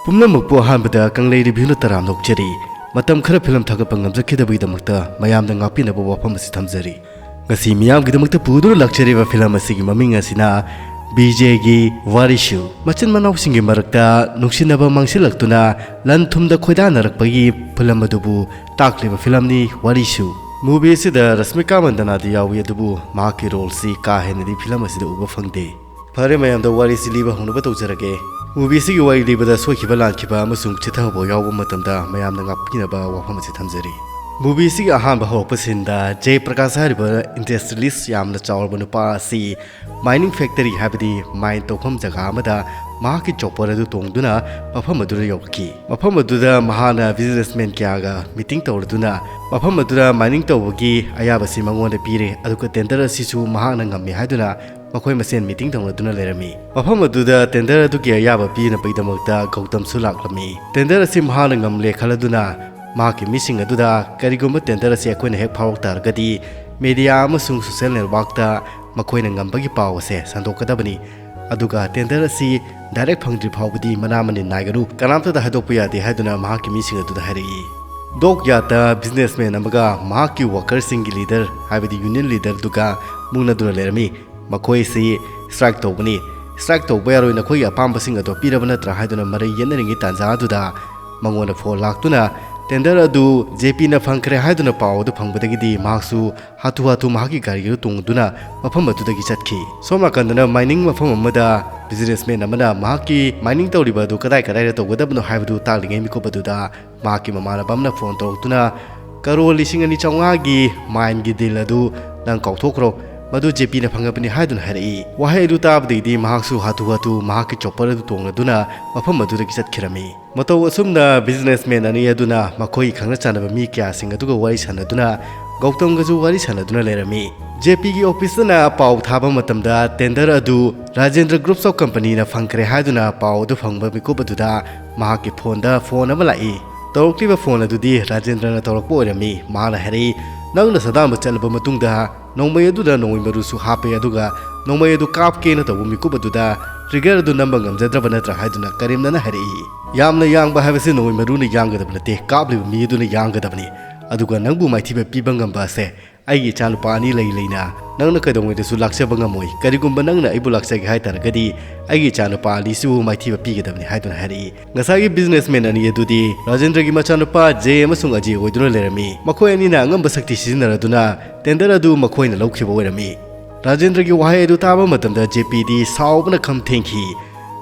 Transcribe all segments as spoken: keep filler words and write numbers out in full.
ꯄꯨꯝꯅꯃꯛꯄꯨ ꯑꯍꯥꯟꯕꯗ ꯀꯪꯂꯩ ꯔꯤꯚ꯭ꯌꯨꯅ ꯇꯔꯥꯝꯅ ꯑꯣꯛꯆꯔꯤ꯫ ꯃꯇꯝ ꯈꯔ ꯐꯤꯂꯝ ꯊꯥꯒꯠꯄ ꯉꯝꯖꯈꯤꯗꯕꯒꯤꯗꯃꯛꯇ ꯃꯌꯥꯝꯗ ꯉꯥꯛꯄꯤꯅꯕ ꯋꯥꯐꯝ ꯑꯁꯤ ꯊꯝꯖꯔꯤ꯫ ꯉꯁꯤ ꯃꯤꯌꯥꯝꯒꯤꯗꯃꯛꯇ ꯄꯨꯗꯨꯅ ꯂꯥꯛꯆꯔꯤꯕ ꯐꯤꯂꯝ ꯑꯁꯤꯒꯤ ꯃꯃꯤꯡ ꯑꯁꯤꯅ ꯕꯤꯖꯦꯒꯤ ꯋꯥꯔꯤꯁꯨ꯫ ꯃꯆꯤꯟ ꯃꯅꯥꯎꯁꯤꯡꯒꯤ ꯃꯔꯛꯇ ꯅꯨꯡꯁꯤꯅꯕ ꯃꯥꯡꯁꯤꯜꯂꯛꯇꯨꯅ ꯂꯟ ꯊꯨꯝꯗ ꯈꯣꯏꯗꯥꯅꯔꯛꯄꯒꯤ ꯐꯤꯂꯝ ꯑꯗꯨꯕꯨ ꯇꯥꯛꯂꯤꯕ ꯐꯤꯂꯝꯅꯤ ꯋꯥꯔꯤꯁꯨ꯫ ꯃꯨꯚꯤ ꯑꯁꯤꯗ ꯔꯁꯃꯤꯀꯥ ꯃꯟꯗꯅꯥꯗꯤ ꯌꯥꯎꯏ, ꯑꯗꯨꯕꯨ ꯃꯍꯥꯛꯀꯤ ꯔꯣꯜꯁꯤ ꯀꯥ ꯍꯦꯟꯅꯗꯤ ꯐꯤꯂꯝ ꯑꯁꯤꯗ ꯎꯕ ꯐꯪꯗꯦ꯫ ꯐꯔꯦ, ꯃꯌꯥꯝꯗ ꯋꯥꯔꯤꯁꯤ ꯂꯤꯕ ꯍꯧꯅꯕ ꯇꯧꯖꯔꯒꯦ꯫ ꯃꯨꯚꯤ ꯑꯁꯤꯒꯤ ꯋꯥꯔꯤ ꯂꯤꯕꯗ ꯁꯣꯏꯈꯤꯕ ꯂꯥꯟꯈꯤꯕ ꯑꯃꯁꯨꯡ ꯆꯤꯊꯕ ꯌꯥꯎꯕ ꯃꯇꯝꯗ ꯃꯌꯥꯝꯅ ꯉꯥꯛꯄꯤꯅꯕ ꯋꯥꯐꯝ ꯑꯁꯤ ꯊꯝꯖꯔꯤ꯫ ꯃꯨꯚꯤ ꯑꯁꯤꯒꯤ ꯑꯍꯥꯟꯕ ꯍꯧꯔꯛꯄ ꯁꯤꯟꯗ ꯖꯦ ꯄ꯭ꯔꯀꯥꯁ ꯍꯥꯏꯔꯤꯕ ꯏꯟꯗꯁꯇ꯭ꯔꯤꯌꯦꯂꯤꯁ ꯌꯥꯝꯅ ꯆꯥꯎꯔꯕ ꯅꯨꯄꯥ ꯑꯁꯤ ꯃꯥꯏꯅꯤꯡ ꯐꯦꯛꯇꯔꯤ, ꯍꯥꯏꯕꯗꯤ ꯃꯥꯏꯟ ꯇꯧꯐꯝ ꯖꯒꯥ ꯑꯃꯗ ꯃꯍꯥꯛꯀꯤ ꯆꯣꯄꯔ ꯑꯗꯨ ꯇꯣꯡꯗꯨꯅ ꯃꯐꯝ ꯑꯗꯨꯗ ꯌꯧꯔꯛꯈꯤ꯫ ꯃꯐꯝ ꯑꯗꯨꯗ ꯃꯍꯥꯛꯅ ꯕꯤꯖꯤꯅꯦꯁꯃꯦꯟ ꯀꯌꯥꯒ ꯃꯤꯇꯤꯡ ꯇꯧꯔꯗꯨꯅ ꯃꯐꯝ ꯑꯗꯨꯗ ꯃꯥꯏꯅꯤꯡ ꯇꯧꯕꯒꯤ ꯑꯌꯥꯕꯁꯤ ꯃꯉꯣꯟꯗ ꯄꯤꯔꯦ, ꯑꯗꯨꯒ ꯇꯦꯟꯗꯔ ꯑꯁꯤꯁꯨ ꯃꯍꯥꯛꯅ ꯉꯝꯃꯤ ꯍꯥꯏꯗꯨꯅ ꯃꯈꯣꯏ ꯃꯁꯦꯟ ꯃꯤꯇꯤꯡ ꯇꯧꯅꯗꯨꯅ ꯂꯩꯔꯝꯃꯤ꯫ ꯃꯐꯝ ꯑꯗꯨꯗ ꯇꯦꯟꯗꯔ ꯑꯗꯨꯒꯤ ꯑꯌꯥꯕ ꯄꯤꯅꯕꯒꯤꯗꯃꯛꯇ ꯒꯧꯇꯝꯁꯨ ꯂꯥꯛꯂꯝꯃꯤ꯫ ꯇꯦꯟꯗꯔ ꯑꯁꯤ ꯃꯍꯥꯛꯅ ꯉꯝꯂꯦ ꯈꯜꯂꯗꯨꯅ ꯃꯍꯥꯛꯀꯤ ꯃꯤꯁꯤꯡ ꯑꯗꯨꯗ, "ꯀꯔꯤꯒꯨꯝꯕ ꯇꯦꯟꯗꯔ ꯑꯁꯤ ꯑꯩꯈꯣꯏꯅ ꯍꯦꯛ ꯐꯥꯎꯔꯛ ꯇꯥꯔꯒꯗꯤ ꯃꯦꯗꯤꯌꯥ ꯑꯃꯁꯨꯡ ꯁꯣꯁꯤꯌꯦꯜ ꯅꯦꯠꯋꯥꯔꯛꯇ ꯃꯈꯣꯏꯅ ꯉꯝꯕꯒꯤ ꯄꯥꯎ ꯑꯁꯦ ꯁꯟꯗꯣꯛꯀꯗꯕꯅꯤ, ꯑꯗꯨꯒ ꯇꯦꯟꯗꯔ ꯑꯁꯤ ꯗꯥꯏꯔꯦꯛ ꯐꯪꯗ꯭ꯔꯤ ꯐꯥꯎꯕꯗꯤ ꯃꯅꯥ ꯃꯅꯤꯟ ꯅꯥꯏꯒꯅꯨ, ꯀꯅꯥꯝꯇꯗ ꯍꯥꯏꯗꯣꯛꯄ ꯌꯥꯗꯦ" ꯍꯥꯏꯗꯨꯅ ꯃꯍꯥꯛꯀꯤ ꯃꯤꯁꯤꯡ ꯑꯗꯨꯗ ꯍꯥꯏꯔꯛꯏ꯫ ꯗꯣꯛ ꯌꯥꯔꯗꯇ ꯕꯤꯖꯤꯅꯦꯁꯃꯦꯟ ꯑꯃꯒ ꯃꯍꯥꯛꯀꯤ ꯋꯥꯀꯔꯁꯤꯡꯒꯤ ꯂꯤꯗꯔ, ꯍꯥꯏꯕꯗꯤ ꯌꯨꯅꯤꯌꯟ ꯂꯤꯗꯔꯗꯨꯒ ꯃꯨꯛꯅꯗꯨꯅ ꯂꯩꯔꯝꯃꯤ꯫ ꯃꯈꯣꯏꯁꯤ ꯁ꯭ꯇ꯭ꯔꯥꯏꯛ ꯇꯧꯕꯅꯤ, ꯁ꯭ꯇ꯭ꯔꯥꯏꯛ ꯇꯧꯕ ꯌꯥꯔꯣꯏ, ꯅꯈꯣꯏꯒꯤ ꯑꯄꯥꯝꯕꯁꯤꯡ ꯑꯗꯣ ꯄꯤꯔꯕ ꯅꯠꯇ꯭ꯔꯥ ꯍꯥꯏꯗꯨꯅ ꯃꯔꯩ ꯌꯦꯠꯅꯔꯤꯉꯩ ꯇꯥꯟꯖꯥ ꯑꯗꯨꯗ ꯃꯉꯣꯟꯗ ꯐꯣꯟ ꯂꯥꯛꯇꯨꯅ ꯇꯦꯟꯗꯔ ꯑꯗꯨ ꯖꯦ ꯄꯤꯅ ꯐꯪꯈ꯭ꯔꯦ ꯍꯥꯏꯗꯨꯅ ꯄꯥꯎ ꯑꯗꯨ ꯐꯪꯕꯗꯒꯤꯗꯤ ꯃꯍꯥꯛꯁꯨ ꯍꯥꯊꯨ ꯍꯥꯊꯨ ꯃꯍꯥꯛꯀꯤ ꯒꯥꯔꯤ ꯑꯗꯨ ꯇꯣꯡꯗꯨꯅ ꯃꯐꯝ ꯑꯗꯨꯗꯒꯤ ꯆꯠꯈꯤ꯫ ꯁꯣꯝ ꯅꯥꯀꯟꯗꯅ ꯃꯥꯏꯅꯤꯡ ꯃꯐꯝ ꯑꯃꯗ ꯕꯤꯖꯤꯅꯦꯁꯃꯦꯟ ꯑꯃꯅ ꯃꯍꯥꯛꯀꯤ ꯃꯥꯏꯅꯤꯡ ꯇꯧꯔꯤꯕ ꯑꯗꯨ ꯀꯗꯥꯏ ꯀꯗꯥꯏꯗ ꯇꯧꯒꯗꯕꯅꯣ ꯍꯥꯏꯕꯗꯨ ꯇꯥꯛꯂꯤꯉꯩ ꯃꯤꯀꯨꯞ ꯑꯗꯨꯗ ꯃꯍꯥꯛꯀꯤ ꯃꯃꯥꯟꯅꯕ ꯑꯃꯅ ꯐꯣꯟ ꯇꯧꯔꯛꯇꯨꯅ, "ꯀꯔꯣꯔ ꯂꯤꯁꯤꯡ ꯑꯅꯤ ꯆꯥꯝꯃꯉꯥꯒꯤ ꯃꯥꯏꯟꯒꯤ ꯗꯤꯜ ꯑꯗꯨ ꯅꯪ ꯀꯥꯎꯊꯣꯛꯈ꯭ꯔꯣ, ꯃꯗꯨ ꯖꯦ ꯄꯤꯅ ꯐꯪꯉꯕꯅꯤ" ꯍꯥꯏꯗꯨꯅ ꯍꯥꯏꯔꯛꯏ꯫ ꯋꯥꯍꯩ ꯑꯗꯨ ꯇꯥꯕꯗꯒꯤꯗꯤ ꯃꯍꯥꯛꯁꯨ ꯍꯥꯊꯨ ꯍꯥꯊꯨ ꯃꯍꯥꯛꯀꯤ ꯆꯣꯄꯔ ꯑꯗꯨ ꯇꯣꯡꯂꯗꯨꯅ ꯃꯐꯝ ꯑꯗꯨꯗꯒꯤ ꯆꯠꯈꯤꯔꯝꯃꯤ꯫ ꯃꯇꯧ ꯑꯁꯨꯝꯅ ꯕꯤꯖꯤꯅꯦꯁꯃꯦꯟ ꯑꯅꯤ ꯑꯗꯨꯅ ꯃꯈꯣꯏꯒꯤ ꯈꯪꯅ ꯆꯥꯟꯅꯕ ꯃꯤ ꯀꯌꯥꯁꯤꯡ ꯑꯗꯨꯒ ꯋꯥꯔꯤ ꯁꯥꯟꯅꯗꯨꯅ ꯒꯧꯇꯝꯒꯁꯨ ꯋꯥꯔꯤ ꯁꯥꯟꯅꯗꯨꯅ ꯂꯩꯔꯝꯃꯤ꯫ ꯖꯦ ꯄꯤꯒꯤ ꯑꯣꯐꯤꯁꯇꯅ ꯄꯥꯎ ꯊꯥꯕ ꯃꯇꯝꯗ ꯇꯦꯟꯗꯔ ꯑꯗꯨ ꯔꯥꯖꯦꯟꯗ꯭ꯔ ꯒ꯭ꯔꯨꯞꯁ ꯑꯣꯐ ꯀꯝꯄꯅꯤꯅ ꯐꯪꯈ꯭ꯔꯦ ꯍꯥꯏꯗꯨꯅ ꯄꯥꯎ ꯑꯗꯨ ꯐꯪꯕ ꯃꯤꯀꯨꯞ ꯑꯗꯨꯗ ꯃꯍꯥꯛꯀꯤ ꯐꯣꯟꯗ ꯐꯣꯟ ꯑꯃ ꯂꯥꯛꯏ꯫ ꯇꯧꯔꯛꯂꯤꯕ ꯐꯣꯟ ꯑꯗꯨꯗꯤ ꯔꯥꯖꯦꯟꯗ꯭ꯔꯅ ꯇꯧꯔꯛꯄ ꯑꯣꯏꯔꯝꯃꯤ꯫ ꯃꯍꯥꯛꯅ ꯍꯥꯏꯔꯛꯏ, "ꯅꯪꯅ ꯁꯥꯗꯥꯟꯕ ꯆꯠꯂꯕ ꯃꯇꯨꯡꯗ ꯅꯣꯡꯃꯩ ꯑꯗꯨꯗ ꯅꯣꯡꯃꯩ ꯃꯔꯨꯁꯨ ꯍꯥꯞꯄꯦ, ꯑꯗꯨꯒ ꯅꯣꯡꯃꯩ ꯑꯗꯨ ꯀꯥꯞꯀꯦꯅ ꯇꯧꯕ ꯃꯤꯀꯨꯞ ꯑꯗꯨꯗ ꯇ꯭ꯔꯤꯒꯔ ꯑꯗꯨ ꯅꯝꯕ ꯉꯝꯖꯗ꯭ꯔꯕ ꯅꯠꯇ꯭ꯔꯥ?" ꯍꯥꯏꯗꯨꯅ ꯀꯔꯦꯝꯅꯅ ꯍꯥꯏꯔꯛꯏ꯫ ꯌꯥꯝꯅ ꯌꯥꯡꯕ ꯍꯥꯏꯕꯁꯤ ꯅꯣꯡꯃꯩ ꯃꯔꯨꯅ ꯌꯥꯡꯒꯗꯕ ꯅꯠꯇꯦ, ꯀꯥꯞꯂꯤꯕ ꯃꯤ ꯑꯗꯨꯅ ꯌꯥꯡꯒꯗꯕꯅꯤ꯫ ꯑꯗꯨꯒ ꯅꯪꯕꯨ ꯃꯥꯏꯊꯤꯕ ꯄꯤꯕ ꯉꯝꯕ ꯑꯁꯦ ꯑꯩꯒꯤ ꯏꯆꯥꯅꯨꯄꯥ ꯑꯅꯤ ꯂꯩ ꯂꯩꯅ ꯅꯪꯅ ꯀꯩꯗꯧꯉꯩꯗꯁꯨ ꯂꯥꯛꯆꯕ ꯉꯝꯃꯣꯏ꯫ ꯀꯔꯤꯒꯨꯝꯕ ꯅꯪꯅ ꯑꯩꯕꯨ ꯂꯥꯛꯆꯒꯦ ꯍꯥꯏ ꯇꯥꯔꯒꯗꯤ ꯑꯩꯒꯤ ꯏꯆꯥꯅꯨꯄꯥ ꯑꯅꯤꯁꯤꯕꯨ ꯃꯥꯏꯊꯤꯕ ꯄꯤꯒꯗꯕꯅꯤ ꯍꯥꯏꯗꯨꯅ ꯍꯥꯏꯔꯛꯏ꯫ ꯉꯁꯥꯏꯒꯤ businessman ꯑꯅꯤ ꯑꯗꯨꯗꯤ ꯔꯥꯖꯦꯟꯗ꯭ꯔꯒꯤ ꯃꯆꯥꯅꯨꯄꯥ ꯖꯦ ꯑꯃꯁꯨꯡ ꯑꯖꯦ ꯑꯣꯏꯗꯨꯅ ꯂꯩꯔꯝꯃꯤ꯫ ꯃꯈꯣꯏ ꯑꯅꯤꯅ ꯑꯉꯝꯕ ꯁꯛꯇꯤ ꯁꯤꯖꯤꯟꯅꯔꯗꯨꯅ tender ꯑꯗꯨ ꯃꯈꯣꯏꯅ ꯂꯧꯈꯤꯕ ꯑꯣꯏꯔꯝꯃꯤ꯫ ꯔꯥꯖꯦꯟꯗ꯭ꯔꯒꯤ ꯋꯥꯍꯩ ꯑꯗꯨ ꯇꯥꯕ ꯃꯇꯝꯗ ꯖꯦ ꯄꯤꯗꯤ ꯁꯥꯎꯕꯅ ꯈꯝ ꯊꯦꯡꯈꯤ꯫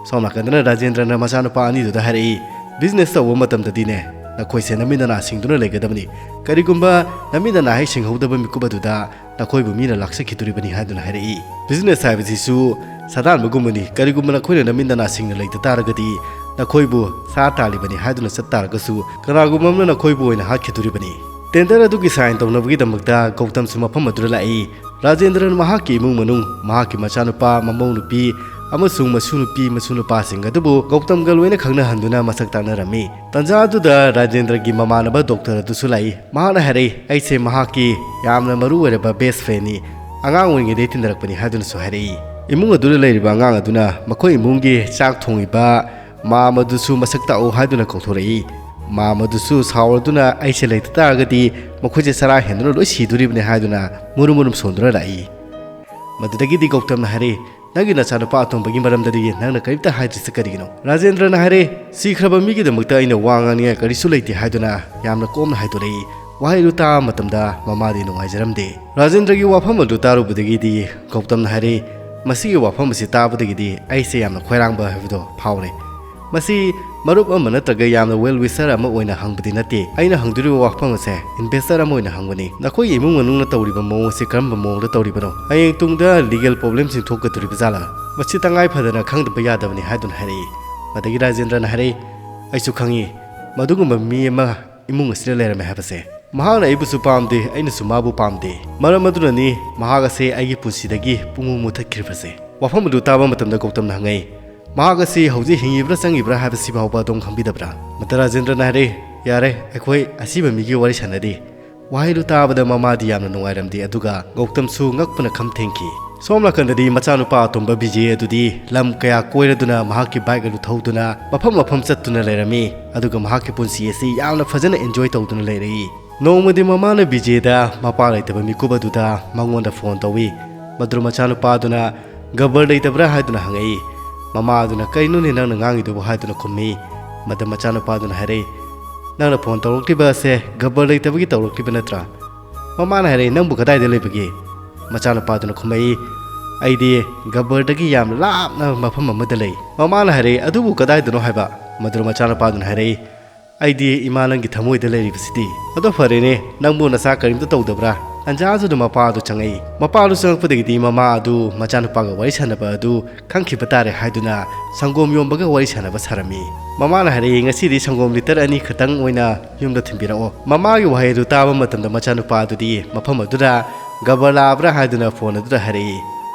ꯁꯣꯝ ꯅꯥꯀꯟꯗꯅ ꯔꯥꯖꯦꯟꯗ꯭ꯔꯅ ꯃꯆꯥꯅꯨꯄꯥ ꯑꯅꯤꯗꯨꯗ ꯍꯥꯏꯔꯛꯏ, "Business ꯇꯧꯕ ꯃꯇꯝꯗꯗꯤꯅꯦ, ꯅꯈꯣꯏꯁꯦ ꯅꯃꯤꯠ ꯅꯅꯥ ꯁꯤꯡꯗꯨꯅ ꯂꯩꯒꯗꯕꯅꯤ꯫ ꯀꯔꯤꯒꯨꯝꯕ ꯅꯃꯤꯠ ꯅꯅꯥ ꯍꯦꯛ ꯁꯤꯡꯍꯧꯗꯕ ꯃꯤꯀꯨꯞ ꯑꯗꯨꯗ ꯅꯈꯣꯏꯕꯨ ꯃꯤꯅ ꯂꯥꯛꯆꯈꯤꯗꯣꯔꯤꯕꯅꯤ" ꯍꯥꯏꯗꯨꯅ ꯍꯥꯏꯔꯛꯏ꯫ Business ꯍꯥꯏꯕꯁꯤꯁꯨ ꯁꯥꯗꯥꯟꯕꯒꯨꯝꯕꯅꯤ꯫ ꯀꯔꯤꯒꯨꯝꯕ ꯅꯈꯣꯏꯅ ꯅꯃꯤꯠ ꯅꯅꯥ ꯁꯤꯡꯅ ꯂꯩꯇ ꯇꯥꯔꯒꯗꯤ ꯅꯈꯣꯏꯕꯨ ꯁꯥ ꯇꯥꯜꯂꯤꯕꯅꯤ ꯍꯥꯏꯗꯨꯅ ꯆꯠ ꯇꯥꯔꯒꯁꯨ ꯀꯅꯥꯒꯨꯝꯕ ꯑꯃꯅ ꯅꯈꯣꯏꯕꯨ ꯑꯣꯏꯅ ꯍꯥꯠꯈꯤꯗꯣꯔꯤꯕꯅꯤ꯫ Tender ꯑꯗꯨꯒꯤ sign ꯇꯧꯅꯕꯒꯤꯗꯃꯛꯇ ꯒꯧꯇꯝꯁꯨ ꯃꯐꯝ ꯑꯗꯨꯗ ꯂꯥꯛꯏ꯫ ꯔꯥꯖꯦꯟꯗ꯭ꯔꯅ ꯃꯍꯥꯛꯀꯤ ꯏꯃꯨꯡ ꯃꯅꯨꯡ, ꯃꯍꯥꯛꯀꯤ ꯃꯆꯥꯅꯨꯄꯥ, ꯃꯃꯧ ꯅꯨꯄꯤ ꯑꯃꯁꯨꯡ ꯃꯁꯨ ꯅꯨꯄꯤ, ꯃꯁꯨ ꯅꯨꯄꯥꯁꯤꯡ ꯑꯗꯨꯕꯨ ꯒꯧꯇꯝꯒ ꯂꯣꯏꯅ ꯈꯪꯅꯍꯟꯗꯨꯅ ꯃꯁꯛ ꯇꯥꯛꯅꯔꯝꯃꯤ꯫ ꯇꯟꯖꯥ ꯑꯗꯨꯗ ꯔꯥꯖꯦꯟꯗ꯭ꯔꯒꯤ ꯃꯃꯥꯟꯅꯕ doctor ꯑꯗꯨꯁꯨ ꯂꯥꯛꯏ꯫ ꯃꯍꯥꯛꯅ ꯍꯥꯏꯔꯛꯏ, "ꯑꯩꯁꯦ ꯃꯍꯥꯛꯀꯤ ꯌꯥꯝꯅ ꯃꯔꯨ ꯑꯣꯏꯔꯕ best friendꯅꯤ꯫ ꯑꯉꯥꯡ ꯑꯣꯏꯔꯤꯉꯩꯗꯒꯤ ꯇꯤꯟꯅꯔꯛꯄꯅꯤ" ꯍꯥꯏꯗꯨꯅꯁꯨ ꯍꯥꯏꯔꯛꯏ꯫ ꯏꯃꯨꯡ ꯑꯗꯨꯗ ꯂꯩꯔꯤꯕ ꯑꯉꯥꯡ ꯑꯗꯨꯅ ꯃꯈꯣꯏ ꯏꯃꯨꯡꯒꯤ ꯆꯥꯛ ꯊꯣꯡꯉꯤꯕ ꯃꯥꯝ ꯑꯗꯨꯁꯨ ꯃꯁꯛ ꯇꯥꯛꯎ ꯍꯥꯏꯗꯨꯅ ꯀꯧꯊꯣꯔꯛꯏ꯫ ꯃꯥꯝ ꯑꯗꯨꯁꯨ ꯁꯥꯎꯔꯗꯨꯅ, "ꯑꯩꯁꯦ ꯂꯩꯇ ꯇꯥꯔꯒꯗꯤ ꯃꯈꯣꯏꯁꯦ ꯆꯔꯥ ꯍꯦꯟꯗꯨꯅ ꯂꯣꯏ ꯁꯤꯗꯣꯔꯤꯕꯅꯤ" ꯍꯥꯏꯗꯨꯅ ꯃꯨꯔꯨꯝ ꯃꯨꯔꯨꯝ ꯁꯣꯟꯗꯨꯅ ꯂꯥꯛꯏ꯫ ꯃꯗꯨꯗꯒꯤꯗꯤ ꯒꯧꯇꯝꯅ ꯍꯥꯏꯔꯦ, "ꯅꯪꯒꯤ ꯅꯆꯥꯅꯨꯄꯥ ꯑꯇꯣꯝꯕꯒꯤ ꯃꯔꯝꯗꯗꯤ ꯅꯪꯅ ꯀꯔꯤꯝꯇ ꯍꯥꯏꯗ꯭ꯔꯤꯁꯤ ꯀꯔꯤꯒꯤꯅꯣ?" ꯔꯥꯖꯦꯟꯗ꯭ꯔꯅ ꯍꯥꯏꯔꯦ, "ꯁꯤꯈ꯭ꯔꯕ ꯃꯤꯒꯤꯗꯃꯛꯇ ꯑꯩꯅ ꯋꯥ ꯉꯥꯡꯅꯤꯡꯉꯥꯏ ꯀꯔꯤꯁꯨ ꯂꯩꯇꯦ" ꯍꯥꯏꯗꯨꯅ ꯌꯥꯝꯅ ꯀꯣꯝꯅ ꯍꯥꯏꯗꯣꯔꯛꯏ꯫ ꯋꯥꯍꯩ ꯑꯗꯨ ꯇꯥꯕ ꯃꯇꯝꯗ ꯃꯃꯥꯗꯤ ꯅꯨꯡꯉꯥꯏꯖꯔꯝꯗꯦ꯫ ꯔꯥꯖꯦꯟꯗ꯭ꯔꯒꯤ ꯋꯥꯐꯝ ꯑꯗꯨ ꯇꯥꯔꯨꯕꯗꯒꯤꯗꯤ ꯒꯧꯇꯝꯅ ꯍꯥꯏꯔꯦ, "ꯃꯁꯤꯒꯤ ꯋꯥꯐꯝ ꯑꯁꯤ ꯇꯥꯕꯗꯒꯤꯗꯤ ꯑꯩꯁꯦ ꯌꯥꯝꯅ ꯈꯣꯏꯔꯥꯡꯕ ꯍꯥꯏꯕꯗꯣ ꯐꯥꯎꯔꯦ꯫ ꯃꯁꯤ ꯃꯔꯨꯞ ꯑꯃ ꯅꯠꯇ꯭ꯔꯒ ꯌꯥꯝꯅ well wisher ꯑꯃ ꯑꯣꯏꯅ ꯍꯪꯕꯗꯤ ꯅꯠꯇꯦ꯫ ꯑꯩꯅ ꯍꯪꯗꯣꯔꯤꯕ ꯋꯥꯐꯝ ꯑꯁꯦ investor ꯑꯃ ꯑꯣꯏꯅ ꯍꯪꯕꯅꯤ꯫ ꯅꯈꯣꯏꯒꯤ ꯏꯃꯨꯡ ꯃꯅꯨꯡꯅ ꯇꯧꯔꯤꯕ ꯃꯑꯣꯡ ꯑꯁꯤ ꯀꯔꯝꯕ ꯃꯑꯣꯡꯗ ꯇꯧꯔꯤꯕꯅꯣ? ꯍꯌꯦꯡ ꯇꯨꯡꯗ legal problemꯁꯤꯡ ꯊꯣꯛꯀꯗꯧꯔꯤꯕ ꯖꯥꯠꯂꯥ? ꯃꯁꯤ ꯇꯉꯥꯏ ꯐꯗꯅ ꯈꯪꯗꯕ ꯌꯥꯗꯕꯅꯤ" ꯍꯥꯏꯗꯨꯅ ꯍꯥꯏꯔꯛꯏ꯫ ꯃꯗꯒꯤ ꯔꯥꯖꯦꯟꯗ꯭ꯔꯅ ꯍꯥꯏꯔꯛꯏ, "ꯑꯩꯁꯨ ꯈꯪꯉꯤ, ꯃꯗꯨꯒꯨꯝꯕ ꯃꯤ ꯑꯃ ꯏꯃꯨꯡ ꯑꯁꯤꯗ ꯂꯩꯔꯝꯃꯦ ꯍꯥꯏꯕꯁꯦ꯫ ꯃꯍꯥꯛꯅ ꯑꯩꯕꯨꯁꯨ ꯄꯥꯝꯗꯦ, ꯑꯩꯅꯁꯨ ꯃꯥꯕꯨ ꯄꯥꯝꯗꯦ꯫ ꯃꯔꯝ ꯑꯗꯨꯅꯅꯤ ꯃꯍꯥꯛ ꯑꯁꯦ ꯑꯩꯒꯤ ꯄꯨꯟꯁꯤꯗꯒꯤ ꯄꯨꯡꯃꯨ ꯃꯨꯊꯠꯈ꯭ꯔꯤꯕꯁꯦ"꯫ ꯋꯥꯐꯝ ꯑꯗꯨ ꯇꯥꯕ ꯃꯇꯝꯗ ꯒꯧꯇꯝꯅ ꯍꯪꯉꯛꯏ, "ꯃꯍꯥꯛ ꯑꯁꯤ ꯍꯧꯖꯤꯛ ꯍꯤꯡꯉꯤꯕ꯭ꯔꯥ ꯆꯪꯉꯤꯕ꯭ꯔꯥ ꯍꯥꯏꯕꯁꯤ ꯐꯥꯎꯕ ꯑꯗꯣꯝ ꯈꯪꯕꯤꯗꯕ꯭ꯔꯥ?" ꯃꯗ ꯔꯥꯖꯦꯟꯗ꯭ꯔꯅ ꯍꯥꯏꯔꯦ, "ꯌꯥꯔꯦ, ꯑꯩꯈꯣꯏ ꯑꯁꯤꯕ ꯃꯤꯒꯤ ꯋꯥꯔꯤ ꯁꯥꯟꯅꯔꯤ"꯫ ꯋꯥꯍꯩꯗꯨ ꯇꯥꯕꯗ ꯃꯃꯥꯗꯤ ꯌꯥꯝꯅ ꯅꯨꯡꯉꯥꯏꯔꯝꯗꯦ, ꯑꯗꯨꯒ ꯒꯧꯇꯝꯁꯨ ꯉꯛꯄꯅ ꯈꯝ ꯊꯦꯡꯈꯤ꯫ ꯁꯣꯝ ꯅꯥꯀꯟꯗꯗꯤ ꯃꯆꯥꯅꯨꯄꯥ ꯑꯇꯣꯝꯕ ꯕꯤꯖꯦ ꯑꯗꯨꯗꯤ ꯂꯝ ꯀꯌꯥ ꯀꯣꯏꯔꯗꯨꯅ ꯃꯍꯥꯛꯀꯤ ꯕꯥꯏꯛ ꯑꯗꯨ ꯊꯧꯗꯨꯅ ꯃꯐꯝ ꯃꯐꯝ ꯆꯠꯇꯨꯅ ꯂꯩꯔꯝꯃꯤ꯫ ꯑꯗꯨꯒ ꯃꯍꯥꯛꯀꯤ ꯄꯨꯟꯁꯤ ꯑꯁꯤ ꯌꯥꯝꯅ ꯐꯖꯅ ꯑꯦꯟꯖꯣꯏ ꯇꯧꯗꯨꯅ ꯂꯩꯔꯛꯏ꯫ ꯅꯣꯡꯃꯗꯤ ꯃꯃꯥꯅ ꯕꯤꯖꯦꯗ ꯃꯄꯥ ꯂꯩꯇꯕ ꯃꯤꯀꯨꯞ ꯑꯗꯨꯗ ꯃꯉꯣꯟꯗ ꯐꯣꯟ ꯇꯧꯏ꯫ ꯃꯗꯨ ꯃꯆꯥꯅꯨꯄꯥꯗꯨꯅ "ꯒꯕꯔ ꯂꯩꯇꯕ꯭ꯔꯥ?" ꯍꯥꯏꯗꯨꯅ ꯍꯪꯉꯛꯏ꯫ ꯃꯃꯥ ꯑꯗꯨꯅ "ꯀꯩꯅꯣꯅꯦ ꯅꯪꯅ ꯉꯥꯡꯉꯤꯗꯨꯕꯨ?" ꯍꯥꯏꯗꯨꯅ ꯈꯨꯝꯃꯤ꯫ ꯃꯗ ꯃꯆꯥꯅꯨꯄꯥꯗꯨꯅ ꯍꯥꯏꯔꯛꯏ, "ꯅꯪꯅ ꯐꯣꯟ ꯇꯧꯔꯛꯂꯤꯕ ꯑꯁꯦ ꯒꯕꯔ ꯂꯩꯇꯕꯒꯤ ꯇꯧꯔꯛꯂꯤꯕ ꯅꯠꯇ꯭ꯔꯥ?" ꯃꯃꯥꯅ ꯍꯥꯏꯔꯛꯏ, "ꯅꯪꯕꯨ ꯀꯗꯥꯏꯗ ꯂꯩꯕꯒꯦ?" ꯃꯆꯥꯅꯨꯄꯥꯗꯨꯅ ꯈꯨꯝꯃꯛꯏ, "ꯑꯩꯗꯤ ꯒꯕꯔꯗꯒꯤ ꯌꯥꯝ ꯂꯥꯞꯅ ꯃꯐꯝ ꯑꯃꯗ ꯂꯩ꯫" ꯃꯃꯥꯅ ꯍꯥꯏꯔꯛꯏ, "ꯑꯗꯨꯕꯨ ꯀꯗꯥꯏꯗꯅꯣ ꯍꯥꯏꯕ?" ꯃꯗꯨꯗ ꯃꯆꯥꯅꯨꯄꯥꯗꯨꯅ ꯍꯥꯏꯔꯛꯏ, "ꯑꯩꯗꯤ ꯏꯃꯥ ꯅꯪꯒꯤ ꯊꯃꯣꯏꯗ ꯂꯩꯔꯤꯕꯁꯤꯗꯤ꯫" "ꯑꯗꯣ ꯐꯔꯦꯅꯦ, ꯅꯪꯕꯨ ꯅꯆꯥ ꯀꯔꯤꯝꯇ ꯇꯧꯗꯕ꯭ꯔꯥ?" ꯇꯟꯖꯥꯗꯨꯗ ꯃꯄꯥ ꯑꯗꯨ ꯆꯪꯉꯛꯏ꯫ ꯃꯄꯥ ꯑꯗꯨ ꯆꯪꯉꯛꯄꯗꯒꯤꯗꯤ ꯃꯃꯥ ꯑꯗꯨ ꯃꯆꯥꯅꯨꯄꯥꯒ ꯋꯥꯔꯤ ꯁꯥꯟꯅꯕ ꯑꯗꯨ ꯈꯪꯈꯤꯕ ꯇꯥꯔꯦ ꯍꯥꯏꯗꯨꯅ ꯁꯪꯒꯣꯝ ꯌꯣꯟꯕꯒ ꯋꯥꯔꯤ ꯁꯥꯟꯅꯕ ꯁꯥꯔꯝꯃꯤ꯫ ꯃꯃꯥꯅ ꯍꯥꯏꯔꯛꯏ, "ꯉꯁꯤꯗꯤ ꯁꯪꯒꯣꯝ ꯂꯤꯇꯔ ꯑꯅꯤ ꯈꯛꯇꯪ ꯑꯣꯏꯅ ꯌꯨꯝꯗ ꯊꯤꯟꯕꯤꯔꯛꯑꯣ꯫" ꯃꯃꯥꯒꯤ ꯋꯥꯍꯩ ꯑꯗꯨ ꯇꯥꯕ ꯃꯇꯝꯗ ꯃꯆꯥꯅꯨꯄꯥ ꯑꯗꯨꯗꯤ ꯃꯐꯝ ꯑꯗꯨꯗ ꯒꯕꯔ ꯂꯥꯛꯑꯕ꯭ꯔꯥ ꯍꯥꯏꯗꯨꯅ ꯐꯣꯟ ꯑꯗꯨꯗ ꯍꯥꯏꯔꯛꯏ꯫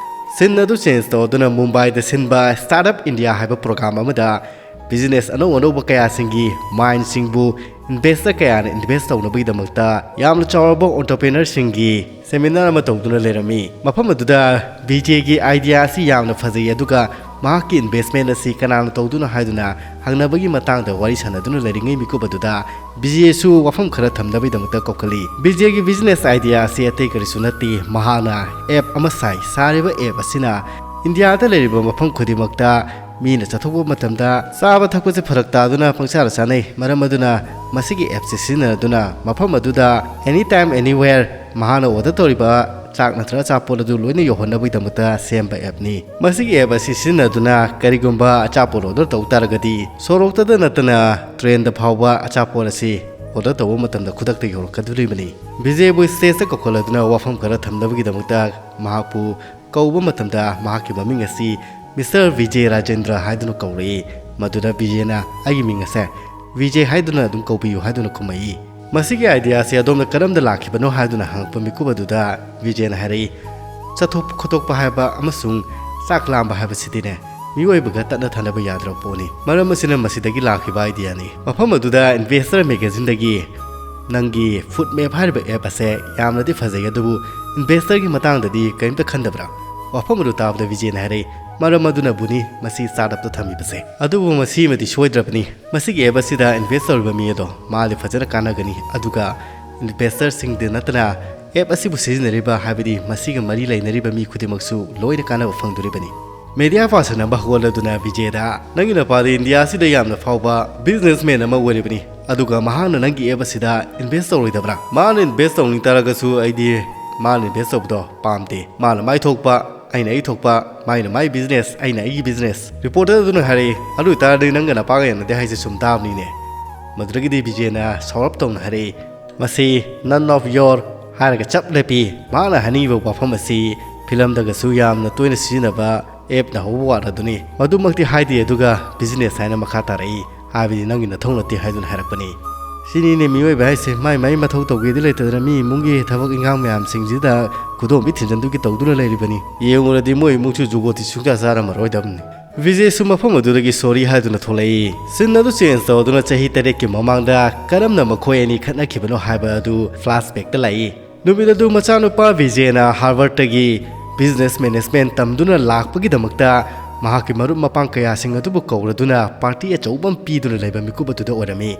ꯁꯤꯟ ꯑꯗꯨ ꯆꯦꯟꯖ ꯇꯧꯗꯨꯅ ꯃꯨꯝꯕꯥꯏꯗ ꯁꯤꯟꯕ ꯁ꯭ꯇꯥꯔꯠ ꯑꯞ ꯏꯟꯗꯤꯌꯥ ꯍꯥꯏꯕ ꯄ꯭ꯔꯣꯒ꯭ꯔꯥꯝ ꯑꯃꯗ ꯕꯤꯖꯤꯅꯦꯁ ꯑꯅꯧ ꯑꯅꯧꯕ ꯀꯌꯥꯁꯤꯡꯒꯤ ꯃꯥꯏꯟꯁꯤꯡꯕꯨ ꯏꯟꯚꯦꯁꯇꯔ ꯀꯌꯥꯅ ꯏꯟꯚꯦꯁ ꯇꯧꯅꯕꯒꯤꯗꯃꯛꯇ ꯌꯥꯝꯅ ꯆꯥꯎꯔꯕ ꯑꯣꯟꯇꯔꯄ꯭ꯔꯦꯅꯔꯁꯤꯡꯒꯤ ꯁꯦꯃꯤꯅꯥꯔ ꯑꯃ ꯇꯧꯗꯨꯅ ꯂꯩꯔꯝꯃꯤ꯫ ꯃꯐꯝ ꯑꯗꯨꯗ ꯕꯤꯖꯦꯒꯤ ꯑꯥꯏꯗꯤꯌꯥ ꯑꯁꯤ ꯌꯥꯝꯅ ꯐꯖꯩ, ꯑꯗꯨꯒ ꯃꯍꯥꯛꯀꯤ ꯏꯟꯚꯦꯁꯃꯦꯟ ꯑꯁꯤ ꯀꯅꯥꯅ ꯇꯧꯗꯨꯅ ꯍꯥꯏꯗꯨꯅ ꯍꯪꯅꯕꯒꯤ ꯃꯇꯥꯡꯗ ꯋꯥꯔꯤ ꯁꯥꯟꯅꯗꯨꯅ ꯂꯩꯔꯤꯉꯩ ꯃꯤꯀꯨꯞ ꯑꯗꯨꯗ ꯕꯤꯖꯦꯁꯨ ꯋꯥꯐꯝ ꯈꯔ ꯊꯝꯅꯕꯒꯤꯗꯃꯛꯇ ꯀꯧꯈꯠꯂꯤ꯫ ꯕꯤꯖꯦꯒꯤ ꯕꯤꯖꯤꯅꯦꯁ ꯑꯥꯏꯗꯤꯌꯥ ꯑꯁꯤ ꯑꯇꯩ ꯀꯔꯤꯁꯨ ꯅꯠꯇꯦ, ꯃꯍꯥꯛꯅ ꯑꯦꯞ ꯑꯃ ꯁꯥꯏ꯫ ꯁꯥꯔꯤꯕ ꯑꯦꯞ ꯑꯁꯤꯅ ꯏꯟꯗꯤꯌꯥꯗ ꯂꯩꯔꯤꯕ ꯃꯐꯝ ꯈꯨꯗꯤꯡꯃꯛꯇ ꯃꯤꯅ ꯆꯠꯊꯣꯛꯄ ꯃꯇꯝꯗ ꯆꯥꯕ ꯊꯛꯄꯁꯦ ꯐꯔꯛ ꯇꯥꯗꯨꯅ ꯄꯪꯆꯥꯗ ꯆꯥꯅꯩ꯫ ꯃꯔꯝ ꯑꯗꯨꯅ ꯃꯁꯤꯒꯤ ꯑꯦꯞꯁꯤ ꯁꯤꯖꯤꯟꯅꯗꯨꯅ ꯃꯐꯝ ꯑꯗꯨꯗ anytime anywhere ꯃꯍꯥꯛꯅ ꯑꯣꯔꯗꯔ ꯇꯧꯔꯤꯕ ꯆꯥꯛ ꯅꯠꯇ꯭ꯔꯒ ꯑꯆꯥꯄꯣꯠ ꯑꯗꯨ ꯂꯣꯏꯅ ꯌꯧꯍꯟꯅꯕꯒꯤꯗꯃꯛꯇ ꯁꯦꯝꯕ ꯑꯦꯞꯅꯤ꯫ ꯃꯁꯤꯒꯤ ꯑꯦꯞ ꯑꯁꯤ ꯁꯤꯖꯤꯟꯅꯗꯨꯅ ꯀꯔꯤꯒꯨꯝꯕ ꯑꯆꯥꯄꯣꯠ ꯑꯣꯔꯗꯔ ꯇꯧ ꯇꯥꯔꯒꯗꯤ ꯁꯣꯔꯣꯛꯇꯗ ꯅꯠꯇꯅ ꯇ꯭ꯔꯦꯟꯗ ꯐꯥꯎꯕ ꯑꯆꯥꯄꯣꯠ ꯑꯁꯤ ꯑꯣꯔꯗꯔ ꯇꯧꯕ ꯃꯇꯝꯗ ꯈꯨꯗꯛꯇ ꯌꯧꯔꯛꯀꯗꯧꯔꯤꯕꯅꯤ꯫ ꯕꯤꯖꯦꯕꯨ ꯁ꯭ꯇꯦꯖꯇ ꯀꯧꯈꯠꯂꯗꯨꯅ ꯋꯥꯐꯝ ꯈꯔ ꯊꯝꯅꯕꯒꯤꯗꯃꯛꯇ ꯃꯍꯥꯛꯄꯨ ꯀꯧꯕ ꯃꯇꯝꯗ ꯃꯍꯥꯛꯀꯤ ꯃꯃꯤꯡ ꯑꯁꯤ ꯃꯤꯁꯇꯔ ꯕꯤꯖꯦ ꯔꯥꯖꯦꯟꯗ꯭ꯔ ꯍꯥꯏꯗꯨꯅ ꯀꯧꯔꯛꯏ꯫ ꯃꯗꯨꯗ ꯕꯤꯖꯦꯅ "ꯑꯩꯒꯤ ꯃꯤꯡ ꯑꯁꯦ ꯕꯤꯖꯦ ꯍꯥꯏꯗꯨꯅ ꯑꯗꯨꯝ ꯀꯧꯕꯤꯌꯨ" ꯍꯥꯏꯗꯨꯅ ꯈꯨꯝꯃꯛꯏ꯫ ꯃꯁꯤꯒꯤ ꯑꯥꯏꯗꯤꯌꯥꯁꯤ ꯑꯗꯣꯝꯗ ꯀꯔꯝꯗ ꯂꯥꯛꯈꯤꯕꯅꯣ ꯍꯥꯏꯗꯨꯅ ꯍꯪꯉꯛꯄ ꯃꯤꯀꯨꯞ ꯑꯗꯨꯗ ꯕꯤꯖꯦꯅ ꯍꯥꯏꯔꯛꯏ, "ꯆꯠꯊꯣꯛ ꯈꯣꯠꯇꯣꯛꯄ ꯍꯥꯏꯕ ꯑꯃꯁꯨꯡ ꯆꯥꯛ ꯂꯥꯝꯕ ꯍꯥꯏꯕꯁꯤꯗꯤꯅꯦ, ꯃꯤꯑꯣꯏꯕꯒ ꯇꯠꯅ ꯊꯥꯅꯕ ꯌꯥꯗ꯭ꯔꯕ ꯄꯣꯠꯅꯤ꯫ ꯃꯔꯝ ꯑꯁꯤꯅ ꯃꯁꯤꯗꯒꯤ ꯂꯥꯛꯈꯤꯕ ꯑꯥꯏꯗꯤꯌꯥꯅꯤ꯫" ꯃꯐꯝ ꯑꯗꯨꯗ ꯏꯟꯚꯦꯁꯇꯔ ꯃꯦꯒꯥꯖꯤꯟꯗꯒꯤ "ꯅꯪꯒꯤ ꯐꯨꯗ ꯃꯦꯞ ꯍꯥꯏꯔꯤꯕ ꯑꯦꯞ ꯑꯁꯦ ꯌꯥꯝꯅꯗꯤ ꯐꯖꯩ, ꯑꯗꯨꯕꯨ ꯏꯟꯚꯦꯁꯇꯔꯒꯤ ꯃꯇꯥꯡꯗꯗꯤ ꯀꯔꯤꯝꯇ ꯈꯟꯗꯕ꯭ꯔꯥ?" ꯋꯥꯐꯝ ꯑꯗꯨ ꯇꯥꯕꯗ ꯕꯤꯖꯦꯅ ꯍꯥꯏꯔꯛꯏ, "ꯃꯔꯝ ꯑꯗꯨꯅꯕꯨꯅꯤ ꯃꯁꯤ ꯁ꯭ꯇꯥꯔꯠ ꯑꯞꯇ ꯊꯝꯃꯤꯕꯁꯦ꯫ ꯑꯗꯨꯕꯨ ꯃꯁꯤꯃꯗꯤ ꯁꯣꯏꯗ꯭ꯔꯕꯅꯤ, ꯃꯁꯤꯒꯤ ꯑꯦꯞ ꯑꯁꯤꯗ ꯏꯟꯚꯦꯁ ꯇꯧꯔꯤꯕ ꯃꯤ ꯑꯗꯣ ꯃꯥꯗꯤ ꯐꯖꯅ ꯀꯥꯟꯅꯒꯅꯤ, ꯑꯗꯨꯒ ꯏꯟꯚꯦꯁꯇꯔꯁꯤꯡꯗ ꯅꯠꯇꯅ ꯑꯦꯞ ꯑꯁꯤꯕꯨ ꯁꯤꯖꯤꯟꯅꯔꯤꯕ, ꯍꯥꯏꯕꯗꯤ ꯃꯁꯤꯒ ꯃꯔꯤ ꯂꯩꯅꯔꯤꯕ ꯃꯤ ꯈꯨꯗꯤꯡꯃꯛꯁꯨ ꯂꯣꯏꯅ ꯀꯥꯟꯅꯕ ꯐꯪꯗꯣꯔꯤꯕꯅꯤ"꯫ ꯃꯦꯗꯤꯌꯥ ꯄꯥꯔꯁꯟ ꯑꯃ ꯍꯧꯒꯠꯂꯗꯨꯅ ꯕꯤꯖꯦꯗ, "ꯅꯪꯒꯤ ꯅꯨꯄꯥꯗꯤ ꯏꯟꯗꯤꯌꯥ ꯑꯁꯤꯗ ꯌꯥꯝꯅ ꯐꯥꯎꯕ ꯕꯤꯖꯤꯅꯦꯁꯃꯦꯟ ꯑꯃ ꯑꯣꯏꯔꯤꯕꯅꯤ, ꯑꯗꯨꯒ ꯃꯍꯥꯛꯅ ꯅꯪꯒꯤ ꯑꯦꯞ ꯑꯁꯤꯗ ꯏꯟꯚꯦꯁ ꯇꯧꯔꯣꯏꯗꯕ꯭ꯔꯥ?" "ꯃꯥꯅ ꯏꯟꯚꯦꯁ ꯇꯧꯅꯤꯡ ꯇꯥꯔꯒꯁꯨ ꯑꯩꯗꯤ ꯃꯥꯅ ꯏꯟꯚꯦꯁ ꯇꯧꯕꯗꯣ ꯄꯥꯝꯗꯦ꯫ ꯃꯥꯅ ꯃꯥꯏꯊꯣꯛꯄ, ꯑꯩꯅ ꯑꯩ ꯊꯣꯛꯄ, ꯃꯥꯏꯅ ꯃꯥꯏ ꯕꯤꯖꯤꯅꯦꯁ, ꯑꯩꯅ ꯑꯩꯒꯤ ꯕꯤꯖꯤꯅꯦꯁ"꯫ ꯔꯤꯄꯣꯔꯇꯔ ꯑꯗꯨꯅ ꯍꯥꯏꯔꯛꯏ, "ꯑꯗꯨ ꯑꯣꯏꯇꯥꯔꯗꯤ ꯅꯪꯒ ꯅꯄꯥꯒ ꯌꯥꯅꯗꯦ ꯍꯥꯏꯁꯦ ꯆꯨꯝ ꯇꯥꯕꯅꯤꯅꯦ"꯫ ꯃꯗꯨꯗꯒꯤꯗꯤ ꯕꯤꯖꯦꯅ ꯁꯥꯎꯔꯞ ꯇꯧꯅ ꯍꯥꯏꯔꯛꯏ, "ꯃꯁꯤ none of your" ꯍꯥꯏꯔꯒ ꯆꯞ ꯂꯦꯞꯄꯤ꯫ ꯃꯍꯥꯛꯅ ꯍꯥꯏꯅꯤꯡꯉꯤꯕ ꯋꯥꯐꯝ ꯑꯁꯤ ꯐꯤꯂꯝꯗꯒꯁꯨ ꯌꯥꯝꯅ ꯇꯣꯏꯅ ꯁꯤꯖꯤꯟꯅꯕ ꯑꯦꯞꯅ ꯍꯧꯕ ꯋꯥꯔꯗ ꯑꯗꯨꯅꯤ꯫ ꯃꯗꯨꯃꯛꯇꯤ ꯍꯥꯏꯗꯦ, ꯑꯗꯨꯒ ꯕꯤꯖꯤꯅꯦꯁ ꯍꯥꯏꯅ ꯃꯈꯥ ꯇꯥꯔꯛꯏ, ꯍꯥꯏꯕꯗꯤ ꯅꯪꯒꯤ ꯅꯊꯧ ꯅꯠꯇꯦ ꯍꯥꯏꯗꯨꯅ ꯍꯥꯏꯔꯛꯄꯅꯤ꯫ ꯁꯤꯅꯤꯅꯦ ꯃꯤꯑꯣꯏꯕ ꯍꯥꯏꯁꯦ, ꯃꯥꯏ ꯃꯥꯏ ꯃꯊꯧ ꯇꯧꯒꯦꯗꯤ ꯂꯩꯇꯗꯅ ꯃꯤ ꯏꯃꯨꯡꯒꯤ ꯊꯕꯛ ꯏꯟꯈꯥꯡ ꯃꯌꯥꯝꯁꯤꯡꯁꯤꯗ ꯈꯨꯗꯣꯝꯕꯤ ꯊꯤꯟꯖꯟꯗꯨꯒꯤ ꯇꯧꯗꯨꯅ ꯂꯩꯔꯤꯕꯅꯤ꯫ ꯌꯦꯡꯉꯨꯔꯗꯤ ꯃꯣꯏ ꯏꯃꯨꯡꯁꯨ ꯖꯨꯒꯣꯠꯇꯤ ꯁꯨꯡꯆꯥ ꯆꯥꯔꯝꯃꯔꯣꯏꯗꯕꯅꯤ꯫ ꯕꯤꯖꯦꯁꯨ ꯃꯐꯝ ꯑꯗꯨꯗꯒꯤ ꯁꯣꯔꯤ ꯍꯥꯏꯗꯨꯅ ꯊꯣꯛꯂꯛꯏ꯫ ꯁꯤꯟ ꯑꯗꯨ ꯆꯦꯟꯖ ꯇꯧꯗꯨꯅ ꯆꯍꯤ ꯇꯔꯦꯠꯀꯤ ꯃꯃꯥꯡꯗ ꯀꯔꯝꯅ ꯃꯈꯣꯏ ꯑꯅꯤ ꯈꯠꯅꯈꯤꯕꯅꯣ ꯍꯥꯏꯕ ꯑꯗꯨ ꯐ꯭ꯂꯥꯁꯕꯦꯛꯇ ꯂꯥꯛꯏ꯫ ꯅꯨꯃꯤꯠ ꯑꯗꯨ ꯃꯆꯥꯅꯨꯄꯥ ꯕꯤꯖꯦꯅ ꯍꯥꯔꯕꯔꯠꯇꯒꯤ ꯕꯤꯖꯤꯅꯦꯁ ꯃꯦꯅꯦꯖꯃꯦꯟ ꯇꯝꯗꯨꯅ ꯂꯥꯛꯄꯒꯤꯗꯃꯛꯇ ꯃꯍꯥꯛꯀꯤ ꯃꯔꯨꯞ ꯃꯄꯥꯡ ꯀꯌꯥꯁꯤꯡ ꯑꯗꯨꯕꯨ ꯀꯧꯔꯗꯨꯅ ꯄꯥꯔꯇꯤ ꯑꯆꯧꯕ ꯑꯃ ꯄꯤꯗꯨꯅ ꯂꯩꯕ ꯃꯤꯀꯨꯞ ꯑꯗꯨꯗ ꯑꯣꯏꯔꯝꯃꯤ꯫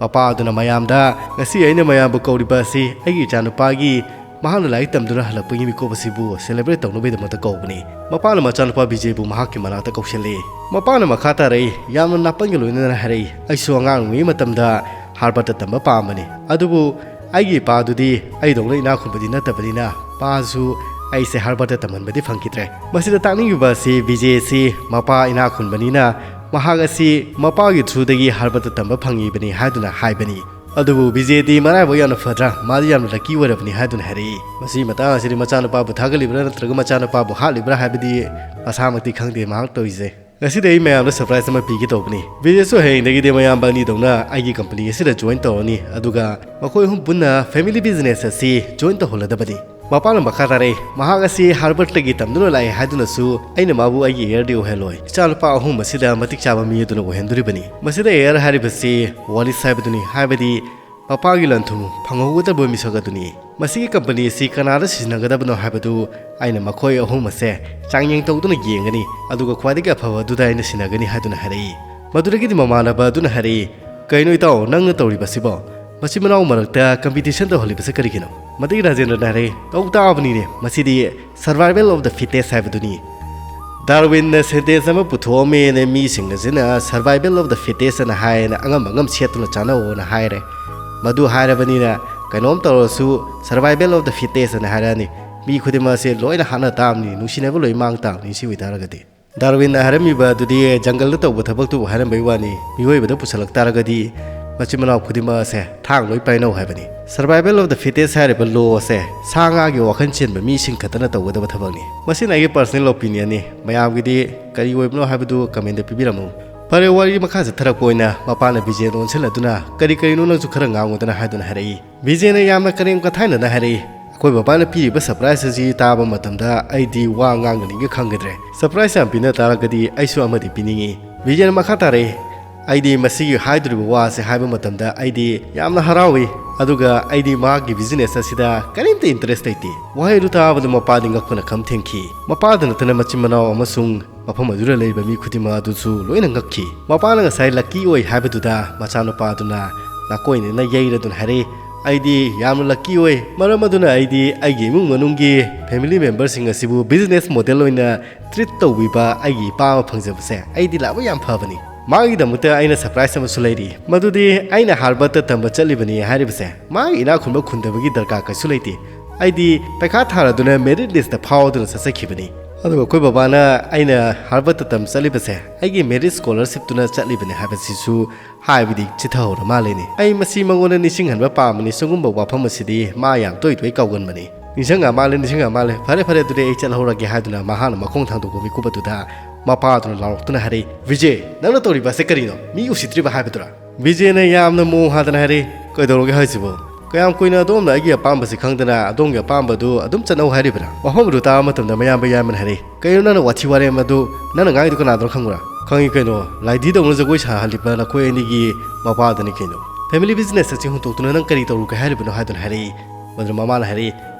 ꯃꯄꯥ ꯑꯗꯨꯅ ꯃꯌꯥꯝꯗ, "ꯉꯁꯤ ꯑꯩꯅ ꯃꯌꯥꯝꯕꯨ ꯀꯧꯔꯤꯕ ꯑꯁꯤ ꯑꯩꯒꯤ ꯏꯆꯥꯅꯨꯄꯥꯒꯤ ꯃꯍꯥꯛꯅ ꯂꯥꯏꯔꯤꯛ ꯇꯝꯗꯨꯅ ꯍꯜꯂꯛꯄꯒꯤ ꯃꯤꯀꯨꯞ ꯑꯁꯤꯕꯨ ꯁꯦꯂꯦꯕ꯭ꯔꯦꯠ ꯇꯧꯅꯕꯒꯤꯗꯃꯛꯇ ꯀꯧꯕꯅꯤ"꯫ ꯃꯄꯥꯅ ꯃꯆꯥꯅꯨꯄꯥ ꯕꯤꯖꯦꯕꯨ ꯃꯍꯥꯛꯀꯤ ꯃꯅꯥꯛꯇ ꯀꯧꯁꯤꯜꯂꯤ꯫ ꯃꯄꯥꯅ ꯃꯈꯥ ꯇꯥꯔꯛꯏ, "ꯌꯥꯝꯅ ꯅꯥꯄꯟꯒ ꯂꯣꯏꯅꯅ ꯍꯥꯏꯔꯛꯏ, ꯑꯩꯁꯨ ꯑꯉꯥꯡ ꯑꯣꯏꯔꯤꯉꯩ ꯃꯇꯝꯗ ꯍꯥꯔꯕꯔꯠꯇ ꯇꯝꯕ ꯄꯥꯝꯕꯅꯤ, ꯑꯗꯨꯕꯨ ꯑꯩꯒꯤ ꯏꯄꯥꯗꯨꯗꯤ ꯑꯩꯗꯧꯅ ꯏꯅꯥꯛ ꯈꯨꯟꯕꯗꯤ ꯅꯠꯇꯕꯅꯤꯅ ꯃꯥꯁꯨ ꯑꯩꯁꯦ ꯍꯥꯔꯕꯔꯠꯇ ꯇꯝꯍꯟꯕꯗꯤ ꯐꯪꯈꯤꯗ꯭ꯔꯦ"꯫ ꯃꯁꯤꯗ ꯇꯥꯛꯅꯤꯡꯉꯤꯕ ꯑꯁꯤ ꯕꯤꯖꯦ ꯑꯁꯤ ꯃꯄꯥ ꯏꯅꯥꯛ ꯈꯨꯟꯕꯅꯤꯅ ꯃꯍꯥꯛ ꯑꯁꯤ ꯃꯄꯥꯒꯤ ꯊ꯭ꯔꯨꯗꯒꯤ ꯍꯥꯔꯕꯔꯠꯇ ꯇꯝꯕ ꯐꯪꯉꯤꯕꯅꯤ ꯍꯥꯏꯗꯨꯅ ꯍꯥꯏꯕꯅꯤ꯫ ꯑꯗꯨꯕꯨ ꯕꯤꯖꯦꯗꯤ ꯃꯔꯥꯏꯕꯛ ꯌꯥꯝꯅ ꯐꯗ꯭ꯔꯥ, ꯃꯥꯗꯤ ꯌꯥꯝꯅ ꯂꯛꯀꯤ ꯑꯣꯏꯔꯕꯅꯤ ꯍꯥꯏꯗꯨꯅ ꯍꯥꯏꯔꯛꯏ꯫ ꯃꯁꯤꯒꯤ ꯃꯇꯥꯡ ꯑꯁꯤꯗꯤ ꯃꯆꯥꯅꯨꯄꯥꯕꯨ ꯊꯥꯒꯠꯂꯤꯕ꯭ꯔꯥ ꯅꯠꯇ꯭ꯔꯒ ꯃꯆꯥꯅꯨꯄꯥꯕꯨ ꯍꯥꯠꯂꯤꯕ꯭ꯔꯥ ꯍꯥꯏꯕꯗꯤ ꯃꯁꯥꯃꯛꯇꯤ ꯈꯪꯗꯦ ꯃꯍꯥꯛ ꯇꯧꯔꯤꯁꯦ꯫ ꯉꯁꯤꯗꯤ ꯑꯩ ꯃꯌꯥꯝꯗ ꯁꯔꯄ꯭ꯔꯥꯏꯖ ꯑꯃ ꯄꯤꯒꯦ ꯇꯧꯕꯅꯤ꯫ ꯕꯤꯖꯦꯁꯨ ꯍꯌꯦꯡꯗꯒꯤꯗꯤ ꯃꯌꯥꯝꯕ ꯑꯅꯤꯗꯧꯅ ꯑꯩꯒꯤ ꯀꯝꯄꯅꯤ ꯑꯁꯤꯗ ꯖꯣꯏꯟ ꯇꯧꯔꯅꯤ, ꯑꯗꯨꯒ ꯃꯈꯣꯏ ꯑꯍꯨꯝ ꯄꯨꯟꯅ ꯐꯦꯃꯤꯂꯤ ꯕꯤꯖꯤꯅꯦꯁ ꯑꯁꯤ ꯖꯣꯏꯟ ꯇꯧꯍꯜꯂꯗꯕꯅꯤ꯫ ꯃꯄꯥꯅ ꯃꯈꯥ ꯇꯥꯔꯛꯏ, ꯃꯍꯥꯛ ꯑꯁꯤ ꯍꯥꯔꯕꯔꯠꯇꯒꯤ ꯇꯝꯗꯨꯅ ꯂꯥꯛꯑꯦ ꯍꯥꯏꯗꯨꯅꯁꯨ ꯑꯩꯅ ꯃꯥꯕꯨ ꯑꯩꯒꯤ ꯍꯦꯌꯔꯗꯤ ꯑꯣꯏꯍꯜꯂꯣꯏ꯫ ꯏꯆꯥꯅꯨꯄꯥ ꯑꯍꯨꯝ ꯑꯁꯤꯗ ꯃꯇꯤꯛ ꯆꯥꯕ ꯃꯤ ꯑꯗꯨꯅ ꯑꯣꯏꯍꯟꯗꯣꯔꯤꯕꯅꯤ꯫ ꯃꯁꯤꯗ ꯍꯦꯌꯔ ꯍꯥꯏꯔꯤꯕꯁꯤ ꯋꯥꯂꯤꯁ ꯍꯥꯏꯕꯗꯨꯅꯤ, ꯍꯥꯏꯕꯗꯤ ꯃꯄꯥꯒꯤ ꯂꯟ-ꯊꯨꯝ ꯐꯪꯍꯧꯒꯗꯕ ꯃꯤꯁꯛ ꯑꯗꯨꯅꯤ꯫ ꯃꯁꯤꯒꯤ ꯀꯝꯄꯅꯤ ꯑꯁꯤ ꯀꯅꯥꯗ ꯁꯤꯖꯤꯟꯅꯒꯗꯕꯅꯣ ꯍꯥꯏꯕꯗꯨ ꯑꯩꯅ ꯃꯈꯣꯏ ꯑꯍꯨꯝ ꯑꯁꯦ ꯆꯥꯡꯌꯦꯡ ꯇꯧꯗꯨꯅ ꯌꯦꯡꯒꯅꯤ, ꯑꯗꯨꯒ ꯈ꯭ꯋꯥꯏꯗꯒꯤ ꯑꯐꯕ ꯑꯗꯨꯗ ꯑꯩꯅ ꯁꯤꯟꯅꯒꯅꯤ ꯍꯥꯏꯗꯨꯅ ꯍꯥꯏꯔꯛꯏ꯫ ꯃꯗꯨꯗꯒꯤꯗꯤ ꯃꯃꯥꯟꯅꯕ ꯑꯗꯨꯅ ꯍꯥꯏꯔꯛꯏ, "ꯀꯩꯅꯣ ꯏꯇꯥꯎ, ꯅꯪꯅ ꯇꯧꯔꯤꯕꯁꯤꯕꯣ? ꯃꯆꯤꯟ ꯃꯅꯥꯎ ꯃꯔꯛꯇ ꯀꯝꯄꯤꯇꯤꯁꯟ ꯇꯧꯍꯜꯂꯤꯕꯁꯤ ꯀꯔꯤꯒꯤꯅꯣ?" ꯃꯗꯨꯒꯤ ꯔꯥꯖꯦꯟꯗ꯭ꯔꯅ ꯍꯥꯏꯔꯛꯏ, "ꯇꯧ ꯇꯥꯕꯅꯤꯅꯦ, ꯃꯁꯤꯗꯤ survival of the fittest ꯍꯥꯏꯕꯗꯨꯅꯤ꯫ ꯗꯥꯔꯋꯤꯟꯅ ꯁꯦꯟꯇꯦꯟꯁ ꯑꯃ ꯄꯨꯊꯣꯛꯑꯝꯃꯦꯅ ꯃꯤꯁꯤꯡ ꯑꯁꯤꯅ survival of the fittest ꯑꯅ ꯍꯥꯏꯌꯦꯅ ꯑꯉꯝ ꯑꯉꯝ ꯁꯦꯠꯇꯨꯅ ꯆꯥꯅꯧꯑꯣꯅ ꯍꯥꯏꯔꯦ꯫ ꯃꯗꯨ ꯍꯥꯏꯔꯕꯅꯤꯅ ꯀꯩꯅꯣꯝ ꯇꯧꯔꯁꯨ survival of the fittest ꯑꯅ ꯍꯥꯏꯔꯛꯑꯅꯤ꯫ ꯃꯤ ꯈꯨꯗꯤꯡꯃꯛ ꯑꯁꯦ ꯂꯣꯏꯅ ꯍꯥꯠꯅ ꯇꯥꯕꯅꯤ, ꯅꯨꯡꯁꯤꯅꯕ ꯂꯣꯏ ꯃꯥꯡ ꯇꯥꯕꯅꯤ ꯁꯤ ꯑꯣꯏꯇꯥꯔꯒꯗꯤ"꯫ ꯗꯥꯔꯋꯤꯟꯅ ꯍꯥꯏꯔꯝꯃꯤꯕ ꯑꯗꯨꯗꯤ ꯖꯪꯒꯜꯗ ꯇꯧꯕ ꯊꯕꯛꯇꯨꯕꯨ ꯍꯥꯏꯔꯝꯕꯩ ꯋꯥꯅꯤ, ꯃꯤꯑꯣꯏꯕꯗ ꯄꯨꯁꯜꯂꯛ ꯇꯥꯔꯒꯗꯤ ꯃꯆꯤꯟ ꯃꯅꯥꯎ ꯈꯨꯗꯤꯡꯃꯛ ꯑꯁꯦ ꯊꯥꯡ ꯂꯣꯏ ꯄꯥꯏꯅꯧ ꯍꯥꯏꯕꯅꯤ꯫ Survival of the fittest ꯍꯥꯏꯔꯤꯕ law ꯑꯁꯦ ꯁꯥ ꯉꯥꯒꯤ ꯋꯥꯈꯜ ꯆꯦꯟꯕ ꯃꯤꯁꯤꯡ ꯈꯛꯇꯅ ꯇꯧꯒꯗꯕ ꯊꯕꯛꯅꯤ꯫ ꯃꯁꯤꯅ ꯑꯩꯒꯤ personal opinionꯅꯤ, ꯃꯌꯥꯝꯒꯤꯗꯤ ꯀꯔꯤ ꯑꯣꯏꯕꯅꯣ ꯍꯥꯏꯕꯗꯨ commentꯇ ꯄꯤꯕꯤꯔꯝꯃꯨ꯫ ꯐꯔꯦ, ꯋꯥꯔꯤ ꯃꯈꯥ ꯆꯠꯊꯔꯛꯄ ꯑꯣꯏꯅ ꯃꯄꯥꯅ ꯕꯤꯖꯦꯟ ꯑꯣꯟꯁꯤꯜꯂꯗꯨꯅ, "ꯀꯔꯤ ꯀꯔꯤꯅꯣ ꯅꯪꯁꯨ ꯈꯔ ꯉꯥꯡꯉꯨꯗꯅ" ꯍꯥꯏꯗꯨꯅ ꯍꯥꯏꯔꯛꯏ꯫ ꯕꯤꯖꯦꯟꯅ ꯌꯥꯝꯅ ꯀꯔꯦꯝ ꯀꯊꯥꯏꯅꯅ ꯍꯥꯏꯔꯛꯏ꯫ ꯑꯩꯈꯣꯏ ꯕꯕꯥꯅ ꯄꯤꯔꯤꯕ surprise ꯑꯁꯤ ꯇꯥꯕ ꯃꯇꯝꯗ ꯑꯩꯗꯤ ꯋꯥ ꯉꯥꯡꯒꯅꯤꯒ ꯈꯪꯒꯗ꯭ꯔꯦ꯫ Surprise ꯌꯥꯝ ꯄꯤꯅ ꯇꯥꯔꯒꯗꯤ ꯑꯩꯁꯨ ꯑꯃꯗꯤ ꯄꯤꯅꯤꯡꯏ꯫ ꯕꯤꯖꯦꯟꯅ ꯃꯈꯥ ꯇꯥꯔꯛꯏ, "ꯑꯩꯗꯤ ꯃꯁꯤꯒꯤ ꯍꯥꯏꯗꯣꯔꯤꯕ ꯋꯥ ꯑꯁꯤ ꯍꯥꯏꯕ ꯃꯇꯝꯗ ꯑꯩꯗꯤ ꯌꯥꯝꯅ ꯍꯔꯥꯎꯏ, ꯑꯗꯨꯒ ꯑꯩꯗꯤ ꯃꯍꯥꯛꯀꯤ business ꯑꯁꯤꯗ ꯀꯔꯤꯝꯇ interest ꯂꯩꯇꯦ"꯫ ꯋꯥꯍꯩ ꯑꯗꯨ ꯇꯥꯕꯗ ꯃꯄꯥꯗꯤ ꯉꯛꯄꯅ ꯈꯝ ꯊꯦꯡꯈꯤ꯫ ꯃꯄꯥꯗ ꯅꯠꯇꯅ ꯃꯆꯤꯟ ꯃꯅꯥꯎ ꯑꯃꯁꯨꯡ ꯃꯐꯝ ꯑꯗꯨꯗ ꯂꯩꯕ ꯃꯤ ꯈꯨꯗꯤꯡꯃꯛ ꯑꯗꯨꯁꯨ ꯂꯣꯏꯅ ꯉꯛꯈꯤ꯫ ꯃꯄꯥꯅ ꯉꯁꯥꯏ lucky ꯑꯣꯏ ꯍꯥꯏꯕꯗꯨꯗ ꯃꯆꯥꯅꯨꯄꯥ ꯑꯗꯨꯅ ꯅꯥꯀꯣꯏꯅꯅ ꯌꯩꯔꯗꯨꯅ ꯍꯥꯏꯔꯛꯏ, "ꯑꯩꯗꯤ ꯌꯥꯝꯅ lucky ꯑꯣꯏ, ꯃꯔꯝ ꯑꯗꯨꯅ ꯑꯩꯗꯤ ꯑꯩꯒꯤ ꯏꯃꯨꯡ ꯃꯅꯨꯡꯒꯤ family memberꯁꯤꯡ ꯑꯁꯤꯕꯨ business model ꯑꯣꯏꯅ treat ꯇꯧꯕꯤꯕ ꯑꯩꯒꯤ ꯏꯄꯥ ꯑꯃ ꯐꯪꯖꯕꯁꯦ ꯑꯩꯗꯤ ꯂꯥꯏꯕꯛ ꯌꯥꯝ ꯐꯕꯅꯤ"꯫ ꯃꯥꯒꯤꯗꯃꯛꯇ ꯑꯩꯅ surprise ꯑꯃꯁꯨ ꯂꯩꯔꯤ, ꯃꯗꯨꯗꯤ ꯑꯩꯅ Harvardꯇ ꯇꯝꯕ ꯆꯠꯂꯤꯕꯅꯤ ꯍꯥꯏꯔꯤꯕꯁꯦ꯫ ꯃꯥꯒꯤ ꯏꯅꯥꯛ ꯈꯨꯟꯕ ꯈꯨꯟꯗꯕꯒꯤ ꯗꯔꯀꯥꯔ ꯀꯩꯁꯨ ꯂꯩꯇꯦ꯫ ꯑꯩꯗꯤ ꯄꯩꯈꯥ ꯊꯥꯔꯗꯨꯅ merit listꯇ ꯐꯥꯎꯗꯨꯅ ꯆꯠꯆꯈꯤꯕꯅꯤ꯫ ꯑꯗꯨꯒ ꯑꯩꯈꯣꯏ ꯕꯕꯥꯅ ꯑꯩꯅ Harvardꯇ ꯇꯝ ꯆꯠꯂꯤꯕꯁꯦ ꯑꯩꯒꯤ merit scholarshipꯇꯨꯅ ꯆꯠꯂꯤꯕꯅꯤ ꯍꯥꯏꯕꯁꯤꯁꯨ ꯍꯥꯏꯕꯗꯤ ꯆꯤꯊꯍꯧꯔ ꯃꯥꯜꯂꯦꯅꯦ꯫ ꯑꯩ ꯃꯁꯤ ꯃꯉꯣꯟꯗ ꯅꯤꯡꯁꯤꯡꯍꯟꯕ ꯄꯥꯝꯕꯅꯤ, ꯁꯤꯒꯨꯝꯕ ꯋꯥꯐꯝ ꯑꯁꯤꯗꯤ ꯃꯥ ꯌꯥꯝ ꯇꯣꯏ ꯇꯣꯏ ꯀꯥꯎꯒꯟꯕꯅꯤ꯫ "ꯅꯤꯡꯁꯤꯡꯉ ꯃꯥꯜꯂꯦ, ꯅꯤꯡꯁꯤꯡꯉ ꯃꯥꯜꯂꯦ꯫ ꯐꯔꯦ, ꯐꯔꯦ, ꯑꯗꯨꯗꯤ ꯑꯩ ꯆꯠꯍꯧꯔꯒꯦ" ꯍꯥꯏꯗꯨꯅ ꯃꯍꯥꯛꯅ ꯃꯈꯣꯡ ꯊꯥꯡꯗꯣꯛꯄ ꯃꯤꯀꯨꯞ ꯑꯗꯨꯗ ꯃꯄꯥꯗꯨꯅ ꯂꯥꯎꯔꯛꯇꯨꯅ ꯍꯥꯏꯔꯛꯏ, "ꯕꯤꯖꯦ, ꯅꯪꯅ ꯇꯧꯔꯤꯕ ꯑꯁꯦ ꯀꯔꯤꯅꯣ? ꯃꯤ ꯎꯁꯤꯠꯇ꯭ꯔꯤꯕ ꯍꯥꯏꯕꯗꯨꯔꯥ?" ꯕꯤꯖꯦꯅ ꯌꯥꯝꯅ ꯃꯑꯣꯡ ꯍꯥꯗꯅ ꯍꯥꯏꯔꯛꯏ, "ꯀꯩꯗꯧꯔꯒꯦ ꯍꯥꯏꯁꯤꯕꯣ? ꯀꯌꯥꯝ ꯀꯨꯏꯅ ꯑꯗꯣꯝꯅ ꯑꯩꯒꯤ ꯑꯄꯥꯝꯕꯁꯤ ꯈꯪꯗꯅ ꯑꯗꯣꯝꯒꯤ ꯑꯄꯥꯝꯕꯗꯨ ꯑꯗꯨꯝ ꯆꯠꯅꯧ ꯍꯥꯏꯔꯤꯕ꯭ꯔꯥ?" ꯋꯥꯐꯝ ꯑꯗꯨ ꯇꯥꯕ ꯃꯇꯝꯗ ꯃꯌꯥꯝꯕ ꯌꯥꯏꯃꯅ ꯍꯥꯏꯔꯛꯏ, "ꯀꯩꯅꯣ ꯅꯪꯅ ꯋꯥꯊꯤ ꯋꯥꯔꯦꯝ ꯑꯗꯨ ꯅꯪꯅ ꯉꯥꯡꯉꯤꯗꯨ ꯀꯅꯥꯗꯅꯣ ꯈꯪꯕ꯭ꯔꯥ?" "ꯈꯪꯉꯤ ꯀꯩꯅꯣ, ꯂꯥꯏꯙꯤꯗꯧꯅ ꯖꯒꯣꯏ ꯁꯥꯍꯜꯂꯤꯕ ꯅꯈꯣꯏ ꯑꯅꯤꯒꯤ ꯃꯄꯥꯗꯅꯤ ꯀꯩꯅꯣ꯫ "Family business ꯑꯁꯤ ꯍꯨꯟꯗꯣꯛꯇꯨꯅ ꯅꯪ ꯀꯔꯤ ꯇꯧꯔꯨꯒꯦ ꯍꯥꯏꯔꯤꯕꯅꯣ?" ꯍꯥꯏꯗꯨꯅ ꯍꯥꯏꯔꯛꯏ꯫ ꯃꯗꯨꯗ ꯃꯃꯥꯅ ꯍꯥꯏꯔꯛꯏ,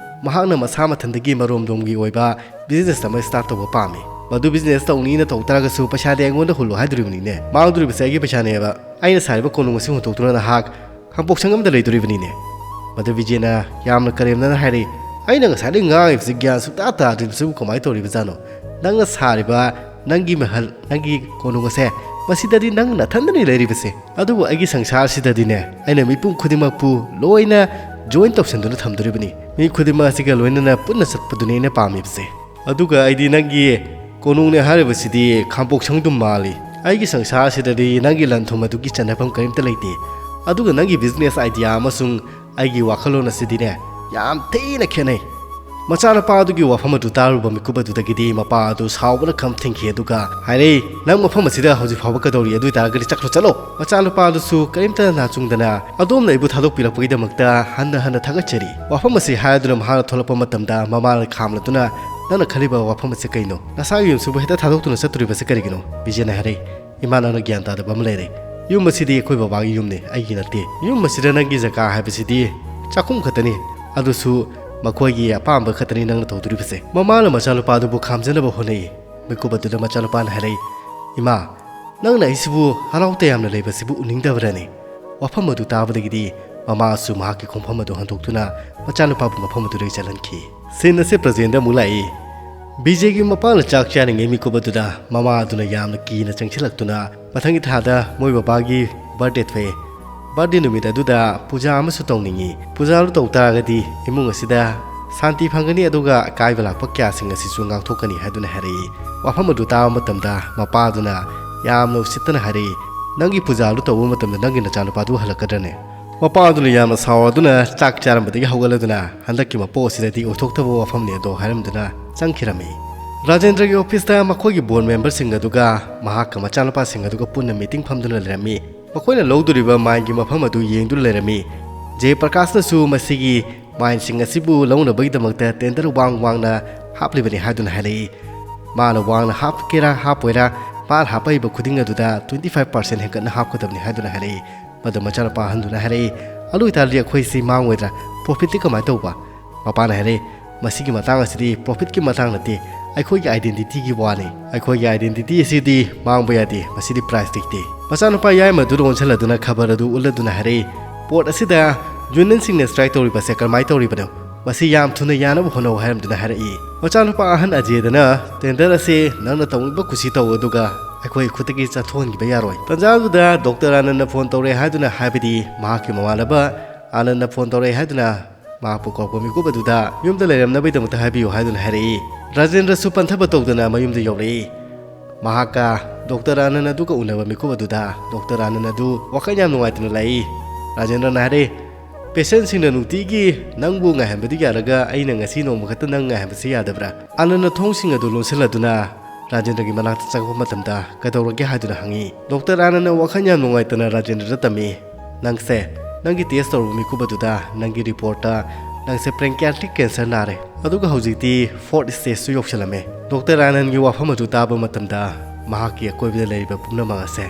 ꯃꯍꯥꯛꯅ ꯃꯁꯥ ꯃꯊꯟꯗꯒꯤ ꯃꯔꯣꯝꯗꯣꯝꯒꯤ ꯑꯣꯏꯕ business ꯑꯃ start ꯇꯧꯕ ꯄꯥꯝꯃꯤ꯫ ꯃꯗꯨ business ꯇꯧꯅꯤꯅ ꯇꯧ ꯇꯥꯔꯒꯁꯨ ꯄꯩꯁꯥꯗꯤ ꯑꯩꯉꯣꯟꯗ ꯍꯨꯜꯂꯣ ꯍꯥꯏꯗꯣꯔꯤꯕꯅꯤꯅꯦ꯫ ꯃꯥꯡꯗꯣꯔꯤꯕꯁꯦ ꯑꯩꯒꯤ ꯄꯩꯁꯥꯅꯦꯕ꯫ ꯑꯩꯅ ꯁꯥꯔꯤꯕ ꯀꯣꯅꯨꯡ ꯑꯁꯤ ꯍꯨꯟꯗꯣꯛꯇꯨꯅ ꯅꯍꯥꯛ ꯈꯥꯡꯄꯣꯛꯁꯪ ꯑꯃꯗ ꯂꯩꯗꯣꯔꯤꯕꯅꯤꯅꯦ꯫ ꯃꯗꯨ ꯕꯤꯖꯦꯅ ꯌꯥꯝꯅ ꯀꯔꯦꯝꯅꯅ ꯍꯥꯏꯔꯛꯏ, "ꯑꯩꯅ ꯉꯁꯥꯏꯗꯒꯤ ꯉꯥꯡꯉꯤꯕꯁꯤ ꯒ꯭ꯌꯥꯟ ꯁꯨꯛꯇꯥ ꯇꯥꯗ꯭ꯔꯤꯕꯁꯤꯕꯨ ꯀꯃꯥꯏꯅ ꯇꯧꯔꯤꯕꯖꯥꯠꯅꯣ? ꯅꯪꯅ ꯁꯥꯔꯤꯕ ꯅꯪꯒꯤ ꯃꯍꯜ, ꯅꯪꯒꯤ ꯀꯣꯅꯨꯡ ꯑꯁꯦ, ꯃꯁꯤꯗꯗꯤ ꯅꯪ ꯅꯊꯟꯗꯅꯤ ꯂꯩꯔꯤꯕꯁꯦ꯫ ꯑꯗꯨꯕꯨ ꯑꯩꯒꯤ ꯁꯪꯁꯥꯔꯁꯤꯗꯗꯤꯅꯦ, ꯑꯩꯅ ꯃꯤꯄꯨꯝ ꯈꯨꯗꯤꯡꯃꯛꯄꯨ ꯂꯣꯏꯅ join ꯇꯧꯁꯤꯟꯗꯨꯅ ꯊꯝꯗꯣꯔꯤꯕꯅꯤ꯫ ꯃꯤ ꯈꯨꯗꯤꯡꯃꯛ ꯑꯁꯤꯒ ꯂꯣꯏꯅꯅ ꯄꯨꯟꯅ ꯆꯠꯄꯗꯨꯅꯤ ꯑꯩꯅ ꯄꯥꯝꯃꯤꯕꯁꯦ꯫ ꯑꯗꯨꯒ ꯑꯩꯗꯤ ꯅꯪꯒꯤ ꯀꯣꯅꯨꯡꯅꯦ ꯍꯥꯏꯔꯤꯕꯁꯤꯗꯤ ꯈꯥꯡꯄꯣꯛꯁꯪꯗꯨꯝ ꯃꯥꯜꯂꯤ꯫ ꯑꯩꯒꯤ ꯁꯪꯁꯥꯔꯁꯤꯗꯗꯤ ꯅꯪꯒꯤ ꯂꯟ ꯊꯨꯝ ꯑꯗꯨꯒꯤ ꯆꯟꯅꯐꯝ ꯀꯔꯤꯝꯇ ꯂꯩꯇꯦ꯫ ꯑꯗꯨꯒ ꯅꯪꯒꯤ business idea ꯑꯃꯁꯨꯡ ꯑꯩꯒꯤ ꯋꯥꯈꯜꯂꯣꯟ ꯑꯁꯤꯗꯤꯅꯦ, ꯌꯥꯝ ꯊꯤꯅ ꯈꯦꯠꯅꯩ꯫" ꯃꯆꯥꯅꯨꯄꯥ ꯑꯗꯨꯒꯤ ꯋꯥꯐꯝ ꯑꯗꯨ ꯇꯥꯔꯨꯕ ꯃꯤꯀꯨꯞ ꯑꯗꯨꯗꯒꯤꯗꯤ ꯃꯄꯥ ꯑꯗꯨ ꯁꯥꯎꯕꯅ ꯈꯝ ꯊꯤꯡꯈꯤ, ꯑꯗꯨꯒ ꯍꯥꯏꯔꯛꯏ, "ꯅꯪ ꯃꯐꯝ ꯑꯁꯤꯗ ꯍꯧꯖꯤꯛ ꯐꯥꯎꯕ ꯀꯩꯗꯧꯔꯤ? ꯑꯗꯨ ꯑꯣꯏꯇꯥꯔꯒꯗꯤ ꯆꯠꯈ꯭ꯔꯣ, ꯆꯠꯂꯣ!" ꯃꯆꯥꯅꯨꯄꯥ ꯑꯗꯨꯁꯨ ꯀꯔꯤꯝꯇ ꯅꯥꯆꯨꯡꯗꯅ, "ꯑꯗꯣꯝꯅ ꯑꯩꯕꯨ ꯊꯥꯗꯣꯛꯄꯤꯔꯛꯄꯒꯤꯗꯃꯛꯇ ꯍꯟꯅ ꯍꯟꯅ ꯊꯥꯒꯠꯆꯔꯤ꯫" ꯋꯥꯐꯝ ꯑꯁꯤ ꯍꯥꯏꯗꯨꯅ ꯃꯍꯥꯛꯅ ꯊꯣꯛꯂꯛꯄ ꯃꯇꯝꯗ ꯃꯃꯥꯅ ꯈꯥꯝꯂꯗꯨꯅ, "ꯅꯪꯅ ꯈꯜꯂꯤꯕ ꯋꯥꯐꯝ ꯑꯁꯤ ꯀꯩꯅꯣ? ꯅꯁꯥꯒꯤ ꯌꯨꯝꯁꯤꯕꯨ ꯍꯦꯛꯇ ꯊꯥꯗꯣꯛꯇꯨꯅ ꯆꯠꯇꯣꯔꯤꯕꯁꯤ ꯀꯔꯤꯒꯤꯅꯣ?" ꯕꯤꯖꯦꯅ ꯍꯥꯏꯔꯛꯏ, "ꯏꯃꯥ, ꯅꯪꯅ ꯒ꯭ꯌꯥꯟ ꯇꯥꯗꯕ ꯑꯃ ꯂꯩꯔꯦ꯫ ꯌꯨꯝ ꯑꯁꯤꯗꯤ ꯑꯩꯈꯣꯏ ꯕꯕꯥꯒꯤ ꯌꯨꯝꯅꯤ, ꯑꯩꯒꯤ ꯅꯠꯇꯦ꯫ ꯌꯨꯝ ꯑꯁꯤꯗ ꯅꯪꯒꯤ ꯖꯒꯥ ꯍꯥꯏꯕꯁꯤꯗꯤ ꯆꯥꯛꯈꯨꯝ ꯈꯛꯇꯅꯤ, ꯑꯗꯨꯁꯨ ꯃꯈꯣꯏꯒꯤ ꯑꯄꯥꯝꯕ ꯈꯛꯇꯅꯤ ꯅꯪꯅ ꯇꯧꯗꯣꯔꯤꯕꯁꯦ꯫" ꯃꯃꯥꯅ ꯃꯆꯥꯅꯨꯄꯥꯗꯨꯕꯨ ꯈꯥꯝꯖꯅꯕ ꯍꯣꯠꯅꯩ꯫ ꯃꯤꯀꯨꯞ ꯑꯗꯨꯗ ꯃꯆꯥꯅꯨꯄꯥꯅ ꯍꯥꯏꯔꯛꯏ, "ꯏꯃꯥ, ꯅꯪꯅ ꯑꯩꯁꯤꯕꯨ ꯍꯔꯥꯎ ꯇꯌꯥꯝꯅ ꯂꯩꯕꯁꯤꯕꯨ ꯎꯅꯤꯡꯗꯕꯔꯅꯦ? ꯋꯥꯐꯝ ꯑꯗꯨ ꯇꯥꯕꯗꯒꯤꯗꯤ ꯃꯃꯥꯁꯨ ꯃꯍꯥꯛꯀꯤ ꯈꯣꯡꯐꯝ ꯑꯗꯨ ꯍꯟꯗꯣꯛꯇꯨꯅ ꯃꯆꯥꯅꯨꯄꯥꯕꯨ ꯃꯐꯝ ꯑꯗꯨꯗꯒꯤ ꯆꯠꯍꯟꯈꯤ꯫" Scene ꯑꯁꯤ present ꯑꯃꯨꯛ ꯂꯥꯛꯏ꯫ ꯕꯤꯖꯦꯒꯤ ꯃꯄꯥꯅ ꯆꯥꯛ ꯆꯥꯔꯤꯉꯩ ꯃꯤꯀꯨꯞ ꯑꯗꯨꯗ ꯃꯃꯥ ꯑꯗꯨꯅ ꯌꯥꯝꯅ ꯀꯤꯅ ꯆꯪꯁꯤꯜꯂꯛꯇꯨꯅ, "ꯃꯊꯪꯒꯤ ꯊꯥꯗ ꯃꯣꯏ ꯕꯕꯥꯒꯤ birthday ꯊꯣꯛꯑꯦ꯫ Birthday ꯅꯨꯃꯤꯠ ꯑꯗꯨꯗ ꯄꯨꯖꯥ ꯑꯃꯁꯨ ꯇꯧꯅꯤꯡꯉꯤ꯫ ꯄꯨꯖꯥꯗꯨ ꯇꯧ ꯇꯥꯔꯒꯗꯤ ꯏꯃꯨꯡ ꯑꯁꯤꯗ ꯁꯥꯟꯇꯤ ꯐꯪꯒꯅꯤ, ꯑꯗꯨꯒ ꯑꯀꯥꯏꯕ ꯂꯥꯛꯄ ꯀꯌꯥꯁꯤꯡ ꯑꯁꯤꯁꯨ ꯉꯥꯛꯊꯣꯛꯀꯅꯤ" ꯍꯥꯏꯗꯨꯅ ꯍꯥꯏꯔꯛꯏ꯫ ꯋꯥꯐꯝ ꯑꯗꯨ ꯇꯥꯕ ꯃꯇꯝꯗ ꯃꯄꯥꯗꯨꯅ ꯌꯥꯝꯅ ꯎꯁꯤꯠꯇꯅ ꯍꯥꯏꯔꯛꯏ, "ꯅꯪꯒꯤ ꯄꯨꯖꯥꯗꯨ ꯇꯧꯕ ꯃꯇꯝꯗ ꯅꯪꯒꯤ ꯅꯆꯥꯅꯨꯄꯥꯗꯨ ꯍꯜꯂꯛꯀꯗ꯭ꯔꯅꯦ?" ꯃꯄꯥ ꯑꯗꯨꯅ ꯌꯥꯝꯅ ꯁꯥꯎꯔꯗꯨꯅ ꯆꯥꯛ ꯆꯥꯔꯝꯕꯗꯒꯤ ꯍꯧꯒꯠꯂꯗꯨꯅ, "ꯍꯟꯗꯛꯀꯤ ꯃꯄꯣꯛ ꯑꯁꯤꯗꯗꯤ ꯑꯣꯏꯊꯣꯛꯇꯕ ꯋꯥꯐꯝꯅꯤ ꯑꯗꯣ" ꯍꯥꯏꯔꯝꯗꯨꯅ ꯆꯪꯈꯤꯔꯝꯃꯤ꯫ ꯔꯥꯖꯦꯟꯗ꯭ꯔꯒꯤ officeꯇ ꯃꯈꯣꯏꯒꯤ board memberꯁꯤꯡ ꯑꯗꯨꯒ ꯃꯍꯥꯛꯀ ꯃꯆꯥꯅꯨꯄꯥꯁꯤꯡ ꯑꯗꯨꯒ ꯄꯨꯟꯅ meeting ꯐꯝꯗꯨꯅ ꯂꯩꯔꯝꯃꯤ꯫ ꯃꯈꯣꯏꯅ ꯂꯧꯗꯣꯔꯤꯕ mineꯒꯤ ꯃꯐꯝ ꯑꯗꯨ ꯌꯦꯡꯗꯨꯅ ꯂꯩꯔꯝꯃꯤ꯫ ꯖꯦ ꯄ꯭ꯔꯀꯥꯁꯅꯁꯨ ꯃꯁꯤꯒꯤ mineꯁꯤꯡ ꯑꯁꯤꯕꯨ ꯂꯧꯅꯕꯒꯤꯗꯃꯛꯇ tender ꯋꯥꯡ ꯋꯥꯡꯅ ꯍꯥꯞꯂꯤꯕꯅꯤ ꯍꯥꯏꯗꯨꯅ ꯍꯥꯏꯔꯛꯏ꯫ ꯃꯥꯅ ꯋꯥꯡꯅ ꯍꯥꯞꯀꯦꯔꯥ ꯍꯥꯞꯄꯣꯏꯔꯥ, ꯃꯥꯅ ꯍꯥꯞꯄꯛꯏꯕ ꯈꯨꯗꯤꯡ ꯑꯗꯨꯗ twenty five percent ꯍꯦꯟꯒꯠꯅ ꯍꯥꯞꯀꯗꯕꯅꯤ ꯍꯥꯏꯗꯨꯅ ꯍꯥꯏꯔꯛꯏ꯫ ꯃꯗꯨ ꯃꯆꯥꯅꯨꯄꯥ ꯑꯍꯟꯗꯨꯅ ꯍꯥꯏꯔꯛꯏ, "ꯑꯗꯨ ꯑꯣꯏꯇꯥꯔꯗꯤ ꯑꯩꯈꯣꯏꯁꯤ ꯃꯥꯡꯉꯣꯏꯗ꯭ꯔꯥ? ꯄ꯭ꯔꯣꯐꯤꯠꯇꯤ ꯀꯃꯥꯏꯅ ꯇꯧꯕ?" ꯃꯄꯥꯅ ꯍꯥꯏꯔꯛꯏ, "ꯃꯁꯤꯒꯤ ꯃꯇꯥꯡ ꯑꯁꯤꯗꯤ ꯄ꯭ꯔꯣꯐꯤꯠꯀꯤ ꯃꯇꯥꯡ ꯅꯠꯇꯦ, ꯑꯩꯈꯣꯏꯒꯤ ꯑꯥꯏꯗꯦꯟꯇꯤꯇꯤꯒꯤ ꯋꯥꯅꯤ꯫ ꯑꯩꯈꯣꯏꯒꯤ ꯑꯥꯏꯗꯦꯟꯇꯤꯇꯤ ꯑꯁꯤꯗꯤ ꯃꯥꯡꯕ ꯌꯥꯗꯦ, ꯃꯁꯤꯗꯤ ꯄ꯭ꯔꯥꯏꯖ ꯂꯩꯇꯦ꯫" ꯃꯆꯥꯅꯨꯄꯥ ꯌꯥꯏꯃꯗꯨ ꯑꯣꯟꯁꯤꯜꯂꯗꯨꯅ ꯈꯕꯔ ꯑꯗꯨ ꯎꯠꯂꯗꯨꯅ ꯍꯥꯏꯔꯛꯏ, "ꯄꯣꯔꯠ ꯑꯁꯤꯗ ꯌꯨꯅꯤꯌꯟꯁꯤꯡꯅ ꯁ꯭ꯇ꯭ꯔꯥꯏꯛ ꯇꯧꯔꯤꯕꯁꯦ ꯀꯔꯝꯍꯥꯏꯅ ꯇꯧꯔꯤꯕꯅꯣ? ꯃꯁꯤ ꯌꯥꯝ ꯊꯨꯅ ꯌꯥꯅꯕ ꯍꯣꯠꯅꯧ" ꯍꯥꯏꯔꯝꯗꯨꯅ ꯍꯥꯏꯔꯛꯏ꯫ ꯃꯆꯥꯅꯨꯄꯥ ꯑꯍꯟ ꯑꯖꯦꯗꯅ, "ꯇꯦꯟꯗꯔ ꯑꯁꯤ ꯅꯪꯅ ꯇꯧꯅꯤꯡꯕ ꯀꯨꯁꯤ ꯇꯧ, ꯑꯗꯨꯒ ꯑꯩꯈꯣꯏ ꯈꯨꯠꯇꯒꯤ ꯆꯠꯊꯣꯛꯍꯟꯈꯤꯕ ꯌꯥꯔꯣꯏ꯫" ꯇꯟꯖꯥꯗꯨꯗ ꯗꯣꯛꯇꯔ ꯑꯥꯅꯟꯗꯅ ꯐꯣꯟ ꯇꯧꯔꯛꯑꯦ ꯍꯥꯏꯗꯨꯅ, ꯍꯥꯏꯕꯗꯤ ꯃꯍꯥꯛꯀꯤ ꯃꯃꯥꯟꯅꯕ ꯑꯥꯅꯟꯗꯅ ꯐꯣꯟ ꯇꯧꯔꯛꯑꯦ ꯍꯥꯏꯗꯨꯅ ꯃꯍꯥꯛꯄꯨ ꯀꯧꯔꯛꯄ ꯃꯤꯀꯨꯞ ꯑꯗꯨꯗ ꯌꯨꯝꯗ ꯂꯩꯔꯝꯅꯕꯒꯤꯗꯃꯛꯇ ꯍꯥꯏꯕꯤꯌꯨ ꯍꯥꯏꯗꯨꯅ ꯍꯥꯏꯔꯛꯏ꯫ ꯔꯥꯖꯦꯟꯗ꯭ꯔꯁꯨ ꯄꯟꯊꯕ ꯇꯧꯗꯅ ꯃꯌꯨꯝꯗ ꯌꯧꯔꯛꯏ꯫ ꯃꯍꯥꯛꯀ ꯗꯣꯛꯇꯔ ꯑꯥꯅꯟ ꯑꯗꯨꯒ ꯎꯅꯕ ꯃꯤꯀꯨꯞ ꯑꯗꯨꯗ ꯗꯣꯛꯇꯔ ꯑꯥꯅꯟ ꯑꯗꯨ ꯋꯥꯈꯜ ꯌꯥꯝ ꯅꯨꯡꯉꯥꯏꯇꯅ ꯂꯥꯛꯏ꯫ ꯔꯥꯖꯦꯟꯗ꯭ꯔꯅ ꯍꯥꯏꯔꯦ, "ꯄꯦꯁꯦꯟꯁꯤꯡꯅ ꯅꯨꯡꯇꯤꯒꯤ ꯅꯪꯕꯨ ꯉꯥꯏꯍꯟꯕꯗꯨ ꯌꯥꯔꯒ ꯑꯩꯅ ꯉꯁꯤ ꯅꯣꯡꯃ ꯈꯛꯇ ꯅꯪ ꯉꯥꯏꯍꯟꯕꯁꯤ ꯌꯥꯗꯕ꯭ꯔꯥ?" ꯑꯥꯅꯟꯅ ꯊꯣꯡꯁꯤꯡ ꯑꯗꯨ ꯂꯣꯟꯁꯤꯜꯂꯗꯨꯅ ꯔꯥꯖꯦꯟꯗ꯭ꯔꯒꯤ ꯃꯅꯥꯛꯇ ꯆꯪꯂꯛꯄ ꯃꯇꯝꯗ, "ꯀꯩꯗꯧꯔꯒꯦ?" ꯍꯥꯏꯗꯨꯅ ꯍꯪꯉꯤ꯫ ꯗꯣꯛꯇꯔ ꯑꯥꯅꯟꯅ ꯋꯥꯈꯜ ꯌꯥꯝ ꯅꯨꯡꯉꯥꯏꯇꯅ ꯔꯥꯖꯦꯟꯗ꯭ꯔꯗ ꯇꯝꯃꯤ, "ꯅꯪꯁꯦ, ꯅꯪꯒꯤ ꯇꯦꯁ ꯇꯧꯔꯨꯕ ꯃꯤꯀꯨꯞ ꯑꯗꯨꯗ ꯅꯪꯒꯤ ꯔꯤꯄꯣꯔꯠꯇ ꯅꯪꯁꯦ pancreatic cancer ꯅꯥꯔꯦ, ꯑꯗꯨꯒ ꯍꯧꯖꯤꯛꯇꯤ fourth stageꯁꯨ ꯌꯧꯁꯤꯜꯂꯝꯃꯦ꯫" ꯗꯣꯛꯇꯔ ꯑꯥꯅꯟꯒꯤ ꯋꯥꯐꯝ ꯑꯗꯨ ꯇꯥꯕ ꯃꯇꯝꯗ ꯃꯍꯥꯛꯀꯤ ꯑꯀꯣꯏꯕꯗ ꯂꯩꯔꯤꯕ ꯄꯨꯝꯅꯃꯛ ꯑꯁꯦ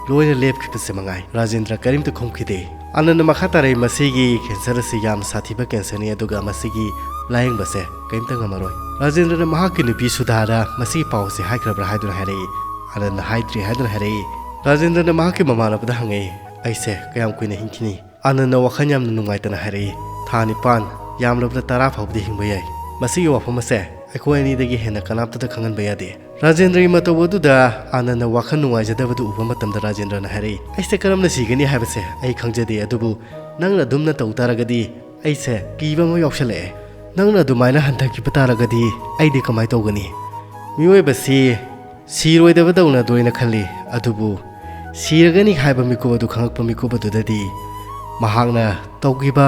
ꯂꯣꯏꯅ ꯂꯦꯞꯈꯤꯕꯁꯦ ꯃꯉꯥꯏ꯫ ꯔꯥꯖꯦꯟꯗ꯭ꯔ ꯀꯔꯤꯝꯇ ꯈꯨꯝꯈꯤꯗꯦ꯫ ꯑꯥꯅꯟꯅ ꯃꯈꯥ ꯇꯥꯔꯛꯏ, "ꯃꯁꯤꯒꯤ ꯀꯦꯟꯁꯔ ꯑꯁꯤ ꯌꯥꯝꯅ ꯁꯥꯊꯤꯕ ꯀꯦꯟꯁꯔꯅꯤ, ꯑꯗꯨꯒ ꯃꯁꯤꯒꯤ ꯂꯥꯌꯦꯡꯕꯁꯦ ꯀꯔꯤꯝꯇ ꯉꯝꯃꯔꯣꯏ꯫" ꯔꯥꯖꯦꯟꯗ꯭ꯔꯅ ꯃꯍꯥꯛꯀꯤ ꯅꯨꯄꯤ ꯁꯨꯙꯥꯗ ꯃꯁꯤꯒꯤ ꯄꯥꯎ ꯑꯁꯤ ꯍꯥꯏꯈ꯭ꯔꯕ꯭ꯔꯥ ꯍꯥꯏꯗꯨꯅ ꯍꯥꯏꯔꯛꯏ꯫ ꯑꯥꯅꯟꯅ ꯍꯥꯏꯗ꯭ꯔꯤ ꯍꯥꯏꯗꯨꯅ ꯍꯥꯏꯔꯛꯏ꯫ ꯔꯥꯖꯦꯟꯗ꯭ꯔꯅ ꯃꯍꯥꯛꯀꯤ ꯃꯃꯥꯟꯅꯕꯗ ꯍꯪꯉꯛꯏ, "ꯑꯩꯁꯦ ꯀꯌꯥꯝ ꯀꯨꯏꯅ ꯍꯤꯡꯈꯤꯅꯤ?" ꯑꯥꯅꯟꯅ ꯋꯥꯈꯜ ꯌꯥꯝꯅ ꯅꯨꯡꯉꯥꯏꯇꯅ ꯍꯥꯏꯔꯛꯏ, "ꯊꯥ ꯅꯤꯄꯥꯟ, ꯌꯥꯝꯂꯕꯗ ꯇꯔꯥ ꯐꯥꯎꯕꯗꯤ ꯍꯤꯡꯕ ꯌꯥꯏ꯫ ꯃꯁꯤꯒꯤ ꯋꯥꯐꯝ ꯑꯁꯦ ꯑꯩꯈꯣꯏ ꯑꯅꯤꯗꯒꯤ ꯍꯦꯟꯅ ꯀꯅꯥꯝꯇꯗ ꯈꯪꯍꯟꯕ ꯌꯥꯗꯦ꯫" ꯔꯥꯖꯦꯟꯗ꯭ꯔꯒꯤ ꯃꯇꯧ ꯑꯗꯨꯗ ꯑꯥꯅꯟꯅ ꯋꯥꯈꯜ ꯅꯨꯡꯉꯥꯏꯖꯗꯕꯗꯨ ꯎꯕ ꯃꯇꯝꯗ ꯔꯥꯖꯦꯟꯗ꯭ꯔꯅ ꯍꯥꯏꯔꯛꯏ, "ꯑꯩꯁꯦ ꯀꯔꯝꯅ ꯁꯤꯒꯅꯤ ꯍꯥꯏꯕꯁꯦ ꯑꯩ ꯈꯪꯖꯗꯦ, ꯑꯗꯨꯕꯨ ꯅꯪꯅ ꯑꯗꯨꯝꯅ ꯇꯧ ꯇꯥꯔꯒꯗꯤ ꯑꯩꯁꯦ ꯀꯤꯕ ꯑꯃ ꯌꯥꯎꯁꯜꯂꯛꯑꯦ꯫ ꯅꯪꯅ ꯑꯗꯨꯃꯥꯏꯅ ꯍꯟꯊꯈꯤꯕ ꯇꯥꯔꯒꯗꯤ ꯑꯩꯗꯤ ꯀꯃꯥꯏꯅ ꯇꯧꯒꯅꯤ?" ꯃꯤꯑꯣꯏꯕꯁꯤ ꯁꯤꯔꯣꯏꯗꯕꯗꯧꯅ ꯂꯣꯏꯅ ꯈꯜꯂꯤ, ꯑꯗꯨꯕꯨ ꯁꯤꯔꯒꯅꯤ ꯍꯥꯏꯕ ꯃꯤꯀꯨꯞ ꯑꯗꯨ ꯈꯪꯂꯛꯄ ꯃꯤꯀꯨꯞ ꯑꯗꯨꯗꯗꯤ ꯃꯍꯥꯛꯅ ꯇꯧꯈꯤꯕ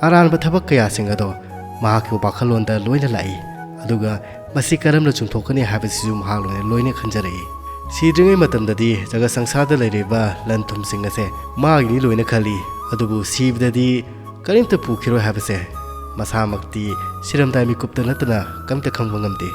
ꯑꯔꯥꯟꯕ ꯊꯕꯛ ꯀꯌꯥꯁꯤꯡ ꯑꯗꯣ ꯃꯍꯥꯛꯀꯤ ꯋꯥꯈꯜꯂꯣꯟꯗ ꯂꯣꯏꯅ ꯂꯥꯛꯏ, ꯑꯗꯨꯒ ꯃꯁꯤ ꯀꯔꯝꯅ ꯆꯨꯝꯊꯣꯛꯀꯅꯤ ꯍꯥꯏꯕꯁꯤꯁꯨ ꯃꯍꯥꯛ ꯂꯣꯏꯅ, ꯂꯣꯏꯅ ꯈꯟꯖꯔꯛꯏ꯫ ꯁꯤꯗ꯭ꯔꯤꯉꯩ ꯃꯇꯝꯗꯗꯤ ꯖꯒꯠ ꯁꯪꯁꯥꯔꯗ ꯂꯩꯔꯤꯕ ꯂꯟ ꯊꯨꯝꯁꯤꯡ ꯑꯁꯦ ꯃꯥꯒꯤꯅꯤ ꯂꯣꯏꯅ ꯈꯜꯂꯤ, ꯑꯗꯨꯕꯨ ꯁꯤꯕꯗꯗꯤ ꯀꯔꯤꯝꯇ ꯄꯨꯈꯤꯔꯣꯏ ꯍꯥꯏꯕꯁꯦ ꯃꯁꯥꯃꯛꯇꯤ ꯁꯤꯔꯝꯗꯥꯏ ꯃꯤꯀꯨꯞꯇ ꯅꯠꯇꯅ ꯀꯔꯤꯝꯇ ꯈꯪꯕ ꯉꯝꯗꯦ꯫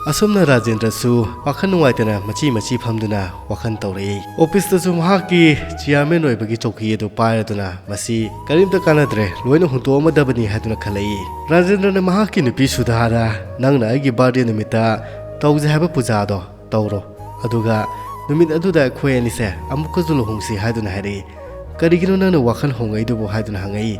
ꯑꯁꯨꯝꯅ ꯔꯥꯖꯦꯟꯗ꯭ꯔꯁꯨ ꯋꯥꯈꯜ ꯅꯨꯡꯉꯥꯏꯇꯅ ꯃꯆꯤ ꯃꯆꯤ ꯐꯝꯗꯨꯅ ꯋꯥꯈꯜ ꯇꯧꯔꯛꯏ꯫ ꯑꯣꯐꯤꯁꯇꯁꯨ ꯃꯍꯥꯛꯀꯤ ꯆꯤꯌꯥꯔꯃꯦꯟ ꯑꯣꯏꯕꯒꯤ ꯆꯧꯀꯤ ꯑꯗꯨ ꯄꯥꯏꯔꯗꯨꯅ ꯃꯁꯤ ꯀꯔꯤꯝꯇ ꯀꯥꯟꯅꯗ꯭ꯔꯦ, ꯂꯣꯏꯅ ꯍꯨꯟꯗꯣꯛꯑꯝꯃꯗꯕꯅꯤ ꯍꯥꯏꯗꯨꯅ ꯈꯜꯂꯛꯏ꯫ ꯔꯥꯖꯦꯟꯗ꯭ꯔꯅ ꯃꯍꯥꯛꯀꯤ ꯅꯨꯄꯤ ꯁꯨꯙꯥꯗ, "ꯅꯪꯅ ꯑꯩꯒꯤ ꯕꯥꯔꯗꯦ ꯅꯨꯃꯤꯠꯇ ꯇꯧꯖꯩ ꯍꯥꯏꯕ ꯄꯨꯖꯥꯗꯣ ꯇꯧꯔꯣ, ꯑꯗꯨꯒ ꯅꯨꯃꯤꯠ ꯑꯗꯨꯗ ꯑꯩꯈꯣꯏ ꯑꯅꯤꯁꯦ ꯑꯃꯨꯛꯀꯁꯨ ꯂꯨꯍꯣꯡꯁꯤ" ꯍꯥꯏꯗꯨꯅ ꯍꯥꯏꯔꯛꯏ꯫ "ꯀꯔꯤꯒꯤꯅꯣ ꯅꯪꯅ ꯋꯥꯈꯜ ꯍꯣꯡꯉꯛꯏꯗꯨꯕꯨ?" ꯍꯥꯏꯗꯨꯅ ꯍꯪꯉꯛꯏ꯫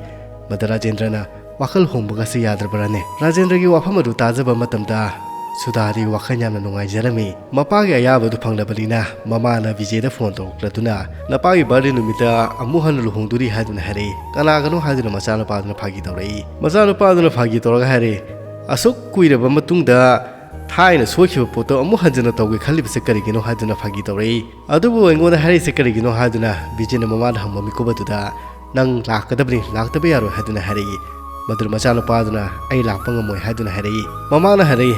ꯃꯗ ꯔꯥꯖꯦꯟꯗ꯭ꯔꯅ, "ꯋꯥꯈꯜ ꯍꯣꯡꯕꯒꯁꯤ ꯌꯥꯗ꯭ꯔꯕ꯭ꯔꯥꯅꯦ?" ꯔꯥꯖꯦꯟꯗ꯭ꯔꯒꯤ ꯋꯥꯐꯝ ꯑꯗꯨ ꯇꯥꯖꯕ ꯃꯇꯝꯗ ꯁꯨꯙꯥꯗꯤ ꯋꯥꯈꯜ ꯌꯥꯝꯅ ꯅꯨꯡꯉꯥꯏꯖꯔꯝꯃꯤ꯫ ꯃꯄꯥꯒꯤ ꯑꯌꯥꯕꯗꯨ ꯐꯪꯂꯕꯅꯤꯅ ꯃꯃꯥꯅ ꯕꯤꯖꯦꯗ ꯐꯣꯟ ꯇꯧꯔꯛꯂꯗꯨꯅ, "ꯅꯄꯥꯒꯤ ꯕꯥꯔꯗꯦ ꯅꯨꯃꯤꯠꯇ ꯑꯃꯨꯛ ꯍꯟꯅ ꯂꯨꯍꯣꯡꯗꯣꯔꯤ" ꯍꯥꯏꯗꯨꯅ ꯍꯥꯏꯔꯛꯏ꯫ "ꯀꯅꯥꯒꯅꯣ?" ꯍꯥꯏꯗꯨꯅ ꯃꯆꯥꯅꯨꯄꯥꯗꯨꯅ ꯐꯥꯒꯤ ꯇꯧꯔꯛꯏ꯫ ꯃꯆꯥꯅꯨꯄꯥꯗꯨꯅ ꯐꯥꯒꯤ ꯇꯧꯔꯒ ꯍꯥꯏꯔꯛꯏ, "ꯑꯁꯨꯛ ꯀꯨꯏꯔꯕ ꯃꯇꯨꯡꯗ ꯊꯥꯏꯅ ꯁꯣꯏꯈꯤꯕ ꯄꯣꯠꯇꯣ ꯑꯃꯨꯛ ꯍꯟꯖꯤꯟꯅ ꯇꯧꯒꯦ ꯈꯜꯂꯤꯕꯁꯦ ꯀꯔꯤꯒꯤꯅꯣ?" ꯍꯥꯏꯗꯨꯅ ꯐꯥꯒꯤ ꯇꯧꯔꯛꯏ꯫ "ꯑꯗꯨꯕꯨ ꯑꯩꯉꯣꯟꯗ ꯍꯥꯏꯔꯛꯏꯁꯦ ꯀꯔꯤꯒꯤꯅꯣ?" ꯍꯥꯏꯗꯨꯅ ꯕꯤꯖꯦꯅ ꯃꯃꯥꯗ ꯍꯪꯕ ꯃꯤꯀꯨꯞ ꯑꯗꯨꯗ, "ꯅꯪ ꯂꯥꯛꯀꯗꯕꯅꯤ, ꯂꯥꯛꯇꯕ ꯌꯥꯔꯣꯏ" ꯍꯥꯏꯗꯨꯅ ꯍꯥꯏꯔꯛꯏ꯫ ꯃꯗꯨꯗ ꯃꯆꯥꯅꯨꯄꯥꯗꯨꯅ, "ꯑꯩ ꯂꯥꯛꯄ ꯉꯝꯃꯣꯏ" ꯍꯥꯏꯗꯨꯅ ꯍꯥꯏꯔꯛꯏ꯫ ꯃꯃꯥꯅ ꯍꯥꯏꯔꯛꯏ,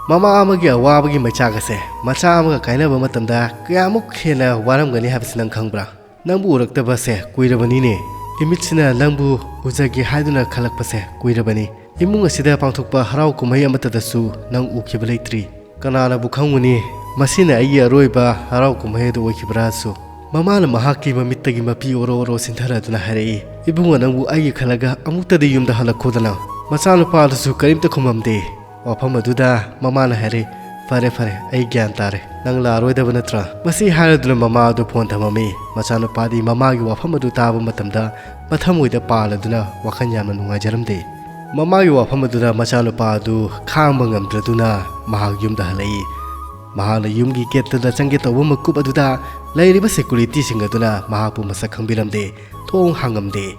"ꯃꯃꯥ ꯑꯃꯒꯤ ꯑꯋꯥꯕꯒꯤ ꯃꯩꯆꯥꯛ ꯑꯁꯦ ꯃꯆꯥ ꯑꯃꯒ ꯀꯥꯏꯅꯕ ꯃꯇꯝꯗ ꯀꯌꯥꯃꯨꯛ ꯍꯦꯟꯅ ꯋꯥꯔꯝꯒꯅꯤ ꯍꯥꯏꯕꯁꯤ ꯅꯪ ꯈꯪꯕ꯭ꯔꯥ? ꯅꯪꯕꯨ ꯎꯔꯛꯇꯕꯁꯦ ꯀꯨꯏꯔꯕꯅꯤꯅꯦ꯫ ꯏꯃꯤꯠꯁꯤꯅ ꯅꯪꯕꯨ ꯎꯖꯒꯦ ꯍꯥꯏꯗꯨꯅ ꯈꯜꯂꯛꯄꯁꯦ ꯀꯨꯏꯔꯕꯅꯤ꯫ ꯏꯃꯨꯡ ꯑꯁꯤꯗ ꯄꯥꯡꯊꯣꯛꯄ ꯍꯔꯥꯎ ꯀꯨꯝꯍꯩ ꯑꯃꯠꯇꯗꯁꯨ ꯅꯪ ꯎꯈꯤꯕ ꯂꯩꯇ꯭ꯔꯤ꯫ ꯀꯅꯥꯅꯕꯨ ꯈꯪꯒꯅꯤ, ꯃꯁꯤꯅ ꯑꯩꯒꯤ ꯑꯔꯣꯏꯕ ꯍꯔꯥꯎ ꯀꯨꯝꯍꯩ ꯑꯗꯨ ꯑꯣꯏꯈꯤꯕ꯭ꯔꯥꯁꯨ?" ꯃꯃꯥꯅ ꯃꯍꯥꯛꯀꯤ ꯃꯃꯤꯠꯇꯒꯤ ꯃꯄꯤ ꯑꯣꯔꯣ ꯑꯣꯔꯣ ꯆꯤꯟꯊꯔꯗꯨꯅ ꯍꯥꯏꯔꯛꯏ, "ꯏꯕꯨꯡꯉꯣ, ꯅꯪꯕꯨ ꯑꯩꯒꯤ ꯈꯜꯂꯒ ꯑꯃꯨꯛꯇꯗꯤ ꯌꯨꯝꯗ ꯍꯜꯂꯛꯈꯣꯗꯅ?" ꯃꯆꯥꯅꯨꯄꯥ ꯑꯗꯨꯁꯨ ꯀꯔꯤꯝꯇ ꯈꯨꯝꯃꯝꯗꯦ꯫ ꯋꯥꯐꯝ ꯑꯗꯨꯗ ꯃꯃꯥꯅ ꯍꯥꯏꯔꯛꯏ, "ꯐꯔꯦ, ꯐꯔꯦ, ꯑꯩ ꯒ꯭ꯌꯥꯟ ꯇꯥꯔꯦ꯫ ꯅꯪ ꯂꯥꯛꯑꯔꯣꯏꯗꯕ ꯅꯠꯇ꯭ꯔꯥ?" ꯃꯁꯤ ꯍꯥꯏꯔꯗꯨꯅ ꯃꯃꯥ ꯑꯗꯨ ꯐꯣꯟ ꯊꯝꯃꯝꯃꯤ꯫ ꯃꯆꯥꯅꯨꯄꯥꯗꯤ ꯃꯃꯥꯒꯤ ꯋꯥꯐꯝ ꯑꯗꯨ ꯇꯥꯕ ꯃꯇꯝꯗ ꯃꯊꯃꯣꯏꯗ ꯄꯥꯜꯂꯗꯨꯅ ꯋꯥꯈꯜ ꯌꯥꯝꯅ ꯅꯨꯡꯉꯥꯏꯖꯔꯝꯗꯦ꯫ ꯃꯃꯥꯒꯤ ꯋꯥꯐꯝ ꯑꯗꯨꯗ ꯃꯆꯥꯅꯨꯄꯥ ꯑꯗꯨ ꯈꯥꯡꯕ ꯉꯝꯗ꯭ꯔꯗꯨꯅ ꯃꯍꯥꯛ ꯌꯨꯝꯗ ꯍꯜꯂꯛꯏ꯫ ꯃꯍꯥꯛꯅ ꯌꯨꯝꯒꯤ ꯒꯦꯠꯇꯨꯗ ꯆꯪꯒꯦ ꯇꯧꯕ ꯃꯤꯀꯨꯞ ꯑꯗꯨꯗ ꯂꯩꯔꯤꯕ ꯁꯦꯀꯨꯔꯤꯇꯤꯁꯤꯡ ꯑꯗꯨꯅ ꯃꯍꯥꯛꯄꯨ ꯃꯁꯛ ꯈꯪꯕꯤꯔꯝꯗꯦ, ꯊꯣꯡ ꯍꯥꯡꯉꯝꯗꯦ꯫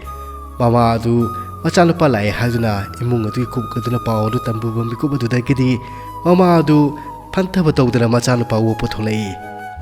ꯃꯃꯥ ꯑꯗꯨ ꯃꯆꯥꯅꯨꯄꯥ ꯂꯥꯛꯑꯦ ꯍꯥꯏꯗꯨꯅ ꯏꯃꯨꯡ ꯑꯗꯨꯒꯤ ꯀꯨꯛ ꯑꯗꯨꯅ ꯄꯥꯎ ꯑꯗꯨ ꯇꯝꯕꯤꯕ ꯃꯤꯀꯨꯞ ꯑꯗꯨꯗꯒꯤꯗꯤ ꯃꯃꯥ ꯑꯗꯨ ꯐꯟꯊꯕ ꯇꯧꯗꯅ ꯃꯆꯥꯅꯨꯄꯥ ꯑꯣꯛꯄ ꯊꯣꯛꯂꯛꯏ꯫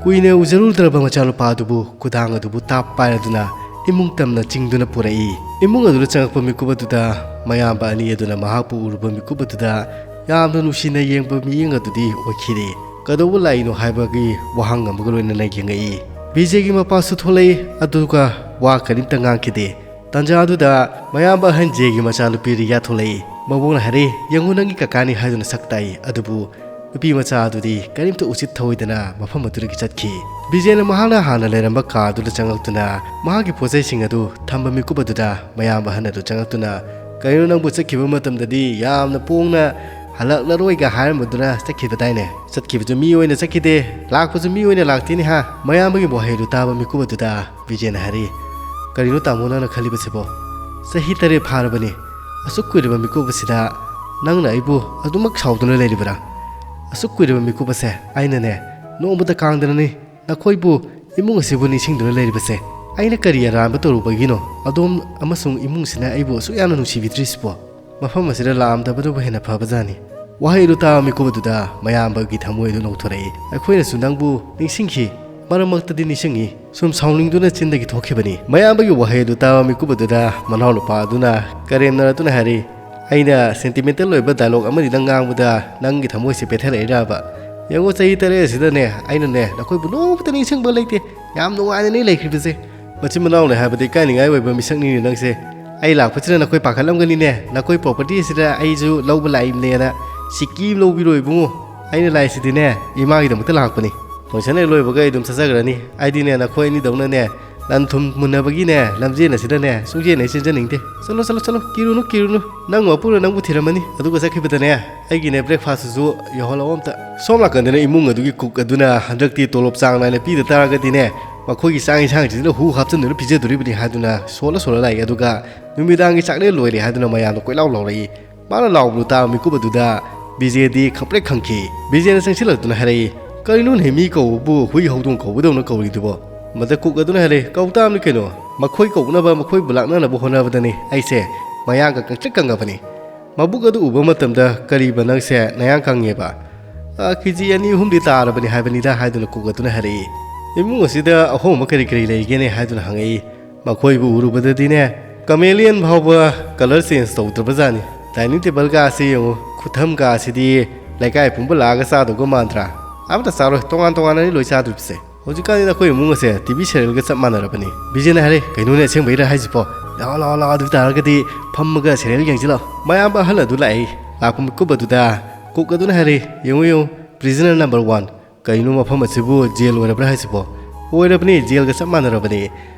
ꯀꯨꯏꯅ ꯎꯖꯔꯨꯗ꯭ꯔꯕ ꯃꯆꯥꯅꯨꯄꯥ ꯑꯗꯨꯕꯨ ꯈꯨꯗꯥꯡ ꯑꯗꯨꯕꯨ ꯇꯥꯞ ꯄꯥꯏꯔꯗꯨꯅ ꯏꯃꯨꯡ ꯇꯝꯅ ꯆꯤꯡꯗꯨꯅ ꯄꯨꯔꯛꯏ꯫ ꯏꯃꯨꯡ ꯑꯗꯨꯗ ꯆꯪꯉꯛꯄ ꯃꯤꯀꯨꯞ ꯑꯗꯨꯗ ꯃꯌꯥꯝꯕ ꯑꯅꯤ ꯑꯗꯨꯅ ꯃꯍꯥꯛꯄꯨ ꯎꯔꯨꯕ ꯃꯤꯀꯨꯞ ꯑꯗꯨꯗ ꯌꯥꯝꯅ ꯅꯨꯡꯁꯤꯅ ꯌꯦꯡꯕ ꯃꯤꯠꯌꯦꯡ ꯑꯗꯨꯗꯤ ꯑꯣꯏꯈꯤꯗꯦ꯫ "ꯀꯩꯗꯧꯕ ꯂꯥꯛꯏꯅꯣ?" ꯍꯥꯏꯕꯒꯤ ꯋꯥꯍꯪ ꯑꯃꯒ ꯂꯣꯏꯅꯅ ꯌꯦꯡꯉꯛꯏ꯫ ꯕꯤꯖꯦꯒꯤ ꯃꯄꯥꯁꯨ ꯊꯣꯛꯂꯛꯏ, ꯑꯗꯨꯒ ꯋꯥ ꯀꯔꯤꯝꯇ ꯉꯥꯡꯈꯤꯗꯦ꯫ ꯇꯥꯟꯖꯥ ꯑꯗꯨꯗ ꯃꯌꯥꯝꯕ ꯑꯍꯟ ꯖꯦꯒꯤ ꯃꯆꯥꯅꯨꯄꯤ ꯔꯤꯌꯥ ꯊꯣꯛꯂꯛꯏ꯫ ꯃꯕꯣꯛꯅ ꯍꯥꯏꯔꯛꯏ, "ꯌꯦꯡꯉꯨ, ꯅꯪꯒꯤ ꯀꯀꯥꯅꯤ" ꯍꯥꯏꯗꯨꯅ ꯁꯛ ꯇꯥꯛꯏ꯫ ꯑꯗꯨꯕꯨ ꯅꯨꯄꯤ ꯃꯆꯥ ꯑꯗꯨꯗꯤ ꯀꯔꯤꯝꯇ ꯎꯁꯤꯠ ꯊꯧꯑꯣꯏꯗꯅ ꯃꯐꯝ ꯑꯗꯨꯗꯒꯤ ꯆꯠꯈꯤ꯫ ꯕꯤꯖꯦꯅ ꯃꯍꯥꯛꯅ ꯍꯥꯟꯅ ꯂꯩꯔꯝꯕ ꯀꯥ ꯑꯗꯨꯗ ꯆꯪꯂꯛꯇꯨꯅ ꯃꯍꯥꯛꯀꯤ ꯄꯣꯠꯆꯩꯁꯤꯡ ꯑꯗꯨ ꯊꯝꯕ ꯃꯤꯀꯨꯞ ꯑꯗꯨꯗ ꯃꯌꯥꯝꯕ ꯑꯍꯟ ꯑꯗꯨ ꯆꯪꯂꯛꯇꯨꯅ, "ꯀꯔꯤꯅꯣ, ꯅꯪꯕꯨ ꯆꯠꯈꯤꯕ ꯃꯇꯝꯗꯗꯤ ꯌꯥꯝꯅ ꯄꯣꯡꯅ ꯍꯜꯂꯛꯂꯔꯣꯏꯒ ꯍꯥꯏꯔꯝꯕꯗꯨꯅ ꯆꯠꯈꯤꯕꯗꯥꯏꯅꯦ? ꯆꯠꯈꯤꯕꯁꯨ ꯃꯤ ꯑꯣꯏꯅ ꯆꯠꯈꯤꯗꯦ, ꯂꯥꯛꯄꯁꯨ ꯃꯤ ꯑꯣꯏꯅ ꯂꯥꯛꯇꯦꯅꯦ ꯍꯥ?" ꯃꯌꯥꯝꯕꯒꯤ ꯋꯥꯍꯩ ꯑꯗꯨ ꯇꯥꯕ ꯃꯤꯀꯨꯞ ꯑꯗꯨꯗ ꯕꯤꯖꯦꯅ ꯍꯥꯏꯔꯤ, "ꯀꯔꯤꯅꯣ ꯇꯥꯃꯣ ꯅꯪꯅ ꯈꯜꯂꯤꯕꯁꯤꯕꯣ? ꯆꯍꯤ ꯇꯔꯦꯠ ꯐꯥꯔꯕꯅꯤ꯫ ꯑꯁꯨꯛ ꯀꯨꯏꯔꯕ ꯃꯤꯀꯨꯞ ꯑꯁꯤꯗ ꯅꯪꯅ ꯑꯩꯕꯨ ꯑꯗꯨꯃꯛ ꯁꯥꯎꯗꯨꯅ ꯂꯩꯔꯤꯕꯔꯥ? ꯑꯁꯨꯛ ꯀꯨꯏꯔꯕ ꯃꯤꯀꯨꯞ ꯑꯁꯦ ꯑꯩꯅꯅꯦ, ꯅꯣꯡꯃꯇ ꯀꯥꯡꯗꯅꯅꯤ ꯅꯈꯣꯏꯕꯨ, ꯏꯃꯨꯡ ꯑꯁꯤꯕꯨ ꯅꯤꯡꯁꯤꯡꯗꯨꯅ ꯂꯩꯔꯤꯕꯁꯦ꯫ ꯑꯩꯅ ꯀꯔꯤ ꯑꯔꯥꯟꯕ ꯇꯧꯔꯨꯕꯒꯤꯅꯣ? ꯑꯗꯣꯝ ꯑꯃꯁꯨꯡ ꯏꯃꯨꯡꯁꯤꯅ ꯑꯩꯕꯨ ꯑꯁꯨꯛ ꯌꯥꯝꯅ ꯅꯨꯡꯁꯤꯕꯤꯗ꯭ꯔꯤꯁꯤꯕꯣ? ꯃꯐꯝ ꯑꯁꯤꯗ ꯂꯥꯛꯑꯝꯗꯕꯅꯕꯨ ꯍꯦꯟꯅ ꯐꯕꯖꯥꯠꯅꯤ꯫" ꯋꯥꯍꯩ ꯑꯗꯨ ꯇꯥꯕ ꯃꯤꯀꯨꯞ ꯑꯗꯨꯗ ꯃꯌꯥꯝꯕꯒꯤ ꯊꯃꯣꯏ ꯑꯗꯨ ꯅꯧꯊꯣꯔꯛꯏ꯫ "ꯑꯩꯈꯣꯏꯅꯁꯨ ꯅꯪꯕꯨ ꯅꯤꯡꯁꯤꯡꯈꯤ, ꯃꯔꯛ ꯃꯔꯛꯇꯗꯤ ꯅꯤꯡꯁꯤꯡꯉꯤ꯫ ꯁꯨꯝ ꯁꯥꯎꯅꯤꯡꯗꯨꯅ ꯆꯤꯟꯗꯒꯤ ꯊꯣꯛꯈꯤꯕꯅꯤ꯫" ꯃꯌꯥꯝꯕꯒꯤ ꯋꯥꯍꯩ ꯑꯗꯨ ꯇꯥꯕ ꯃꯤꯀꯨꯞ ꯑꯗꯨꯗ ꯃꯅꯥꯎꯅꯨꯄꯥ ꯑꯗꯨꯅ ꯀꯔꯦꯝꯅꯔꯗꯨꯅ ꯍꯥꯏꯔꯤ, "ꯑꯩꯅ sentimental ꯑꯣꯏꯕ dialogue ꯑꯃꯅꯤꯗꯪ ꯉꯥꯡꯕꯗ ꯅꯪꯒꯤ ꯊꯃꯣꯏꯁꯦ ꯄꯦꯠꯊꯔꯛꯏꯔꯕ? ꯌꯦꯡꯉꯣ, ꯆꯍꯤ ꯇꯔꯦꯠ ꯑꯁꯤꯗꯅꯦ ꯑꯩꯅꯅꯦ ꯅꯈꯣꯏꯕꯨ ꯅꯣꯡꯃꯇ ꯅꯤꯡꯁꯤꯡꯕ ꯂꯩꯇꯦ꯫ ꯌꯥꯝ ꯅꯨꯡꯉꯥꯏꯅꯅꯦ ꯂꯩꯈ꯭ꯔꯤꯕꯁꯦ꯫ ꯃꯆꯤꯟ ꯃꯅꯥꯎꯅꯦ ꯍꯥꯏꯕꯗ ꯏꯀꯥꯏꯅꯤꯡꯉꯥꯏ ꯑꯣꯏꯕ ꯃꯤꯁꯛꯅꯤꯅꯦ ꯅꯪꯁꯦ꯫ ꯑꯩ ꯂꯥꯛꯄꯁꯤꯗ ꯅꯈꯣꯏ ꯄꯥꯈꯠꯂꯝꯒꯅꯤꯅꯦ꯫ ꯅꯈꯣꯏ property ꯑꯁꯤꯗ ꯑꯩꯁꯨ ꯂꯧꯕ ꯂꯥꯛꯏꯕꯅꯦꯅ꯫ ꯁꯤꯀꯤ ꯑꯃ ꯂꯧꯕꯤꯔꯣ ꯏꯕꯨꯡꯉꯣ꯫ ꯑꯩꯅ ꯂꯥꯛꯏꯁꯤꯗꯤꯅꯦ ꯏꯃꯥꯒꯤꯗꯃꯛꯇ ꯂꯥꯛꯄꯅꯤ꯫ Function ꯍꯦꯛ ꯂꯣꯏꯕꯒ ꯑꯩ ꯑꯗꯨꯝ ꯆꯠꯆꯈ꯭ꯔꯅꯤ꯫ ꯑꯩꯗꯤꯅꯦ ꯅꯈꯣꯏ ꯑꯅꯤꯗꯧꯅꯅꯦ ꯂꯟ ꯊꯨꯝ ꯃꯨꯟꯅꯕꯒꯤꯅꯦ ꯂꯝꯖꯦꯟ ꯑꯁꯤꯗꯅꯦ ꯁꯨꯡꯆꯦꯟ ꯍꯦꯛ ꯆꯦꯟꯖꯅꯤꯡꯗꯦ꯫ ꯆꯠꯂꯣ, ꯆꯠꯂꯣ, ꯆꯠꯂꯣ, ꯀꯤꯔꯨꯅꯨ, ꯀꯤꯔꯨꯅꯨ꯫ ꯅꯪ ꯃꯄꯨꯅ ꯅꯪꯕꯨ ꯊꯤꯔꯝꯃꯅꯤ꯫ ꯑꯗꯨꯒ ꯆꯠꯈꯤꯕꯗꯅꯦ ꯑꯩꯒꯤꯅꯦ breakfastꯁꯨ ꯌꯧꯍꯜꯂꯛꯑꯣ ꯑꯝꯇ꯫" ꯁꯣꯝ ꯅꯥꯀꯟꯗꯅ ꯏꯃꯨꯡ ꯑꯗꯨꯒꯤ cook ꯑꯗꯨꯅ ꯍꯟꯗꯛꯇꯤ ꯇꯣꯂꯣꯞ ꯆꯥꯡ ꯅꯥꯏꯅ ꯄꯤꯗ ꯇꯥꯔꯒꯗꯤꯅꯦ ꯃꯈꯣꯏꯒꯤ ꯆꯥꯛ ꯏꯟꯁꯥꯡꯁꯤꯗ ꯍꯨ ꯍꯥꯞꯆꯤꯟꯗꯨꯅ ꯄꯤꯖꯗꯣꯔꯤꯕꯅꯤ ꯍꯥꯏꯗꯨꯅ ꯁꯣꯜꯂ ꯁꯣꯜꯂ ꯂꯥꯛꯏ꯫ ꯑꯗꯨꯒ ꯅꯨꯃꯤꯗꯥꯡꯒꯤ ꯆꯥꯛꯂꯦꯟ ꯂꯣꯏꯔꯦ ꯍꯥꯏꯗꯨꯅ ꯃꯌꯥꯝꯗꯣ ꯀꯣꯏꯂꯥꯎ ꯂꯥꯎꯔꯛꯏ꯫ ꯃꯥꯅ ꯂꯥꯎꯕꯗꯨ ꯇꯥꯕ ꯃꯤꯀꯨꯞ ꯑꯗꯨꯗ ꯕꯤꯖꯦꯗꯤ ꯈꯪꯄ꯭ꯔꯦꯛ ꯈꯪꯈꯤ꯫ ꯕꯤꯖꯦꯅ ꯆꯪꯁꯤꯜꯂꯛꯇꯨꯅ ꯍꯥꯏꯔꯛꯏ, "ꯀꯔꯤꯅꯣꯅꯦ ꯃꯤ ꯀꯧꯕꯕꯨ ꯍꯨꯏ ꯍꯧꯗꯣꯡ ꯀꯧꯕꯗꯧꯅ ꯀꯧꯔꯤꯗꯨꯕꯣ? ꯃꯗ cook ꯑꯗꯨꯅ ꯍꯥꯏꯔꯛꯏ, "ꯀꯧ ꯇꯥꯕꯅꯤ ꯀꯩꯅꯣ꯫ ꯃꯈꯣꯏ ꯀꯧꯅꯕ, ꯃꯈꯣꯏꯕꯨ ꯂꯥꯛꯅꯅꯕ ꯍꯣꯠꯅꯕꯗꯅꯤ ꯑꯩꯁꯦ ꯃꯌꯥꯡꯒ ꯀꯪꯇ꯭ꯔꯤꯛ ꯀꯪꯉꯕꯅꯤ꯫" ꯃꯕꯨꯛ ꯑꯗꯨ ꯎꯕ ꯃꯇꯝꯗ, "ꯀꯔꯤꯕ ꯅꯪꯁꯦ ꯅꯌꯥꯡ ꯀꯪꯉꯦꯕ?" "ꯑ, ꯀꯦ ꯖꯤ ꯑꯅꯤ ꯑꯍꯨꯝꯗꯤ ꯇꯥꯔꯕꯅꯤ ꯍꯥꯏꯕꯅꯤꯗ," ꯍꯥꯏꯗꯨꯅ cook ꯑꯗꯨꯅ ꯍꯥꯏꯔꯛꯏ꯫ "ꯏꯃꯨꯡ ꯑꯁꯤꯗ ꯑꯍꯣꯡꯕ ꯀꯔꯤ ꯀꯔꯤ ꯂꯩꯒꯦꯅꯦ?" ꯍꯥꯏꯗꯨꯅ ꯍꯪꯉꯛꯏ꯫ ꯃꯈꯣꯏꯕꯨ ꯎꯔꯨꯕꯗꯗꯤꯅꯦ, chameleon ꯐꯥꯎꯕ colour change ꯇꯧꯗ꯭ꯔꯕꯖꯥꯠꯅꯤ꯫ Dining table ꯀꯥꯁꯤ ꯌꯦꯡꯉꯨ, ꯈꯨꯊꯝ ꯀꯥꯁꯤꯗꯤ ꯂꯩꯀꯥꯏ ꯄꯨꯝꯕ ꯂꯥꯛꯑꯒ ꯆꯥꯗꯧꯒ ꯃꯥꯟꯗ꯭ꯔꯥ? ꯑꯃꯠꯇ ꯆꯥꯔꯣꯏ, ꯇꯣꯉꯥꯟ ꯇꯣꯉꯥꯟꯅꯅꯤ ꯂꯣꯏ ꯆꯥꯗꯣꯔꯤꯕꯁꯦ꯫ ꯍꯧꯖꯤꯛꯀꯥꯟꯗꯤ ꯅꯈꯣꯏ ꯏꯃꯨꯡ ꯑꯁꯦ ꯇꯤ ꯚꯤ serialꯒ ꯆꯞ ꯃꯥꯟꯅꯔꯕꯅꯤ꯫ ꯕꯤꯖꯦꯅ ꯍꯥꯏꯔꯦ, "ꯀꯩꯅꯣꯅꯦ, ꯑꯁꯦꯡꯕꯩꯔꯥ ꯍꯥꯏꯁꯤꯕꯣ? ꯂꯥꯛꯑꯣ, ꯂꯥꯛꯑꯣ, ꯂꯥꯛꯑꯣ, ꯑꯗꯨ ꯇꯥꯔꯒꯗꯤ ꯐꯝꯃꯒ serial ꯌꯦꯡꯁꯤ ꯂꯥꯛꯑꯣ꯫" ꯃꯌꯥꯝꯕ ꯑꯍꯜ ꯑꯗꯨ ꯂꯥꯛꯏ꯫ ꯂꯥꯛꯄ ꯃꯤꯀꯨꯞ ꯑꯗꯨꯗ ꯀꯨꯛ ꯑꯗꯨꯅ ꯍꯥꯏꯔꯦ, "ꯌꯦꯡꯉꯨ, ꯌꯦꯡꯉꯨ, prisoner number one꯫ ꯀꯩꯅꯣ, ꯃꯐꯝ ꯑꯁꯤꯕꯨ ꯖꯦꯜ ꯑꯣꯏꯔꯕ꯭ꯔꯥ ꯍꯥꯏꯁꯤꯕꯣ?" "ꯑꯣꯏꯔꯕꯅꯤ, ꯖꯦꯜꯒ ꯆꯞ ꯃꯥꯟꯅꯔꯕꯅꯤ꯫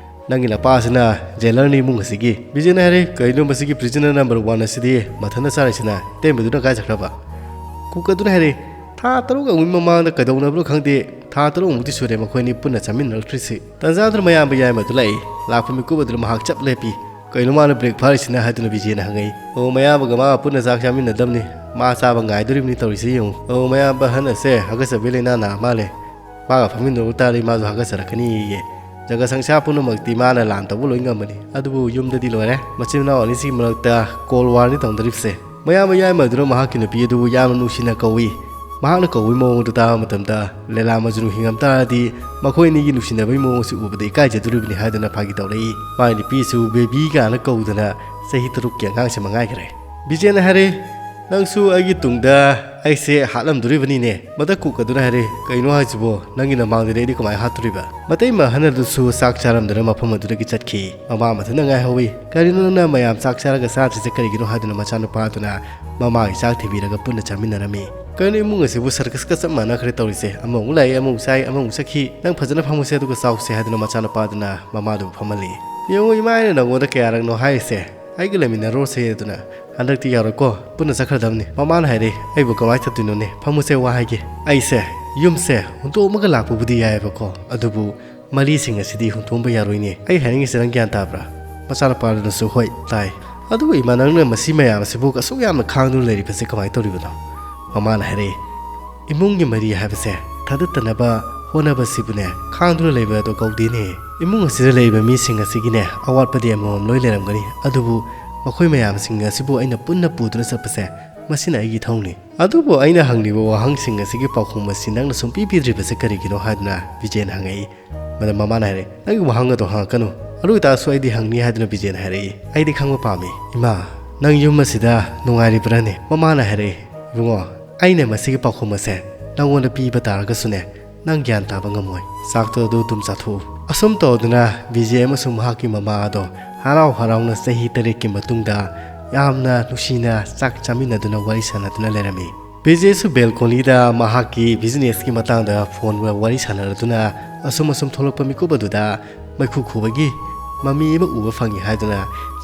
ꯅꯪꯒꯤ ꯅꯄꯥꯁꯤꯅ ꯖꯦꯂꯔꯅꯤ ꯏꯃꯨꯡ ꯑꯁꯤꯒꯤ꯫" ꯕꯤꯖꯦꯅ ꯍꯥꯏꯔꯦ, "ꯀꯩꯅꯣ, ꯃꯁꯤꯒꯤ prisoner number one ꯑꯁꯤꯗꯤ ꯃꯊꯟꯇ ꯆꯥꯔꯤꯁꯤꯅ? ꯑꯇꯦꯝꯕꯗꯨꯅ ꯀꯥꯏ ꯆꯠꯈ꯭ꯔꯕ?" ꯀꯨꯛ ꯑꯗꯨꯅ ꯍꯥꯏꯔꯦ, "ꯊꯥ ꯇꯔꯨꯛ ꯑꯃꯒꯤ ꯃꯃꯥꯡꯗ ꯀꯩꯗꯧꯅꯕꯅꯣ ꯈꯪꯗꯦ, ꯊꯥ ꯇꯔꯨꯛꯃꯨꯛꯇꯤ ꯁꯨꯔꯦ ꯃꯈꯣꯏ ꯑꯅꯤ ꯄꯨꯟꯅ ꯆꯥꯃꯤꯟꯅꯔꯛꯇ꯭ꯔꯤꯁꯤ꯫" ꯇꯟꯖꯥꯗꯨꯅ ꯃꯌꯥꯝꯕ ꯌꯥꯏꯃ ꯑꯗꯨ ꯂꯥꯛꯏ꯫ ꯂꯥꯛꯄ ꯃꯤꯀꯨꯞ ꯑꯗꯨꯗ ꯃꯍꯥꯛ ꯆꯞ ꯂꯦꯞꯄꯤ꯫ "ꯀꯩꯅꯣ ꯃꯥꯅ break ꯐꯥꯔꯤꯁꯤꯅ?" ꯍꯥꯏꯗꯨꯅ ꯕꯤꯖꯦꯅ ꯍꯪꯉꯛꯏ꯫ "ꯑꯣ, ꯃꯌꯥꯝꯕꯒ ꯃꯥ ꯄꯨꯟꯅ ꯆꯥꯛ ꯆꯥꯃꯤꯟꯅꯗꯕꯅꯤ꯫ ꯃꯥ ꯆꯥꯕ ꯉꯥꯏꯗꯣꯔꯤꯕꯅꯤ ꯇꯧꯔꯤꯁꯤ ꯌꯦꯡꯉꯨ꯫ ꯑꯣ, ꯃꯌꯥꯝꯕ ꯑꯍꯟ ꯑꯁꯦ ꯍꯥꯒꯠꯆꯕꯤ ꯂꯩꯅꯥ ꯅꯥ ꯃꯥꯜꯂꯦ꯫ ꯃꯥꯒ ꯐꯝꯃꯤꯟꯅꯕ ꯇꯥꯔꯗꯤ ꯃꯥꯁꯨ ꯍꯥꯒꯠꯆꯔꯛꯀꯅꯤꯌꯦ꯫ ꯖꯒ ꯁꯪꯁꯥ ꯄꯨꯝꯅꯃꯛꯇꯤ ꯃꯥꯅ ꯂꯥꯟ ꯇꯧꯕ ꯂꯣꯏ ꯉꯝꯕꯅꯤ꯫ ꯑꯗꯨꯕꯨ ꯌꯨꯝꯗꯗꯤ ꯂꯣꯏꯔꯦ꯫ ꯃꯆꯤꯟ ꯃꯅꯥꯎ ꯑꯅꯤꯁꯤꯒꯤ ꯃꯔꯛꯇ cold war ꯅꯤ ꯇꯧꯅꯔꯤꯕꯁꯦ꯫" ꯃꯌꯥꯝꯕ ꯌꯥꯏꯃ ꯑꯗꯨꯅ ꯃꯍꯥꯛꯀꯤ ꯅꯨꯄꯤ ꯑꯗꯨꯕꯨ ꯌꯥꯝꯅ ꯅꯨꯡꯁꯤꯅ ꯀꯧꯏ꯫ ꯃꯍꯥꯛꯅ ꯀꯧꯕꯒꯤ ꯃꯑꯣꯡ ꯑꯗꯨ ꯇꯥꯕ ꯃꯇꯝꯗ, ꯂꯦꯂꯥ ꯃꯖꯅꯨ ꯍꯤꯡꯉꯝ ꯇꯥꯔꯗꯤ ꯃꯈꯣꯏ ꯑꯅꯤꯒꯤ ꯅꯨꯡꯁꯤꯅꯕꯒꯤ ꯃꯑꯣꯡ ꯑꯁꯤ ꯎꯕꯗ ꯏꯀꯥꯏꯖꯗꯣꯔꯤꯕꯅꯤ ꯍꯥꯏꯗꯨꯅ ꯐꯥꯒꯤ ꯇꯧꯔꯛꯏ꯫ ꯃꯥꯒꯤ ꯅꯨꯄꯤꯁꯨ baby ꯀꯥꯏꯅ ꯀꯧꯗꯅ ꯆꯍꯤ ꯇꯔꯨꯛꯀꯤ ꯑꯉꯥꯡꯁꯤ ꯃꯉꯥꯏꯈ꯭ꯔꯦ꯫ ꯕꯤꯖꯦꯅ ꯍꯥꯏꯔꯦ, "ꯅꯪꯁꯨ ꯑꯩꯒꯤ ꯇꯨꯡꯗ ꯑꯩꯁꯦ ꯍꯥꯠꯂꯝꯗꯣꯔꯤꯕꯅꯤꯅꯦ?" ꯃꯗ ꯀꯨꯛ ꯑꯗꯨꯅ ꯍꯥꯏꯔꯦ, "ꯀꯩꯅꯣ ꯍꯥꯏꯁꯤꯕꯣ? ꯅꯪꯒꯤ ꯅꯃꯥꯡꯗꯗꯤ ꯑꯩꯗꯤ ꯀꯃꯥꯏꯅ ꯍꯥꯠꯇꯣꯔꯤꯕ?" ꯃꯇꯩ ꯃꯍꯟ ꯑꯗꯨꯁꯨ ꯆꯥꯛ ꯆꯥꯔꯝꯗꯅ ꯃꯐꯝ ꯑꯗꯨꯗꯒꯤ ꯆꯠꯈꯤ꯫ ꯃꯃꯥ ꯃꯊꯟꯇ ꯉꯥꯏꯍꯧꯋꯤ꯫ "ꯀꯔꯤꯅꯣ ꯅꯪꯅ ꯃꯌꯥꯝ ꯆꯥꯛ ꯆꯥꯔꯒ ꯆꯥꯗ꯭ꯔꯤꯁꯦ ꯀꯔꯤꯒꯤꯅꯣ?" ꯍꯥꯏꯗꯨꯅ ꯃꯆꯥꯅꯨꯄꯥ ꯑꯗꯨꯅ ꯃꯃꯥꯒꯤ ꯆꯥꯛ ꯊꯤꯕꯤꯔꯒ ꯄꯨꯟꯅ ꯆꯥꯃꯤꯟꯅꯔꯝꯃꯤ꯫ "ꯀꯩꯅꯣ, ꯏꯃꯨꯡ ꯑꯁꯤꯕꯨ circus ꯀ ꯆꯞ ꯃꯥꯟꯅꯈ꯭ꯔꯦ ꯇꯧꯔꯤꯁꯦ꯫ ꯑꯃꯃꯨꯛ ꯂꯥꯛꯏ, ꯑꯃꯃꯨꯛ ꯆꯥꯏ, ꯑꯃꯃꯨꯛ ꯆꯠꯈꯤ꯫ ꯅꯪ ꯐꯖꯅ ꯐꯝꯃꯨꯁꯦ ꯑꯗꯨꯒ ꯆꯥꯎꯁꯦ" ꯍꯥꯏꯗꯨꯅ ꯃꯆꯥꯅꯨꯄꯥ ꯑꯗꯨꯅ ꯃꯃꯥꯗꯨꯕꯨ ꯐꯝꯍꯜꯂꯤ꯫ "ꯌꯦꯡꯉꯨ ꯏꯃꯥ, ꯑꯩꯅ ꯅꯪꯉꯣꯟꯗ ꯀꯌꯥꯔꯛꯅꯣ ꯍꯥꯏꯔꯤꯁꯦ, ꯑꯩꯒ ꯂꯩꯃꯤꯟꯅꯔꯣꯁꯦ ꯑꯗꯨꯅ꯫ ꯍꯟꯗꯛꯇꯤ ꯌꯥꯔꯣꯏꯀꯣ, ꯄꯨꯟꯅ ꯆꯠꯈ꯭ꯔꯗꯕꯅꯤ꯫" ꯃꯃꯥꯅ ꯍꯥꯏꯔꯦ, "ꯑꯩꯕꯨ ꯀꯃꯥꯏꯅ ꯆꯠꯇꯣꯏꯅꯣꯅꯦ? ꯐꯝꯃꯨꯁꯦ, ꯋꯥ ꯍꯥꯏꯒꯦ꯫ ꯑꯩꯁꯦ ꯌꯨꯝꯁꯦ ꯍꯨꯟꯗꯣꯛꯑꯝꯃꯒ ꯂꯥꯛꯄꯕꯨꯗꯤ ꯌꯥꯏꯑꯕꯀꯣ, ꯑꯗꯨꯕꯨ ꯃꯔꯤꯁꯤꯡ ꯑꯁꯤꯗꯤ ꯍꯨꯟꯗꯣꯛꯑꯝꯕ ꯌꯥꯔꯣꯏꯅꯦ꯫ ꯑꯩ ꯍꯥꯏꯅꯤꯡꯉꯤꯁꯦ ꯅꯪ ꯒ꯭ꯌꯥꯟ ꯇꯥꯕ꯭ꯔꯥ?" ꯃꯆꯥꯅꯨꯄꯥꯗꯨꯅꯁꯨ, "ꯍꯣꯏ, ꯇꯥꯏ꯫ ꯑꯗꯨꯕꯨ ꯏꯃꯥ, ꯅꯪꯅ ꯃꯁꯤ ꯃꯌꯥꯝ ꯑꯁꯤꯕꯨ ꯑꯁꯨꯛ ꯌꯥꯝꯅ ꯈꯥꯡꯗꯨꯅ ꯂꯩꯔꯤꯕꯁꯦ ꯀꯃꯥꯏꯅ ꯇꯧꯔꯤꯕꯅꯣ?" ꯃꯃꯥꯅ ꯍꯥꯏꯔꯛꯏ, "ꯏꯃꯨꯡꯒꯤ ꯃꯔꯤ ꯍꯥꯏꯕꯁꯦ ꯊꯥꯗꯠꯇꯅꯕ ꯍꯣꯠꯅꯕꯁꯤꯕꯨꯅꯦ ꯈꯥꯡꯗꯨꯅ ꯂꯩꯕ ꯑꯗꯣ ꯀꯧꯗꯦꯅꯦ꯫ ꯏꯃꯨꯡ ꯑꯁꯤꯗ ꯂꯩꯔꯤꯕ ꯃꯤꯁꯤꯡ ꯑꯁꯤꯒꯤꯅꯦ ꯑꯋꯥꯠꯄꯗꯤ ꯑꯃꯃꯝ ꯂꯣꯏ ꯂꯩꯔꯝꯒꯅꯤ, ꯑꯗꯨꯕꯨ ꯃꯈꯣꯏ ꯃꯌꯥꯝꯁꯤꯡ ꯑꯁꯤꯕꯨ ꯑꯩꯅ ꯄꯨꯟꯅ ꯄꯨꯗꯨꯅ ꯆꯠꯄꯁꯦ, ꯃꯁꯤꯅ ꯑꯩꯒꯤ ꯏꯊꯧꯅꯤ꯫ ꯑꯗꯨꯕꯨ ꯑꯩꯅ ꯍꯪꯂꯤꯕ ꯋꯥꯍꯪꯁꯤꯡ ꯑꯁꯤꯒꯤ ꯄꯥꯎꯈꯨꯝ ꯑꯁꯤ ꯅꯪꯅ ꯁꯨꯡꯄꯤ ꯄꯤꯗ꯭ꯔꯤꯕꯁꯦ ꯀꯔꯤꯒꯤꯅꯣ?" ꯍꯥꯏꯗꯨꯅ ꯕꯤꯖꯦꯟ ꯍꯪꯉꯛꯏ꯫ ꯃꯗ ꯃꯃꯥꯅ ꯍꯥꯏꯔꯛꯏ, "ꯅꯪꯒꯤ ꯋꯥꯍꯪ ꯑꯗꯣ ꯍꯪꯉꯛꯀꯅꯨ꯫ ꯑꯗꯨ ꯑꯣꯏꯇꯥꯔꯁꯨ ꯑꯩꯗꯤ ꯍꯪꯅꯤ" ꯍꯥꯏꯗꯨꯅ ꯕꯤꯖꯦꯟ ꯍꯥꯏꯔꯛꯏ꯫ "ꯑꯩꯗꯤ ꯈꯪꯕ ꯄꯥꯝꯃꯤ꯫ ꯏꯃꯥ, ꯅꯪ ꯌꯨꯝ ꯑꯁꯤꯗ ꯅꯨꯡꯉꯥꯏꯔꯤꯕ꯭ꯔꯥꯅꯦ?" ꯃꯃꯥꯅ ꯍꯥꯏꯔꯛꯏ, "ꯏꯕꯨꯡꯉꯣ, ꯑꯩꯅ ꯃꯁꯤꯒꯤ ꯄꯥꯎꯈꯨꯝ ꯑꯁꯦ ꯅꯪꯉꯣꯟꯗ ꯄꯤꯕ ꯇꯥꯔꯒꯁꯨꯅꯦ, ꯅꯪ ꯒ꯭ꯌꯥꯟ ꯇꯥꯕ ꯉꯝꯃꯣꯏ꯫ ꯆꯥꯛꯇꯣ ꯑꯗꯨ ꯑꯗꯨꯝ ꯆꯥꯊꯣꯛꯎ꯫" ꯑꯁꯨꯝ ꯇꯧꯗꯨꯅ ꯕꯤꯖꯦ ꯑꯃꯁꯨꯡ ꯃꯍꯥꯛꯀꯤ ꯃꯃꯥ ꯑꯗꯣ ꯍꯔꯥꯎ ꯍꯔꯥꯎꯅ ꯆꯍꯤ ꯇꯔꯦꯠꯀꯤ ꯃꯇꯨꯡꯗ ꯌꯥꯝꯅ ꯅꯨꯡꯁꯤꯅ ꯆꯥꯛ ꯆꯥꯃꯤꯟꯅꯗꯨꯅ ꯋꯥꯔꯤ ꯁꯥꯟꯅꯗꯨꯅ ꯂꯩꯔꯝꯃꯤ꯫ ꯕꯤꯖꯦꯁꯨ ꯕꯦꯜꯀꯣꯅꯤꯗ ꯃꯍꯥꯛꯀꯤ ꯕꯤꯖꯤꯅꯦꯁꯀꯤ ꯃꯇꯥꯡꯗ ꯐꯣꯟꯗ ꯋꯥꯔꯤ ꯁꯥꯟꯅꯔꯗꯨꯅ ꯑꯁꯨꯝ ꯑꯁꯨꯝ ꯊꯣꯛꯂꯛꯄ ꯃꯤꯀꯨꯞ ꯑꯗꯨꯗ ꯃꯩꯈꯨ ꯈꯨꯕꯒꯤ ꯃꯃꯤ ꯑꯃ ꯎꯕ ꯐꯪꯏ ꯍꯥꯏꯗꯨꯅ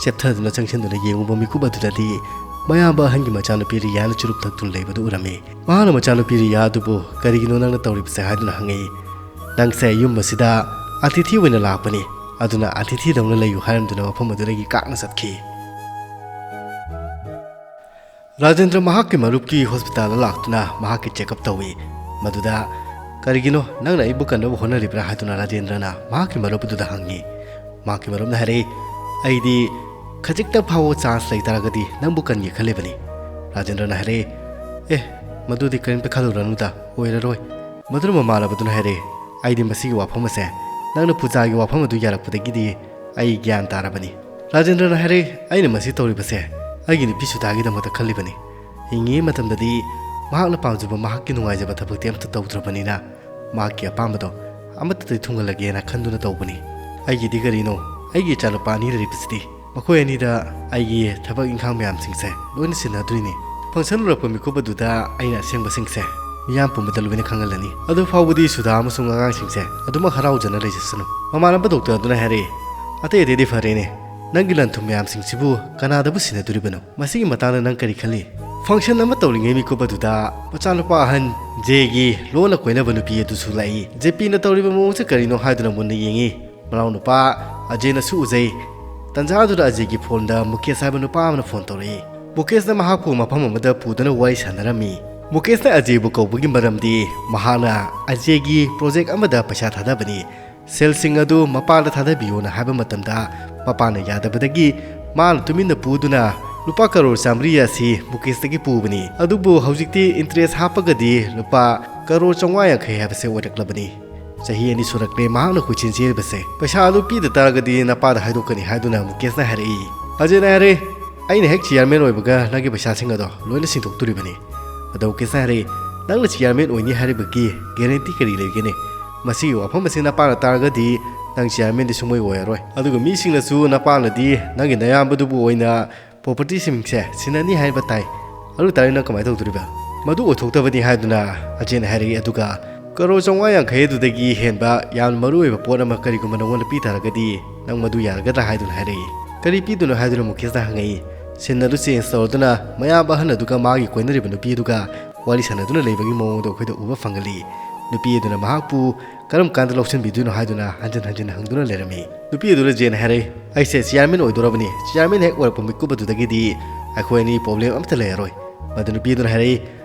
ꯆꯦꯞꯊꯗꯨꯅ ꯆꯪꯁꯤꯟꯗꯨꯅ ꯌꯦꯡꯉꯨꯕ ꯃꯤꯀꯨꯞ ꯑꯗꯨꯗꯗꯤ ꯃꯌꯥꯝꯕ ꯑꯍꯟꯒꯤ ꯃꯆꯥꯅꯨꯄꯤ ꯔꯤꯌꯥꯅ ꯆꯨꯔꯨꯞ ꯊꯛꯇꯨꯅ ꯂꯩꯕꯗꯨ ꯎꯔꯝꯃꯤ꯫ ꯃꯍꯥꯛꯅ ꯃꯆꯥꯅꯨꯄꯤ ꯔꯤꯌꯥ ꯑꯗꯨꯕꯨ "ꯀꯔꯤꯒꯤꯅꯣ ꯅꯪꯅ ꯇꯧꯔꯤꯕꯁꯦ?" ꯍꯥꯏꯗꯨꯅ ꯍꯪꯉꯛꯏ꯫ "ꯅꯪꯁꯦ ꯌꯨꯝ ꯑꯁꯤꯗ ꯑꯇꯤꯊꯤ ꯑꯣꯏꯅ ꯂꯥꯛꯄꯅꯤ, ꯑꯗꯨꯅ ꯑꯇꯤꯊꯤꯗꯧꯅ ꯂꯩꯌꯨ" ꯍꯥꯏꯔꯝꯗꯨꯅ ꯃꯐꯝ ꯑꯗꯨꯗꯒꯤ ꯀꯥꯛꯅ ꯆꯠꯈꯤ꯫ ꯔꯥꯖꯦꯟꯗ꯭ꯔ ꯃꯍꯥꯛꯀꯤ ꯃꯔꯨꯞꯀꯤ ꯍꯣꯁꯄꯤꯇꯥꯜꯗ ꯂꯥꯛꯇꯨꯅ ꯃꯍꯥꯛꯀꯤ ꯆꯦꯛꯑꯞ ꯇꯧꯏ꯫ ꯃꯗꯨꯗ "ꯀꯔꯤꯒꯤꯅꯣ ꯅꯪꯅ ꯑꯩꯕꯨ ꯀꯟꯅꯕ ꯍꯣꯠꯅꯔꯤꯕ꯭ꯔꯥ?" ꯍꯥꯏꯗꯨꯅ ꯔꯥꯖꯦꯟꯗ꯭ꯔꯅ ꯃꯍꯥꯛꯀꯤ ꯃꯔꯨꯞ ꯑꯗꯨꯗ ꯍꯪꯉꯤ꯫ ꯃꯍꯥꯛꯀꯤ ꯃꯔꯨꯞꯅ ꯍꯥꯏꯔꯛꯏ, "ꯑꯩꯗꯤ ꯈꯖꯤꯛꯇ ꯐꯥꯎꯕ ꯆꯥꯟꯁ ꯂꯩ ꯇꯥꯔꯒꯗꯤ ꯅꯪꯕꯨ ꯀꯟꯒꯦ ꯈꯜꯂꯤꯕꯅꯤ꯫" ꯔꯥꯖꯦꯟꯗ꯭ꯔꯅ ꯍꯥꯏꯔꯛꯏ, "ꯑꯦ, ꯃꯗꯨꯗꯤ ꯀꯔꯤꯝꯇ ꯈꯜꯂꯨꯔꯅꯨꯗ, ꯑꯣꯏꯔꯔꯣꯏ꯫" ꯃꯗꯨꯅ ꯃꯃꯥꯟꯅꯕꯗꯨꯅ ꯍꯥꯏꯔꯛꯏ, "ꯑꯩꯗꯤ ꯃꯁꯤꯒꯤ ꯋꯥꯐꯝ ꯑꯁꯦ ꯅꯪꯅ ꯄꯨꯖꯥꯒꯤ ꯋꯥꯐꯝ ꯑꯗꯨ ꯌꯥꯔꯛꯄꯗꯒꯤꯗꯤ ꯑꯩ ꯒ꯭ꯌꯥꯟ ꯇꯥꯔꯕꯅꯤ꯫" ꯔꯥꯖꯦꯟꯗ꯭ꯔꯅ ꯍꯥꯏꯔꯛꯏ, "ꯑꯩꯅ ꯃꯁꯤ ꯇꯧꯔꯤꯕꯁꯦ ꯑꯩꯒꯤ ꯅꯨꯄꯤ ꯁꯨꯙꯥꯒꯤꯗꯃꯛꯇ ꯈꯜꯂꯤꯕꯅꯤ꯫ ꯍꯤꯡꯉꯤꯉꯩ ꯃꯇꯝꯗꯗꯤ ꯃꯍꯥꯛꯅ ꯄꯥꯝꯖꯕ, ꯃꯍꯥꯛꯀꯤ ꯅꯨꯡꯉꯥꯏꯖꯕ ꯊꯕꯛꯇꯤ ꯑꯝꯇ ꯇꯧꯗ꯭ꯔꯕꯅꯤꯅ ꯃꯍꯥꯛꯀꯤ ꯑꯄꯥꯝꯕꯗꯣ ꯑꯃꯠꯇꯗꯤ ꯊꯨꯡꯍꯜꯂꯒꯦꯅ ꯈꯟꯗꯨꯅ ꯇꯧꯕꯅꯤ꯫ ꯑꯩꯒꯤꯗꯤ ꯀꯔꯤꯅꯣ, ꯑꯩꯒꯤ ꯏꯆꯥꯅꯨꯄꯥ ꯑꯅꯤ ꯂꯩꯔꯤꯕꯁꯤꯗꯤ ꯃꯈꯣꯏ ꯑꯅꯤꯗ ꯑꯩꯒꯤ ꯊꯕꯛ ꯏꯪꯈꯥꯡ ꯃꯌꯥꯝꯁꯤꯡꯁꯦ ꯂꯣꯏꯅ ꯁꯤꯟꯅꯗꯣꯏꯅꯤ꯫ ꯐꯪꯁꯟ ꯂꯣꯏꯔꯛꯄ ꯃꯤꯀꯨꯞ ꯑꯗꯨꯗ ꯑꯩꯅ ꯑꯁꯦꯡꯕꯁꯤꯡꯁꯦ ꯃꯤꯌꯥꯝ ꯄꯨꯝꯕꯗ ꯂꯣꯏꯅ ꯈꯪꯍꯜꯂꯅꯤ꯫ ꯑꯗꯨ ꯐꯥꯎꯕꯗꯤ ꯁꯨꯙꯥ ꯑꯃꯁꯨꯡ ꯑꯉꯥꯡꯁꯤꯡꯁꯦ ꯑꯗꯨꯃꯛ ꯍꯔꯥꯎꯖꯅ ꯂꯩꯖꯁꯅꯨ꯫" ꯃꯃꯥꯟꯅꯕ ꯗꯣꯛꯇꯔ ꯑꯗꯨꯅ ꯍꯥꯏꯔꯛꯏ, "ꯑꯇꯩ ꯑꯇꯩꯗꯤ ꯐꯔꯦꯅꯦ, ꯅꯪꯒꯤ ꯂꯟ ꯊꯨꯝ ꯃꯌꯥꯝꯁꯤꯡꯁꯤꯕꯨ ꯀꯅꯥꯗꯕꯨ ꯁꯤꯟꯅꯗꯣꯔꯤꯕꯅꯣ? ꯃꯁꯤꯒꯤ ꯃꯇꯥꯡꯗ ꯅꯪ ꯀꯔꯤ ꯈꯜꯂꯤ?" ꯐꯪꯁꯟ ꯑꯃ ꯇꯧꯔꯤꯉꯩ ꯃꯤꯀꯨꯞ ꯑꯗꯨꯗ ꯃꯆꯥꯅꯨꯄꯥ ꯑꯍꯟ ꯖꯦꯒꯤ ꯂꯣꯟꯅ ꯀꯣꯏꯅꯕ ꯅꯨꯄꯤ ꯑꯗꯨꯁꯨ ꯂꯥꯛꯏ꯫ ꯖꯦꯄꯤꯅ ꯇꯧꯔꯤꯕ ꯃꯑꯣꯡꯁꯦ ꯀꯔꯤꯅꯣ ꯍꯥꯏꯗꯨꯅ ꯃꯨꯟꯅ ꯌꯦꯡꯉꯤ꯫ ꯃꯅꯥꯎꯅꯨꯄꯥ ꯑꯖꯦꯅꯁꯨ ꯎꯖꯩ꯫ ꯇꯟꯖꯥ ꯑꯗꯨꯗ ꯑꯖꯦꯒꯤ ꯐꯣꯟꯗ ꯃꯨꯀꯦꯁ ꯍꯥꯏꯕ ꯅꯨꯄꯥ ꯑꯃꯅ ꯐꯣꯟ ꯇꯧꯔꯛꯏ꯫ ꯃꯨꯀꯦꯁꯅ ꯃꯍꯥꯛꯄꯨ ꯃꯐꯝ ꯑꯃꯗ ꯄꯨꯗꯨꯅ ꯋꯥꯔꯤ ꯁꯥꯟꯅꯔꯝꯃꯤ꯫ ꯃꯨꯀꯦꯁꯅ ꯑꯖꯦꯕꯨ ꯀꯧꯕꯒꯤ ꯃꯔꯝꯗꯤ ꯃꯍꯥꯛꯅ ꯑꯖꯦꯒꯤ ꯄ꯭ꯔꯣꯖꯦꯛ ꯑꯃꯗ ꯄꯩꯁꯥ ꯊꯥꯗꯕꯅꯤ꯫ ꯁꯦꯜꯁꯤꯡ ꯑꯗꯨ ꯃꯄꯥꯗ ꯊꯥꯗꯕꯤꯌꯣꯅ ꯍꯥꯏꯕ ꯃꯇꯝꯗ ꯃꯄꯥꯅ ꯌꯥꯗꯕꯗꯒꯤ ꯃꯥꯅ ꯇꯨꯃꯤꯟꯅ ꯄꯨꯗꯨꯅ ꯂꯨꯄꯥ ꯀꯔꯣꯔ ꯆꯥꯃꯔꯤ ꯑꯁꯤ ꯃꯨꯀꯦꯁꯇꯒꯤ ꯄꯨꯕꯅꯤ꯫ ꯑꯗꯨꯕꯨ ꯍꯧꯖꯤꯛꯇꯤ ꯏꯟꯇꯔꯦꯁ ꯍꯥꯞꯄꯒꯗꯤ ꯂꯨꯄꯥ ꯀꯔꯣꯔ ꯆꯥꯝꯃꯉꯥ ꯌꯥꯡꯈꯩ ꯍꯥꯏꯕꯁꯦ ꯑꯣꯏꯔꯛꯂꯕꯅꯤ꯫ ꯆꯍꯤ ꯑꯅꯤ ꯁꯨꯔꯛꯂꯦ ꯃꯍꯥꯛꯅ ꯀꯣꯏꯆꯦꯟ ꯆꯦꯜꯂꯤꯕꯁꯦ꯫ "ꯄꯩꯁꯥ ꯑꯗꯨ ꯄꯤꯗ ꯇꯥꯔꯒꯗꯤ ꯅꯄꯥꯗ ꯍꯥꯏꯗꯣꯛꯀꯅꯤ" ꯍꯥꯏꯗꯨꯅ ꯃꯨꯀꯦꯁꯅ ꯍꯥꯏꯔꯛꯏ꯫ ꯑꯖꯦꯅ ꯍꯥꯏꯔꯦ, "ꯑꯩꯅ ꯍꯦꯛ ꯆꯤꯌꯥꯔꯃꯦꯟ ꯑꯣꯏꯕꯒ ꯅꯪꯒꯤ ꯄꯩꯁꯥꯁꯤꯡ ꯑꯗꯣ ꯂꯣꯏꯅ ꯁꯤꯡꯗꯣꯛꯇꯣꯔꯤꯕꯅꯤ꯫" ꯑꯗꯣ ꯃꯨꯀꯦꯁꯅ ꯍꯥꯏꯔꯛꯏ, "ꯅꯪꯅ ꯆꯤꯌꯥꯔꯃꯦꯟ ꯑꯣꯏꯅꯤ ꯍꯥꯏꯔꯤꯕꯒꯤ ꯒꯦꯔꯦꯟꯇꯤ ꯀꯔꯤ ꯂꯩꯒꯅꯤ? ꯃꯁꯤꯒꯤ ꯋꯥꯐꯝ ꯑꯁꯤ ꯅꯄꯥꯅ ꯇꯥꯔꯒꯗꯤ ꯅꯪ ꯆꯤꯌꯥꯔꯃꯦꯟꯗꯤ ꯁꯨꯡꯑꯣꯏ ꯑꯣꯏꯔꯔꯣꯏ꯫ ꯑꯗꯨꯒ ꯃꯤꯁꯤꯡꯅꯁꯨ ꯅꯄꯥꯅꯗꯤ ꯅꯪꯒꯤ ꯅꯌꯥꯝꯕꯗꯨꯕꯨ ꯑꯣꯏꯅ ꯄ꯭ꯔꯣꯄꯔꯇꯤꯁꯤꯡꯁꯦ ꯁꯤꯟꯅꯅꯤ ꯍꯥꯏꯕ ꯇꯥꯏ꯫ ꯑꯗꯨ ꯇꯥꯔꯗꯤ ꯅꯪ ꯀꯃꯥꯏꯅ ꯇꯧꯗꯣꯔꯤꯕ?" "ꯃꯗꯨ ꯑꯣꯏꯊꯣꯛꯇꯕꯅꯤ" ꯍꯥꯏꯗꯨꯅ ꯑꯖꯦꯅ ꯍꯥꯏꯔꯛꯏ꯫ ꯑꯗꯨꯒ "ꯀꯔꯣꯔ ꯆꯥꯝꯃꯉꯥ ꯌꯥꯡꯈꯩ ꯑꯗꯨꯗꯒꯤ ꯍꯦꯟꯕ ꯌꯥꯝꯅ ꯃꯔꯨ ꯑꯣꯏꯕ ꯄꯣꯠ ꯑꯃ ꯀꯔꯤꯒꯨꯝꯕ ꯅꯉꯣꯟꯗ ꯄꯤ ꯇꯥꯔꯒꯗꯤ ꯅꯪ ꯃꯗꯨ ꯌꯥꯔꯒꯗ꯭ꯔꯥ?" ꯍꯥꯏꯗꯨꯅ ꯍꯥꯏꯔꯛꯏ꯫ "ꯀꯔꯤ ꯄꯤꯗꯣꯏꯅꯣ?" ꯍꯥꯏꯗꯨꯅ ꯃꯨꯀꯦꯁꯅ ꯍꯪꯉꯛꯏ꯫ ꯁꯤꯟ ꯑꯗꯨ ꯆꯦꯟꯖ ꯇꯧꯔꯗꯨꯅ ꯃꯌꯥꯝꯕ ꯑꯍꯟ ꯑꯗꯨꯒ ꯃꯥꯒꯤ ꯀꯣꯏꯅꯔꯤꯕ ꯅꯨꯄꯤ ꯑꯗꯨꯒ ꯋꯥꯔꯤ ꯁꯥꯟꯅꯗꯨꯅ ꯂꯩꯕꯒꯤ ꯃꯑꯣꯡꯗꯣ ꯑꯩꯈꯣꯏꯗ ꯎꯕ ꯐꯪꯍꯜꯂꯤ꯫ ꯅꯨꯄꯤ ꯑꯗꯨꯅ ꯃꯍꯥꯛꯄꯨ ꯀꯔꯝ ꯀꯥꯟꯗ ꯂꯧꯁꯤꯟꯕꯤꯗꯣꯏꯅꯣ ꯍꯥꯏꯗꯨꯅ ꯍꯟꯖꯤꯟ ꯍꯟꯖꯤꯟ ꯍꯪꯗꯨꯅ ꯂꯩꯔꯝꯃꯤ꯫ ꯅꯨꯄꯤ ꯑꯗꯨꯅ ꯖꯦꯅ ꯍꯥꯏꯔꯛꯏ, "ꯑꯩꯁꯦ ꯆꯤꯌꯥꯔꯃꯦꯟ ꯑꯣꯏꯗꯣꯔꯕꯅꯤ꯫ ꯆꯤꯌꯥꯔꯃꯦꯟ ꯍꯦꯛ ꯑꯣꯏꯔꯛꯄ ꯃꯤꯀꯨꯞ ꯑꯗꯨꯗꯒꯤꯗꯤ ꯑꯩꯈꯣꯏ ꯑꯅꯤ ꯄ꯭ꯔꯣꯕ꯭ꯂꯦꯝ ꯑꯃꯠꯇ ꯂꯩꯔꯔꯣꯏ"꯫ ꯃꯗꯨ ꯅꯨꯄꯤ ꯑꯗꯨꯅ ꯍꯥꯏꯔꯛꯏ,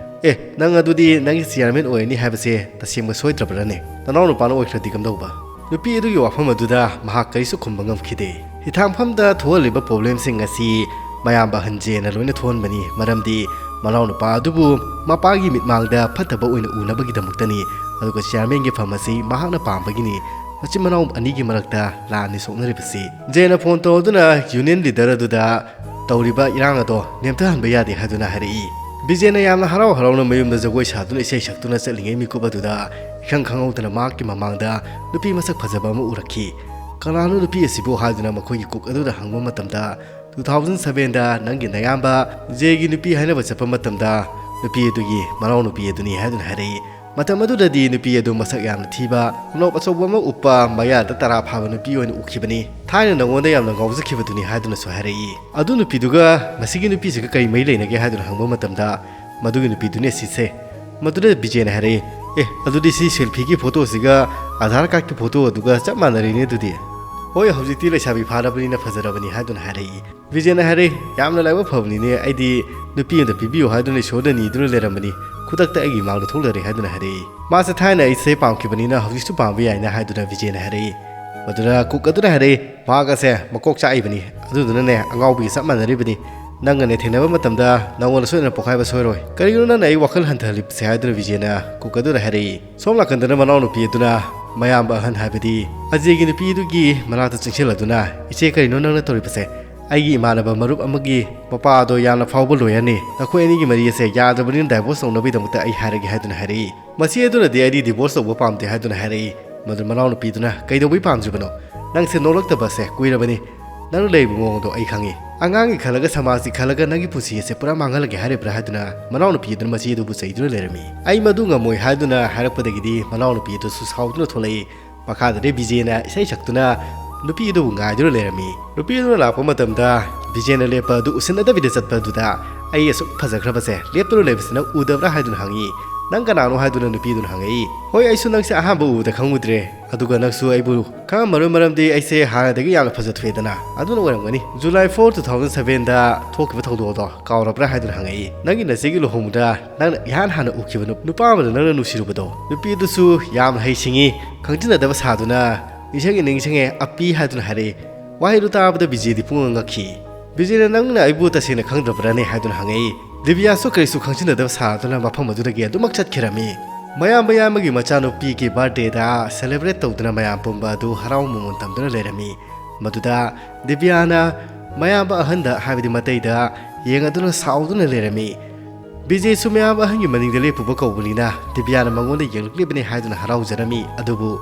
"ꯑꯦ, ꯅꯪ ꯑꯗꯨꯗꯤ ꯅꯪꯒꯤ ꯆꯤꯌꯥꯔꯃꯦꯟ ꯑꯣꯏꯔꯅꯤ ꯍꯥꯏꯕꯁꯦ ꯇꯁꯦꯡꯕ ꯁꯣꯏꯗ꯭ꯔꯕ꯭ꯔꯥꯅꯦ? ꯅꯅꯥꯎ ꯅꯨꯄꯥꯅ ꯑꯣꯏꯈ꯭ꯔꯗꯤ ꯀꯝꯗꯧꯕ?" ꯅꯨꯄꯤ ꯑꯗꯨꯒꯤ ꯋꯥꯐꯝ ꯑꯗꯨꯗ ꯃꯍꯥꯛ ꯀꯔꯤꯁꯨ ꯈꯨꯝꯕ ꯉꯝꯈꯤꯗꯦ꯫ ꯍꯤꯊꯥꯡꯐꯝꯗ ꯊꯣꯛꯍꯜꯂꯤꯕ ꯄ꯭ꯔꯣꯕ꯭ꯂꯦꯝꯁꯤꯡ ꯑꯁꯤ ꯃꯌꯥꯝꯕ ꯑꯍꯟ ꯖꯦꯅ ꯂꯣꯏꯅ ꯊꯣꯛꯍꯟꯕꯅꯤ, ꯃꯔꯝꯗꯤ ꯃꯅꯥꯎꯅꯨꯄꯥ ꯑꯗꯨꯕꯨ ꯃꯄꯥꯒꯤ ꯃꯤꯠꯃꯥꯡꯗ ꯐꯠꯇꯕ ꯑꯣꯏꯅ ꯎꯅꯕꯒꯤꯗꯃꯛꯇꯅꯤ꯫ ꯑꯗꯨꯒ ꯆꯤꯌꯥꯔꯃꯦꯟꯒꯤ ꯐꯝ ꯑꯁꯤ ꯃꯍꯥꯛꯅ ꯄꯥꯝꯕꯒꯤꯅꯤ꯫ ꯃꯆꯤꯟ ꯃꯅꯥꯎ ꯑꯅꯤꯒꯤ ꯃꯔꯛꯇ ꯂꯥꯟꯅꯤ ꯁꯣꯛꯅꯔꯤꯕꯁꯤ꯫ ꯖꯦꯅ ꯐꯣꯟ ꯇꯧꯗꯨꯅ ꯌꯨꯅꯤꯌꯟ ꯂꯤꯗꯔ ꯑꯗꯨꯗ ꯇꯧꯔꯤꯕ ꯏꯔꯥꯡ ꯑꯗꯣ ꯅꯦꯝꯊꯍꯟꯕ ꯌꯥꯗꯦ ꯍꯥꯏꯗꯨꯅ ꯍꯥꯏꯔꯛꯏ꯫ ꯕꯤꯖꯦꯅ ꯌꯥꯝꯅ ꯍꯔꯥꯎ ꯍꯔꯥꯎꯅ ꯃꯌꯨꯝꯗ ꯖꯒꯣꯏ ꯁꯥꯗꯨꯅ ꯏꯁꯩ ꯁꯛꯇꯨꯅ ꯆꯠꯂꯤꯉꯩ ꯃꯤꯀꯨꯞ ꯑꯗꯨꯗ ꯏꯈꯪ ꯈꯪꯍꯧꯗꯅ ꯃꯍꯥꯛꯀꯤ ꯃꯃꯥꯡꯗ ꯅꯨꯄꯤ ꯃꯁꯛ ꯐꯖꯕ ꯑꯃ ꯎꯔꯛꯈꯤ꯫ "ꯀꯅꯥꯅꯣ ꯅꯨꯄꯤ ꯑꯁꯤꯕꯨ?" ꯍꯥꯏꯗꯨꯅ ꯃꯈꯣꯏꯒꯤ ꯀꯨꯛ ꯑꯗꯨꯗ ꯍꯪꯕ ꯃꯇꯝꯗ, "ꯇꯨ ꯊꯥꯎꯖꯟ ꯁꯚꯦꯟꯗ ꯅꯪꯒꯤ ꯅꯌꯥꯝꯕ ꯖꯦꯒꯤ ꯅꯨꯄꯤ ꯍꯥꯏꯅꯕ ꯆꯠꯄ ꯃꯇꯝꯗ ꯅꯨꯄꯤ ꯑꯗꯨꯒꯤ ꯃꯅꯥꯎ ꯅꯨꯄꯤ ꯑꯗꯨꯅꯤ" ꯍꯥꯏꯗꯨꯅ ꯍꯥꯏꯔꯛꯏ꯫ ꯃꯇꯝ ꯑꯗꯨꯗꯗꯤ ꯅꯨꯄꯤ ꯑꯗꯨ ꯃꯁꯛ ꯌꯥꯝꯅ ꯊꯤꯕ, ꯑꯅꯣꯞ ꯑꯆꯧꯕ ꯑꯃ ꯎꯞꯄ, ꯃꯌꯥꯗ ꯇꯔꯥ ꯐꯥꯕ ꯅꯨꯄꯤ ꯑꯣꯏꯅ ꯎꯈꯤꯕꯅꯤ꯫ "ꯊꯥꯏꯅ ꯅꯉꯣꯟꯗ ꯌꯥꯝꯅ ꯉꯥꯎꯖꯈꯤꯕꯗꯨꯅꯤ" ꯍꯥꯏꯗꯨꯅꯁꯨ ꯍꯥꯏꯔꯛꯏ꯫ "ꯑꯗꯨ ꯅꯨꯄꯤꯗꯨꯒ ꯃꯁꯤꯒꯤ ꯅꯨꯄꯤꯁꯤꯒ ꯀꯔꯤ ꯃꯔꯤ ꯂꯩꯅꯒꯦ?" ꯍꯥꯏꯗꯨꯅ ꯍꯪꯕ ꯃꯇꯝꯗ, "ꯃꯗꯨꯒꯤ ꯅꯨꯄꯤꯗꯨꯅꯦ ꯁꯤꯁꯦ"꯫ ꯃꯗꯨꯗ ꯕꯤꯖꯦꯅ ꯍꯥꯏꯔꯛꯏ, "ꯑꯦ, ꯑꯗꯨꯗꯤ ꯁꯤ ꯁꯦꯜꯐꯤꯒꯤ ꯐꯣꯇꯣꯁꯤꯒ ꯑꯙꯥꯔ ꯀꯥꯔꯗꯀꯤ ꯐꯣꯇꯣ ꯑꯗꯨꯒ ꯆꯞ ꯃꯥꯟꯅꯔꯦꯅꯦ ꯑꯗꯨꯗꯤ꯫ ꯍꯣꯏ, ꯍꯧꯖꯤꯛꯇꯤ ꯂꯩꯁꯥꯕꯤ ꯐꯥꯔꯕꯅꯤꯅ ꯐꯖꯔꯕꯅꯤ" ꯍꯥꯏꯗꯨꯅ ꯍꯥꯏꯔꯛꯏ꯫ ꯕꯤꯖꯦꯅ ꯍꯥꯏꯔꯛꯏ, "ꯌꯥꯝꯅ ꯂꯥꯏꯕꯛ ꯐꯕꯅꯤꯅꯦ, ꯑꯩꯗꯤ ꯅꯨꯄꯤ ꯑꯃꯗ ꯄꯤꯕꯤꯌꯨ ꯍꯥꯏꯗꯨꯅ ꯏꯁꯣꯔꯗ ꯅꯤꯗꯨꯅ ꯂꯩꯔꯝꯕꯅꯤ, ꯈꯨꯗꯛꯇ ꯑꯩꯒꯤ ꯏꯃꯥꯡꯗ ꯊꯣꯛꯂꯔꯦ" ꯍꯥꯏꯗꯨꯅ ꯍꯥꯏꯔꯛꯏ꯫ "ꯃꯥꯁꯦ ꯊꯥꯏꯅ ꯑꯩꯁꯦ ꯄꯥꯝꯈꯤꯕꯅꯤꯅ ꯍꯧꯖꯤꯛꯁꯨ ꯄꯥꯝꯕ ꯌꯥꯏꯅ" ꯍꯥꯏꯗꯨꯅ ꯕꯤꯖꯦꯅ ꯍꯥꯏꯔꯛꯏ꯫ ꯃꯗꯨꯅ ꯀꯨꯛ ꯑꯗꯨꯅ ꯍꯥꯏꯔꯛꯏ, "ꯃꯍꯥꯛ ꯑꯁꯦ ꯃꯀꯣꯛ ꯆꯥꯛꯏꯕꯅꯤ, ꯑꯗꯨꯗꯨꯅꯅꯦ ꯑꯉꯥꯎꯕꯤꯒ ꯆꯞ ꯃꯥꯟꯅꯔꯤꯕꯅꯤ꯫ ꯅꯪꯒꯅꯦ ꯊꯦꯡꯅꯕ ꯃꯇꯝꯗ ꯅꯪꯉꯣꯟꯗ ꯁꯣꯏꯗꯅ ꯄꯣꯛꯈꯥꯏꯕ ꯁꯣꯏꯔꯣꯏ꯫ ꯀꯔꯤꯒꯤꯅꯣ ꯅꯪꯅ ꯑꯩ ꯋꯥꯈꯜ ꯍꯟꯊꯍꯜꯂꯤꯕꯁꯦ?" ꯍꯥꯏꯗꯨꯅ ꯕꯤꯖꯦꯅ ꯀꯨꯛ ꯑꯗꯨꯗ ꯍꯥꯏꯔꯛꯏ꯫ ꯁꯣꯝ ꯅꯥꯀꯟꯗꯅ ꯃꯅꯥꯎꯅꯨꯄꯤ ꯑꯗꯨꯅ ꯃꯌꯥꯝꯕ ꯑꯍꯟ ꯍꯥꯏꯕꯗꯤ ꯑꯖꯦꯒꯤ ꯅꯨꯄꯤ ꯑꯗꯨꯒꯤ ꯃꯅꯥꯛꯇ ꯆꯪꯁꯤꯜꯂꯗꯨꯅ, "ꯏꯆꯦ, ꯀꯔꯤꯅꯣ ꯅꯪꯅ ꯇꯧꯔꯤꯕꯁꯦ? ꯑꯩꯒꯤ ꯏꯃꯥꯟꯅꯕ ꯃꯔꯨꯞ ꯑꯃꯒꯤ ꯃꯄꯥ ꯑꯗꯣ ꯌꯥꯝꯅ ꯐꯥꯎꯕ ꯂꯣꯌꯔꯅꯤ꯫ ꯅꯈꯣꯏ ꯑꯅꯤꯒꯤ ꯃꯔꯤ ꯑꯁꯦ ꯌꯥꯗ꯭ꯔꯕꯅꯤꯅ ꯗꯥꯏꯚꯣꯔꯁ ꯇꯧꯅꯕꯒꯤꯗꯃꯛꯇ ꯑꯩ ꯍꯥꯏꯔꯒꯦ" ꯍꯥꯏꯗꯨꯅ ꯍꯥꯏꯔꯛꯏ꯫ ꯃꯁꯤ ꯑꯗꯨꯅꯗꯤ ꯑꯩꯗꯤ ꯗꯤꯚꯣꯔꯁ ꯇꯧꯕ ꯄꯥꯝꯗꯦ ꯍꯥꯏꯗꯨꯅ ꯍꯥꯏꯔꯛꯏ꯫ ꯃꯗꯨ ꯃꯅꯥꯎꯅꯨꯄꯤꯗꯨꯅ, "ꯀꯩꯗꯧꯕꯩ ꯄꯥꯝꯗ꯭ꯔꯤꯕꯅꯣ? ꯅꯪꯁꯦ ꯅꯣꯛꯂꯛꯇꯕꯁꯦ ꯀꯨꯏꯔꯕꯅꯤ꯫ ꯅꯪꯅ ꯂꯩꯔꯤꯕ ꯃꯑꯣꯡꯗꯣ ꯑꯩ ꯈꯪꯉꯤ꯫ "ꯑꯉꯥꯡꯒꯤ ꯈꯜꯂꯒ, ꯁꯃꯥꯖꯀꯤ ꯈꯜꯂꯒ ꯅꯪꯒꯤ ꯄꯨꯟꯁꯤ ꯑꯁꯦ ꯄꯨꯔꯥ ꯃꯥꯡꯍꯜꯂꯒꯦ ꯍꯥꯏꯔꯤꯕ꯭ꯔꯥ?" ꯍꯥꯏꯗꯨꯅ ꯃꯅꯥꯎꯅꯨꯄꯤ ꯑꯗꯨꯅ ꯃꯆꯦ ꯑꯗꯨꯕꯨ ꯆꯩꯗꯨꯅ ꯂꯩꯔꯝꯃꯤ꯫ "ꯑꯩ ꯃꯗꯨ ꯉꯝꯃꯣꯏ" ꯍꯥꯏꯗꯨꯅ ꯍꯥꯏꯔꯛꯄꯗꯒꯤꯗꯤ ꯃꯅꯥꯎꯅꯨꯄꯤ ꯑꯗꯨꯁꯨ ꯁꯥꯎꯗꯨꯅ ꯊꯣꯛꯂꯛꯏ꯫ ꯃꯈꯥꯗꯗꯤ ꯕꯤꯖꯦꯅ ꯏꯁꯩ ꯁꯛꯇꯨꯅ ꯅꯨꯄꯤ ꯑꯗꯨꯕꯨ ꯉꯥꯏꯗꯨꯅ ꯂꯩꯔꯝꯃꯤ꯫ ꯅꯨꯄꯤ ꯑꯗꯨꯅ ꯂꯥꯛꯄ ꯃꯇꯝꯗ ꯕꯤꯖꯦꯅ ꯂꯦꯞꯄ ꯑꯗꯨ ꯎꯁꯤꯟꯅꯗꯕꯤꯗ ꯆꯠꯄ ꯑꯗꯨꯗ, "ꯑꯩ ꯑꯁꯨꯛ ꯐꯖꯈ꯭ꯔꯕꯁꯦ ꯂꯦꯞꯇꯨꯅ ꯂꯩꯕꯁꯤ ꯅꯪ ꯎꯗꯕ꯭ꯔꯥ?" ꯍꯥꯏꯗꯨꯅ ꯍꯪꯉꯤ꯫ "ꯅꯪ ꯀꯅꯥꯅꯣ?" ꯍꯥꯏꯗꯨꯅ ꯅꯨꯄꯤ ꯑꯗꯨꯅ ꯍꯪꯉꯛꯏ꯫ "ꯍꯣꯏ, ꯑꯩꯁꯨ ꯅꯪꯁꯦ ꯑꯍꯥꯟꯕ ꯎꯕꯗ ꯈꯪꯉꯨꯗ꯭ꯔꯦ, ꯑꯗꯨꯒ ꯅꯪꯁꯨ ꯑꯩꯕꯨ ꯈꯪꯉꯝꯃꯔꯣꯏ, ꯃꯔꯝꯗꯤ ꯑꯩꯁꯦ ꯍꯥꯟꯅꯗꯒꯤ ꯌꯥꯝꯅ ꯐꯖꯊꯣꯛꯑꯦꯗꯅ, ꯑꯗꯨꯅ ꯑꯣꯏꯔꯝꯒꯅꯤ꯫ ꯖꯨꯂꯥꯏ four, two thousand sevenꯗ ꯊꯣꯛꯈꯤꯕ ꯊꯧꯗꯣꯛ ꯑꯗꯣ ꯀꯥꯎꯔꯕ꯭ꯔꯥ?" ꯍꯥꯏꯗꯨꯅ ꯍꯪꯉꯛꯏ꯫ "ꯅꯪꯒꯤ ꯅꯆꯦꯒꯤ ꯂꯨꯍꯣꯡꯕꯗ ꯅꯪꯅ ꯏꯍꯥꯟ ꯍꯥꯟꯅ ꯎꯈꯤꯕ ꯅꯨ-, ꯅꯨꯄꯥ ꯑꯃꯗ ꯅꯪꯅ ꯅꯨꯡꯁꯤꯔꯨꯕꯗꯣ, ꯅꯨꯄꯤ ꯑꯗꯨꯁꯨ ꯌꯥꯝꯅ ꯍꯩꯁꯤꯡꯉꯤ, ꯈꯪꯖꯤꯟꯅꯗꯕ ꯁꯥꯗꯨꯅ ꯅꯤꯡꯁꯤꯡꯉꯦ, ꯅꯤꯡꯁꯤꯡꯉꯦ, ꯑꯄꯤ" ꯍꯥꯏꯗꯨꯅ ꯍꯥꯏꯔꯛꯏ꯫ ꯋꯥꯍꯩꯗꯨ ꯇꯥꯕꯗ ꯕꯤꯖꯦꯗꯤ ꯄꯨꯡꯉꯛ ꯉꯛꯈꯤ꯫ "ꯕꯤꯖꯦꯅ ꯅꯪꯅ ꯑꯩꯕꯨ ꯇꯁꯦꯡꯅ ꯈꯪꯗ꯭ꯔꯕ꯭ꯔꯥꯅꯦ?" ꯍꯥꯏꯗꯨꯅ ꯍꯪꯉꯛꯏ꯫ ꯗꯤꯕꯤꯌꯥꯁꯨ ꯀꯔꯤꯁꯨ ꯈꯪꯖꯤꯟꯅꯗꯕ ꯁꯥꯗꯨꯅ ꯃꯐꯝ ꯑꯗꯨꯗꯒꯤ ꯑꯗꯨꯃꯛ ꯆꯠꯈꯤꯔꯝꯃꯤ꯫ ꯃꯌꯥꯝꯕ ꯌꯥꯝꯕꯒꯤ ꯃꯆꯥꯅꯨꯄꯤꯒꯤ birthdayꯗ celebrate ꯇꯧꯗꯨꯅ ꯃꯌꯥꯝ ꯄꯨꯝꯕ ꯑꯗꯨ ꯍꯔꯥꯎ ꯃꯃꯣꯟ ꯇꯝꯗꯨꯅ ꯂꯩꯔꯝꯃꯤ꯫ ꯃꯗꯨꯗ ꯗꯤꯕꯤꯌꯥꯅ ꯃꯌꯥꯝꯕ ꯑꯍꯟꯗ, ꯍꯥꯏꯕꯗꯤ ꯃꯇꯩꯗ ꯌꯦꯡꯉꯗꯨꯅ ꯁꯥꯎꯗꯨꯅ ꯂꯩꯔꯝꯃꯤ꯫ ꯕꯤꯖꯦꯁꯨ ꯃꯌꯥꯝꯕ ꯑꯍꯟꯒꯤ ꯃꯅꯤꯡꯗ ꯂꯦꯞꯄꯨꯕ ꯀꯧꯕꯅꯤꯅ ꯗꯤꯕꯤꯌꯥꯅ ꯃꯉꯣꯟꯗ ꯌꯦꯡꯂꯛꯂꯤꯕꯅꯤ ꯍꯥꯏꯗꯨꯅ ꯍꯔꯥꯎꯖꯔꯝꯃꯤ꯫ ꯑꯗꯨꯕꯨ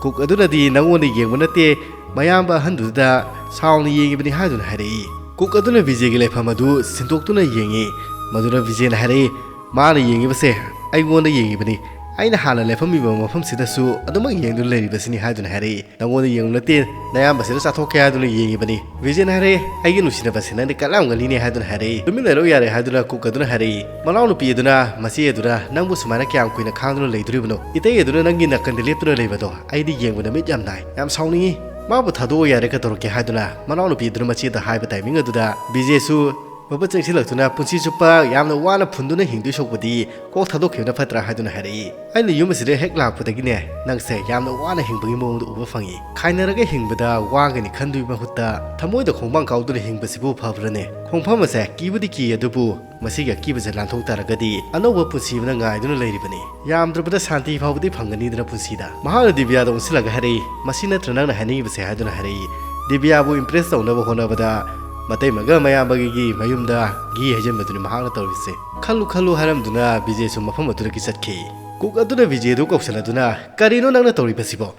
ꯀꯨꯛ ꯑꯗꯨꯅꯗꯤ "ꯅꯉꯣꯟꯗ ꯌꯦꯡꯕ ꯅꯠꯇꯦ, ꯃꯌꯥꯝꯕ ꯑꯍꯟꯗꯨꯗ ꯁꯥꯎꯅ ꯌꯦꯡꯉꯤꯕꯅꯤ" ꯍꯥꯏꯗꯨꯅ ꯍꯥꯏꯔꯛꯏ꯫ ꯀꯨꯛ ꯑꯗꯨꯅ ꯕꯤꯖꯦꯒꯤ ꯂꯩꯐꯝ ꯑꯗꯨ ꯁꯤꯟꯗꯣꯛꯇꯨꯅ ꯌꯦꯡꯉꯤ꯫ ꯃꯗꯨꯅ ꯕꯤꯖꯦꯅ ꯍꯥꯏꯔꯛꯏ, "ꯃꯥꯅ ꯌꯦꯡꯉꯤꯕꯁꯦ ꯑꯩꯉꯣꯟꯗ ꯌꯦꯡꯉꯤꯕꯅꯤ꯫ ꯑꯩꯅ ꯍꯥꯟꯅ ꯂꯦꯞꯐꯝꯃꯤꯕ ꯃꯐꯝꯁꯤꯗꯁꯨ ꯑꯗꯨꯃꯛ ꯌꯦꯡꯗꯨꯅ ꯂꯩꯔꯤꯕꯁꯤꯅꯤ" ꯍꯥꯏꯗꯨꯅ ꯍꯥꯏꯔꯛꯏ꯫ "ꯅꯉꯣꯟꯗ ꯌꯦꯡꯕ ꯅꯠꯇꯦ, ꯅꯌꯥꯝꯕꯁꯤꯗ ꯆꯥꯊꯣꯛꯀꯦ ꯍꯥꯏꯗꯨꯅ ꯌꯦꯡꯉꯤꯕꯅꯤ"꯫ ꯕꯤꯖꯦꯅ ꯍꯥꯏꯔꯛꯏ, "ꯑꯩꯒꯤ ꯅꯨꯡꯁꯤꯅꯕꯁꯦ ꯅꯪꯗꯤ ꯀꯜꯂꯝꯒꯅꯤꯅꯦ" ꯍꯥꯏꯗꯨꯅ ꯍꯥꯏꯔꯛꯏ꯫ "ꯇꯨꯃꯤꯟ ꯂꯩꯔꯣ ꯌꯥꯔꯦ" ꯍꯥꯏꯗꯨꯅ ꯀꯨꯛ ꯑꯗꯨꯅ ꯍꯥꯏꯔꯛꯏ꯫ "ꯃꯅꯥꯎꯅꯨꯄꯤ ꯑꯗꯨꯅ ꯃꯆꯦ ꯑꯗꯨꯅ ꯅꯪꯕꯨ ꯁꯨꯃꯥꯏꯅ ꯀꯌꯥꯝ ꯀꯨꯏꯅ ꯈꯥꯡꯗꯨꯅ ꯂꯩꯗꯣꯔꯤꯕꯅꯣ? ꯏꯇꯩ ꯑꯗꯨꯅ ꯅꯪꯒꯤ ꯅꯥꯀꯟꯗ ꯂꯦꯞꯇꯨꯅ ꯂꯩꯕꯗꯣ ꯑꯩꯗꯤ ꯌꯦꯡꯕꯗ ꯃꯤꯠ ꯌꯥꯝ ꯅꯥꯏ꯫ ꯌꯥꯝ ꯁꯥꯎꯅꯤꯡꯉꯤ꯫ ꯃꯥꯕꯨ ꯊꯥꯗꯣꯛꯑꯣ ꯌꯥꯔꯦ, ꯀꯩꯗꯧꯔꯒꯦ?" ꯍꯥꯏꯗꯨꯅ ꯃꯅꯥꯎꯅꯨꯄꯤ ꯑꯗꯨꯅ ꯃꯆꯦꯗ ꯍꯥꯏꯕ timing ꯑꯗꯨꯗ ꯕꯤꯖꯦꯁꯨ ꯃꯄꯨ ꯆꯪꯁꯤꯜꯂꯛꯇꯨꯅ, "ꯄꯨꯟꯁꯤ ꯆꯨꯞꯄ ꯌꯥꯝꯅ ꯋꯥꯅ ꯐꯨꯟꯗꯨꯅ ꯍꯤꯡꯗꯣꯏ ꯁꯔꯨꯛꯄꯨꯗꯤ ꯀꯣꯛ ꯊꯥꯗꯣꯛꯈꯤꯕꯅ ꯐꯠꯇ꯭ꯔꯥ?" ꯍꯥꯏꯗꯨꯅ ꯍꯥꯏꯔꯛꯏ꯫ "ꯑꯩꯅ ꯌꯨꯝ ꯑꯁꯤꯗ ꯍꯦꯛ ꯂꯥꯛꯄꯗꯒꯤꯅꯦ, ꯅꯪꯁꯦ ꯌꯥꯝꯅ ꯋꯥꯅ ꯍꯤꯡꯕꯒꯤ ꯃꯑꯣꯡꯗ ꯎꯕ ꯐꯪꯉꯤ꯫ ꯈꯥꯏꯅꯔꯒ ꯍꯤꯡꯕꯗ ꯋꯥꯒꯅꯤ ꯈꯟꯗꯨꯒꯤ ꯃꯍꯨꯠꯇ ꯊꯃꯣꯏꯗ ꯈꯣꯡꯕꯥꯡ ꯀꯥꯎꯗꯨꯅ ꯍꯤꯡꯕꯁꯤꯕꯨ ꯐꯕ꯭ꯔꯅꯦ? ꯈꯣꯡꯐꯝ ꯑꯁꯦ ꯀꯤꯕꯨꯗꯤ ꯀꯤ, ꯑꯗꯨꯕꯨ ꯃꯁꯤꯒꯤ ꯑꯀꯤꯕꯁꯦ ꯂꯥꯟꯊꯣꯛ ꯇꯥꯔꯒꯗꯤ ꯑꯅꯧꯕ ꯄꯨꯟꯁꯤ ꯑꯃꯅ ꯉꯥꯏꯗꯨꯅ ꯂꯩꯔꯤꯕꯅꯤ꯫ ꯌꯥꯝꯗ꯭ꯔꯕꯗ ꯁꯥꯟꯇꯤ ꯐꯥꯎꯕꯗꯤ ꯐꯪꯒꯅꯤꯗꯅ ꯄꯨꯟꯁꯤꯗ"꯫ ꯃꯍꯥꯛꯅ ꯗꯤꯕꯤꯌꯥꯗ ꯑꯣꯟꯁꯤꯜꯂꯒ ꯍꯥꯏꯔꯛꯏ, "ꯃꯁꯤ ꯅꯠꯇ꯭ꯔ ꯅꯪꯅ ꯍꯥꯏꯅꯤꯡꯉꯤꯕꯁꯦ?" ꯍꯥꯏꯗꯨꯅ ꯍꯥꯏꯔꯛꯏ꯫ ꯗꯤꯕꯤꯌꯥꯕꯨ impress ꯇꯧꯅꯕ ꯍꯣꯠꯅꯕꯗ ꯃꯇꯩꯃꯒ ꯃꯌꯥꯝꯕꯒꯤ ꯃꯌꯨꯝꯗ ꯘꯤ ꯍꯩꯖꯤꯟꯕꯗꯨꯅꯤ ꯃꯍꯥꯛꯅ ꯇꯧꯔꯤꯕꯁꯦ꯫ "ꯈꯜꯂꯨ ꯈꯜꯂꯨ" ꯍꯥꯏꯔꯝꯗꯨꯅ ꯕꯤꯖꯦꯁꯨ ꯃꯐꯝ ꯑꯗꯨꯗꯒꯤ ꯆꯠꯈꯤ꯫ ꯀꯨꯛ ꯑꯗꯨꯅ ꯕꯤꯖꯦꯗꯨ ꯀꯧꯁꯤꯜꯂꯗꯨꯅ, "ꯀꯔꯤꯅꯣ ꯅꯪꯅ ꯇꯧꯔꯤꯕꯁꯤꯕꯣ?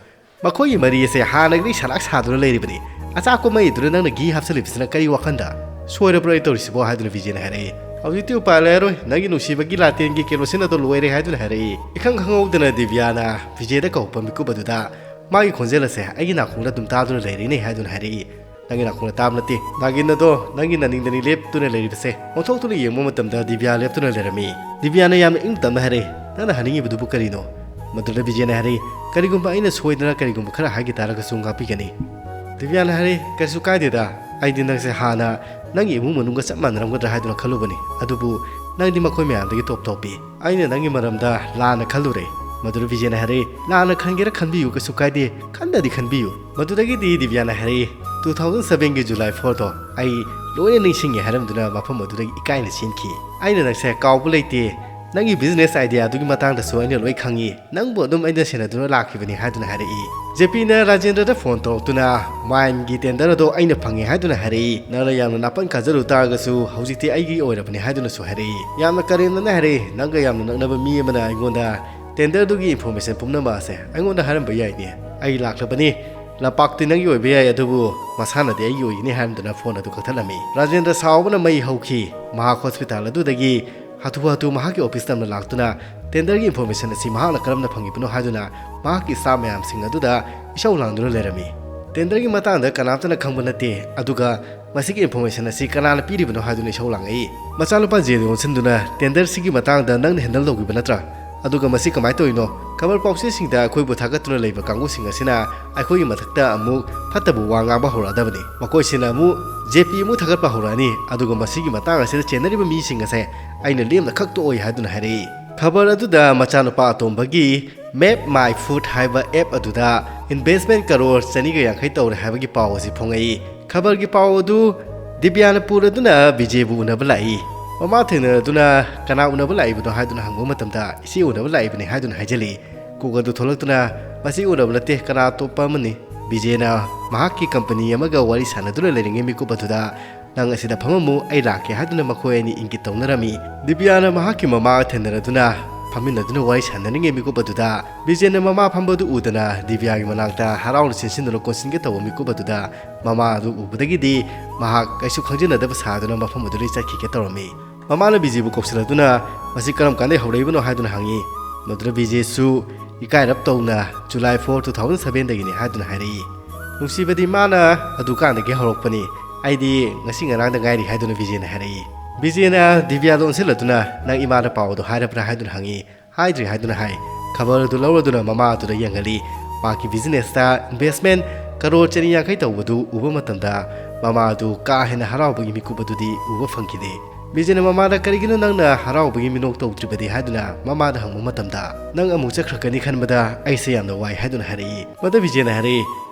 ꯃꯈꯣꯏꯒꯤ ꯃꯔꯤ ꯑꯁꯦ ꯍꯥꯟꯅꯒꯤ ꯁꯂꯥꯛ ꯁꯥꯗꯨꯅ ꯂꯩꯔꯤꯕꯅꯤ꯫ "ꯑꯆꯥꯛꯄ ꯃꯩꯗꯨꯗ ꯅꯪꯅ ꯘꯤ ꯍꯥꯞꯆꯜꯂꯤꯕꯁꯤꯅ ꯀꯔꯤ ꯋꯥꯈꯟꯗ? ꯁꯣꯏꯔꯕ꯭ꯔꯣ ꯑꯩ ꯇꯧꯔꯤꯁꯤꯕꯣ?" ꯍꯥꯏꯗꯨꯅ ꯕꯤꯖꯦꯅ ꯍꯥꯏꯔꯛꯏ꯫ "ꯍꯧꯖꯤꯛꯇꯤ ꯎꯄꯥꯏ ꯂꯩꯔꯔꯣꯏ, ꯅꯪꯒꯤ ꯅꯨꯡꯁꯤꯕꯒꯤ ꯂꯥꯇꯦꯟꯒꯤ ꯀꯦꯔꯣꯁꯤꯟ ꯑꯗꯣ ꯂꯣꯏꯔꯦ" ꯍꯥꯏꯗꯨꯅ ꯍꯥꯏꯔꯛꯏ꯫ ꯏꯈꯪ ꯈꯪꯍꯧꯗꯅ ꯗꯤꯕ꯭ꯌꯥꯅ ꯕꯤꯖꯦꯗ ꯀꯧꯔꯛꯄ ꯃꯤꯀꯨꯞ ꯑꯗꯨꯗ ꯃꯥꯒꯤ ꯈꯣꯟꯖꯦꯜ ꯑꯁꯦ ꯑꯩꯒꯤ ꯅꯥꯀꯣꯡꯗ ꯑꯗꯨꯝ ꯇꯥꯗꯨꯅ ꯂꯩꯔꯦꯅꯦ ꯍꯥꯏꯗꯨꯅ ꯍꯥꯏꯔꯛꯏ꯫ "ꯅꯪꯒꯤ ꯅꯥꯀꯣꯡꯗ ꯇꯥꯕ ꯅꯠꯇꯦ, ꯅꯥꯒꯤꯟ ꯑꯗꯣ ꯅꯪꯒꯤ ꯅꯅꯤꯡꯗꯅꯤ ꯂꯦꯞꯇꯨꯅ ꯂꯩꯔꯤꯕꯁꯦ꯫ ꯑꯣꯟꯊꯣꯛꯇꯨꯅ ꯌꯦꯡꯕ ꯃꯇꯝꯗ ꯗꯤꯕ꯭ꯌꯥ ꯂꯦꯞꯇꯨꯅ ꯂꯩꯔꯝꯃꯤ꯫" ꯗꯤꯕ꯭ꯌꯥꯅ ꯌꯥꯝꯅ ꯏꯪ ꯇꯞꯅ ꯍꯥꯏꯔꯛꯏ, "ꯅꯪꯅ ꯍꯥꯏꯅꯤꯡꯉꯤꯕꯗꯨꯕꯨ ꯀꯔꯤꯅꯣ?" ꯃꯗꯨꯗ ꯕꯤꯖꯦꯅ ꯍꯥꯏꯔꯛꯏ, "ꯀꯔꯤꯒꯨꯝꯕ ꯑꯩꯅ ꯁꯣꯏꯗꯅ ꯀꯔꯤꯒꯨꯝꯕ ꯈꯔ ꯍꯥꯏꯈꯤ ꯇꯥꯔꯒꯁꯨ ꯉꯥꯛꯄꯤꯒꯅꯤ꯫" ꯗꯤꯕ꯭ꯌꯥꯅ ꯍꯥꯏꯔꯛꯏ, "ꯀꯩꯁꯨ ꯀꯥꯏꯗꯦꯗ, ꯑꯩꯗꯤ ꯅꯪꯁꯦ ꯍꯥꯟꯅ ꯅꯪꯒꯤ ꯏꯃꯨꯡ ꯃꯅꯨꯡꯒ ꯆꯞ ꯃꯥꯟꯅꯔꯝꯒꯗ꯭ꯔꯥ ꯍꯥꯏꯗꯨꯅ ꯈꯜꯂꯨꯕꯅꯤ, ꯑꯗꯨꯕꯨ ꯅꯪꯗꯤ ꯃꯈꯣꯏ ꯃꯌꯥꯝꯗꯒꯤ ꯇꯣꯞ ꯇꯣꯞꯄꯤ꯫ ꯑꯩꯅ ꯅꯪꯒꯤ ꯃꯔꯝꯗ ꯂꯥꯟꯅ ꯈꯜꯂꯨꯔꯦ꯫" ꯃꯗꯨꯗ ꯕꯤꯖꯦꯅ ꯍꯥꯏꯔꯛꯏ, "ꯂꯥꯟꯅ ꯈꯟꯒꯦꯔꯥ ꯈꯟꯕꯤꯌꯨ, ꯀꯩꯁꯨ ꯀꯥꯏꯗꯦ, ꯈꯟꯗꯗꯤ ꯈꯟꯕꯤꯌꯨ꯫" ꯃꯗꯨꯗꯒꯤꯗꯤ ꯗꯤꯕ꯭ꯌꯥꯅ ꯍꯥꯏꯔꯛꯏ, "ꯇꯨ ꯊꯥꯎꯖꯟ ꯁꯚꯦꯟꯒꯤ ꯖꯨꯂꯥꯏ ꯐꯣꯔꯗꯣ ꯑꯩ ꯂꯣꯏꯅ ꯅꯤꯡꯁꯤꯡꯉꯦ" ꯍꯥꯏꯔꯝꯗꯨꯅ ꯃꯐꯝ ꯑꯗꯨꯗꯒꯤ ꯏꯀꯥꯏꯅ ꯆꯦꯟꯈꯤ꯫ "ꯑꯩꯅ ꯅꯪꯁꯦ ꯀꯥꯎꯕ ꯂꯩꯇꯦ, ꯅꯪꯒꯤ ꯕꯤꯖꯤꯅꯦꯁ ꯑꯥꯏꯗꯤꯌꯥꯗꯨꯒꯤ ꯃꯇꯥꯡꯗꯁꯨ ꯑꯩꯅ ꯂꯣꯏ ꯈꯪꯉꯤ, ꯅꯪꯕꯨ ꯑꯗꯨꯝ ꯑꯩꯅ ꯁꯦꯟꯅꯗꯨꯅ ꯂꯥꯛꯈꯤꯕꯅꯤ" ꯍꯥꯏꯗꯨꯅ ꯍꯥꯏꯔꯛꯏ꯫ ꯖꯦꯄꯤꯅ ꯔꯥꯖꯦꯟꯗ꯭ꯔꯗ ꯐꯣꯟ ꯇꯧꯔꯛꯇꯨꯅ ꯃꯥꯏꯟꯒꯤ ꯇꯦꯟꯗꯔ ꯑꯗꯣ ꯑꯩꯅ ꯐꯪꯉꯦ ꯍꯥꯏꯗꯨꯅ ꯍꯥꯏꯔꯛꯏ꯫ "ꯅꯪꯅ ꯌꯥꯝꯅ ꯅꯥꯄꯟ ꯀꯥꯖꯔꯨ ꯇꯥꯔꯒꯁꯨ ꯍꯧꯖꯤꯛꯇꯤ ꯑꯩꯒꯤ ꯑꯣꯏꯔꯕꯅꯤ" ꯍꯥꯏꯗꯨꯅꯁꯨ ꯍꯥꯏꯔꯛꯏ꯫ ꯌꯥꯝꯅ ꯀꯔꯦꯝꯅꯅ ꯍꯥꯏꯔꯛꯏ, "ꯅꯪꯒ ꯌꯥꯝꯅ ꯅꯛꯅꯕ ꯃꯤ ꯑꯃꯅ ꯑꯩꯉꯣꯟꯗ ꯇꯦꯟꯗꯔꯗꯨꯒꯤ ꯏꯟꯐꯣꯔꯃꯦꯁꯟ ꯄꯨꯝꯅꯃꯛ ꯑꯁꯦ ꯑꯩꯉꯣꯟꯗ ꯍꯥꯏꯔꯝꯕ ꯌꯥꯏꯅꯦ꯫ ꯑꯩ ꯂꯥꯛꯂꯕꯅꯤ, ꯂꯝꯄꯥꯛꯇꯤ ꯅꯪꯒꯤ ꯑꯣꯏꯕ ꯌꯥꯏ, ꯑꯗꯨꯕꯨ ꯃꯁꯥꯟꯅꯗꯤ ꯑꯩꯒꯤ ꯑꯣꯏꯒꯅꯤ" ꯍꯥꯏꯔꯝꯗꯨꯅ ꯐꯣꯟ ꯑꯗꯨ ꯀꯛꯊꯠꯂꯝꯃꯤ꯫ ꯔꯥꯖꯦꯟꯗ꯭ꯔ ꯁꯥꯎꯕꯅ ꯃꯩ ꯍꯧꯈꯤ꯫ ꯃꯍꯥꯛ ꯍꯣꯁꯄꯤꯇꯥꯜ ꯑꯗꯨꯗꯒꯤ ꯍꯥꯊꯨ ꯍꯥꯊꯨ ꯃꯍꯥꯛꯀꯤ ꯑꯣꯐꯤꯁ ꯇꯝꯅ ꯂꯥꯛꯇꯨꯅ ꯇꯦꯟꯗꯔꯒꯤ ꯏꯟꯐꯣꯔꯃꯦꯁꯟ ꯑꯁꯤ ꯃꯍꯥꯛꯅ ꯀꯔꯝꯅ ꯐꯪꯉꯤꯕꯅꯣ ꯍꯥꯏꯗꯨꯅ ꯃꯍꯥꯛꯀꯤ ꯁ꯭ꯇꯥꯐ ꯃꯌꯥꯝꯁꯤꯡ ꯑꯗꯨꯗ ꯏꯁꯧ ꯂꯥꯡꯗꯨꯅ ꯂꯩꯔꯝꯃꯤ꯫ "ꯇꯦꯟꯗꯔꯒꯤ ꯃꯇꯥꯡꯗ ꯀꯅꯥꯝꯇꯅ ꯈꯪꯕ ꯅꯠꯇꯦ, ꯑꯗꯨꯒ ꯃꯁꯤꯒꯤ ꯏꯟꯐꯣꯔꯃꯦꯁꯟ ꯑꯁꯤ ꯀꯅꯥꯅ ꯄꯤꯔꯤꯕꯅꯣ?" ꯍꯥꯏꯗꯨꯅ ꯏꯁꯧ ꯂꯥꯡꯉꯛꯏ꯫ "ꯃꯆꯥꯅꯨꯄꯥ ꯖꯦꯗ ꯑꯣꯟꯁꯤꯟꯗꯨꯅ ꯇꯦꯟꯗꯔꯁꯤꯒꯤ ꯃꯇꯥꯡꯗ ꯅꯪꯅ ꯍꯦꯟꯗꯜ ꯇꯧꯈꯤꯕ ꯅꯠꯇ꯭ꯔꯥ? ꯑꯗꯨꯒ ꯃꯁꯤ ꯀꯃꯥꯏꯅ ꯇꯧꯔꯤꯅꯣ? ꯈꯕꯔ ꯄꯥꯎꯆꯦꯁꯤꯡꯗ ꯑꯩꯈꯣꯏꯕꯨ ꯊꯥꯒꯠꯇꯨꯅ ꯂꯩꯕ ꯀꯥꯡꯕꯨꯁꯤꯡ ꯑꯁꯤꯅ ꯑꯩꯈꯣꯏꯒꯤ ꯃꯊꯛꯇ ꯑꯃꯨꯛ ꯐꯠꯇꯕ ꯋꯥ ꯉꯥꯡꯕ ꯍꯧꯔꯛꯑꯗꯕꯅꯤ꯫ ꯃꯈꯣꯏꯁꯤꯅ ꯑꯃꯨꯛ ꯖꯦ ꯄꯤ ꯑꯃꯨꯛ ꯊꯥꯒꯠꯄ ꯍꯧꯔꯛꯑꯅꯤ, ꯑꯗꯨꯒ ꯃꯁꯤꯒꯤ ꯃꯇꯥꯡ ꯑꯁꯤꯗ ꯆꯦꯟꯅꯔꯤꯕ ꯃꯤꯁꯤꯡ ꯑꯁꯦ ꯑꯩꯅ ꯂꯦꯝꯅ ꯈꯛ ꯇꯣꯛꯑꯣꯏ" ꯍꯥꯏꯗꯨꯅ ꯍꯥꯏꯔꯛꯏ꯫ ꯈꯕꯔ ꯑꯗꯨꯗ ꯃꯆꯥꯅꯨꯄꯥ ꯑꯇꯣꯝꯕꯒꯤ Map My Food ꯍꯥꯏꯕ ꯑꯦꯞ ꯑꯗꯨꯗ ꯏꯟꯚꯦꯁ꯭ꯠꯃꯦꯟꯠ ꯀꯔꯣꯔ ꯆꯅꯤꯒ ꯌꯥꯡꯈꯩ ꯇꯧꯔꯦ ꯍꯥꯏꯕꯒꯤ ꯄꯥꯎ ꯑꯁꯤ ꯐꯣꯡꯉꯛꯏ꯫ ꯈꯕꯔꯒꯤ ꯄꯥꯎ ꯑꯗꯨ ꯗꯤꯕ꯭ꯌꯥꯅ ꯄꯨꯔꯗꯨꯅ ꯕꯤꯖꯦꯕꯨ ꯎꯅꯕ ꯂꯥꯛꯏ꯫ ꯃꯃꯥ ꯊꯦꯡꯅꯔꯗꯨꯅ "ꯀꯅꯥ ꯎꯅꯕ ꯂꯥꯛꯏꯕꯅꯣ?" ꯍꯥꯏꯗꯨꯅ ꯍꯪꯕ ꯃꯇꯝꯗ "ꯏꯆꯦ ꯎꯅꯕ ꯂꯥꯛꯏꯕꯅꯤ" ꯍꯥꯏꯗꯨꯅ ꯍꯥꯏꯖꯜꯂꯤ꯫ ꯀꯣꯛ ꯑꯗꯨ ꯊꯣꯛꯂꯛꯇꯨꯅ "ꯃꯁꯤ ꯎꯅꯕ ꯅꯠꯇꯦ, ꯀꯅꯥ ꯑꯇꯣꯞꯄ ꯑꯃꯅꯤ꯫" ꯕꯤꯖꯦꯅ ꯃꯍꯥꯛꯀꯤ ꯀꯝꯄꯅꯤ ꯑꯃꯒ ꯋꯥꯔꯤ ꯁꯥꯟꯅꯗꯨꯅ ꯂꯩꯔꯤꯉꯩ ꯃꯤꯀꯨꯞ ꯑꯗꯨꯗ "ꯅꯪ ꯑꯁꯤꯗ ꯐꯝꯃꯝꯃꯨ, ꯑꯩ ꯂꯥꯛꯀꯦ" ꯍꯥꯏꯗꯨꯅ ꯃꯈꯣꯏ ꯑꯅꯤ ꯏꯪꯒꯤꯠ ꯇꯧꯅꯔꯝꯃꯤ꯫ ꯗꯤꯕ꯭ꯌꯥꯅ ꯃꯍꯥꯛꯀꯤ ꯃꯃꯥꯒ ꯊꯦꯡꯅꯔꯗꯨꯅ ꯐꯝꯃꯤꯟꯅꯗꯨꯅ ꯋꯥꯔꯤ ꯁꯥꯟꯅꯔꯤꯉꯩ ꯃꯤꯀꯨꯞ ꯑꯗꯨꯗ ꯕꯤꯖꯦꯟꯅ ꯃꯃꯥ ꯐꯝꯕꯗꯨ ꯎꯗꯅ ꯗꯤꯕꯤꯌꯥꯒꯤ ꯃꯅꯥꯛꯇ ꯍꯔꯥꯎꯅ ꯆꯦꯟꯁꯤꯟꯗꯨꯅ ꯀꯣꯟꯁꯤꯟꯒꯦ ꯇꯧꯕ ꯃꯤꯀꯨꯞ ꯑꯗꯨꯗ ꯃꯃꯥ ꯑꯗꯨ ꯎꯕꯗꯒꯤꯗꯤ ꯃꯍꯥꯛ ꯀꯩꯁꯨ ꯈꯪꯖꯤꯟꯅꯗꯕ ꯁꯥꯗꯨꯅ ꯃꯐꯝ ꯑꯗꯨꯗꯒꯤ ꯆꯠꯈꯤꯒꯦ ꯇꯧꯔꯝꯃꯤ꯫ ꯃꯃꯥꯅ ꯕꯤꯖꯦꯕꯨ ꯀꯧꯁꯤꯜꯂꯗꯨꯅ "ꯃꯁꯤ ꯀꯔꯝ ꯀꯥꯟꯗꯩ ꯍꯧꯔꯛꯏꯕꯅꯣ?" ꯍꯥꯏꯗꯨꯅ ꯍꯪꯉꯤ꯫ ꯃꯗꯨꯗ ꯕꯤꯖꯦꯁꯨ ꯏꯀꯥꯏꯔꯞ ꯇꯧꯅ "July four, two thousand seven ꯗꯒꯤꯅꯤ" ꯍꯥꯏꯗꯨꯅ ꯍꯥꯏꯔꯛꯏ꯫ "ꯅꯨꯡꯁꯤꯕꯗꯤ ꯃꯥꯅ ꯑꯗꯨꯀꯥꯟꯗꯒꯤ ꯍꯧꯔꯛꯄꯅꯤ, ꯑꯩꯗꯤ ꯉꯁꯤ ꯉꯔꯥꯡꯗ ꯉꯥꯏꯔꯤ" ꯍꯥꯏꯗꯨꯅ ꯕꯤꯖꯦꯅ ꯍꯥꯏꯔꯛꯏ꯫ ꯕꯤꯖꯦꯅ ꯗꯤꯕꯤꯌꯥꯗ ꯑꯣꯟꯁꯤꯜꯂꯗꯨꯅ "ꯅꯪ ꯏꯃꯥꯗ ꯄꯥꯎ ꯑꯗꯨ ꯍꯥꯏꯔꯕ꯭ꯔꯥ?" ꯍꯥꯏꯗꯨꯅ ꯍꯪꯉꯤ꯫ "ꯍꯥꯏꯗ꯭ꯔꯤ" ꯍꯥꯏꯗꯨꯅ ꯍꯥꯏ꯫ ꯈꯕꯔ ꯑꯗꯨ ꯂꯧꯔꯗꯨꯅ ꯃꯃꯥ ꯑꯗꯨꯗ ꯌꯦꯡꯍꯜꯂꯤ꯫ ꯃꯍꯥꯛꯀꯤ ꯕꯤꯖꯤꯅꯦꯁꯇ ꯏꯟꯚꯦꯁꯃꯦꯟ ꯀꯔꯣꯔ ꯆꯅꯤ ꯌꯥꯡꯈꯩ ꯇꯧꯕꯗꯨ ꯎꯕ ꯃꯇꯝꯗ ꯃꯃꯥ ꯑꯗꯨ ꯀꯥ ꯍꯦꯟꯅ ꯍꯔꯥꯎꯕꯒꯤ ꯃꯤꯀꯨꯞ ꯑꯗꯨꯗꯤ ꯎꯕ ꯐꯪꯈꯤꯗꯦ꯫ ꯕꯤꯖꯦꯅ ꯃꯃꯥꯗ "ꯀꯔꯤꯒꯤꯅꯣ ꯅꯪꯅ ꯍꯔꯥꯎꯕꯒꯤ ꯃꯤꯅꯣꯛ ꯇꯧꯗ꯭ꯔꯤꯕꯗꯤ?" ꯍꯥꯏꯗꯨꯅ ꯃꯃꯥꯗ ꯍꯪꯕ ꯃꯇꯝꯗ "ꯅꯪ ꯑꯃꯨꯛ ꯆꯠꯈ꯭ꯔꯒꯅꯤ ꯈꯟꯕꯗ ꯑꯩꯁꯦ ꯌꯥꯝꯅ ꯋꯥꯏ" ꯍꯥꯏꯗꯨꯅ ꯍꯥꯏꯔꯛꯏ꯫ ꯃꯗꯨ ꯕꯤꯖꯦꯅ ꯍꯥꯏꯔꯛꯏ,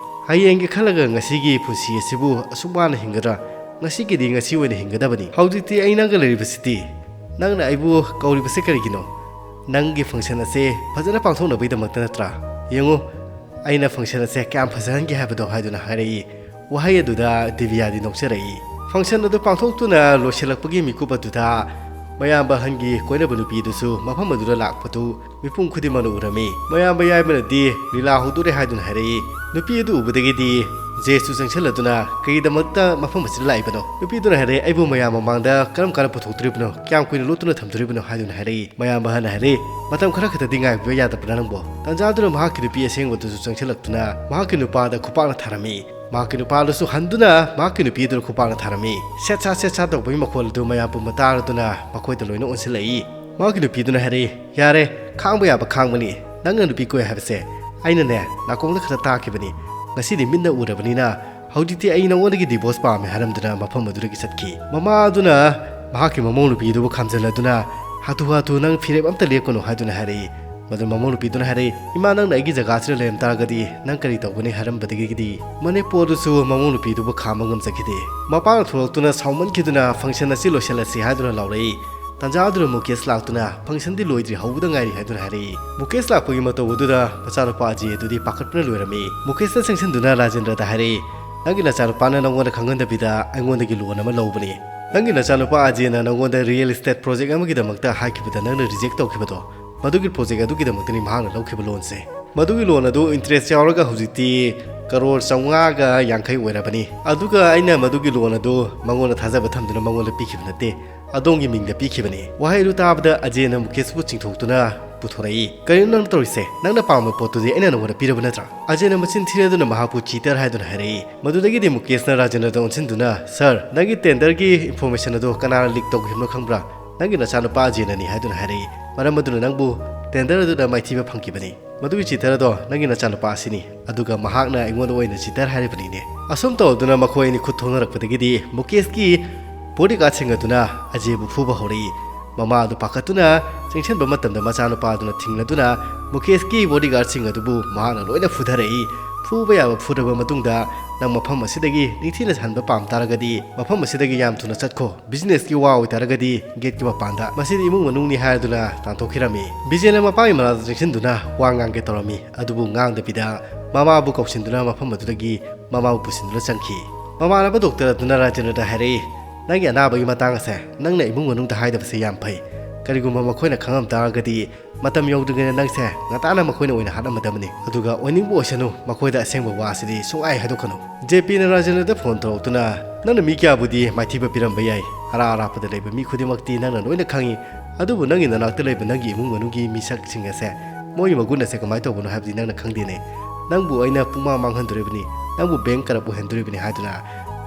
"ꯍꯌꯦꯡꯒꯤ ꯈꯜꯂꯒ ꯉꯁꯤꯒꯤ ꯄꯨꯟꯁꯤ ꯑꯁꯤꯕꯨ ꯑꯁꯨꯛ ꯋꯥꯅ ꯍꯤꯡꯒꯗ꯭ꯔꯥ? ꯉꯁꯤꯒꯤꯗꯤ ꯉꯁꯤ ꯑꯣꯏꯅ ꯍꯤꯡꯒꯗꯕꯅꯤ꯫ ꯍꯧꯖꯤꯛꯇꯤ ꯑꯩ ꯅꯪꯒ ꯂꯩꯔꯤꯕꯁꯤꯗꯤ꯫ ꯅꯪꯅ ꯑꯩꯕꯨ ꯀꯧꯔꯤꯕꯁꯤ ꯀꯔꯤꯒꯤꯅꯣ? ꯅꯪꯒꯤ ꯐꯪꯁꯟ ꯑꯁꯦ ꯐꯖꯅ ꯄꯥꯡꯊꯣꯛꯅꯕꯒꯤꯗꯃꯛꯇ ꯅꯠꯇ꯭ꯔꯥ? ꯌꯦꯡꯉꯨ, ꯑꯩꯅ ꯐꯪꯁꯟ ꯑꯁꯦ ꯀꯌꯥꯝ ꯐꯖꯍꯟꯒꯦ ꯍꯥꯏꯕꯗꯣ" ꯍꯥꯏꯗꯨꯅ ꯍꯥꯏꯔꯛꯏ꯫ ꯋꯥꯍꯩ ꯑꯗꯨꯗ ꯗꯤꯕꯤꯌꯥꯗꯤ ꯅꯣꯛꯆꯔꯛꯏ꯫ ꯐꯪꯁꯟ ꯑꯗꯨ ꯄꯥꯡꯊꯣꯛꯇꯨꯅ ꯂꯣꯏꯁꯤꯜꯂꯛꯄꯒꯤ ꯃꯤꯀꯨꯞ ꯑꯗꯨꯗ ꯃꯌꯥꯝꯕ ꯑꯍꯟꯒꯤ ꯀꯣꯏꯅꯕ ꯅꯨꯄꯤ ꯑꯗꯨꯁꯨ ꯃꯐꯝ ꯑꯗꯨꯗ ꯂꯥꯛꯄꯗꯨ ꯃꯤꯄꯨꯝ ꯈꯨꯗꯤꯡꯃꯛꯅ ꯎꯔꯝꯃꯤ꯫ ꯃꯌꯥꯝꯕ ꯌꯥꯏꯃꯅꯗꯤ "ꯂꯤꯂꯥ ꯍꯧꯗꯣꯔꯦ" ꯍꯥꯏꯗꯨꯅ ꯍꯥꯏꯔꯛꯏ꯫ ꯅꯨꯄꯤ ꯑꯗꯨ ꯎꯕꯗꯒꯤꯗꯤ ꯖꯦꯁꯨ ꯆꯪꯁꯤꯜꯂꯗꯨꯅ "ꯀꯔꯤꯒꯤꯗꯃꯛꯇ ꯃꯐꯝ ꯑꯁꯤꯗ ꯂꯥꯛꯏꯕꯅꯣ?" ꯅꯨꯄꯤ ꯑꯗꯨꯅ ꯍꯥꯏꯔꯛꯏ, "ꯑꯩꯕꯨ ꯃꯌꯥꯝ ꯃꯃꯥꯡꯗ ꯀꯔꯝ ꯀꯥꯟꯗ ꯄꯨꯊꯣꯛꯇꯣꯔꯤꯕꯅꯣ? ꯀꯌꯥꯝ ꯀꯨꯏꯅ ꯂꯣꯠꯇꯨꯅ ꯊꯝꯗꯣꯔꯤꯕꯅꯣ?" ꯍꯥꯏꯗꯨꯅ ꯍꯥꯏꯔꯛꯏ꯫ ꯃꯌꯥꯝꯕ ꯑꯍꯟꯅ ꯍꯥꯏꯔꯛꯏ, "ꯃꯇꯝ ꯈꯔ ꯈꯛꯇꯗꯤ ꯉꯥꯏꯕꯤꯕ ꯌꯥꯗꯕ꯭ꯔꯥ ꯅꯪꯕꯣ?" ꯇꯥꯟꯖꯥꯗꯨꯅ ꯃꯍꯥꯛꯀꯤ ꯅꯨꯄꯤ ꯑꯁꯦꯡꯕꯗꯨꯁꯨ ꯆꯪꯁꯤꯜꯂꯛꯇꯨꯅ ꯃꯍꯥꯛꯀꯤ ꯅꯨꯄꯥꯗ ꯈꯨꯄꯥꯛꯅ ꯊꯥꯔꯝꯃꯤ꯫ ꯃꯍꯥꯛꯀꯤ ꯅꯨꯄꯥꯗꯨꯁꯨ ꯍꯟꯗꯨꯅ ꯃꯍꯥꯛꯀꯤ ꯅꯨꯄꯤꯗꯨꯗ ꯈꯨꯄꯥꯛꯅ ꯊꯥꯔꯝꯃꯤ꯫ ꯁꯦꯠ ꯁꯥ ꯁꯦꯠ ꯁꯥ ꯇꯧꯕꯒꯤ ꯃꯈꯣꯜ ꯑꯗꯨ ꯃꯌꯥꯝ ꯄꯨꯝꯕ ꯇꯥꯔꯗꯨꯅ ꯃꯈꯣꯏꯗ ꯂꯣꯏꯅ ꯑꯣꯟꯁꯤꯜꯂꯛꯏ꯫ ꯃꯍꯥꯛꯀꯤ ꯅꯨꯄꯤꯗꯨꯅ ꯍꯥꯏꯔꯛꯏ, "ꯌꯥꯔꯦ, ꯈꯥꯡꯕ ꯌꯥꯕ ꯈꯥꯡꯕꯅꯤ꯫ ꯅꯪꯅ ꯅꯨꯄꯤ ꯀꯣꯏ ꯍꯥꯏꯕꯁꯦ ꯑꯩꯅꯅꯦ, ꯅꯥꯀꯣꯡꯗ ꯈꯔ ꯇꯥꯈꯤꯕꯅꯤ꯫ ꯉꯁꯤꯗꯤ ꯃꯤꯠꯅ ꯎꯔꯕꯅꯤꯅ ꯍꯧꯖꯤꯛꯇꯤ ꯑꯩ ꯅꯉꯣꯟꯗꯒꯤ ꯗꯤꯚꯣꯔꯁ ꯄꯥꯝꯃꯦ" ꯍꯥꯏꯔꯝꯗꯨꯅ ꯃꯐꯝ ꯑꯗꯨꯗꯒꯤ ꯆꯠꯈꯤ꯫ ꯃꯃꯥ ꯑꯗꯨꯅ ꯃꯍꯥꯛꯀꯤ ꯃꯃꯧ ꯅꯨꯄꯤꯗꯨꯕꯨ ꯈꯥꯝꯖꯤꯜꯂꯗꯨꯅ, "ꯍꯥꯊꯨ ꯍꯥꯊꯨ ꯅꯪ ꯐꯤꯔꯦꯞ ꯑꯝꯇ ꯂꯦꯞꯀꯅꯨ" ꯍꯥꯏꯗꯨꯅ ꯍꯥꯏꯔꯛꯏ꯫ ꯃꯗꯨ ꯃꯃꯧ ꯅꯨꯄꯤꯗꯨꯅ ꯍꯥꯏꯔꯛꯏ, "ꯏꯃꯥ, ꯅꯪꯅ ꯑꯩꯒꯤ ꯖꯒꯥꯁꯤꯗ ꯂꯩꯔꯝ ꯇꯥꯔꯒꯗꯤ ꯅꯪ ꯀꯔꯤ ꯇꯧꯒꯅꯤ?" ꯍꯥꯏꯔꯝꯕꯗꯒꯤꯗꯤ ꯃꯅꯦꯄꯣ ꯑꯗꯨꯁꯨ ꯃꯃꯧ ꯅꯨꯄꯤꯗꯨꯕꯨ ꯈꯥꯝꯕ ꯉꯝꯖꯈꯤꯗꯦ꯫ ꯃꯄꯥꯅ ꯊꯣꯛꯂꯛꯇꯨꯅ ꯁꯥꯎꯃꯟꯈꯤꯗꯨꯅ ꯐꯪꯁꯟ ꯑꯁꯤ ꯂꯣꯏꯁꯤꯜꯂꯁꯤ ꯍꯥꯏꯗꯨꯅ ꯂꯥꯎꯔꯛꯏ꯫ ꯇꯥꯟꯖꯥ ꯑꯗꯨꯗ ꯃꯨꯀꯦꯁ ꯂꯥꯛꯇꯨꯅ ꯐꯪꯁꯟꯗꯤ ꯂꯣꯏꯗ꯭ꯔꯤ, ꯍꯧꯕꯗ ꯉꯥꯏꯔꯤ ꯍꯥꯏꯗꯨꯅ ꯍꯥꯏꯔꯛꯏ꯫ ꯃꯨꯀꯦꯁ ꯂꯥꯛꯄꯒꯤ ꯃꯇꯧ ꯑꯗꯨꯗ ꯃꯆꯥꯅꯨꯄꯥ ꯑꯖꯦ ꯑꯗꯨꯗꯤ ꯄꯥꯈꯠꯄꯅ ꯂꯣꯏꯔꯝꯃꯤ꯫ ꯃꯨꯀꯦꯁꯅ ꯆꯪꯁꯤꯟꯗꯨꯅ ꯔꯥꯖꯦꯟꯗ꯭ꯔꯗ ꯍꯥꯏꯔꯛꯏ, "ꯅꯪꯒꯤ ꯅꯆꯥꯅꯨꯄꯥꯅ ꯅꯪꯉꯣꯟꯗ ꯈꯪꯍꯟꯗꯕꯤꯗ ꯑꯩꯉꯣꯟꯗꯒꯤ ꯂꯣꯟ ꯑꯃ ꯂꯧꯕꯅꯤ꯫ ꯅꯪꯒꯤ ꯅꯆꯥꯅꯨꯄꯥ ꯑꯖꯦꯅ ꯅꯪꯉꯣꯟꯗ ꯔꯤꯌꯦꯜ ꯏꯁꯇꯦꯠ ꯄ꯭ꯔꯣꯖꯦꯛ ꯑꯃꯒꯤꯗꯃꯛꯇ ꯍꯥꯏꯈꯤꯕꯗ ꯅꯪꯅ ꯔꯤꯖꯦꯛ ꯇꯧꯈꯤꯕꯗꯣ, ꯃꯗꯨꯒꯤ ꯄ꯭ꯔꯣꯖꯦꯛ ꯑꯗꯨꯒꯤꯗꯃꯛꯇꯅꯤ ꯃꯍꯥꯛꯅ ꯂꯧꯈꯤꯕ ꯂꯣꯟꯁꯦ꯫ ꯃꯗꯨꯒꯤ ꯂꯣꯟ ꯑꯗꯨ ꯏꯟꯇꯔꯦꯁ ꯌꯥꯎꯔꯒ ꯍꯧꯖꯤꯛꯇꯤ ꯀꯔꯣꯔ ꯆꯥꯝꯃꯉꯥꯒ ꯌꯥꯡꯈꯩ ꯑꯣꯏꯔꯕꯅꯤ꯫ ꯑꯗꯨꯒ ꯑꯩꯅ ꯃꯗꯨꯒꯤ ꯂꯣꯟ ꯑꯗꯨ ꯃꯉꯣꯟꯗ ꯊꯥꯖꯕ ꯊꯝꯗꯨꯅ ꯃꯉꯣꯟꯗ ꯄꯤꯈꯤꯕ ꯅꯠꯇꯦ, ꯑꯗꯣꯝꯒꯤ ꯃꯤꯡꯗ ꯄꯤꯈꯤꯕꯅꯤ꯫ ꯋꯥꯍꯩ ꯑꯗꯨ ꯇꯥꯕꯗ ꯑꯖꯦꯅ ꯃꯨꯀꯦꯁꯄꯨ ꯆꯤꯡꯊꯣꯛꯇꯨꯅ ꯄꯨꯊꯣꯔꯛꯏ꯫ "ꯀꯔꯤꯅꯣ ꯅꯪ ꯇꯧꯔꯤꯁꯦ? ꯅꯪꯅ ꯄꯥꯝꯕ ꯄꯣꯠꯇꯨꯗꯤ ꯑꯩꯅ ꯅꯉꯣꯟꯗ ꯄꯤꯔꯕ ꯅꯠꯇ꯭ꯔꯥ?" ꯑꯖꯦꯅ ꯃꯆꯤꯟ ꯊꯤꯔꯗꯨꯅ ꯃꯍꯥꯛꯄꯨ ꯆꯤꯇꯔ ꯍꯥꯏꯗꯨꯅ ꯍꯥꯏꯔꯛꯏ꯫ ꯃꯗꯨꯗꯒꯤꯗꯤ ꯃꯨꯀꯦꯁꯅ ꯔꯥꯖꯦꯟꯗ꯭ꯔꯗ ꯑꯣꯟꯁꯤꯟꯗꯨꯅ, "ꯁꯥꯔ, ꯅꯪꯒꯤ ꯇꯦꯟꯗꯔꯒꯤ ꯏꯟꯐꯣꯔꯃꯦꯁꯟ ꯑꯗꯨ ꯀꯅꯥꯅ ꯂꯤꯛ ꯇꯧꯈꯤꯕꯅꯣ ꯈꯪꯕ꯭ꯔꯥ? ꯅꯪꯒꯤ ꯅꯆꯥꯅꯨꯄꯥ ꯑꯖꯦꯅꯅꯤ" ꯍꯥꯏꯗꯨꯅ ꯍꯥꯏꯔꯛꯏ꯫ "ꯃꯔꯝ ꯑꯗꯨꯅ ꯅꯪꯕꯨ ꯇꯦꯟꯗꯔ ꯑꯗꯨꯗ ꯃꯥꯏꯊꯤꯕ ꯐꯪꯈꯤꯕꯅꯤ꯫ ꯃꯗꯨꯒꯤ ꯆꯤꯇꯔ ꯑꯗꯣ ꯅꯪꯒꯤ ꯅꯆꯥꯅꯨꯄꯥ ꯑꯁꯤꯅꯤ, ꯑꯗꯨꯒ ꯃꯍꯥꯛꯅ ꯑꯩꯉꯣꯟꯗ ꯑꯣꯏꯅ ꯆꯤꯇꯔ ꯍꯥꯏꯔꯤꯕꯅꯤꯅꯦ"꯫ ꯑꯁꯨꯝ ꯇꯧꯗꯨꯅ ꯃꯈꯣꯏ ꯑꯅꯤ ꯈꯨꯠ ꯊꯣꯛꯅꯔꯛꯄꯗꯒꯤꯗꯤ ꯃꯨꯀꯦꯁꯀꯤ ꯕꯣꯗꯤꯒꯥꯔꯗꯁꯤꯡ ꯑꯗꯨꯅ ꯑꯖꯦꯕꯨ ꯐꯨꯕ ꯍꯧꯔꯛꯏ꯫ ꯃꯃꯥ ꯑꯗꯨ ꯄꯥꯈꯠꯇꯨꯅ ꯆꯦꯟꯁꯤꯟꯕ ꯃꯇꯝꯗ ꯃꯆꯥꯅꯨꯄꯥ ꯑꯗꯨꯅ ꯊꯤꯡꯂꯗꯨꯅ ꯃꯨꯀꯦꯁꯀꯤ ꯕꯣꯗꯤꯒꯥꯔꯗꯁꯤꯡ ꯑꯗꯨꯕꯨ ꯃꯍꯥꯛꯅ ꯂꯣꯏꯅ ꯐꯨꯊꯔꯛꯏ꯫ ꯐꯨꯕ ꯌꯥꯕ ꯐꯨꯔꯕ ꯃꯇꯨꯡꯗ, "ꯅꯪ ꯃꯐꯝ ꯑꯁꯤꯗꯒꯤ ꯅꯤꯡꯊꯤꯅ ꯍꯟꯕ ꯄꯥꯝ ꯇꯥꯔꯒꯗꯤ ꯃꯐꯝ ꯑꯁꯤꯗꯒꯤ ꯌꯥꯝ ꯊꯨꯅ ꯆꯠꯈꯣ꯫ ꯕꯤꯖꯤꯅꯦꯁꯀꯤ ꯋꯥ ꯑꯣꯏꯇꯥꯔꯒꯗꯤ ꯒꯦꯠꯀꯤ ꯃꯄꯥꯟꯗ, ꯃꯁꯤꯗꯤ ꯏꯃꯨꯡ ꯃꯅꯨꯡꯅꯤ" ꯍꯥꯏꯗꯨꯅ ꯇꯥꯟꯊꯣꯛꯈꯤꯔꯝꯃꯤ꯫ ꯕꯤꯖꯦꯅ ꯃꯄꯥꯒꯤ ꯃꯅꯥꯛꯇ ꯆꯪꯁꯤꯟꯗꯨꯅ ꯋꯥ ꯉꯥꯡꯒꯦ ꯇꯧꯔꯝꯃꯤ, ꯑꯗꯨꯕꯨ ꯉꯥꯡꯗꯕꯤꯗ ꯃꯃꯥꯕꯨ ꯀꯧꯁꯤꯟꯗꯨꯅ ꯃꯐꯝ ꯑꯗꯨꯗꯒꯤ ꯃꯃꯥꯕꯨ ꯄꯨꯁꯤꯟꯗꯨꯅ ꯆꯪꯈꯤ꯫ ꯃꯃꯥꯟꯅꯕ ꯗꯣꯛꯇꯔ ꯑꯗꯨꯅ ꯔꯥꯖꯦꯟꯗ꯭ꯔꯗ ꯍꯥꯏꯔꯛꯏ, "ꯅꯪꯒꯤ ꯑꯅꯥꯕꯒꯤ ꯃꯇꯥꯡ ꯑꯁꯦ ꯅꯪꯅ ꯏꯃꯨꯡ ꯃꯅꯨꯡꯗ ꯍꯥꯏꯗꯕꯁꯦ ꯌꯥꯝ ꯐꯩ꯫ ꯀꯔꯤꯒꯨꯝꯕ ꯃꯈꯣꯏꯅ ꯈꯪꯉꯝ ꯇꯥꯔꯒꯗꯤ ꯃꯇꯝ ꯌꯧꯗ꯭ꯔꯤꯉꯩꯗ ꯅꯪꯁꯦ ꯉꯟꯇꯥꯅ ꯃꯈꯣꯏꯅ ꯑꯣꯏꯅ ꯍꯥꯠꯂꯝꯃꯗꯕꯅꯤ꯫ ꯑꯗꯨꯒ ꯑꯣꯏꯅꯤꯡꯕ ꯑꯣꯏꯁꯅꯨ, ꯃꯈꯣꯏꯗ ꯑꯁꯦꯡꯕ ꯋꯥ ꯑꯁꯤꯗꯤ ꯁꯨꯡꯍꯥꯏ ꯍꯥꯏꯗꯣꯛꯀꯅꯨ"꯫ ꯖꯦ ꯄꯤꯅ ꯔꯥꯖꯦꯟꯗ꯭ꯔꯗ ꯐꯣꯟ ꯇꯧꯔꯛꯇꯨꯅ, "ꯅꯪꯅ ꯃꯤ ꯀꯌꯥꯕꯨꯗꯤ ꯃꯥꯏꯊꯤꯕ ꯄꯤꯔꯝꯕ ꯌꯥꯏ, ꯑꯔꯥꯞ ꯑꯔꯥꯞꯄꯗ ꯂꯩꯕ ꯃꯤ ꯈꯨꯗꯤꯡꯃꯛꯇꯤ ꯅꯪꯅ ꯂꯣꯏꯅ ꯈꯪꯉꯤ, ꯑꯗꯨꯕꯨ ꯅꯪꯒꯤ ꯅꯅꯥꯛꯇ ꯂꯩꯕ ꯅꯪꯒꯤ ꯏꯃꯨꯡ ꯃꯅꯨꯡꯒꯤ ꯃꯤꯁꯛꯁꯤꯡ ꯑꯁꯦ, ꯃꯣꯏꯒꯤ ꯃꯒꯨꯟ ꯑꯁꯦ ꯀꯃꯥꯏꯅ ꯇꯧꯕꯅꯣ ꯍꯥꯏꯕꯗꯤ ꯅꯪꯅ ꯈꯪꯗꯦꯅꯦ꯫ ꯅꯪꯕꯨ ꯑꯩꯅ ꯄꯨꯡꯃꯥꯡ ꯃꯥꯡꯍꯟꯗꯣꯔꯤꯕꯅꯤ, ꯅꯪꯕꯨ ꯕꯦꯡ ꯀꯔꯞ ꯑꯣꯏꯍꯟꯗꯣꯔꯤꯕꯅꯤ" ꯍꯥꯏꯗꯨꯅ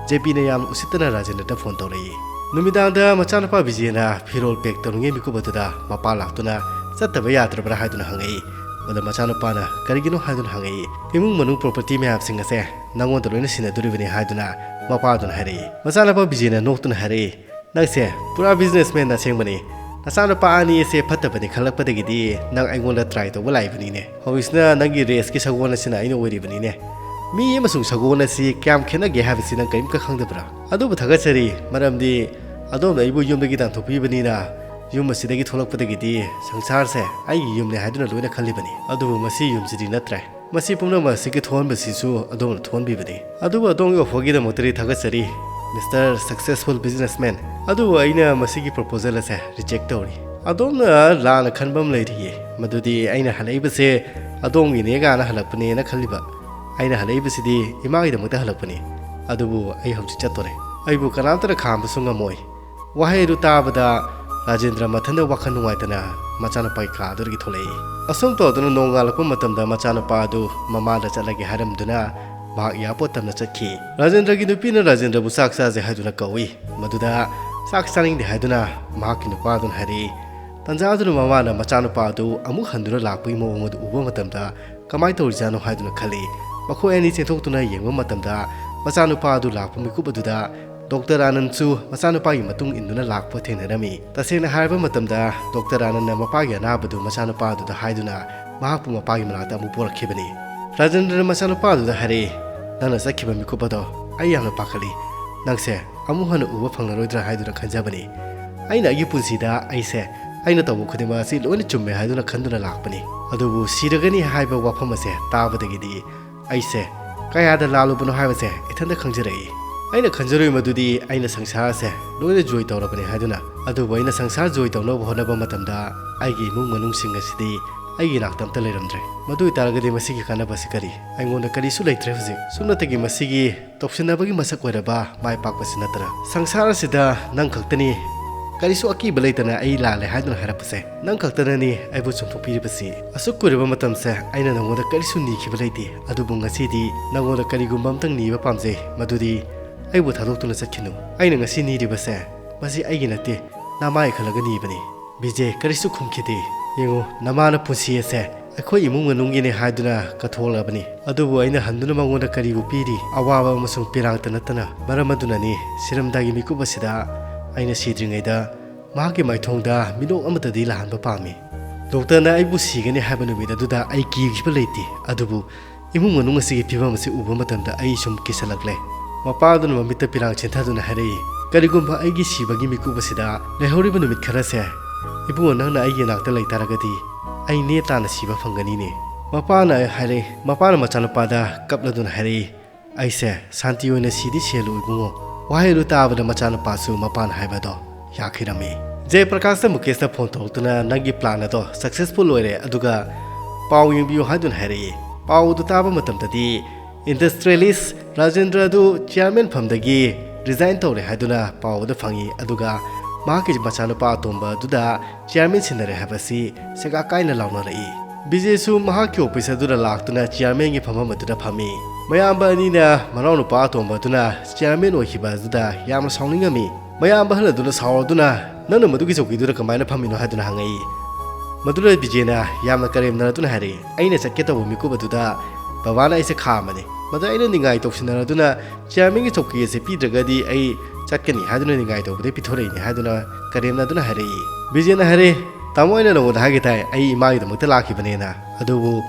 ꯖꯦ ꯄꯤꯅ ꯌꯥꯝꯅ ꯎꯁꯤꯠꯇꯅ ꯔꯥꯖꯦꯟꯗ꯭ꯔꯗ ꯐꯣꯟ ꯇꯧꯔꯛꯏ꯫ ꯅꯨꯃꯤꯗꯥꯡꯗ ꯃꯆꯥꯅꯨꯄꯥ ꯕꯤꯖꯦꯅ ꯐꯤꯔꯣꯜ ꯄꯦꯛ ꯇꯧꯔꯤꯉꯩ ꯃꯤꯀꯨꯞ ꯑꯗꯨꯗ ꯃꯄꯥ ꯂꯥꯛꯇꯨꯅ, "ꯆꯠꯇꯕ ꯌꯥꯗ꯭ꯔꯕ꯭ꯔꯥ?" ꯍꯥꯏꯗꯨꯅ ꯍꯪꯉꯛꯏ꯫ ꯑꯗ ꯃꯆꯥꯅꯨꯄꯥꯅ "ꯀꯔꯤꯒꯤꯅꯣ?" ꯍꯥꯏꯗꯨꯅ ꯍꯪꯉꯛꯏ꯫ "ꯏꯃꯨꯡ ꯃꯅꯨꯡ ꯄ꯭ꯔꯣꯄꯔꯇꯤ ꯃꯌꯥꯝꯁꯤꯡ ꯑꯁꯦ ꯅꯪꯉꯣꯟꯗ ꯂꯣꯏꯅ ꯁꯤꯟꯅꯗꯣꯔꯤꯕꯅꯤ" ꯍꯥꯏꯗꯨꯅ ꯃꯄꯥꯗꯨꯅ ꯍꯥꯏꯔꯛꯏ꯫ ꯃꯆꯥꯅꯨꯄꯥ ꯕꯤꯖꯦꯅ ꯅꯣꯛꯇꯨꯅ ꯍꯥꯏꯔꯛꯏ, "ꯅꯪꯁꯦ ꯄꯨꯔꯥ ꯕꯤꯖꯤꯅꯦꯁꯃꯦꯟ ꯑꯁꯦꯡꯕꯅꯤ꯫ ꯅꯆꯥꯅꯨꯄꯥ ꯑꯅꯤ ꯑꯁꯦ ꯐꯠꯇꯕꯅꯤ ꯈꯜꯂꯛꯄꯗꯒꯤꯗꯤ ꯅꯪ ꯑꯩꯉꯣꯟꯗ ꯇ꯭ꯔꯥꯏ ꯇꯧꯕ ꯂꯥꯛꯏꯕꯅꯤꯅꯦ꯫ ꯍꯧꯖꯤꯛꯁꯤꯅ ꯅꯪꯒꯤ ꯔꯦꯁꯀꯤ ꯁꯒꯣꯜ ꯑꯁꯤꯅ ꯑꯩꯅ ꯑꯣꯏꯔꯤꯕꯅꯤꯅꯦ꯫ ꯃꯤ ꯑꯃꯁꯨꯡ ꯁꯒꯣꯜ ꯑꯁꯤ ꯀꯌꯥꯝ ꯈꯦꯠꯅꯒꯦ ꯍꯥꯏꯕꯁꯤ ꯅꯪ ꯀꯔꯤꯝꯇ ꯈꯪꯗꯕ꯭ꯔꯥ? ꯑꯗꯨꯕꯨ ꯊꯥꯒꯠꯆꯔꯤ, ꯃꯔꯝꯗꯤ ꯑꯗꯣꯝꯅ ꯑꯩꯕꯨ ꯌꯨꯝꯗꯒꯤ ꯇꯥꯟꯊꯣꯛꯄꯤꯕꯅꯤꯅ ꯌꯨꯝ ꯑꯁꯤꯗꯒꯤ ꯊꯣꯛꯂꯛꯄꯗꯒꯤꯗꯤ ꯁꯪꯁꯥꯔꯁꯦ ꯑꯩꯒꯤ ꯌꯨꯝꯅꯤ ꯍꯥꯏꯗꯨꯅ ꯂꯣꯏꯅ ꯈꯜꯂꯤꯕꯅꯤ꯫ ꯑꯗꯨꯕꯨ ꯃꯁꯤ ꯌꯨꯝꯁꯤꯗꯤ ꯅꯠꯇ꯭ꯔꯦ꯫ ꯃꯁꯤ ꯄꯨꯝꯅꯃꯛ ꯑꯁꯤꯒꯤ ꯊꯣꯛꯍꯟꯕꯁꯤꯁꯨ ꯑꯗꯣꯝꯅ ꯊꯣꯛꯍꯟꯕꯤꯕꯅꯤ꯫ ꯑꯗꯨꯕꯨ ꯑꯗꯣꯝꯒꯤ ꯑꯣꯐꯔꯒꯤꯗꯃꯛꯇꯗꯤ ꯊꯥꯒꯠꯆꯔꯤ, ꯃꯤꯁꯇꯔ ꯁꯛꯁꯦꯁꯐꯨꯜ ꯕꯤꯖꯤꯅꯦꯁꯃꯦꯟ꯫ ꯑꯗꯨꯕꯨ ꯑꯩꯅ ꯃꯁꯤꯒꯤ ꯄ꯭ꯔꯣꯄꯣꯖꯦꯜ ꯑꯁꯦ ꯔꯤꯖꯦꯛ ꯇꯧꯔꯤ"꯫ "ꯑꯗꯣꯝꯅ ꯂꯥꯟꯅ ꯈꯟꯕ ꯑꯃ ꯂꯩꯔꯤꯌꯦ, ꯃꯗꯨꯗꯤ ꯑꯩꯅ ꯍꯜꯂꯛꯏꯕꯁꯦ ꯑꯗꯣꯝꯒꯤꯅꯦ ꯀꯥꯏꯅ ꯍꯜꯂꯛꯄꯅꯦꯅ ꯈꯜꯂꯤꯕ꯫ ꯑꯩꯅ ꯍꯜꯂꯛꯏꯕꯁꯤꯗꯤ ꯏꯃꯥꯒꯤꯗꯃꯛꯇ ꯍꯜꯂꯛꯄꯅꯤ꯫ ꯑꯗꯨꯕꯨ ꯑꯩ ꯍꯧꯖꯤꯛ ꯆꯠꯇꯣꯔꯦ꯫ ꯑꯩꯕꯨ ꯀꯅꯥꯝꯇꯅ ꯈꯥꯝꯕꯁꯨ ꯉꯝꯃꯣꯏ"꯫ ꯋꯥꯍꯩ ꯑꯗꯨ ꯇꯥꯕꯗ ꯔꯥꯖꯦꯟꯗ꯭ꯔ ꯃꯊꯟꯇ ꯋꯥꯈꯜ ꯅꯨꯡꯉꯥꯏꯇꯅ ꯃꯆꯥꯅꯨꯄꯥꯒꯤ ꯀꯥ ꯑꯗꯨꯗꯒꯤ ꯊꯣꯛꯂꯛꯏ꯫ ꯑꯁꯨꯝ ꯇꯧꯗꯨꯅ ꯅꯣꯡꯉꯥꯜꯂꯛꯄ ꯃꯇꯝꯗ ꯃꯆꯥꯅꯨꯄꯥ ꯑꯗꯨ ꯃꯃꯥꯗ ꯆꯠꯂꯒꯦ ꯍꯥꯏꯔꯝꯗꯨꯅ ꯃꯍꯥꯛ ꯑꯦꯌꯥꯔꯄꯣꯔꯠ ꯇꯝꯅ ꯆꯠꯈꯤ꯫ ꯔꯥꯖꯦꯟꯗ꯭ꯔꯒꯤ ꯅꯨꯄꯤꯅ ꯔꯥꯖꯦꯟꯗ꯭ꯔꯕꯨ ꯆꯥꯛ ꯆꯥꯁꯦ ꯍꯥꯏꯗꯨꯅ ꯀꯧꯏ꯫ ꯃꯗꯨꯗ ꯆꯥꯛ ꯆꯥꯅꯤꯡꯗꯦ ꯍꯥꯏꯗꯨꯅ ꯃꯍꯥꯛꯀꯤ ꯅꯨꯄꯥꯗꯨꯅ ꯍꯥꯏꯔꯛꯏ꯫ ꯇꯟꯖꯥ ꯑꯗꯨꯅ ꯃꯃꯥꯅ ꯃꯆꯥꯅꯨꯄꯥ ꯑꯗꯨ ꯑꯃꯨꯛ ꯍꯟꯗꯨꯅ ꯂꯥꯛꯄꯒꯤ ꯃꯑꯣꯡ ꯑꯗꯨ ꯎꯕ ꯃꯇꯝꯗ ꯀꯃꯥꯏꯅ ꯇꯧꯔꯤꯖꯥꯠꯅꯣ ꯍꯥꯏꯗꯨꯅ ꯈꯜꯂꯤ꯫ ꯃꯈꯣꯏ ꯑꯅꯤ ꯆꯦꯟꯊꯣꯛꯇꯨꯅ ꯌꯦꯡꯕ ꯃꯇꯝꯗ ꯃꯆꯥꯅꯨꯄꯥ ꯑꯗꯨ ꯂꯥꯛꯄ ꯃꯤꯀꯨꯞ ꯑꯗꯨꯗ ꯗꯣꯛꯇꯔ ꯑꯥꯅꯟꯗꯁꯨ ꯃꯆꯥꯅꯨꯄꯥꯒꯤ ꯃꯇꯨꯡ ꯏꯟꯗꯨꯅ ꯂꯥꯛꯄ ꯊꯦꯡꯅꯔꯝꯃꯤ꯫ ꯇꯁꯦꯡꯅ ꯍꯥꯏꯔꯕ ꯃꯇꯝꯗ ꯗꯣꯛꯇꯔ ꯑꯥꯅꯟꯗꯅ ꯃꯄꯥꯒꯤ ꯑꯅꯥꯕꯗꯨ ꯃꯆꯥꯅꯨꯄꯥ ꯑꯗꯨꯗ ꯍꯥꯏꯗꯨꯅ ꯃꯍꯥꯛꯄꯨ ꯃꯄꯥꯒꯤ ꯃꯅꯥꯛꯇ ꯑꯃꯨꯛ ꯄꯣꯔꯛꯈꯤꯕꯅꯤ꯫ ꯔꯥꯖꯦꯟꯗ꯭ꯔꯅ ꯃꯆꯥꯅꯨꯄꯥ ꯑꯗꯨꯗ ꯍꯥꯏꯔꯛꯏ, "ꯅꯪꯅ ꯆꯠꯈꯤꯕ ꯃꯤꯀꯨꯞ ꯑꯗꯣ ꯑꯩ ꯌꯥꯝꯅ ꯄꯥꯈꯠꯂꯤ꯫ ꯅꯪꯁꯦ ꯑꯃꯨꯛ ꯍꯟꯅ ꯎꯕ ꯐꯪꯂꯔꯣꯏꯗ꯭ꯔꯥ ꯍꯥꯏꯗꯨꯅ ꯈꯟꯖꯕꯅꯤ꯫ ꯑꯩꯅ ꯑꯩꯒꯤ ꯄꯨꯟꯁꯤꯗ ꯑꯩꯁꯦ ꯑꯩꯅ ꯇꯧꯕ ꯈꯨꯗꯤꯡꯃꯛ ꯑꯁꯤ ꯂꯣꯏꯅ ꯆꯨꯝꯃꯦ ꯍꯥꯏꯗꯨꯅ ꯈꯟꯗꯨꯅ ꯂꯥꯛꯄꯅꯤ꯫ ꯑꯗꯨꯕꯨ ꯁꯤꯔꯒꯅꯤ ꯍꯥꯏꯕ ꯋꯥꯐꯝ ꯑꯁꯦ ꯇꯥꯕꯗꯒꯤꯗꯤ ꯑꯩꯁꯦ ꯀꯌꯥꯗ ꯂꯥꯜꯂꯨꯕꯅꯣ ꯍꯥꯏꯕꯁꯦ ꯏꯊꯟꯇ ꯈꯪꯖꯔꯛꯏ꯫ ꯑꯩꯅ ꯈꯟꯖꯔꯨꯏ ꯃꯗꯨꯗꯤ ꯑꯩꯅ ꯁꯪꯁꯥꯔ ꯑꯁꯦ ꯂꯣꯏꯅ ꯖꯣꯏ ꯇꯧꯔꯕꯅꯤ ꯍꯥꯏꯗꯨꯅ꯫ ꯑꯗꯨꯕꯨ ꯑꯩꯅ ꯁꯪꯁꯥꯔ ꯖꯣꯏ ꯇꯧꯅꯕ ꯍꯣꯠꯅꯕ ꯃꯇꯝꯗ ꯑꯩꯒꯤ ꯏꯃꯨꯡ ꯃꯅꯨꯡꯁꯤꯡ ꯑꯁꯤꯗꯤ ꯑꯩꯒꯤ ꯏꯅꯥꯛꯇ ꯑꯝꯇ ꯂꯩꯔꯝꯗ꯭ꯔꯦ꯫ ꯃꯗꯨ ꯑꯣꯏꯇꯥꯔꯒꯗꯤ ꯃꯁꯤꯒꯤ ꯀꯥꯟꯅꯕ ꯑꯁꯤ ꯀꯔꯤ? ꯑꯩꯉꯣꯟꯗ ꯀꯔꯤꯁꯨ ꯂꯩꯇ꯭ꯔꯦ ꯍꯧꯖꯤꯛ꯫ ꯁꯨꯞꯅꯇꯒꯤ ꯃꯁꯤꯒꯤ ꯇꯧꯁꯤꯟꯅꯕꯒꯤ ꯃꯁꯛ ꯑꯣꯏꯔꯕ ꯃꯥꯏ ꯄꯥꯛꯄꯁꯤ ꯅꯠꯇꯅ꯫ ꯁꯪꯁꯥꯔ ꯑꯁꯤꯗ ꯅꯪ ꯈꯛꯇꯅꯤ ꯀꯔꯤꯁꯨ ꯑꯀꯤꯕ ꯂꯩꯇꯅ ꯑꯩ ꯂꯥꯜꯂꯦ ꯍꯥꯏꯗꯨꯅ ꯍꯥꯏꯔꯛꯄꯁꯦ꯫ ꯅꯪ ꯈꯛꯇꯅꯅꯤ ꯑꯩꯕꯨ ꯆꯨꯝꯊꯣꯛꯄꯤꯔꯤꯕꯁꯤ꯫ ꯑꯁꯨꯛ ꯀꯨꯏꯔꯕ ꯃꯇꯝꯁꯦ ꯑꯩꯅ ꯅꯉꯣꯟꯗ ꯀꯔꯤꯁꯨ ꯅꯤꯈꯤꯕ ꯂꯩꯇꯦ꯫ ꯑꯗꯨꯕꯨ ꯉꯁꯤꯗꯤ ꯅꯉꯣꯟꯗ ꯀꯔꯤꯒꯨꯝꯕ ꯑꯝꯇꯪ ꯅꯤꯕ ꯄꯥꯝꯖꯩ, ꯃꯗꯨꯗꯤ ꯑꯩꯕꯨ ꯊꯥꯗꯣꯛꯇꯨꯅ ꯆꯠꯈꯤꯅꯨ꯫ ꯑꯩꯅ ꯉꯁꯤ ꯅꯤꯔꯤꯕꯁꯦ, ꯃꯁꯤ ꯑꯩꯒꯤ ꯅꯠꯇꯦ, ꯅꯃꯥꯒꯤ ꯈꯜꯂꯒ ꯅꯤꯕꯅꯤ"꯫ ꯕꯤꯖꯦ ꯀꯔꯤꯁꯨ ꯈꯨꯝꯈꯤꯗꯦ꯫ ꯌꯦꯡꯉꯨ, ꯅꯃꯥꯅ ꯄꯨꯟꯁꯤ ꯑꯁꯦ ꯑꯩꯈꯣꯏ ꯏꯃꯨꯡ ꯃꯅꯨꯡꯒꯤꯅꯤ ꯍꯥꯏꯗꯨꯅ ꯀꯠꯊꯣꯛꯂꯕꯅꯤ꯫ ꯑꯗꯨꯕꯨ ꯑꯩꯅ ꯍꯟꯗꯨꯅ ꯃꯉꯣꯟꯗ ꯀꯔꯤꯕꯨ ꯄꯤꯔꯤ? ꯑꯋꯥꯕ ꯑꯃꯁꯨꯡ ꯄꯤꯔꯥꯡꯇ ꯅꯠꯇꯅ꯫ ꯃꯔꯝ ꯑꯗꯨꯅꯅꯤ ꯁꯤꯔꯝꯗꯥꯏꯒꯤ ꯃꯤꯀꯨꯞ ꯑꯁꯤꯗ ꯑꯩꯅ ꯁꯤꯗ꯭ꯔꯤꯉꯩꯗ ꯃꯍꯥꯛꯀꯤ ꯃꯥꯏꯊꯣꯡꯗ ꯃꯤꯅꯣꯛ ꯑꯃꯠꯇꯗꯤ ꯂꯥꯛꯍꯟꯕ ꯄꯥꯝꯃꯤ꯫ ꯗꯣꯛꯇꯔꯅ ꯑꯩꯕꯨ ꯁꯤꯒꯅꯤ ꯍꯥꯏꯕ ꯅꯨꯃꯤꯠ ꯑꯗꯨꯗ ꯑꯩ ꯀꯤꯈꯤꯕ ꯂꯩꯇꯦ, ꯑꯗꯨꯕꯨ ꯏꯃꯨꯡ ꯃꯅꯨꯡ ꯑꯁꯤꯒꯤ ꯐꯤꯕꯝ ꯑꯁꯤ ꯎꯕ ꯃꯇꯝꯗ ꯑꯩ ꯁꯨꯝ ꯀꯤꯁꯜꯂꯛꯂꯦ꯫ ꯃꯄꯥ ꯑꯗꯨꯅ ꯃꯃꯤꯠꯇ ꯄꯤꯔꯥꯡ ꯆꯦꯟꯊꯗꯨꯅ ꯍꯥꯏꯔꯛꯏ, "ꯀꯔꯤꯒꯨꯝꯕ ꯑꯩꯒꯤ ꯁꯤꯕꯒꯤ ꯃꯤꯀꯨꯞ ꯑꯁꯤꯗ ꯂꯩꯍꯧꯔꯤꯕ ꯅꯨꯃꯤꯠ ꯈꯔꯁꯦ ꯏꯕꯨꯡꯉꯣ ꯅꯪꯅ ꯑꯩꯒꯤ ꯅꯥꯛꯇ ꯂꯩꯇꯥꯔꯒꯗꯤ ꯑꯩ ꯅꯦ ꯇꯥꯅ ꯁꯤꯕ ꯐꯪꯒꯅꯤꯅꯦ"꯫ ꯃꯄꯥꯅ ꯍꯥꯏꯔꯛꯏ, ꯃꯄꯥꯅ ꯃꯆꯥꯅꯨꯄꯥꯗ ꯀꯞꯂꯗꯨꯅ ꯍꯥꯏꯔꯛꯏ, "ꯑꯩꯁꯦ ꯁꯥꯟꯇꯤ ꯑꯣꯏꯅ ꯁꯤꯗꯤ ꯁꯤꯍꯜꯂꯨ ꯏꯕꯨꯡꯉꯣ"꯫ ꯋꯥꯍꯩ ꯑꯗꯨ ꯇꯥꯕꯗ ꯃꯆꯥꯅꯨꯄꯥꯁꯨ ꯃꯄꯥꯅ ꯍꯥꯏꯕꯗꯣ ꯌꯥꯈꯤꯔꯝꯃꯤ꯫ ꯖꯌꯄ꯭ꯔꯀꯥꯁꯇ ꯃꯨꯀꯦꯁꯅ ꯐꯣꯟ ꯇꯧꯔꯛꯇꯨꯅ, "ꯅꯪꯒꯤ ꯄ꯭ꯂꯥꯟ ꯑꯗꯣ ꯁꯛꯁꯦꯁꯐꯨꯜ ꯑꯣꯏꯔꯦ, ꯑꯗꯨꯒ ꯄꯥꯎ ꯌꯦꯡꯕꯤꯌꯨ" ꯍꯥꯏꯗꯨꯅ ꯍꯥꯏꯔꯛꯏ꯫ ꯄꯥꯎ ꯑꯗꯨ ꯇꯥꯕ ꯃꯇꯝꯗꯗꯤ ꯏꯟꯗꯁꯇ꯭ꯔꯤꯌꯦꯂꯤꯁ ꯔꯥꯖꯦꯟꯗ꯭ꯔ ꯑꯗꯨ ꯆꯤꯌꯥꯔꯃꯦꯟ ꯐꯝꯗꯒꯤ ꯔꯤꯖꯥꯏꯟ ꯇꯧꯔꯦ ꯍꯥꯏꯗꯨꯅ ꯄꯥꯎ ꯑꯗꯨ ꯐꯪꯉꯤ꯫ ꯑꯗꯨꯒ ꯃꯍꯥꯛꯀꯤ ꯃꯆꯥꯅꯨꯄꯥ ꯑꯇꯣꯝꯕ ꯑꯗꯨꯗ ꯆꯤꯌꯥꯔꯃꯦꯟ ꯁꯤꯟꯅꯔꯦ ꯍꯥꯏꯕꯁꯤ ꯁꯦꯒꯥꯛ ꯀꯥꯏꯅ ꯂꯥꯎꯅꯔꯛꯏ꯫ ꯕꯤꯖꯦꯁꯨ ꯃꯍꯥꯛꯀꯤ ꯑꯣꯐꯤꯁ ꯑꯗꯨꯗ ꯂꯥꯛꯇꯨꯅ ꯆꯤꯌꯥꯔꯃꯦꯟꯒꯤ ꯐꯝꯐꯝ ꯑꯗꯨꯗ ꯐꯝꯃꯤ꯫ ꯃꯌꯥꯝꯕ ꯑꯅꯤꯅ ꯃꯅꯥꯎꯅꯨꯄꯥ ꯑꯇꯣꯝꯕ ꯑꯗꯨꯅ ꯆꯤꯌꯥꯔꯃꯦꯟ ꯑꯣꯏꯈꯤꯕ ꯑꯗꯨꯗ ꯌꯥꯝꯅ ꯁꯥꯎꯅꯤꯡꯉꯝꯃꯤ꯫ ꯃꯌꯥꯝꯕ ꯑꯍꯜ ꯑꯗꯨꯅ ꯁꯥꯎꯔꯗꯨꯅ, "ꯅꯪꯅ ꯃꯗꯨꯒꯤ ꯆꯧꯀꯤꯗꯨꯗ ꯀꯃꯥꯏꯅ ꯐꯝꯃꯤꯅꯣ?" ꯍꯥꯏꯗꯨꯅ ꯍꯪꯉꯛꯏ꯫ ꯃꯗꯨꯗ ꯕꯤꯖꯦꯅ ꯌꯥꯝꯅ ꯀꯔꯦꯝꯅꯔꯗꯨꯅ ꯍꯥꯏꯔꯛꯏ, "ꯑꯩꯅ ꯆꯠꯀꯦ ꯇꯧꯕ ꯃꯤꯀꯨꯞ ꯑꯗꯨꯗ ꯕꯕꯥꯅ ꯑꯩꯁꯦ ꯈꯥꯝꯕꯅꯤ꯫ ꯃꯗꯨ ꯑꯩꯅ ꯅꯤꯡꯉꯥꯏ ꯇꯧꯁꯤꯟꯅꯔꯗꯨꯅ ꯆꯤꯌꯥꯔꯃꯦꯟꯒꯤ ꯆꯧꯀꯤ ꯑꯁꯦ ꯄꯤꯗ꯭ꯔꯒꯗꯤ ꯑꯩ ꯆꯠꯀꯅꯤ ꯍꯥꯏꯗꯨꯅ ꯅꯤꯡꯉꯥꯏ ꯇꯧꯕꯗꯒꯤ ꯄꯤꯊꯣꯔꯛꯏꯅꯤ" ꯍꯥꯏꯗꯨꯅ ꯀꯔꯦꯝꯅꯗꯨꯅ ꯍꯥꯏꯔꯛꯏ꯫ ꯕꯤꯖꯦꯅ ꯍꯥꯏꯔꯦ, "ꯇꯥꯃꯣ, ꯑꯩꯅ ꯅꯉꯣꯟꯗ ꯍꯥꯏꯒꯦ ꯇꯥꯏ, ꯑꯩ ꯏꯃꯥꯒꯤꯗꯃꯛꯇ ꯂꯥꯛꯈꯤꯕꯅꯦꯅ꯫ ꯑꯗꯨꯕꯨ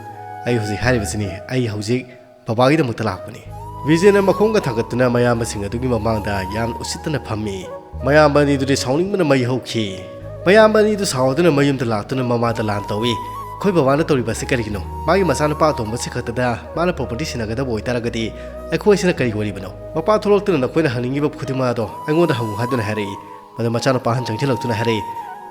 ꯑꯩ ꯍꯧꯖꯤꯛ ꯍꯥꯏꯔꯤꯕꯁꯤꯅꯤ, ꯑꯩ ꯍꯧꯖꯤꯛ ꯕꯕꯥꯒꯤꯗꯃꯛꯇ ꯂꯥꯛꯄꯅꯤ"꯫ ꯕꯤꯖꯦꯅ ꯃꯈꯣꯡꯒ ꯊꯥꯡꯒꯠꯇꯨꯅ ꯃꯌꯥꯝꯕꯁꯤꯡ ꯑꯗꯨꯒꯤ ꯃꯃꯥꯡꯗ ꯌꯥꯝ ꯎꯁꯤꯠꯇꯅ ꯐꯝꯃꯤ꯫ ꯃꯌꯥꯝꯕ ꯑꯅꯤꯗꯨꯗꯤ ꯁꯥꯎꯅꯤꯡꯕꯅ ꯃꯩ ꯍꯧꯈꯤ꯫ ꯃꯌꯥꯝꯕ ꯑꯅꯤꯗꯨ ꯁꯥꯎꯗꯨꯅ ꯃꯌꯨꯝꯗ ꯂꯥꯛꯇꯨꯅ ꯃꯃꯥꯗ ꯂꯥꯟ ꯇꯧꯏ꯫ "ꯑꯩꯈꯣꯏ ꯕꯕꯥꯅ ꯇꯧꯔꯤꯕ ꯑꯁꯤ ꯀꯔꯤꯒꯤꯅꯣ? ꯃꯥꯒꯤ ꯃꯆꯥꯅꯨꯄꯥ ꯑꯇꯣꯝꯕꯁꯤ ꯈꯛꯇꯗ ꯃꯥꯅ ꯄ꯭ꯔꯣꯄꯔꯇꯤ ꯁꯤꯟꯅꯒꯗꯕ ꯑꯣꯏꯇꯥꯔꯒꯗꯤ ꯑꯩꯈꯣꯏꯁꯤꯅ ꯀꯔꯤ ꯑꯣꯏꯔꯤꯕꯅꯣ? ꯃꯄꯥ ꯊꯣꯛꯂꯛꯇꯨꯅ ꯅꯈꯣꯏꯅ ꯍꯪꯅꯤꯡꯉꯤꯕ ꯈꯨꯗꯤꯡꯃꯛ ꯑꯗꯣ ꯑꯩꯉꯣꯟꯗ ꯍꯪꯉꯨ" ꯍꯥꯏꯗꯨꯅ ꯍꯥꯏꯔꯛꯏ꯫ ꯃꯗꯨ ꯃꯆꯥꯅꯨꯄꯥ ꯑꯍꯟ ꯆꯪꯁꯤꯜꯂꯛꯇꯨꯅ ꯍꯥꯏꯔꯛꯏ,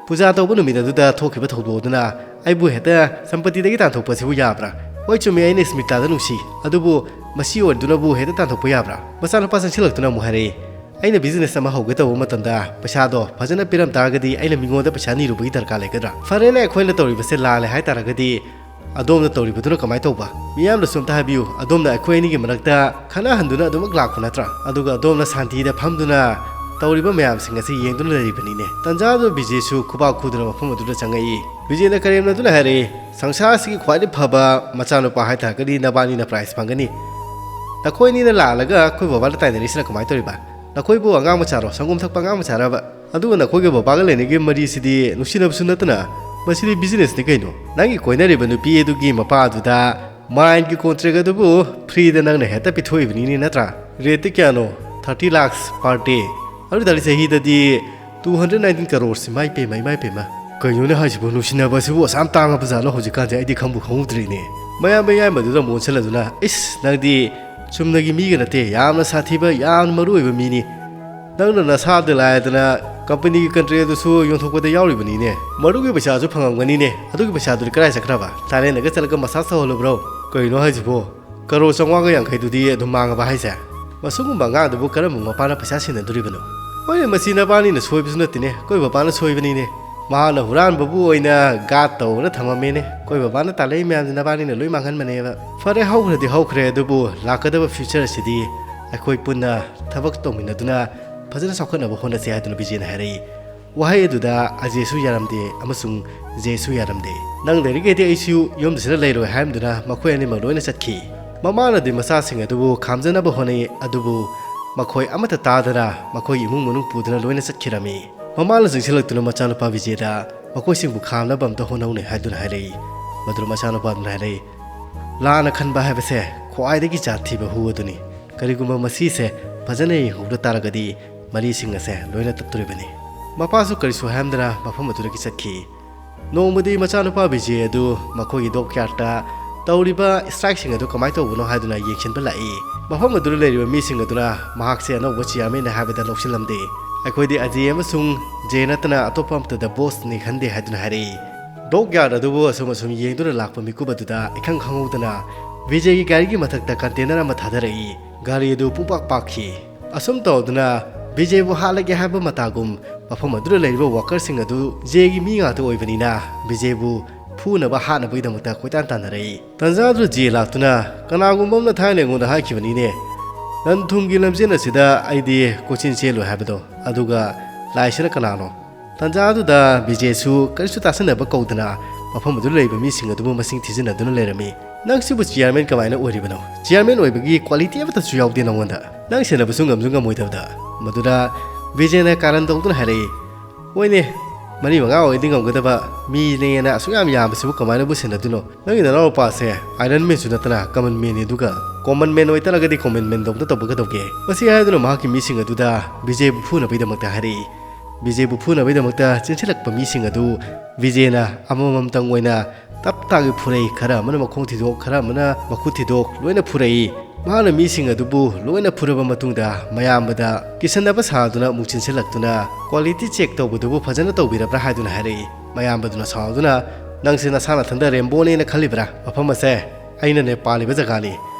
"ꯄꯨꯖꯥ ꯇꯧꯕ ꯅꯨꯃꯤꯠ ꯑꯗꯨꯗ ꯊꯣꯛꯈꯤꯕ ꯊꯧꯗꯣꯛ ꯑꯗꯨꯅ ꯑꯩꯕꯨ ꯍꯦꯛꯇ ꯁꯝꯄꯇꯤꯗꯒꯤ ꯇꯥꯟꯊꯣꯛꯄ ꯑꯁꯤꯕꯨ ꯌꯥꯕ꯭ꯔꯥ? ꯍꯣꯏ, ꯆꯨꯝꯃꯤ, ꯑꯩꯅ ꯁ꯭ꯃꯤꯇꯥꯗ ꯅꯨꯡꯁꯤ, ꯑꯗꯨꯕꯨ ꯃꯁꯤ ꯑꯣꯏꯗꯨꯅꯕꯨ ꯍꯦꯛꯇ ꯇꯥꯟꯊꯣꯛꯄ ꯌꯥꯕ꯭ꯔꯥ?" ꯃꯆꯥꯅꯨꯄꯥ ꯆꯪꯁꯤꯜꯂꯛꯇꯨꯅ ꯑꯃꯨꯛ ꯍꯥꯏꯔꯛꯏ, "ꯑꯩꯅ ꯕꯤꯖꯤꯅꯦꯁ ꯑꯃ ꯍꯧꯒꯦ ꯇꯧꯕ ꯃꯇꯝꯗ ꯄꯩꯁꯥꯗꯣ ꯐꯖꯅ ꯄꯤꯔꯝ ꯇꯥꯔꯒꯗꯤ ꯑꯩꯅ ꯃꯤꯉꯣꯟꯗ ꯄꯩꯁꯥ ꯅꯤꯔꯨꯕꯒꯤ ꯗꯔꯀꯥꯔ ꯂꯩꯒꯗ꯭ꯔꯥ? ꯐꯔꯦꯅꯦ, ꯑꯩꯈꯣꯏꯅ ꯇꯧꯔꯤꯕꯁꯦ ꯂꯥꯜꯂꯦ ꯍꯥꯏ ꯇꯥꯔꯒꯗꯤ ꯑꯗꯣꯝꯅ ꯇꯧꯔꯤꯕꯗꯨꯅ ꯀꯃꯥꯏ ꯇꯧꯕ? ꯃꯤꯌꯥꯝꯅꯁꯨ ꯑꯝꯇ ꯍꯥꯏꯕꯤꯌꯨ, ꯑꯗꯣꯝꯅ ꯑꯩꯈꯣꯏ ꯑꯅꯤꯒꯤ ꯃꯔꯛꯇ ꯈꯠꯅꯍꯟꯗꯨꯅ ꯑꯗꯨꯃꯛ ꯂꯥꯛꯄ ꯅꯠꯇ꯭ꯔꯥ? ꯑꯗꯨꯒ ꯑꯗꯣꯝꯅ ꯁꯥꯟꯇꯤꯗ ꯐꯝꯗꯨꯅ ꯇꯧꯔꯤꯕ ꯃꯌꯥꯝꯁꯤꯡ ꯑꯁꯤ ꯌꯦꯡꯗꯨꯅ ꯂꯩꯔꯤꯕꯅꯤꯅꯦ"꯫ ꯇꯟꯖꯥꯗꯨ ꯕꯤꯖꯦꯁꯨ ꯈꯨꯕꯥꯛ ꯈꯨꯗꯨꯅ ꯃꯐꯝ ꯑꯗꯨꯗ ꯆꯪꯉꯛꯏ꯫ ꯕꯤꯖꯦꯅ ꯀꯔꯦꯝꯅꯗꯨꯅ ꯍꯥꯏꯔꯛꯏ, "ꯁꯪꯁꯥꯔꯁꯤꯒꯤ ꯈ꯭ꯋꯥꯏꯗꯒꯤ ꯐꯕ ꯃꯆꯥꯅꯨꯄꯥ ꯍꯥꯏ ꯇꯥꯔꯒꯗꯤ ꯅꯕꯥꯅꯤꯅ ꯄ꯭ꯔꯥꯏꯖ ꯐꯪꯒꯅꯤ꯫ ꯅꯈꯣꯏ ꯑꯅꯤꯅ ꯂꯥꯛꯂꯒ ꯑꯩꯈꯣꯏ ꯕꯕꯥꯗ ꯇꯥꯏꯅꯔꯤꯁꯤꯅ ꯀꯃꯥꯏꯅ ꯇꯧꯔꯤꯕ? ꯅꯈꯣꯏꯕꯨ ꯑꯉꯥꯡ ꯃꯆꯥꯔꯣ? ꯁꯪꯒꯣꯝ ꯊꯛꯄ ꯑꯉꯥꯡ ꯃꯆꯥꯔꯕ? ꯑꯗꯨꯒ ꯅꯈꯣꯏꯒꯤ ꯕꯕꯥꯒ ꯂꯩꯅꯔꯤꯕ ꯃꯔꯤꯁꯤꯗꯤ ꯅꯨꯡꯁꯤꯅꯕꯁꯨ ꯅꯠꯇꯅ ꯃꯁꯤꯗꯤ ꯕꯤꯖꯤꯅꯦꯁꯅꯤ ꯀꯩꯅꯣ꯫ ꯅꯪꯒꯤ ꯀꯣꯏꯅꯔꯤꯕ ꯅꯨꯄꯤ ꯑꯗꯨꯒꯤ ꯃꯄꯥ ꯑꯗꯨꯗ ꯃꯥꯏꯟꯒꯤ ꯀꯣꯟꯇ꯭ꯔꯦꯛ ꯑꯗꯨꯕꯨ ꯐ꯭ꯔꯤꯗ ꯅꯪꯅ ꯍꯦꯛꯇ ꯄꯤꯊꯣꯛꯏꯕꯅꯤꯅꯦ ꯅꯠꯇ꯭ꯔꯥ? ꯔꯦꯠꯇꯤ ꯀꯌꯥꯅꯣ? ꯊꯥꯔꯇꯤ ꯂꯥꯛꯁ ꯄꯥꯔ ꯗꯦ꯫ ꯑꯗꯨ ꯇꯥꯔꯗꯤ ꯆꯍꯤꯗꯗꯤ ꯇꯨ ꯍꯟꯗ꯭ꯔꯦꯠ ꯅꯥꯏꯟꯇꯤꯟ ꯀꯔꯣꯔꯁ, ꯏꯃꯥꯏ ꯄꯦꯝꯃ, ꯏꯃꯥꯏ ꯄꯦꯝꯃ꯫ ꯀꯩꯅꯣꯅꯦ ꯍꯥꯏꯁꯤꯕꯨ? ꯅꯨꯡꯁꯤꯅꯕ ꯑꯁꯤꯕꯨ ꯑꯁꯥꯝ ꯇꯥꯡꯉꯕ ꯖꯥꯠꯂꯣ ꯍꯧꯖꯤꯛꯀꯥꯟꯁꯦ? ꯑꯩꯗꯤ ꯈꯪꯕꯨ ꯈꯪꯍꯧꯗ꯭ꯔꯦꯅꯦ"꯫ ꯃꯌꯥꯝꯕ ꯌꯥꯏꯃꯗꯨꯗ ꯑꯃꯨꯛ ꯑꯣꯟꯁꯤꯜꯂꯗꯨꯅ, "ꯏꯁ, ꯅꯪꯗꯤ ꯆꯨꯝꯅꯒꯤ ꯃꯤꯒ ꯅꯠꯇꯦ, ꯌꯥꯝꯅ ꯁꯥꯊꯤꯕ, ꯌꯥꯝꯅ ꯃꯔꯨ ꯑꯣꯏꯕ ꯃꯤꯅꯤ꯫ ꯅꯪꯅ ꯅꯁꯥꯗ ꯂꯥꯏꯗꯅ ꯀꯝꯄꯅꯤꯒꯤ ꯀꯟꯇ꯭ꯔꯦꯛ ꯑꯗꯨꯁꯨ ꯌꯣꯟꯊꯣꯛꯄꯗ ꯌꯥꯎꯔꯤꯕꯅꯤꯅꯦ꯫ ꯃꯗꯨꯒꯤ ꯄꯩꯁꯥꯁꯨ ꯐꯪꯉꯝꯒꯅꯤꯅꯦ꯫ ꯑꯗꯨꯒꯤ ꯄꯩꯁꯥꯗꯨꯗꯤ ꯀꯗꯥꯏ ꯆꯠꯈ꯭ꯔꯕ? ꯊꯥꯏꯂꯦꯟꯗꯒ ꯆꯠꯂꯒ ꯃꯁꯥꯖ ꯇꯧꯍꯜꯂꯨꯕ꯭ꯔꯣ? ꯀꯩꯅꯣ ꯍꯥꯏꯁꯤꯕꯣ? ꯀꯔꯣꯔ ꯆꯥꯝꯃꯉꯥꯒ ꯌꯥꯡꯈꯩꯗꯨꯗꯤ ꯑꯗꯨꯝ ꯃꯥꯡꯉꯕ ꯍꯥꯏꯁꯦ? ꯃꯁꯤꯒꯨꯝꯕ ꯑꯉꯥꯡꯗꯨꯕꯨ ꯀꯔꯝꯕ ꯃꯄꯥꯅ ꯄꯩꯁꯥ ꯁꯤꯟꯅꯗꯣꯔꯤꯕꯅꯣ? ꯍꯣꯏꯅꯦ, ꯃꯁꯤ ꯅꯕꯥꯅꯤꯅ ꯁꯣꯏꯕꯁꯨ ꯅꯠꯇꯦꯅꯦ, ꯑꯩꯈꯣꯏ ꯕꯕꯥꯅ ꯁꯣꯏꯕꯅꯤꯅꯦ꯫ ꯃꯍꯥꯛꯅ ꯍꯨꯔꯥꯟꯕꯕꯨ ꯑꯣꯏꯅ ꯒꯥꯔꯗ ꯇꯧꯔꯒ ꯊꯝꯃꯝꯃꯦꯅꯦ꯫ ꯑꯩꯈꯣꯏ ꯕꯕꯥꯅ ꯇꯥꯜꯂꯛꯏ ꯃꯌꯥꯝꯁꯦ ꯅꯕꯥꯅꯤꯅ ꯂꯣꯏ ꯃꯥꯡꯍꯟꯕꯅꯦꯕ꯫ ꯐꯔꯦ, ꯍꯧꯈ꯭ꯔꯗꯤ ꯍꯧꯈ꯭ꯔꯦ, ꯑꯗꯨꯕꯨ ꯂꯥꯛꯀꯗꯕ ꯐ꯭ꯌꯨꯆꯔ ꯑꯁꯤꯗꯤ ꯑꯩꯈꯣꯏ ꯄꯨꯟꯅ ꯊꯕꯛ ꯇꯧꯃꯤꯟꯅꯗꯨꯅ ꯐꯖꯅ ꯆꯥꯎꯈꯠꯅꯕ ꯍꯣꯠꯅꯁꯦ ꯍꯥꯏꯗꯨꯅ ꯕꯤꯖꯦꯅ ꯍꯥꯏꯔꯛꯏ꯫ ꯋꯥꯍꯩ ꯑꯗꯨꯗ ꯑꯖꯦꯁꯨ ꯌꯥꯔꯝꯗꯦ ꯑꯃꯁꯨꯡ ꯖꯦꯁꯨ ꯌꯥꯔꯝꯗꯦ꯫ "ꯅꯪ ꯂꯩꯔꯤꯈꯩꯗꯤ ꯑꯩꯁꯨ ꯌꯨꯝꯁꯤꯗ ꯂꯩꯔꯣꯏ" ꯍꯥꯏꯔꯝꯗꯨꯅ ꯃꯈꯣꯏ ꯑꯅꯤꯃꯛ ꯂꯣꯏꯅ ꯆꯠꯈꯤ꯫ ꯃꯃꯥꯅꯗꯤ ꯃꯆꯥꯁꯤꯡ ꯑꯗꯨꯕꯨ ꯈꯥꯝꯖꯅꯕ ꯍꯣꯠꯅꯩ, ꯑꯗꯨꯕꯨ ꯃꯈꯣꯏ ꯑꯃꯠꯇ ꯇꯥꯗꯅ ꯃꯈꯣꯏꯒꯤ ꯏꯃꯨꯡ ꯃꯅꯨꯡ ꯄꯨꯗꯨꯅ ꯂꯣꯏꯅ ꯆꯠꯈꯤꯔꯝꯃꯤ꯫ ꯃꯃꯥꯅ ꯆꯪꯁꯤꯜꯂꯛꯇꯨꯅ ꯃꯆꯥꯅꯨꯄꯥ ꯕꯤꯖꯦꯗ ꯃꯈꯣꯏꯁꯤꯡꯕꯨ ꯈꯥꯝꯅꯕ ꯑꯝꯇ ꯍꯣꯠꯅꯧꯅꯦ ꯍꯥꯏꯗꯨꯅ ꯍꯥꯏꯔꯛꯏ꯫ ꯃꯗꯨꯗ ꯃꯆꯥꯅꯨꯄꯥꯗꯨꯅ ꯍꯥꯏꯔꯛꯏ, "ꯂꯥꯟꯅ ꯈꯟꯕ ꯍꯥꯏꯕꯁꯦ ꯈ꯭ꯋꯥꯏꯗꯒꯤ ꯖꯥꯠ ꯊꯤꯕ ꯍꯨ ꯑꯗꯨꯅꯤ꯫ ꯀꯔꯤꯒꯨꯝꯕ ꯃꯁꯤꯁꯦ ꯐꯖꯅ ꯌꯦꯡꯍꯧꯗ ꯇꯥꯔꯒꯗꯤ ꯃꯔꯤꯁꯤꯡ ꯑꯁꯦ ꯂꯣꯏꯅ ꯇꯠꯇꯣꯔꯤꯕꯅꯤ"꯫ ꯃꯄꯥꯁꯨ ꯀꯔꯤꯁꯨ ꯍꯥꯏꯔꯝꯗꯅ ꯃꯐꯝ ꯑꯗꯨꯗꯒꯤ ꯆꯠꯈꯤ꯫ ꯅꯣꯡꯃꯗꯤ ꯃꯆꯥꯅꯨꯄꯥ ꯕꯤꯖꯦ ꯑꯗꯨ ꯃꯈꯣꯏꯒꯤ ꯗꯣꯛ ꯌꯥꯔꯗꯇ ꯇꯧꯔꯤꯕ ꯁ꯭ꯇ꯭ꯔꯥꯏꯛꯁꯤꯡ ꯑꯗꯨ ꯀꯃꯥꯏꯅ ꯇꯧꯕꯅꯣ ꯍꯥꯏꯗꯨꯅ ꯌꯦꯡꯁꯤꯟꯕ ꯂꯥꯛꯏ꯫ ꯃꯐꯝ ꯑꯗꯨꯗ ꯂꯩꯔꯤꯕ ꯃꯤꯁꯤꯡ ꯑꯗꯨꯅ ꯃꯍꯥꯛꯁꯦ ꯑꯅꯧꯕ ꯆꯤꯌꯥꯔꯃꯦꯟꯅꯤ ꯍꯥꯏꯕꯗ ꯂꯧꯁꯤꯜꯂꯝꯗꯦ꯫ "ꯑꯩꯈꯣꯏꯗꯤ ꯑꯖꯦ ꯑꯃꯁꯨꯡ ꯖꯦ ꯅꯠꯇꯅ ꯑꯇꯣꯞꯄ ꯑꯃꯠꯇꯗ ꯕꯣꯁꯅꯤ ꯈꯟꯗꯦ" ꯍꯥꯏꯗꯨꯅ ꯍꯥꯏꯔꯛꯏ꯫ ꯗꯣꯛ ꯌꯥꯔꯗ ꯑꯗꯨꯕꯨ ꯑꯁꯨꯝ ꯑꯁꯨꯝ ꯌꯦꯡꯗꯨꯅ ꯂꯥꯛꯄ ꯃꯤꯀꯨꯞ ꯑꯗꯨꯗ ꯏꯈꯪ ꯈꯪꯍꯧꯗꯅ ꯕꯤꯖꯦꯒꯤ ꯒꯥꯔꯤꯒꯤ ꯃꯊꯛꯇ ꯀꯟꯇꯦꯅꯔ ꯑꯃ ꯊꯥꯗꯔꯛꯏ꯫ ꯒꯥꯔꯤ ꯑꯗꯨ ꯄꯨꯡꯄꯥꯛ ꯄꯥꯛꯈꯤ꯫ ꯑꯁꯨꯝ ꯇꯧꯗꯨꯅ ꯕꯤꯖꯦꯕꯨ ꯍꯥꯠꯂꯒꯦ ꯍꯥꯏꯕ ꯃꯇꯥꯒꯨꯝ ꯃꯐꯝ ꯑꯗꯨꯗ ꯂꯩꯔꯤꯕ ꯋꯥꯀꯔꯁꯤꯡ ꯑꯗꯨ ꯖꯦꯒꯤ ꯃꯤ ꯉꯥꯛꯇ ꯑꯣꯏꯕꯅꯤꯅ ꯕꯤꯖꯦꯕꯨ ꯐꯨꯅꯕ ꯍꯥꯠꯅꯕꯒꯤꯗꯃꯛꯇ ꯀꯣꯏꯇꯥꯟ ꯇꯥꯟꯅꯔꯛꯏ꯫ ꯇꯟꯖꯥ ꯑꯗꯨꯗ ꯖꯦ ꯂꯥꯛꯇꯨꯅ, "ꯀꯅꯥꯒꯨꯝꯕ ꯑꯃꯅ ꯊꯥꯏꯅ ꯑꯩꯉꯣꯟꯗ ꯍꯥꯏꯈꯤꯕꯅꯤꯅꯦ, ꯂꯟ ꯊꯨꯝꯒꯤ ꯂꯝꯖꯦꯟ ꯑꯁꯤꯗ ꯑꯩꯗꯤ ꯀꯣꯏꯆꯦꯟ ꯆꯦꯜꯂꯣꯏ ꯍꯥꯏꯕꯗꯣ꯫ ꯑꯗꯨꯒ ꯂꯥꯏꯁꯤꯅ ꯀꯅꯥꯅꯣ?" ꯇꯟꯖꯥ ꯑꯗꯨꯗ ꯕꯤꯖꯦꯁꯨ ꯀꯔꯤꯁꯨ ꯇꯥꯁꯟꯅꯕ ꯀꯧꯗꯅ ꯃꯐꯝ ꯑꯗꯨꯗ ꯂꯩꯔꯤꯕ ꯃꯤꯁꯤꯡ ꯑꯗꯨꯕꯨ ꯃꯁꯤꯡ ꯊꯤꯖꯤꯟꯅꯗꯨꯅ ꯂꯩꯔꯝꯃꯤ꯫ "ꯅꯪꯁꯤꯕꯨ ꯆꯤꯌꯥꯔꯃꯦꯟ ꯀꯃꯥꯏꯅ ꯑꯣꯏꯔꯤꯕꯅꯣ? ꯆꯤꯌꯥꯔꯃꯦꯟ ꯑꯣꯏꯕꯒꯤ ꯀ꯭ꯋꯥꯂꯤꯇꯤ ꯑꯃꯠꯇꯁꯨ ꯌꯥꯎꯗꯦ ꯅꯉꯣꯟꯗ꯫ ꯅꯪ ꯁꯦꯟꯅꯕꯁꯨ ꯉꯝꯁꯨ ꯉꯝꯃꯣꯏꯗꯕꯗ"꯫ ꯃꯗꯨꯗ ꯕꯤꯖꯦꯅ ꯀꯥꯔꯟ ꯇꯧꯗꯨꯅ ꯍꯥꯏꯔꯛꯏ, "ꯍꯣꯏꯅꯦ, ꯃꯔꯤ ꯃꯉꯥ ꯑꯣꯏꯔꯗꯤ ꯉꯝꯒꯗꯕ, ꯃꯤꯅꯦꯅ ꯑꯁꯨꯛ ꯌꯥꯝ ꯌꯥꯝꯕꯁꯤꯕꯨ ꯀꯃꯥꯏꯅꯕꯨ ꯁꯦꯟꯅꯗꯣꯏꯅꯣ? ꯅꯪꯒꯤ ꯅꯅꯥꯎ ꯅꯨꯄꯥꯁꯦ ꯑꯥꯏꯔꯟ ꯃꯦꯟꯁꯨ ꯅꯠꯇꯅ ꯀꯃꯟ ꯃꯦꯟꯅꯤ, ꯑꯗꯨꯒ ꯀꯣꯃꯟ ꯃꯦꯟ ꯑꯣꯏꯇꯥꯔꯒꯗꯤ ꯀꯣꯃꯟ ꯃꯦꯟ ꯇꯧꯗ ꯇꯧꯕ ꯀꯩꯗꯧꯒꯦ?" ꯃꯁꯤ ꯍꯥꯏꯗꯨꯅ ꯃꯍꯥꯛꯀꯤ ꯃꯤꯁꯤꯡ ꯑꯗꯨꯗ ꯕꯤꯖꯦꯕꯨ ꯐꯨꯅꯕꯒꯤꯗꯃꯛꯇ ꯍꯥꯏꯔꯛꯏ꯫ ꯕꯤꯖꯦꯕꯨ ꯐꯨꯅꯕꯒꯤꯗꯃꯛꯇ ꯆꯦꯟꯁꯤꯜꯂꯛꯄ ꯃꯤꯁꯤꯡ ꯑꯗꯨ ꯕꯤꯖꯦꯅ ꯑꯃꯃꯝꯇꯪ ꯑꯣꯏꯅ ꯇꯞ ꯇꯥꯒꯩ ꯐꯨꯔꯛꯏ꯫ ꯈꯔ ꯑꯃꯅ ꯃꯈꯣꯡ ꯊꯤꯗꯣꯛ, ꯈꯔ ꯑꯃꯅ ꯃꯈꯨꯠ ꯊꯤꯗꯣꯛ, ꯂꯣꯏꯅ ꯐꯨꯔꯛꯏ꯫ ꯃꯍꯥꯛꯅ ꯃꯤꯁꯤꯡ ꯑꯗꯨꯕꯨ ꯂꯣꯏꯅ ꯐꯨꯔꯕ ꯃꯇꯨꯡꯗ ꯃꯌꯥꯝꯕꯗ ꯀꯤꯁꯟꯅꯕ ꯁꯥꯗꯨꯅ ꯑꯃꯨꯛ ꯆꯦꯟꯁꯤꯜꯂꯛꯇꯨꯅ, "Quality check ꯇꯧꯕꯗꯨꯕꯨ ꯐꯖꯅ ꯇꯧꯕꯤꯔꯕ꯭ꯔꯥ?" ꯍꯥꯏꯗꯨꯅ ꯍꯥꯏꯔꯛꯏ꯫ ꯃꯌꯥꯝꯕꯗꯨꯅ ꯁꯥꯎꯗꯨꯅ, "ꯅꯪꯁꯦ ꯅꯁꯥ ꯅꯊꯟꯗ ꯔꯦꯝꯕꯣꯅꯦꯅ ꯈꯜꯂꯤꯕ꯭ꯔꯥ? ꯃꯐꯝ ꯑꯁꯦ ꯑꯩꯅꯅꯦ ꯄꯥꯜꯂꯤꯕ ꯖꯒꯥꯅꯤ꯫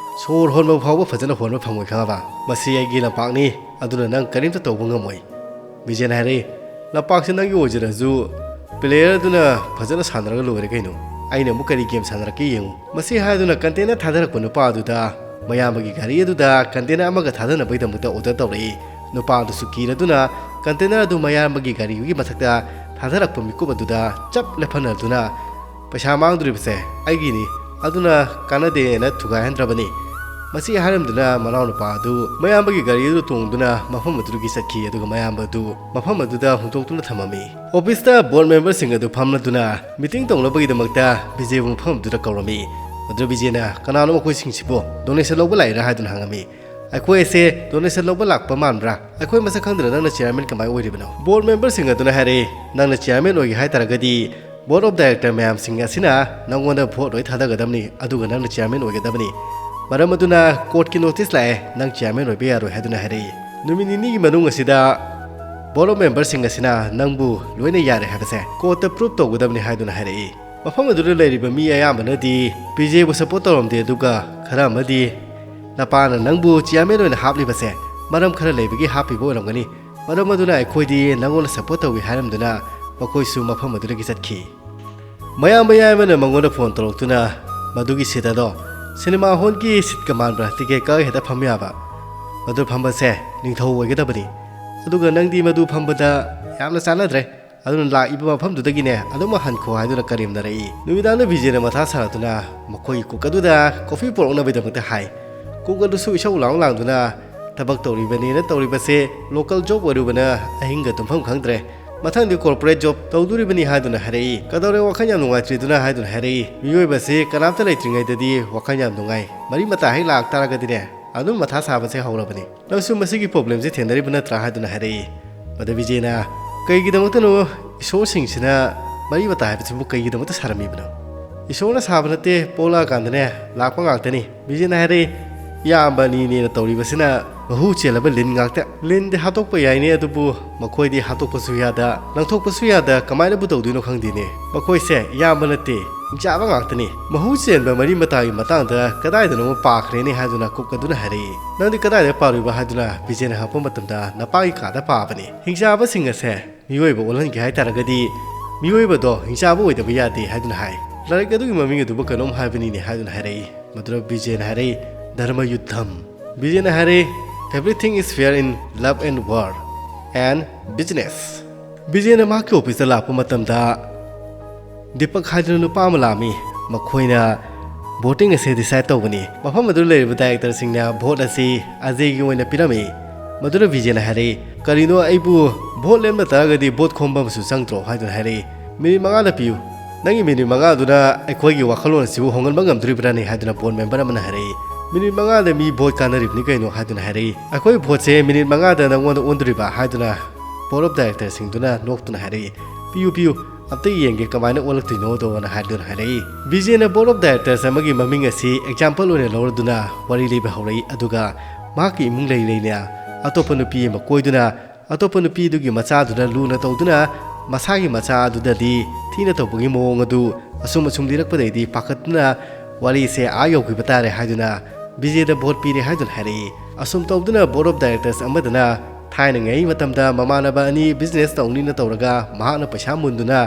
ꯁꯣꯔ ꯍꯣꯟꯕ ꯐꯥꯎꯕ ꯐꯖꯅ ꯍꯣꯟꯕ ꯐꯪꯉꯣꯏ, ꯈꯪꯉꯕ? ꯃꯁꯤ ꯑꯩꯒꯤ ꯂꯝꯄꯥꯛꯅꯤ, ꯑꯗꯨꯅ ꯅꯪ ꯀꯔꯤꯝꯇ ꯇꯧꯕ ꯉꯝꯃꯣꯏ꯫" ꯕꯤꯖꯦꯅ ꯍꯥꯏꯔꯛꯏ, "ꯂꯝꯄꯥꯛꯁꯦ ꯅꯪꯒꯤ ꯑꯣꯏꯖꯔꯁꯨ, player ꯑꯗꯨꯅ ꯐꯖꯅ ꯁꯥꯟꯅꯔꯒ ꯂꯣꯏꯔꯦ ꯀꯩꯅꯣ꯫ ꯑꯩꯅ ꯑꯃꯨꯛ ꯀꯔꯤ game ꯁꯥꯟꯅꯔꯛꯀꯦ ꯌꯦꯡꯉꯨ꯫" ꯃꯁꯤ ꯍꯥꯏꯗꯨꯅ container ꯊꯥꯗꯔꯛꯄ ꯅꯨꯄꯥ ꯑꯗꯨꯗ ꯃꯌꯥꯝꯕꯒꯤ ꯒꯥꯔꯤ ꯑꯗꯨꯗ container ꯑꯃꯒ ꯊꯥꯗꯅꯕꯒꯤꯗꯃꯛꯇ order ꯇꯧꯔꯛꯏ꯫ ꯅꯨꯄꯥ ꯑꯗꯨꯁꯨ ꯀꯤꯔꯗꯨꯅ container ꯑꯗꯨ ꯃꯌꯥꯝꯕꯒꯤ ꯒꯥꯔꯤꯒꯤ ꯃꯊꯛꯇ ꯊꯥꯗꯔꯛꯄ ꯃꯤꯀꯨꯞ ꯑꯗꯨꯗ ꯆꯞ ꯂꯦꯞꯍꯟꯅꯗꯨꯅ, "ꯄꯩꯁꯥ ꯃꯥꯡꯗꯣꯔꯤꯕꯁꯦ ꯑꯩꯒꯤꯅꯤ, ꯑꯗꯨꯅ ꯀꯥꯟꯅꯗꯦꯅ ꯊꯨꯒꯥꯏꯍꯟꯗ꯭ꯔꯕꯅꯤ꯫" ꯃꯁꯤ ꯍꯥꯏꯔꯝꯗꯨꯅ ꯃꯅꯥꯎꯅꯨꯄꯥ ꯑꯗꯨ ꯃꯌꯥꯝꯕꯒꯤ ꯒꯥꯔꯤ ꯑꯗꯨ ꯇꯣꯡꯗꯨꯅ ꯃꯐꯝ ꯑꯗꯨꯗꯒꯤ ꯆꯠꯈꯤ꯫ ꯑꯗꯨꯒ ꯃꯌꯥꯝꯕ ꯑꯗꯨ ꯃꯐꯝ ꯑꯗꯨꯗ ꯍꯨꯟꯗꯣꯛꯇꯨꯅ ꯊꯝꯃꯝꯃꯤ꯫ Office ꯇ board member ꯁꯤꯡ ꯑꯗꯨ ꯐꯝꯂꯗꯨꯅ meeting ꯇꯧꯅꯕꯒꯤꯗꯃꯛꯇ ꯕꯤꯖꯦꯕꯨ ꯃꯐꯝ ꯑꯗꯨꯗ ꯀꯧꯔꯝꯃꯤ꯫ ꯑꯗꯨꯗ ꯕꯤꯖꯦꯅ, "ꯀꯅꯥꯅꯣ ꯃꯈꯣꯏꯁꯤꯡꯁꯤꯕꯨ? Donation ꯂꯧꯕ ꯂꯥꯛꯏꯔꯥ?" ꯍꯥꯏꯗꯨꯅ ꯍꯪꯉꯝꯃꯤ꯫ "ꯑꯩꯈꯣꯏ ꯑꯁꯦ donation ꯂꯧꯕ ꯂꯥꯛꯄ ꯃꯥꯟꯕ꯭ꯔꯥ? ꯑꯩꯈꯣꯏ ꯃꯁꯛ ꯈꯪꯗꯅ ꯅꯪꯅ chairman ꯀꯃꯥꯏ ꯑꯣꯏꯔꯤꯕꯅꯣ?" Board member ꯁꯤꯡ ꯑꯗꯨꯅ ꯍꯥꯏꯔꯛꯏ, "ꯅꯪꯅ chairman ꯑꯣꯏꯒꯦ ꯍꯥꯏ ꯇꯥꯔꯒꯗꯤ board of director ꯃꯌꯥꯝꯁꯤꯡ ꯑꯁꯤꯅ ꯅꯪꯉꯣꯟꯗ vote ꯂꯣꯏ ꯊꯥꯗꯒꯗꯕꯅꯤ, ꯑꯗꯨꯒ ꯅꯪꯅ chairman ꯑꯣꯏꯒꯗꯕꯅꯤ꯫ ꯃꯔꯝ ꯑꯗꯨꯅ court ꯀꯤ notice ꯂꯥꯛꯑꯦ, ꯅꯪ chairman ꯑꯣꯏꯕ ꯌꯥꯔꯣꯏ" ꯍꯥꯏꯗꯨꯅ ꯍꯥꯏꯔꯛꯏ꯫ ꯅꯨꯃꯤꯠ ꯅꯤꯅꯤꯒꯤ ꯃꯅꯨꯡ ꯑꯁꯤꯗ board of member ꯁꯤꯡ ꯑꯁꯤꯅ ꯅꯪꯕꯨ ꯂꯣꯏꯅ ꯌꯥꯔꯦ ꯍꯥꯏꯕꯁꯦ court ꯇ prove ꯇꯧꯒꯗꯕꯅꯤ ꯍꯥꯏꯗꯨꯅ ꯍꯥꯏꯔꯛꯏ꯫ ꯃꯐꯝ ꯑꯗꯨꯗ ꯂꯩꯔꯤꯕ ꯃꯤ ꯑꯌꯥꯝꯕꯅꯗꯤ ꯕꯤꯖꯦꯕꯨ support ꯇꯧꯔꯝꯗꯦ, ꯑꯗꯨꯒ ꯈꯔ ꯑꯃꯗꯤ ꯅꯄꯥꯅ ꯅꯪꯕꯨ chairman ꯑꯣꯏꯅ ꯍꯥꯞꯂꯤꯕꯁꯦ ꯃꯔꯝ ꯈꯔ ꯂꯩꯕꯒꯤ ꯍꯥꯞꯄꯤꯕ ꯑꯣꯏꯔꯝꯒꯅꯤ, ꯃꯔꯝ ꯑꯗꯨꯅ ꯑꯩꯈꯣꯏꯗꯤ ꯅꯪꯉꯣꯟꯗ support ꯇꯧꯏ ꯍꯥꯏꯔꯝꯗꯨꯅ ꯃꯈꯣꯏꯁꯨ ꯃꯐꯝ ꯑꯗꯨꯗꯒꯤ ꯆꯠꯈꯤ꯫ ꯃꯌꯥꯝꯕ ꯌꯥꯏꯃꯅ ꯃꯉꯣꯟꯗ phone ꯇꯧꯔꯛꯇꯨꯅ, "ꯃꯗꯨꯒꯤ seat ꯑꯗꯣ cinema hall ꯒꯤ seat ꯀ ꯃꯥꯟꯕ꯭ꯔꯥ? Ticket ꯀꯛꯑꯒ ꯍꯦꯛꯇ ꯐꯝ ꯌꯥꯕ꯫ ꯃꯗꯨ ꯐꯝꯕꯁꯦ ꯅꯤꯡꯊꯧ ꯑꯣꯏꯒꯗꯕꯅꯤ꯫ ꯑꯗꯨꯒ ꯅꯪꯗꯤ ꯃꯗꯨ ꯐꯝꯕꯗ ꯌꯥꯝꯅ ꯆꯥꯟꯅꯗ꯭ꯔꯦ꯫ ꯑꯗꯨꯅ ꯂꯥꯛꯏꯕ ꯃꯐꯝꯗꯨꯗꯒꯤꯅꯦ ꯑꯗꯨꯝ ꯍꯟꯈꯣ" ꯍꯥꯏꯗꯨꯅ ꯀꯔꯦꯝꯅꯔꯛꯏ꯫ ꯅꯨꯃꯤꯗꯥꯡꯗ ꯕꯤꯖꯦꯅ ꯃꯊꯥ ꯁꯥꯔꯗꯨꯅ ꯃꯈꯣꯏꯒꯤ cook ꯑꯗꯨꯗ coffee ꯄꯨꯔꯛꯅꯕꯒꯤꯗꯃꯛꯇ ꯍꯥꯏ꯫ Cook ꯑꯗꯨꯁꯨ ꯏꯁꯧ ꯂꯥꯡ ꯂꯥꯡꯗꯨꯅ, "ꯊꯕꯛ ꯇꯧꯔꯤꯕꯅꯦꯅ ꯇꯧꯔꯤꯕꯁꯦ local job ꯑꯣꯏꯔꯨꯕꯅ ꯑꯍꯤꯡꯒ ꯇꯨꯝꯐꯝ ꯈꯪꯗ꯭ꯔꯦ꯫ ꯃꯊꯪꯗꯤ corporate job ꯇꯧꯗꯣꯔꯤꯕꯅꯤ" ꯍꯥꯏꯗꯨꯅ ꯍꯥꯏꯔꯛꯏ꯫ "ꯀꯗꯧꯔꯦ ꯋꯥꯈꯜ ꯌꯥꯝ ꯅꯨꯡꯉꯥꯏꯇ꯭ꯔꯤꯗꯨꯅ?" ꯍꯥꯏꯗꯨꯅ ꯍꯥꯏꯔꯛꯏ꯫ "ꯃꯤꯑꯣꯏꯕꯁꯦ ꯀꯅꯥꯝꯇ ꯂꯩꯇ꯭ꯔꯤꯉꯩꯗꯗꯤ ꯋꯥꯈꯜ ꯌꯥꯝ ꯅꯨꯡꯉꯥꯏ꯫ ꯃꯔꯤ ꯃꯇꯥ ꯍꯦꯛ ꯂꯥꯛ ꯇꯥꯔꯒꯗꯤꯅꯦ ꯑꯗꯨꯝ ꯃꯊꯥ ꯁꯥꯕꯁꯦ ꯍꯧꯔꯕꯅꯤ꯫ ꯅꯪꯁꯨ ꯃꯁꯤꯒꯤ problem ꯁꯦ ꯊꯦꯡꯅꯔꯤꯕ ꯅꯠꯇ꯭ꯔꯥ?" ꯍꯥꯏꯗꯨꯅ ꯍꯥꯏꯔꯛꯏ꯫ ꯃꯗꯨ ꯕꯤꯖꯦꯅ, "ꯀꯩꯒꯤꯗꯃꯛꯇꯅꯣ ꯏꯁꯣꯔꯁꯤꯡꯁꯤꯅ ꯃꯔꯤ ꯃꯇꯥ ꯍꯥꯏꯕꯁꯤꯕꯨ ꯀꯩꯒꯤꯗꯃꯛꯇ ꯁꯥꯔꯝꯃꯤꯕꯅꯣ?" "ꯏꯁꯣꯔꯅ ꯁꯥꯕ ꯅꯠꯇꯦ, ꯄꯣꯛꯂꯛꯑꯀꯥꯟꯗꯅꯦ ꯂꯥꯛꯄ ꯉꯥꯛꯇꯅꯤ꯫" ꯕꯤꯖꯦꯅ ꯍꯥꯏꯔꯛꯏ꯫ ꯏꯌꯥꯝꯕ ꯑꯅꯤꯅꯦꯅ ꯇꯧꯔꯤꯕꯁꯤꯅ ꯃꯍꯨ ꯆꯦꯜꯂꯕ ꯂꯤꯟ ꯉꯥꯛꯇ꯫ ꯂꯤꯟꯗꯤ ꯍꯥꯠꯇꯣꯛꯄ ꯌꯥꯏꯅꯦ, ꯑꯗꯨꯕꯨ ꯃꯈꯣꯏꯗꯤ ꯍꯥꯠꯇꯣꯛꯄꯁꯨ ꯌꯥꯗ, ꯂꯪꯊꯣꯛꯄꯁꯨ ꯌꯥꯗ, ꯀꯃꯥꯏꯅꯕꯨ ꯇꯧꯗꯣꯏꯅꯣ ꯈꯪꯗꯦꯅꯦ꯫ ꯃꯈꯣꯏꯁꯦ ꯏꯌꯥꯝꯕ ꯅꯠꯇꯦ, ꯍꯤꯡꯆꯥꯕ ꯉꯥꯛꯇꯅꯤ꯫ ꯃꯍꯨ ꯆꯦꯟꯕ ꯃꯔꯤ ꯃꯇꯥꯒꯤ ꯃꯇꯥꯡꯗ ꯀꯗꯥꯏꯗꯅꯣ ꯑꯃ ꯄꯥꯈ꯭ꯔꯦꯅꯦ ꯍꯥꯏꯗꯨꯅ ꯀꯨꯛ ꯑꯗꯨꯅ ꯍꯥꯏꯔꯛꯏ꯫ "ꯅꯪꯗꯤ ꯀꯗꯥꯏꯗ ꯄꯥꯔꯨꯏꯕ?" ꯍꯥꯏꯗꯨꯅ ꯕꯤꯖꯦꯅ ꯍꯪꯉꯛꯄ ꯃꯇꯝꯗ, "ꯅꯄꯥꯒꯤ ꯀꯥꯗ ꯄꯥꯕꯅꯤ꯫ ꯍꯤꯡꯆꯥꯕꯁꯤꯡ ꯑꯁꯦ ꯃꯤꯑꯣꯏꯕ ꯑꯣꯜꯍꯟꯒꯦ ꯍꯥꯏ ꯇꯥꯔꯒꯗꯤ ꯃꯤꯑꯣꯏꯕꯗꯣ ꯍꯤꯡꯆꯥꯕ ꯑꯣꯏꯗꯕ ꯌꯥꯗꯦ" ꯍꯥꯏꯗꯨꯅ ꯍꯥꯏ꯫ "ꯂꯥꯏꯔꯤꯛ ꯑꯗꯨꯒꯤ ꯃꯃꯤꯡ ꯑꯗꯨꯕꯨ ꯀꯩꯅꯣꯝ ꯍꯥꯏꯕꯅꯤꯅꯦ" ꯍꯥꯏꯗꯨꯅ ꯍꯥꯏꯔꯛꯏ꯫ ꯃꯗꯨꯗ ꯕꯤꯖꯦꯅ ꯍꯥꯏꯔꯛꯏ, "ꯙꯔꯃ ꯌꯨꯗꯙꯝ"꯫ ꯕꯤꯖꯦꯅ ꯍꯥꯏꯔꯛꯏ, "Everything is fair in love and war and business." ꯕꯤꯖꯦꯅ ꯃꯍꯥꯛꯀꯤ ꯑꯣꯐꯤꯁꯇ ꯂꯥꯛꯄ ꯃꯇꯝꯗ ꯗꯤꯄꯛ ꯍꯥꯏꯗꯨꯅ ꯅꯨꯄꯥ ꯑꯃ ꯂꯥꯛꯑꯝꯃꯤ꯫ ꯃꯈꯣꯏꯅ ꯚꯣꯇꯤꯡ ꯑꯁꯦ ꯗꯤꯁꯥꯏꯗ ꯇꯧꯕꯅꯤ꯫ ꯃꯐꯝ ꯑꯗꯨꯗ ꯂꯩꯔꯤꯕ ꯗꯥꯏꯔꯦꯛꯇꯔꯁꯤꯡꯅ ꯚꯣꯠ ꯑꯁꯤ ꯑꯖꯦꯒꯤ ꯑꯣꯏꯅ ꯄꯤꯔꯝꯃꯤ꯫ ꯃꯗꯨꯗ ꯕꯤꯖꯦꯅ ꯍꯥꯏꯔꯛꯏ, "ꯀꯔꯤꯅꯣ ꯑꯩꯕꯨ ꯚꯣꯠ ꯂꯦꯝꯅ ꯇꯥꯔꯒꯗꯤ ꯚꯣꯠ ꯈꯣꯝꯕ ꯑꯃꯁꯨ ꯆꯪꯗ꯭ꯔꯣ?" ꯍꯥꯏꯗꯨꯅ ꯍꯥꯏꯔꯛꯏ꯫ "ꯃꯤꯅꯤꯠ ꯃꯉꯥꯗ ꯄꯤꯌꯨ꯫ ꯅꯪꯒꯤ ꯃꯤꯅꯤꯠ ꯃꯉꯥꯗꯨꯅ ꯑꯩꯈꯣꯏꯒꯤ ꯋꯥꯈꯜꯂꯣꯟ ꯑꯁꯤꯕꯨ ꯍꯣꯡꯍꯟꯕ ꯉꯝꯗꯣꯔꯤꯕ꯭ꯔꯥꯅꯦ?" ꯍꯥꯏꯗꯨꯅ ꯕꯣꯔꯗ ꯃꯦꯝꯕꯔ ꯑꯃꯅ ꯍꯥꯏꯔꯛꯏ꯫ "ꯃꯤꯅꯤꯠ ꯃꯉꯥꯗ ꯃꯤ ꯚꯣꯠ ꯀꯥꯟꯅꯔꯤꯕꯅꯤ ꯀꯩꯅꯣ?" ꯍꯥꯏꯗꯨꯅ ꯍꯥꯏꯔꯛꯏ꯫ "ꯑꯩꯈꯣꯏ ꯚꯣꯠꯁꯦ ꯃꯤꯅꯤꯠ ꯃꯉꯥꯗ ꯅꯪꯉꯣꯟꯗ ꯑꯣꯟꯗꯣꯔꯤꯕ?" ꯍꯥꯏꯗꯨꯅ ꯕꯣꯔꯗ ꯑꯣꯐ ꯗꯥꯏꯔꯦꯛꯇꯔꯁꯤꯡꯗꯨꯅ ꯅꯣꯛꯇꯨꯅ ꯍꯥꯏꯔꯛꯏ꯫ "ꯄꯤꯌꯨ, ꯄꯤꯌꯨ, ꯑꯝꯇ ꯌꯦꯡꯒꯦ ꯀꯃꯥꯏꯅ ꯑꯣꯜꯂꯛꯇꯣꯏꯅꯣꯗꯣꯅ" ꯍꯥꯏꯗꯨꯅ ꯍꯥꯏꯔꯛꯏ꯫ ꯕꯤꯖꯦꯅ ꯕꯣꯔꯗ ꯑꯣꯐ ꯗꯥꯏꯔꯦꯛꯇꯔꯁ ꯑꯃꯒꯤ ꯃꯃꯤꯡ ꯑꯁꯤ ꯑꯦꯛꯖꯥꯝꯄꯜ ꯑꯣꯏꯅ ꯂꯧꯔꯗꯨꯅ ꯋꯥꯔꯤ ꯂꯤꯕ ꯍꯧꯔꯛꯏ꯫ ꯑꯗꯨꯒ ꯃꯍꯥꯛꯀꯤ ꯏꯃꯨꯡ ꯂꯩ ꯂꯩꯅ ꯑꯇꯣꯞꯄ ꯅꯨꯄꯤ ꯑꯃ ꯀꯣꯏꯗꯨꯅ ꯑꯇꯣꯞꯄ ꯅꯨꯄꯤꯗꯨꯒꯤ ꯃꯆꯥꯗꯨꯅ ꯂꯨꯅ ꯇꯧꯗꯨꯅ ꯃꯁꯥꯒꯤ ꯃꯆꯥ ꯑꯗꯨꯗꯗꯤ ꯊꯤꯅ ꯇꯧꯕꯒꯤ ꯃꯑꯣꯡ ꯑꯗꯨ ꯑꯁꯨꯝ ꯑꯁꯨꯝ ꯂꯤꯔꯛꯄꯗꯩꯗꯤ ꯄꯥꯈꯠꯇꯨꯅ ꯋꯥꯔꯤꯁꯦ ꯑꯥ ꯌꯧꯈꯤꯕ ꯇꯥꯔꯦ ꯍꯥꯏꯗꯨꯅ ꯕꯤꯖꯦꯗ ꯚꯣꯠ ꯄꯤꯔꯦ ꯍꯥꯏꯗꯨꯅ ꯍꯥꯏꯔꯛꯏ꯫ ꯑꯁꯨꯝ ꯇꯧꯗꯨꯅ ꯕꯣꯔꯗ ꯑꯣꯐ ꯗꯥꯏꯔꯦꯛꯇꯔꯁ ꯑꯃꯗꯅ ꯊꯥꯏꯅꯉꯩ ꯃꯇꯝꯗ ꯃꯃꯥꯟꯅꯕ ꯑꯅꯤ ꯕꯤꯖꯤꯅꯦꯁ ꯇꯧꯅꯤꯅ ꯇꯧꯔꯒ ꯃꯍꯥꯛꯅ ꯄꯩꯁꯥ ꯃꯨꯟꯗꯨꯅ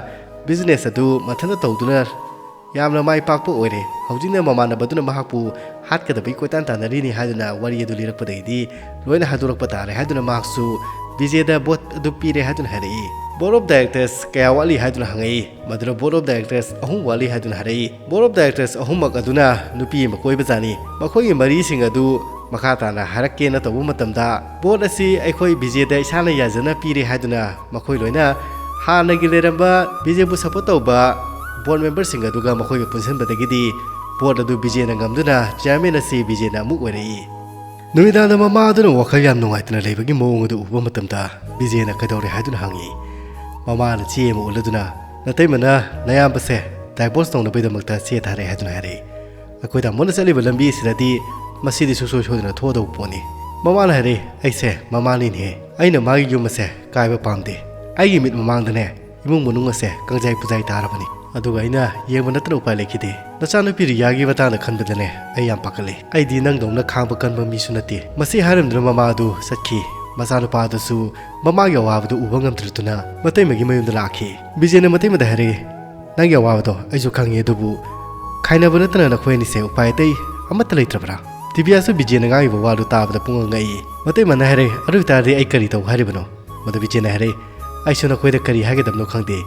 ꯕꯤꯖꯤꯅꯦꯁ ꯑꯗꯨ ꯃꯊꯟꯇ ꯇꯧꯗꯨꯅ ꯌꯥꯝꯅ ꯃꯥꯏ ꯄꯥꯛꯄ ꯑꯣꯏꯔꯦ꯫ ꯍꯧꯖꯤꯛꯅ ꯃꯃꯥꯟꯅꯕꯗꯨꯅ ꯃꯍꯥꯛꯄꯨ ꯍꯥꯠꯀꯗꯕꯒꯤ ꯀꯣꯏꯇꯥꯟ ꯇꯥꯟꯅꯔꯤꯅꯤ ꯍꯥꯏꯗꯨꯅ ꯋꯥꯔꯤ ꯑꯗꯨ ꯂꯤꯔꯛꯄꯗꯒꯤꯗꯤ ꯂꯣꯏꯅ ꯍꯥꯏꯗꯣꯔꯛꯄ ꯇꯥꯔꯦ ꯍꯥꯏꯗꯨꯅ ꯃꯍꯥꯛꯁꯨ ꯕꯤꯖꯦꯗ ꯚꯣꯠ ꯑꯗꯨ ꯄꯤꯔꯦ ꯍꯥꯏꯗꯨꯅ ꯍꯥꯏꯔꯛꯏ꯫ ꯕꯣꯔꯗ ꯑꯣꯐ ꯗꯥꯏꯔꯦꯛꯇꯔꯁ ꯀꯌꯥ ꯋꯥꯠꯂꯤ ꯍꯥꯏꯗꯨꯅ ꯍꯪꯉꯛꯏ꯫ ꯃꯗꯨꯗ ꯕꯣꯔꯗ ꯑꯣꯐ ꯗꯥꯏꯔꯦꯛꯇꯔꯁ ꯑꯍꯨꯝ ꯋꯥꯠꯂꯤ ꯍꯥꯏꯗꯨꯅ ꯍꯥꯏꯔꯛꯏ꯫ ꯕꯣꯔꯗ ꯑꯣꯐ ꯗꯥꯏꯔꯦꯛꯇꯔꯁ ꯑꯍꯨꯝꯃꯛ ꯑꯗꯨꯅ ꯅꯨꯄꯤ ꯑꯃ ꯀꯣꯏꯕꯖꯥꯠꯅꯤ꯫ ꯃꯈꯣꯏꯒꯤ ꯃꯔꯤꯁꯤꯡ ꯑꯗꯨ ꯃꯈꯥ ꯇꯥꯅ ꯍꯥꯏꯔꯛꯀꯦꯅ ꯇꯧꯕ ꯃꯇꯝꯗ, ꯚꯣꯠ ꯑꯁꯤ ꯑꯩꯈꯣꯏ ꯕꯤꯖꯦꯗ ꯏꯁꯥꯅ ꯌꯥꯖꯅ ꯄꯤꯔꯦ ꯍꯥꯏꯗꯨꯅ ꯃꯈꯣꯏ ꯂꯣꯏꯅ ꯍꯥꯟꯅꯒꯤ ꯂꯩꯔꯝꯕ ꯕꯤꯖꯦꯕꯨ ꯁꯄꯣꯔꯠ ꯇꯧꯕ ꯕꯣꯔꯗ ꯃꯦꯝꯕꯔꯁꯤꯡ ꯑꯗꯨꯒ ꯃꯈꯣꯏꯒ ꯄꯨꯟꯁꯤꯟꯕꯗꯒꯤꯗꯤ ꯚꯣꯠ ꯑꯗꯨ ꯕꯤꯖꯦꯅ ꯉꯝꯗꯨꯅ ꯆꯤꯌꯥꯔꯃꯦꯟ ꯑꯁꯤ ꯕꯤꯖꯦꯅ ꯑꯃꯨꯛ ꯑꯣꯏꯔꯛꯏ꯫ ꯅꯨꯃꯤꯗꯥꯡꯗ ꯃꯃꯥ ꯑꯗꯨꯅ ꯋꯥꯈꯜ ꯌꯥꯝ ꯅꯨꯡꯉꯥꯏꯇꯅ ꯂꯩꯕꯒꯤ ꯃꯑꯣꯡ ꯑꯗꯨ ꯎꯕ ꯃꯇꯝꯗ ꯕꯤꯖꯦꯅ ꯀꯩꯗꯧꯔꯦ ꯍꯥꯏꯗꯨꯅ ꯍꯪꯉꯤ꯫ ꯃꯃꯥꯅ ꯆꯦ ꯑꯃ ꯎꯠꯂꯗꯨꯅ, "ꯅꯇꯩꯃꯅ ꯅꯌꯥꯝꯕꯁꯦ ꯗꯥꯏꯚꯣꯔꯁ ꯇꯧꯅꯕꯒꯤꯗꯃꯛꯇ ꯆꯦ ꯊꯥꯔꯛꯑꯦ" ꯍꯥꯏꯗꯨꯅ ꯍꯥꯏꯔꯛꯏ꯫ "ꯑꯩꯈꯣꯏ ꯇꯥꯃꯣꯅ ꯆꯠꯂꯤꯕ ꯂꯝꯕꯤ ꯑꯁꯤꯗꯗꯤ ꯃꯁꯤꯗꯤ ꯁꯨꯡꯁꯣꯏ ꯁꯣꯏꯗꯅ ꯊꯣꯛꯑꯗꯧꯕ ꯄꯣꯠꯅꯤ꯫ ꯃꯃꯥꯅ ꯍꯥꯏꯔꯦ, "ꯑꯩꯁꯦ ꯃꯃꯥꯅꯤꯅꯦꯍꯦ, ꯑꯩꯅ ꯃꯥꯒꯤ ꯌꯨꯝ ꯑꯁꯦ ꯀꯥꯏꯕ ꯄꯥꯝꯗꯦ꯫ ꯑꯩꯒꯤ ꯃꯤꯠ ꯃꯃꯥꯡꯗꯅꯦ ꯏꯃꯨꯡ ꯃꯅꯨꯡ ꯑꯁꯦ ꯀꯪꯖꯥꯏ ꯄꯨꯖꯥꯏ ꯇꯥꯔꯕꯅꯤ꯫ ꯑꯗꯨꯒ ꯑꯩꯅ ꯌꯦꯡꯕ ꯅꯠꯇꯅ ꯎꯄꯥꯏ ꯂꯩꯈꯤꯗꯦ꯫ ꯅꯆꯥꯅꯨꯄꯤ ꯔꯤꯌꯥꯒꯤ ꯃꯇꯥꯡꯗ ꯈꯟꯕꯗꯅꯦ ꯑꯩ ꯌꯥꯝ ꯄꯥꯈꯠꯂꯦ꯫ ꯑꯩꯗꯤ ꯅꯪꯗꯧꯅ ꯈꯥꯡꯕ ꯀꯟꯕ ꯃꯤꯁꯨ ꯅꯠꯇꯦ"꯫ ꯃꯁꯤ ꯍꯥꯏꯔꯝꯗꯨꯅ ꯃꯃꯥ ꯑꯗꯨ ꯆꯠꯈꯤ꯫ ꯃꯆꯥꯅꯨꯄꯥ ꯑꯗꯨꯁꯨ ꯃꯃꯥꯒꯤ ꯑꯋꯥꯕꯗꯨ ꯎꯕ ꯉꯝꯗ꯭ꯔꯗꯨꯅ ꯃꯇꯩꯃꯒꯤ ꯃꯌꯨꯝꯗ ꯂꯥꯛꯈꯤ꯫ ꯕꯤꯖꯦꯅ ꯃꯇꯩꯃꯗ ꯍꯥꯏꯔꯛꯏ, "ꯅꯪꯒꯤ ꯑꯋꯥꯕꯗꯣ ꯑꯩꯁꯨ ꯈꯪꯉꯤ, ꯑꯗꯨꯕꯨ ꯈꯥꯏꯅꯕ ꯅꯠꯇꯅ ꯅꯈꯣꯏ ꯑꯅꯤꯁꯦ ꯎꯄꯥꯏ ꯑꯇꯩ ꯑꯃꯠꯇ ꯂꯩꯇ꯭ꯔꯕ꯭ꯔꯥ?" ꯗꯤꯕꯤꯌꯥꯁꯨ ꯕꯤꯖꯦꯅ ꯉꯥꯡꯉꯤꯕ ꯋꯥꯗꯨ ꯇꯥꯕꯗ ꯄꯨꯡꯉꯛ ꯉꯛꯏ꯫ ꯃꯇꯩꯃꯅ ꯍꯥꯏꯔꯦ, "ꯑꯗꯨ ꯑꯣꯏꯇꯥꯔꯗꯤ ꯑꯩ ꯀꯔꯤ ꯇꯧ ꯍꯥꯏꯔꯤꯕꯅꯣ?" ꯃꯗꯨ ꯕꯤꯖꯦꯅ ꯍꯥꯏꯔꯦ, "ꯑꯩꯁꯨ ꯅꯈꯣꯏꯗ ꯀꯔꯤ ꯍꯥꯏꯒꯗꯕꯅꯣ ꯈꯪꯗꯦ꯫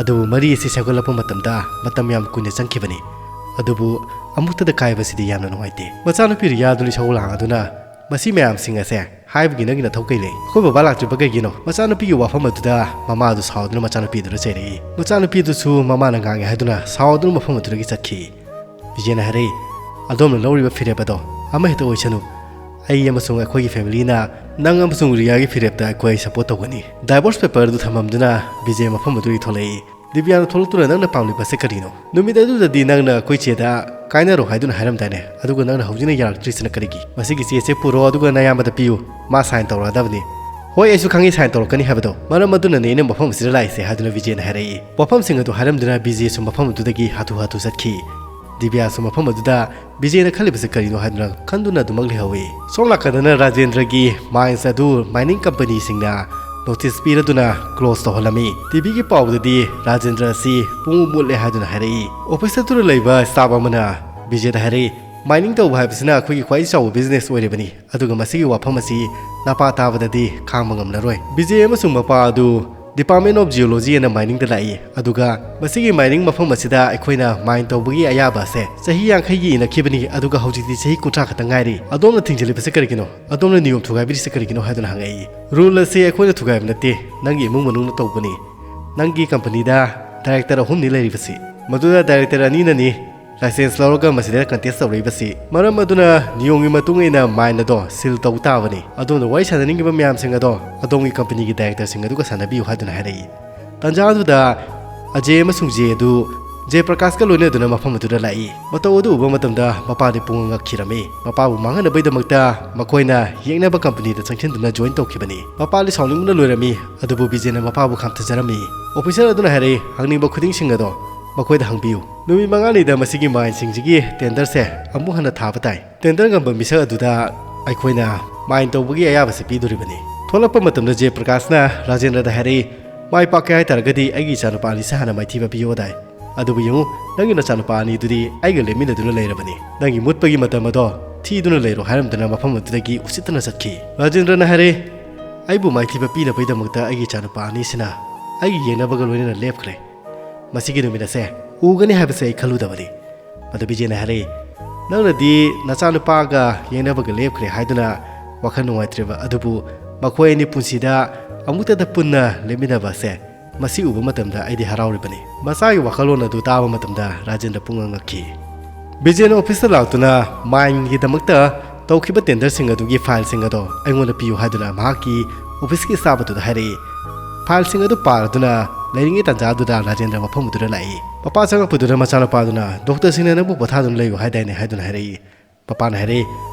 ꯑꯗꯨꯕꯨ ꯃꯔꯤ ꯑꯁꯤ ꯁꯦꯝꯒꯠꯂꯛꯄ ꯃꯇꯝꯗ ꯃꯇꯝ ꯌꯥꯝ ꯀꯨꯏꯅ ꯆꯪꯈꯤꯕꯅꯤ꯫ ꯑꯗꯨꯕꯨ ꯑꯃꯨꯛꯇꯗ ꯀꯥꯏꯕꯁꯤꯗꯤ ꯌꯥꯝꯅ ꯅꯨꯡꯉꯥꯏꯇꯦ"꯫ ꯃꯆꯥꯅꯨꯄꯤ ꯔꯤꯌꯥꯗꯨꯅ ꯏꯁꯧ ꯂꯥꯡꯗꯨꯅ, "ꯃꯁꯤ ꯃꯌꯥꯝꯁꯤꯡ ꯑꯁꯦ ꯍꯥꯏꯕꯒꯤ ꯅꯪꯒꯤ ꯅꯊꯧ ꯀꯩ ꯂꯩ? ꯑꯩꯈꯣꯏ ꯕꯕꯥ ꯂꯥꯛꯇ꯭ꯔꯤꯕ ꯀꯩꯒꯤꯅꯣ?" ꯃꯆꯥꯅꯨꯄꯤꯒꯤ ꯋꯥꯐꯝ ꯑꯗꯨꯗ ꯃꯃꯥꯗꯨ ꯁꯥꯎꯗꯨꯅ ꯃꯆꯥꯅꯨꯄꯤꯗꯨꯗ ꯆꯩꯔꯛꯏ꯫ ꯃꯆꯥꯅꯨꯄꯤꯗꯨꯁꯨ ꯃꯃꯥꯅ ꯉꯥꯡꯉꯦ ꯍꯥꯏꯗꯨꯅ ꯁꯥꯎꯗꯨꯅ ꯃꯐꯝ ꯑꯗꯨꯗꯒꯤ ꯆꯠꯈꯤ꯫ ꯕꯤꯖꯦꯅ ꯍꯥꯏꯔꯛꯏ, "ꯑꯗꯣꯝꯅ ꯂꯧꯔꯤꯕ ꯐꯤꯔꯦꯞ ꯑꯗꯣ ꯑꯃꯍꯦꯛꯇ ꯑꯣꯏꯁꯅꯨ, ꯑꯩ ꯑꯃꯁꯨꯡ ꯑꯩꯈꯣꯏꯒꯤ ꯐꯦꯃꯤꯂꯤꯅ ꯅꯪ ꯑꯃꯁꯨꯡ ꯔꯤꯌꯥꯒꯤ ꯐꯤꯔꯦꯞꯇ ꯑꯩꯈꯣꯏ ꯁꯄꯣꯔꯠ ꯇꯧꯒꯅꯤ"꯫ ꯗꯥꯏꯚꯣꯔꯁ ꯄꯦꯄꯔ ꯑꯗꯨ ꯊꯝꯃꯝꯗꯨꯅ ꯕꯤꯖꯦ ꯃꯐꯝ ꯑꯗꯨꯗꯒꯤ ꯊꯣꯛꯂꯛꯏ꯫ ꯗꯤꯕꯤꯌꯥꯅ ꯊꯣꯛꯂꯛꯇꯨꯅ, "ꯅꯪꯅ ꯄꯥꯝꯂꯤꯕꯁꯦ ꯀꯔꯤꯅꯣ? ꯅꯨꯃꯤꯠ ꯑꯗꯨꯗꯗꯤ ꯅꯪꯅ ꯑꯩꯈꯣꯏ ꯆꯦꯗ ꯀꯥꯏꯅꯔꯣ ꯍꯥꯏꯗꯨꯅ ꯍꯥꯏꯔꯝꯗꯥꯏꯅꯦ, ꯑꯗꯨꯒ ꯅꯪꯅ ꯍꯧꯖꯤꯛꯅ ꯌꯥꯔꯛꯇ꯭ꯔꯤꯁꯤꯅ ꯀꯔꯤꯒꯤ? ꯃꯁꯤꯒꯤ ꯆꯦꯁꯦ ꯄꯨꯔꯣ, ꯑꯗꯨꯒ ꯅꯌꯥꯝꯕꯗ ꯄꯤꯌꯨ, ꯃꯥ ꯁꯥꯏꯟ ꯇꯧꯔꯛꯑꯗꯕꯅꯤ"꯫ "ꯍꯣꯏ, ꯑꯩꯁꯨ ꯈꯪꯉꯤ ꯁꯥꯏꯟ ꯇꯧꯔꯛꯀꯅꯤ ꯍꯥꯏꯕꯗꯣ, ꯃꯔꯝ ꯑꯗꯨꯅꯅꯦ ꯑꯩꯅ ꯃꯐꯝ ꯑꯁꯤꯗ ꯂꯥꯛꯏꯁꯦ" ꯍꯥꯏꯗꯨꯅ ꯕꯤꯖꯦꯅ ꯍꯥꯏꯔꯛꯏ꯫ ꯋꯥꯐꯝꯁꯤꯡ ꯑꯗꯨ ꯍꯥꯏꯔꯝꯗꯨꯅ ꯕꯤꯖꯦꯁꯨ ꯃꯐꯝ ꯑꯗꯨꯗꯒꯤ ꯍꯥꯊꯨ ꯍꯥꯊꯨ ꯆꯠꯈꯤ꯫ ꯗꯤꯕꯤꯌꯥꯁꯨ ꯃꯐꯝ ꯑꯗꯨꯗ ꯕꯤꯖꯦꯅ ꯈꯜꯂꯤꯕꯁꯤ ꯀꯔꯤꯅꯣ ꯍꯥꯏꯗꯨꯅ ꯈꯟꯗꯨꯅ ꯑꯗꯨꯃꯛ ꯂꯩꯍꯧꯏ꯫ ꯁꯣꯝ ꯅꯥꯀꯟꯗꯅ ꯔꯥꯖꯦꯟꯗ꯭ꯔꯒꯤ ꯃꯥꯏꯟꯁ ꯑꯗꯨ ꯃꯥꯏꯅꯤꯡ ꯀꯝꯄꯅꯤꯁꯤꯡꯅ ꯅꯣꯇꯤꯁ ꯄꯤꯔꯗꯨꯅ ꯀ꯭ꯂꯣꯖ ꯇꯧꯍꯜꯂꯝꯃꯤ꯫ ꯇꯤꯚꯤꯒꯤ ꯄꯥꯎꯗꯗꯤ ꯔꯥꯖꯦꯟꯗ꯭ꯔ ꯑꯁꯤ ꯄꯨꯡꯃꯨꯠ ꯃꯨꯠꯂꯦ ꯍꯥꯏꯗꯨꯅ ꯍꯥꯏꯔꯛꯏ꯫ ꯑꯣꯐꯤꯁ ꯑꯗꯨꯗ ꯂꯩꯕ ꯁ꯭ꯇꯥꯐ ꯑꯃꯅ ꯕꯤꯖꯦꯗ ꯍꯥꯏꯔꯛꯏ, "ꯃꯥꯏꯅꯤꯡ ꯇꯧꯕ ꯍꯥꯏꯕꯁꯤꯅ ꯑꯩꯈꯣꯏꯒꯤ ꯈ꯭ꯋꯥꯏꯗꯒꯤ ꯆꯥꯎꯕ ꯕꯤꯖꯤꯅꯦꯁ ꯑꯣꯏꯔꯤꯕꯅꯤ, ꯑꯗꯨꯒ ꯃꯁꯤꯒꯤ ꯋꯥꯐꯝ ꯑꯁꯤ ꯅꯄꯥ ꯇꯥꯕꯗꯗꯤ ꯈꯥꯡꯕ ꯉꯝꯂꯔꯣꯏ"꯫ ꯕꯤꯖꯦ ꯑꯃꯁꯨꯡ ꯃꯄꯥ ꯑꯗꯨ Department of Geology ꯑꯅ ꯃꯥꯏꯅꯤꯡꯗ ꯂꯥꯛꯏ, ꯑꯗꯨꯒ ꯃꯁꯤꯒꯤ ꯃꯥꯏꯅꯤꯡ ꯃꯐꯝ ꯑꯁꯤꯗ ꯑꯩꯈꯣꯏꯅ ꯃꯥꯏꯟ ꯇꯧꯕꯒꯤ ꯑꯌꯥꯕ ꯑꯁꯦ ꯆꯍꯤ ꯌꯥꯡꯈꯩꯒꯤ ꯏꯅꯈꯤꯕꯅꯤ, ꯑꯗꯨꯒ ꯍꯧꯖꯤꯛꯇꯤ ꯆꯍꯤ ꯀꯨꯟꯊ꯭ꯔꯥ ꯈꯛꯇ ꯉꯥꯏꯔꯤ꯫ "ꯑꯗꯣꯝꯅ ꯊꯤꯡꯖꯤꯜꯂꯤꯕꯁꯤ ꯀꯔꯤꯒꯤꯅꯣ? ꯑꯗꯣꯝꯅ ꯅꯤꯌꯣꯝ ꯊꯨꯒꯥꯏꯕꯤꯔꯤꯁꯤ ꯀꯔꯤꯒꯤꯅꯣ?" ꯍꯥꯏꯗꯨꯅ ꯍꯪꯉꯛꯏ꯫ "ꯔꯨꯜ ꯑꯁꯤ ꯑꯩꯈꯣꯏꯅ ꯊꯨꯒꯥꯏꯕ ꯅꯠꯇꯦ, ꯅꯪꯒꯤ ꯏꯃꯨꯡ ꯃꯅꯨꯡꯅ ꯇꯧꯕꯅꯤ꯫ ꯅꯪꯒꯤ ꯀꯝꯄꯅꯤꯗ ꯗꯥꯏꯔꯦꯛꯇꯔ ꯑꯍꯨꯝꯅꯤ ꯂꯩꯔꯤꯕꯁꯤ, ꯃꯗꯨꯗ ꯗꯥꯏꯔꯦꯛꯇꯔ ꯑꯅꯤꯅꯅꯤ ꯂꯥꯏꯁꯦꯟꯁ ꯂꯧꯔꯒ ꯃꯁꯤꯗ ꯀꯟꯇꯦꯁ ꯇꯧꯔꯛꯏꯕꯁꯤ꯫ ꯃꯔꯝ ꯑꯗꯨꯅ ꯅꯤꯌꯣꯝꯒꯤ ꯃꯇꯨꯡ ꯏꯟꯅ ꯃꯥꯏꯟ ꯑꯗꯣ ꯁꯤꯜ ꯇꯧ ꯇꯥꯕꯅꯤ꯫ ꯑꯗꯣꯝꯅ ꯋꯥꯔꯤ ꯁꯥꯟꯅꯅꯤꯡꯉꯤꯕ ꯃꯌꯥꯝꯁꯤꯡ ꯑꯗꯣ ꯑꯗꯣꯝꯒꯤ ꯀꯝꯄꯅꯤꯒꯤ ꯗꯥꯏꯔꯦꯛꯇꯔꯁꯤꯡ ꯑꯗꯨꯒ ꯁꯥꯟꯅꯕꯤꯌꯨ" ꯍꯥꯏꯗꯨꯅ ꯍꯥꯏꯔꯛꯏ꯫ ꯇꯥꯟꯖꯥ ꯑꯗꯨꯗ ꯑꯖꯦ ꯑꯃꯁꯨꯡ ꯖꯦ ꯑꯗꯨ ꯖꯦ ꯄ꯭ꯔꯀꯥꯁꯀ ꯂꯣꯏꯅꯗꯨꯅ ꯃꯐꯝ ꯑꯗꯨꯗ ꯂꯥꯛꯏ꯫ ꯃꯇꯧ ꯑꯗꯨ ꯎꯕ ꯃꯇꯝꯗ ꯃꯄꯥꯗꯤ ꯄꯨꯡꯉꯛ ꯉꯛꯈꯤꯔꯝꯃꯤ꯫ ꯃꯄꯥꯕꯨ ꯃꯥꯡꯍꯟꯅꯕꯒꯤꯗꯃꯛꯇ ꯃꯈꯣꯏꯅ ꯌꯦꯛꯅꯕ ꯀꯝꯄꯅꯤꯗ ꯆꯪꯁꯤꯟꯗꯨꯅ ꯖꯣꯏꯟ ꯇꯧꯈꯤꯕꯅꯤ꯫ ꯃꯄꯥꯗꯤ ꯁꯥꯎꯅꯤꯡꯕꯅ ꯂꯣꯏꯔꯝꯃꯤ, ꯑꯗꯨꯕꯨ ꯕꯤꯖꯦꯅ ꯃꯄꯥꯕꯨ ꯈꯥꯝꯊꯖꯔꯝꯃꯤ꯫ ꯑꯣꯐꯤꯁꯔ ꯑꯗꯨꯅ ꯍꯥꯏꯔꯛꯏ, "ꯍꯪꯅꯤꯡꯕ ꯈꯨꯗꯤꯡꯁꯤꯡ ꯑꯗꯣ ꯃꯈꯣꯏꯗ ꯍꯪꯕꯤꯌꯨ꯫ ꯅꯨꯃꯤꯠ ꯃꯉꯥꯅꯤꯗ ꯃꯁꯤꯒꯤ ꯃꯥꯏꯟꯁꯤꯡꯁꯤꯒꯤ ꯇꯦꯟꯗꯔꯁꯦ ꯑꯃꯨꯛ ꯍꯟꯅ ꯊꯥꯕ ꯇꯥꯏ꯫ ꯇꯦꯟꯗꯔ ꯉꯝꯕ ꯃꯤꯁꯛ ꯑꯗꯨꯗ ꯑꯩꯈꯣꯏꯅ ꯃꯥꯏꯟ ꯇꯧꯕꯒꯤ ꯑꯌꯥꯕꯁꯦ ꯄꯤꯗꯣꯔꯤꯕꯅꯤ"꯫ ꯊꯣꯛꯂꯛꯄ ꯃꯇꯝꯗ ꯖꯦ ꯄ꯭ꯔꯀꯥꯁꯅ ꯔꯥꯖꯦꯟꯗ꯭ꯔꯗ ꯍꯥꯏꯔꯛꯏ, "ꯃꯥꯏ ꯄꯥꯛꯀꯦ ꯍꯥꯏ ꯇꯥꯔꯒꯗꯤ ꯑꯩꯒꯤ ꯏꯆꯥꯅꯨꯄꯥ ꯑꯅꯤꯁꯦ ꯍꯥꯟꯅ ꯃꯥꯏꯊꯤꯕ ꯄꯤꯌꯣ ꯍꯥꯏ꯫ ꯑꯗꯨꯕꯨ ꯌꯦꯡꯉꯨ, ꯅꯪꯒꯤ ꯅꯆꯥꯅꯨꯄꯥ ꯑꯅꯤꯗꯨꯗꯤ ꯑꯩꯒ ꯂꯦꯞꯃꯤꯟꯅꯗꯨꯅ ꯂꯩꯔꯕꯅꯤ꯫ ꯅꯪꯒꯤ ꯃꯨꯠꯄꯒꯤ ꯃꯇꯝ ꯑꯗꯣ ꯊꯤꯗꯨꯅ ꯂꯩꯔꯣ" ꯍꯥꯏꯔꯝꯗꯅ ꯃꯐꯝ ꯑꯗꯨꯗꯒꯤ ꯎꯁꯤꯠꯇꯅ ꯆꯠꯈꯤ꯫ ꯔꯥꯖꯦꯟꯗ꯭ꯔꯅ ꯍꯥꯏꯔꯛꯏ, "ꯑꯩꯕꯨ ꯃꯥꯏꯊꯤꯕ ꯄꯤꯅꯕꯒꯤꯗꯃꯛꯇ ꯑꯩꯒꯤ ꯏꯆꯥꯅꯨꯄꯥ ꯑꯅꯤꯁꯤꯅ ꯑꯩꯒꯤ ꯌꯦꯡꯅꯕꯒ ꯂꯣꯏꯅꯅ ꯂꯦꯞꯈ꯭ꯔꯦ꯫ ꯃꯁꯤꯒꯤ ꯅꯨꯃꯤꯠ ꯑꯁꯦ ꯎꯒꯅꯤ ꯍꯥꯏꯕꯁꯦ ꯑꯩ ꯈꯜꯂꯨꯗꯕꯅꯤ"꯫ ꯃꯗꯨ ꯕꯤꯖꯦꯅ ꯍꯥꯏꯔꯛꯏ, "ꯅꯪꯅꯗꯤ ꯅꯆꯥꯅꯨꯄꯥꯒ ꯌꯦꯡꯅꯕꯒ ꯂꯦꯞꯈ꯭ꯔꯦ ꯍꯥꯏꯗꯨꯅ ꯋꯥꯈꯜ ꯅꯨꯡꯉꯥꯏꯇ꯭ꯔꯤꯕ, ꯑꯗꯨꯕꯨ ꯃꯈꯣꯏ ꯑꯅꯤ ꯄꯨꯟꯁꯤꯗ ꯑꯃꯨꯛꯇꯗ ꯄꯨꯟꯅ ꯂꯦꯞꯃꯤꯟꯅꯕ ꯑꯁꯦ, ꯃꯁꯤ ꯎꯕ ꯃꯇꯝꯗ ꯑꯩꯗꯤ ꯍꯔꯥꯎꯔꯤꯕꯅꯤ"꯫ ꯃꯆꯥꯒꯤ ꯋꯥꯈꯜꯂꯣꯟ ꯑꯗꯨ ꯇꯥꯕ ꯃꯇꯝꯗ ꯔꯥꯖꯦꯟꯗ꯭ꯔ ꯄꯨꯡꯉꯛ ꯉꯛꯈꯤ꯫ ꯕꯤꯖꯦꯅ ꯑꯣꯐꯤꯁꯇ ꯂꯥꯛꯇꯨꯅ ꯃꯥꯏꯟꯒꯤꯗꯃꯛꯇ ꯇꯧꯈꯤꯕ ꯇꯦꯟꯗꯔꯁꯤꯡ ꯑꯗꯨꯒꯤ ꯐꯥꯏꯜꯁꯤꯡ ꯑꯗꯣ ꯑꯩꯉꯣꯟꯗ ꯄꯤꯌꯨ ꯍꯥꯏꯗꯨꯅ ꯃꯍꯥꯛꯀꯤ ꯑꯣꯐꯤꯁꯀꯤ ꯁ꯭ꯇꯥꯐ ꯑꯗꯨꯗ ꯍꯥꯏꯔꯛꯏ꯫ ꯐꯥꯏꯜꯁꯤꯡ ꯑꯗꯨ ꯄꯥꯔꯗꯨꯅ ꯂꯩꯔꯤꯉꯩ ꯇꯥꯟꯖꯥꯗꯨꯗ ꯔꯥꯖꯦꯟꯗ꯭ꯔ ꯃꯐꯝ ꯑꯗꯨꯗ ꯂꯥꯛꯏ꯫ ꯃꯄꯥ ꯆꯪꯉꯛꯄꯗꯨꯗ ꯃꯆꯥꯅꯨꯄꯥꯗꯨꯅ, "ꯗꯣꯛꯇꯔꯁꯤꯡꯅ ꯅꯪꯕꯨ ꯄꯣꯊꯥꯗꯨꯅ ꯂꯩꯌꯨ ꯍꯥꯏꯗꯥꯏꯅꯦ?" ꯍꯥꯏꯗꯨꯅ ꯍꯥꯏꯔꯛꯏ꯫ ꯃꯄꯥꯅ ꯍꯥꯏꯔꯛꯏ,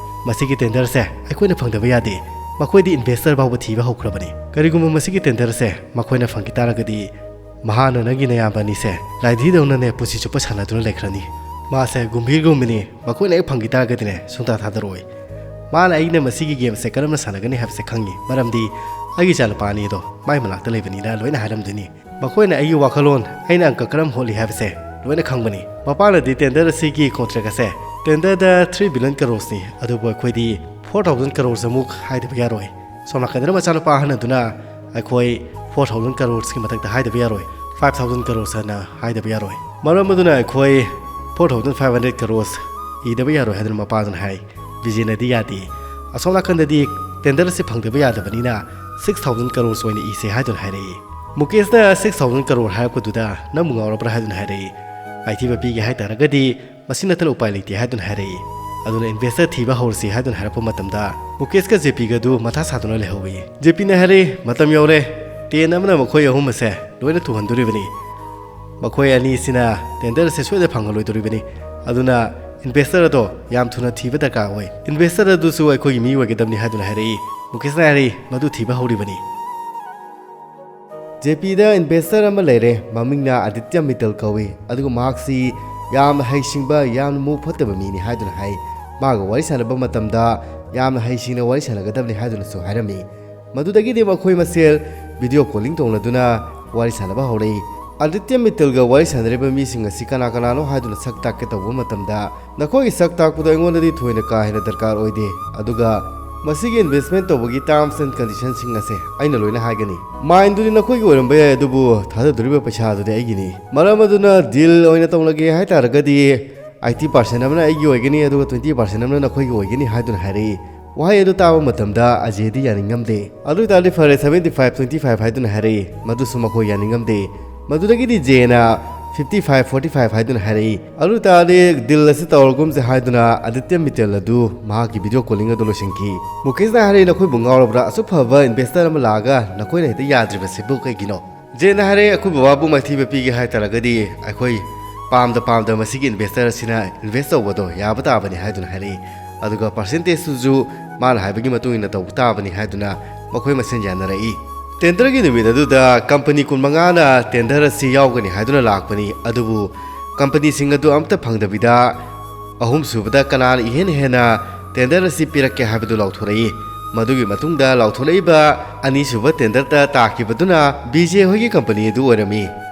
"ꯃꯁꯤꯒꯤ ꯇꯦꯟꯗꯔꯁꯦ ꯑꯩꯈꯣꯏꯅ ꯐꯪꯗꯕ ꯌꯥꯗꯦ꯫ ꯃꯈꯣꯏꯗꯤ ꯏꯟꯚꯦꯁꯇꯔ ꯐꯥꯎꯕ ꯊꯤꯕ ꯍꯧꯈ꯭ꯔꯕꯅꯤ꯫ ꯀꯔꯤꯒꯨꯝꯕ ꯃꯁꯤꯒꯤ ꯇꯦꯟꯗꯔꯁꯦ ꯃꯈꯣꯏꯅ ꯐꯪꯈꯤ ꯇꯥꯔꯒꯗꯤ, ꯃꯍꯥꯛꯅ ꯅꯪꯒꯤ ꯅꯌꯥꯝꯕ ꯑꯅꯤꯁꯦ ꯂꯥꯏꯙꯤꯗꯧꯅꯅꯦ ꯄꯨꯟꯁꯤ ꯆꯨꯞꯄ ꯁꯥꯟꯅꯗꯨꯅ ꯂꯩꯈ꯭ꯔꯅꯤ꯫ ꯃꯥꯁꯦ ꯒꯨꯝꯚꯤꯔꯒꯨꯝꯕꯅꯤ, ꯃꯈꯣꯏꯅ ꯍꯦꯛ ꯐꯪꯈꯤ ꯇꯥꯔꯒꯗꯤꯅꯦ ꯁꯨꯡꯇꯥ ꯊꯥꯗꯔꯛꯑꯣꯏ꯫ ꯃꯥꯅ ꯑꯩꯅ ꯃꯁꯤꯒꯤ ꯒꯦꯝꯁꯦ ꯀꯔꯝꯅ ꯁꯥꯟꯅꯒꯅꯤ ꯍꯥꯏꯕꯁꯦ ꯈꯪꯉꯤ, ꯃꯔꯝꯗꯤ ꯑꯩꯒꯤ ꯏꯆꯥꯅꯨꯄꯥ ꯑꯅꯤ ꯑꯗꯣ ꯃꯥꯏ ꯃꯅꯥꯛꯇ ꯂꯩꯕꯅꯤꯅ ꯂꯣꯏꯅ ꯍꯥꯏꯔꯝꯗꯣꯏꯅꯤ꯫ ꯃꯈꯣꯏꯅ ꯑꯩꯒꯤ ꯋꯥꯈꯜꯂꯣꯟ, ꯑꯩꯅ ꯑꯪꯀ ꯀꯔꯝ ꯍꯣꯠꯂꯤ ꯍꯥꯏꯕꯁꯦ ꯂꯣꯏꯅ ꯈꯪꯕꯅꯤ"꯫ ꯃꯄꯥꯅꯗꯤ ꯇꯦꯟꯗꯔ ꯑꯁꯤꯒꯤ ꯀꯣꯟꯇ꯭ꯔꯦꯛ ꯑꯁꯦ ꯇꯦꯟꯗꯔꯗ ꯊ꯭ꯔꯤ ꯕꯤꯂꯤꯌꯟ ꯀꯔꯣꯔꯁꯅꯤ, ꯑꯗꯨꯕꯨ ꯑꯩꯈꯣꯏꯗꯤ ꯐꯣꯔ ꯊꯥꯎꯖꯟ ꯀꯔꯣꯔꯁ ꯑꯃꯨꯛ ꯍꯥꯏꯗꯕ ꯌꯥꯔꯣꯏ꯫ ꯁꯣꯝ ꯅꯥꯀꯟꯗꯅ ꯃꯆꯥꯅꯨꯄꯥ ꯑꯍꯟ ꯑꯗꯨꯅ ꯑꯩꯈꯣꯏ ꯐꯣꯔ ꯊꯥꯎꯖꯟ ꯀꯔꯣꯔꯁꯀꯤ ꯃꯊꯛꯇ ꯍꯥꯏꯗꯕ ꯌꯥꯔꯣꯏ, ꯐꯥꯏꯚ ꯊꯥꯎꯖꯟ ꯀꯔꯣꯔꯁ ꯍꯥꯏꯅ ꯍꯥꯏꯗꯕ ꯌꯥꯔꯣꯏ꯫ ꯃꯔꯝ ꯑꯗꯨꯅ ꯑꯩꯈꯣꯏ ꯐꯣꯔ ꯊꯥꯎꯖꯟ ꯐꯥꯏꯚ ꯍꯟꯗ꯭ꯔꯦꯠ ꯀꯔꯣꯔꯁ ꯏꯗꯕ ꯌꯥꯔꯣꯏ ꯍꯥꯏꯗꯨꯅ ꯃꯄꯥꯗꯨꯅ ꯍꯥꯏ꯫ ꯕꯤꯖꯦꯅꯗꯤ ꯌꯥꯗꯦ꯫ ꯑꯁꯣꯝ ꯅꯥꯀꯟꯗꯗꯤ ꯇꯦꯟꯗꯔ ꯑꯁꯤ ꯐꯪꯗꯕ ꯌꯥꯗꯕꯅꯤꯅ ꯁꯤꯛꯁ ꯊꯥꯎꯖꯟ ꯀꯔꯣꯔꯁ ꯑꯣꯏꯅ ꯏꯁꯦ ꯍꯥꯏꯗꯨꯅ ꯍꯥꯏꯔꯛꯏ꯫ ꯃꯨꯀꯦꯁꯅ ꯁꯤꯛꯁ ꯊꯥꯎꯖꯟ ꯀꯔꯣꯔ ꯍꯥꯏꯔꯛꯄꯗꯨꯗ ꯅꯪꯕꯨ ꯉꯥꯎꯔꯕ꯭ꯔꯥ ꯍꯥꯏꯗꯨꯅ ꯍꯥꯏꯔꯛꯏ꯫ ꯃꯥꯏꯊꯤꯕ ꯄꯤꯒꯦ ꯍꯥꯏ ꯇꯥꯔꯒꯗꯤ ꯃꯁꯤ ꯅꯠꯇꯅ ꯎꯄꯥꯏ ꯂꯩꯇꯦ ꯍꯥꯏꯗꯨꯅ ꯍꯥꯏꯔꯛꯏ꯫ ꯑꯗꯨꯅ ꯏꯟꯚꯦꯁꯇꯔ ꯊꯤꯕ ꯍꯧꯔꯁꯤ ꯍꯥꯏꯗꯨꯅ ꯍꯥꯏꯔꯛꯄ ꯃꯇꯝꯗ ꯃꯨꯀꯦꯁꯀ ꯖꯦꯄꯤꯒꯗꯨ ꯃꯊꯥ ꯁꯥꯗꯨꯅ ꯂꯩꯍꯧꯏ꯫ ꯖꯦꯄꯤꯅ ꯍꯥꯏꯔꯛꯏ, "ꯃꯇꯝ ꯌꯧꯔꯦ, ꯇꯦꯟ ꯑꯃꯅ ꯃꯈꯣꯏ ꯑꯍꯨꯝ ꯑꯁꯦ ꯂꯣꯏꯅ ꯇꯨꯍꯟꯗꯣꯔꯤꯕꯅꯤ"꯫ ꯃꯈꯣꯏ ꯑꯅꯤꯁꯤꯅ tender ꯑꯁꯦ ꯁꯣꯏꯗꯅ ꯐꯪꯍꯜꯂꯣꯏꯗꯧꯔꯤꯕꯅꯤ꯫ ꯑꯗꯨꯅ investor ꯑꯗꯣ ꯌꯥꯝ ꯊꯨꯅ ꯊꯤꯕ ꯗꯔꯀꯥꯔ ꯑꯣꯏ꯫ Investor ꯑꯗꯨꯁꯨ ꯑꯩꯈꯣꯏꯒꯤ ꯃꯤ ꯑꯣꯏꯒꯗꯕꯅꯤ ꯍꯥꯏꯗꯨꯅ ꯍꯥꯏꯔꯛꯏ꯫ ꯃꯨꯀꯦꯁꯅ ꯍꯥꯏꯔꯛꯏ, "ꯃꯗꯨ ꯊꯤꯕ ꯍꯧꯔꯤꯕꯅꯤ"꯫ JPꯗ investor ꯑꯃ ꯂꯩꯔꯦ, ꯃꯃꯤꯡꯅ ꯑꯗꯤꯇ꯭ꯌ ꯃꯤꯇꯜ ꯀꯧꯏ꯫ ꯑꯗꯨꯒ ꯃꯍꯥꯛꯁꯤ ꯌꯥꯝꯅ ꯍꯩꯁꯤꯡꯕ, ꯌꯥꯝꯅ ꯃꯕꯨꯛ ꯐꯠꯇꯕ ꯃꯤꯅꯤ ꯍꯥꯏꯗꯨꯅ ꯍꯥꯏ꯫ ꯃꯥꯒ ꯋꯥꯔꯤ ꯁꯥꯟꯅꯕ ꯃꯇꯝꯗ ꯌꯥꯝꯅ ꯍꯩꯁꯤꯡꯅ ꯋꯥꯔꯤ ꯁꯥꯟꯅꯒꯗꯕꯅꯤ ꯍꯥꯏꯗꯨꯅꯁꯨ ꯍꯥꯏꯔꯝꯃꯤ꯫ ꯃꯗꯨꯗꯒꯤꯗꯤ ꯃꯈꯣꯏ ꯃꯁꯦꯜ video calling ꯇꯧꯅꯗꯨꯅ ꯋꯥꯔꯤ ꯁꯥꯟꯅꯕ ꯍꯧꯔꯛꯏ꯫ ꯑꯗꯤꯇ꯭ꯌ ꯃꯤꯇꯜꯒ ꯋꯥꯔꯤ ꯁꯥꯟꯅꯔꯤꯕ ꯃꯤꯁꯤꯡ ꯑꯁꯤ ꯀꯅꯥ ꯀꯅꯥꯅꯣ ꯍꯥꯏꯗꯨꯅ ꯁꯛ ꯇꯥꯛꯀꯦ ꯇꯧꯕ ꯃꯇꯝꯗ, "ꯅꯈꯣꯏꯒꯤ ꯁꯛ ꯇꯥꯛꯄꯗꯣ ꯑꯩꯉꯣꯟꯗꯗꯤ ꯊꯣꯏꯅ ꯀꯥ ꯍꯦꯟꯅ ꯗꯔꯀꯥꯔ ꯑꯣꯏꯗꯦ꯫ ꯑꯗꯨꯒ ꯃꯁꯤꯒꯤ investment ꯇꯧꯕꯒꯤ terms and conditionꯁꯤꯡ ꯑꯁꯦ ꯑꯩꯅ ꯂꯣꯏꯅ ꯍꯥꯏꯒꯅꯤ꯫ Mineꯗꯨꯗꯤ ꯅꯈꯣꯏꯒꯤ ꯑꯣꯏꯔꯝꯕ ꯌꯥꯏ, ꯑꯗꯨꯕꯨ ꯊꯥꯗꯗꯣꯔꯤꯕ ꯄꯩꯁꯥꯗꯨꯗꯤ ꯑꯩꯒꯤꯅꯤ꯫ ꯃꯔꯝ ꯑꯗꯨꯅ deal ꯑꯣꯏꯅ ꯇꯧꯅꯒꯦ ꯍꯥꯏ ꯇꯥꯔꯒꯗꯤ eighty percent ꯑꯃꯅ ꯑꯩꯒꯤ ꯑꯣꯏꯒꯅꯤ, ꯑꯗꯨꯒ twenty percent ꯑꯃꯅ ꯅꯈꯣꯏꯒꯤ ꯑꯣꯏꯒꯅꯤ" ꯍꯥꯏꯗꯨꯅ ꯍꯥꯏꯔꯛꯏ꯫ ꯋꯥꯍꯩ ꯑꯗꯨ ꯇꯥꯕ ꯃꯇꯝꯗ ꯑꯖꯦꯗꯤ ꯌꯥꯅꯤꯡꯉꯝꯗꯦ꯫ "ꯑꯗꯨ ꯑꯣꯏꯇꯥꯔꯗꯤ ꯐꯔꯦ, seventy five twenty five" ꯍꯥꯏꯗꯨꯅ ꯍꯥꯏꯔꯛꯏ꯫ ꯃꯗꯨꯁꯨ ꯃꯈꯣꯏ ꯌꯥꯅꯤꯡꯉꯝꯗꯦ꯫ ꯃꯗꯨꯗꯒꯤꯗꯤ ꯖꯦꯅ fifty five forty five ꯍꯥꯏꯗꯨꯅ ꯍꯥꯏꯔꯛꯏ꯫ "ꯑꯗꯨ ꯑꯣꯏꯇꯥꯔꯗꯤ deal ꯑꯁꯤ ꯇꯧꯔꯒꯨꯝꯁꯦ" ꯍꯥꯏꯗꯨꯅ ꯑꯗꯤꯇ꯭ꯌ ꯃꯤꯇꯜ ꯑꯗꯨ ꯃꯍꯥꯛꯀꯤ video calling ꯑꯗꯨ ꯂꯣꯏꯁꯤꯟꯈꯤ꯫ ꯃꯨꯀꯦꯁꯅ ꯍꯥꯏꯔꯛꯏ, "ꯅꯈꯣꯏꯕꯨ ꯉꯥꯎꯔꯕ꯭ꯔꯥ? ꯑꯁꯨꯛ ꯐꯕ investor ꯑꯃ ꯂꯥꯛꯑꯒ ꯅꯈꯣꯏꯅ ꯍꯦꯛꯇ ꯌꯥꯗ꯭ꯔꯤꯕꯁꯤꯕꯨ ꯀꯩꯒꯤꯅꯣ?" ꯖꯦꯅ ꯍꯥꯏꯔꯦ, "ꯑꯩꯈꯣꯏ ꯕꯕꯥꯕꯨ ꯃꯥꯏꯊꯤꯕ ꯄꯤꯒꯦ ꯍꯥꯏ ꯇꯥꯔꯒꯗꯤ ꯑꯩꯈꯣꯏ ꯄꯥꯝꯗ ꯄꯥꯝꯗ ꯃꯁꯤꯒꯤ investor ꯑꯁꯤꯅ invest ꯇꯧꯕꯗꯣ ꯌꯥꯕ ꯇꯥꯕꯅꯤ" ꯍꯥꯏꯗꯨꯅ ꯍꯥꯏꯔꯛꯏ꯫ ꯑꯗꯨꯒ percentageꯇꯨꯁꯨ ꯃꯥꯅ ꯍꯥꯏꯕꯒꯤ ꯃꯇꯨꯡ ꯏꯟꯅ ꯇꯧꯕ ꯇꯥꯕꯅꯤ ꯍꯥꯏꯗꯨꯅ ꯃꯈꯣꯏ ꯃꯁꯦꯟ ꯌꯥꯅꯔꯛꯏ꯫ Tenderꯒꯤ ꯅꯨꯃꯤꯠ ꯑꯗꯨꯗ company ꯀꯨꯟꯃꯉꯥꯅ tender ꯑꯁꯤ ꯌꯥꯎꯒꯅꯤ ꯍꯥꯏꯗꯨꯅ ꯂꯥꯛꯄꯅꯤ, ꯑꯗꯨꯕꯨ companyꯁꯤꯡ ꯑꯗꯨ ꯑꯃꯠꯇ ꯐꯪꯗꯕꯤꯗ ꯑꯍꯨꯝꯁꯨꯕꯗ ꯀꯅꯥꯅ ꯏꯍꯦꯟ ꯍꯦꯟꯅ tender ꯑꯁꯤ ꯄꯤꯔꯛꯀꯦ ꯍꯥꯏꯕꯗꯨ ꯂꯥꯎꯊꯣꯔꯛꯏ꯫ ꯃꯗꯨꯒꯤ ꯃꯇꯨꯡꯗ ꯂꯥꯎꯊꯣꯔꯛꯏꯕ ꯑꯅꯤꯁꯨꯕ tenderꯗ ꯇꯥꯈꯤꯕꯗꯨꯅ ꯕꯤꯖꯦ ꯍꯣꯏꯒꯤ company ꯑꯗꯨ ꯑꯣꯏꯔꯝꯃꯤ꯫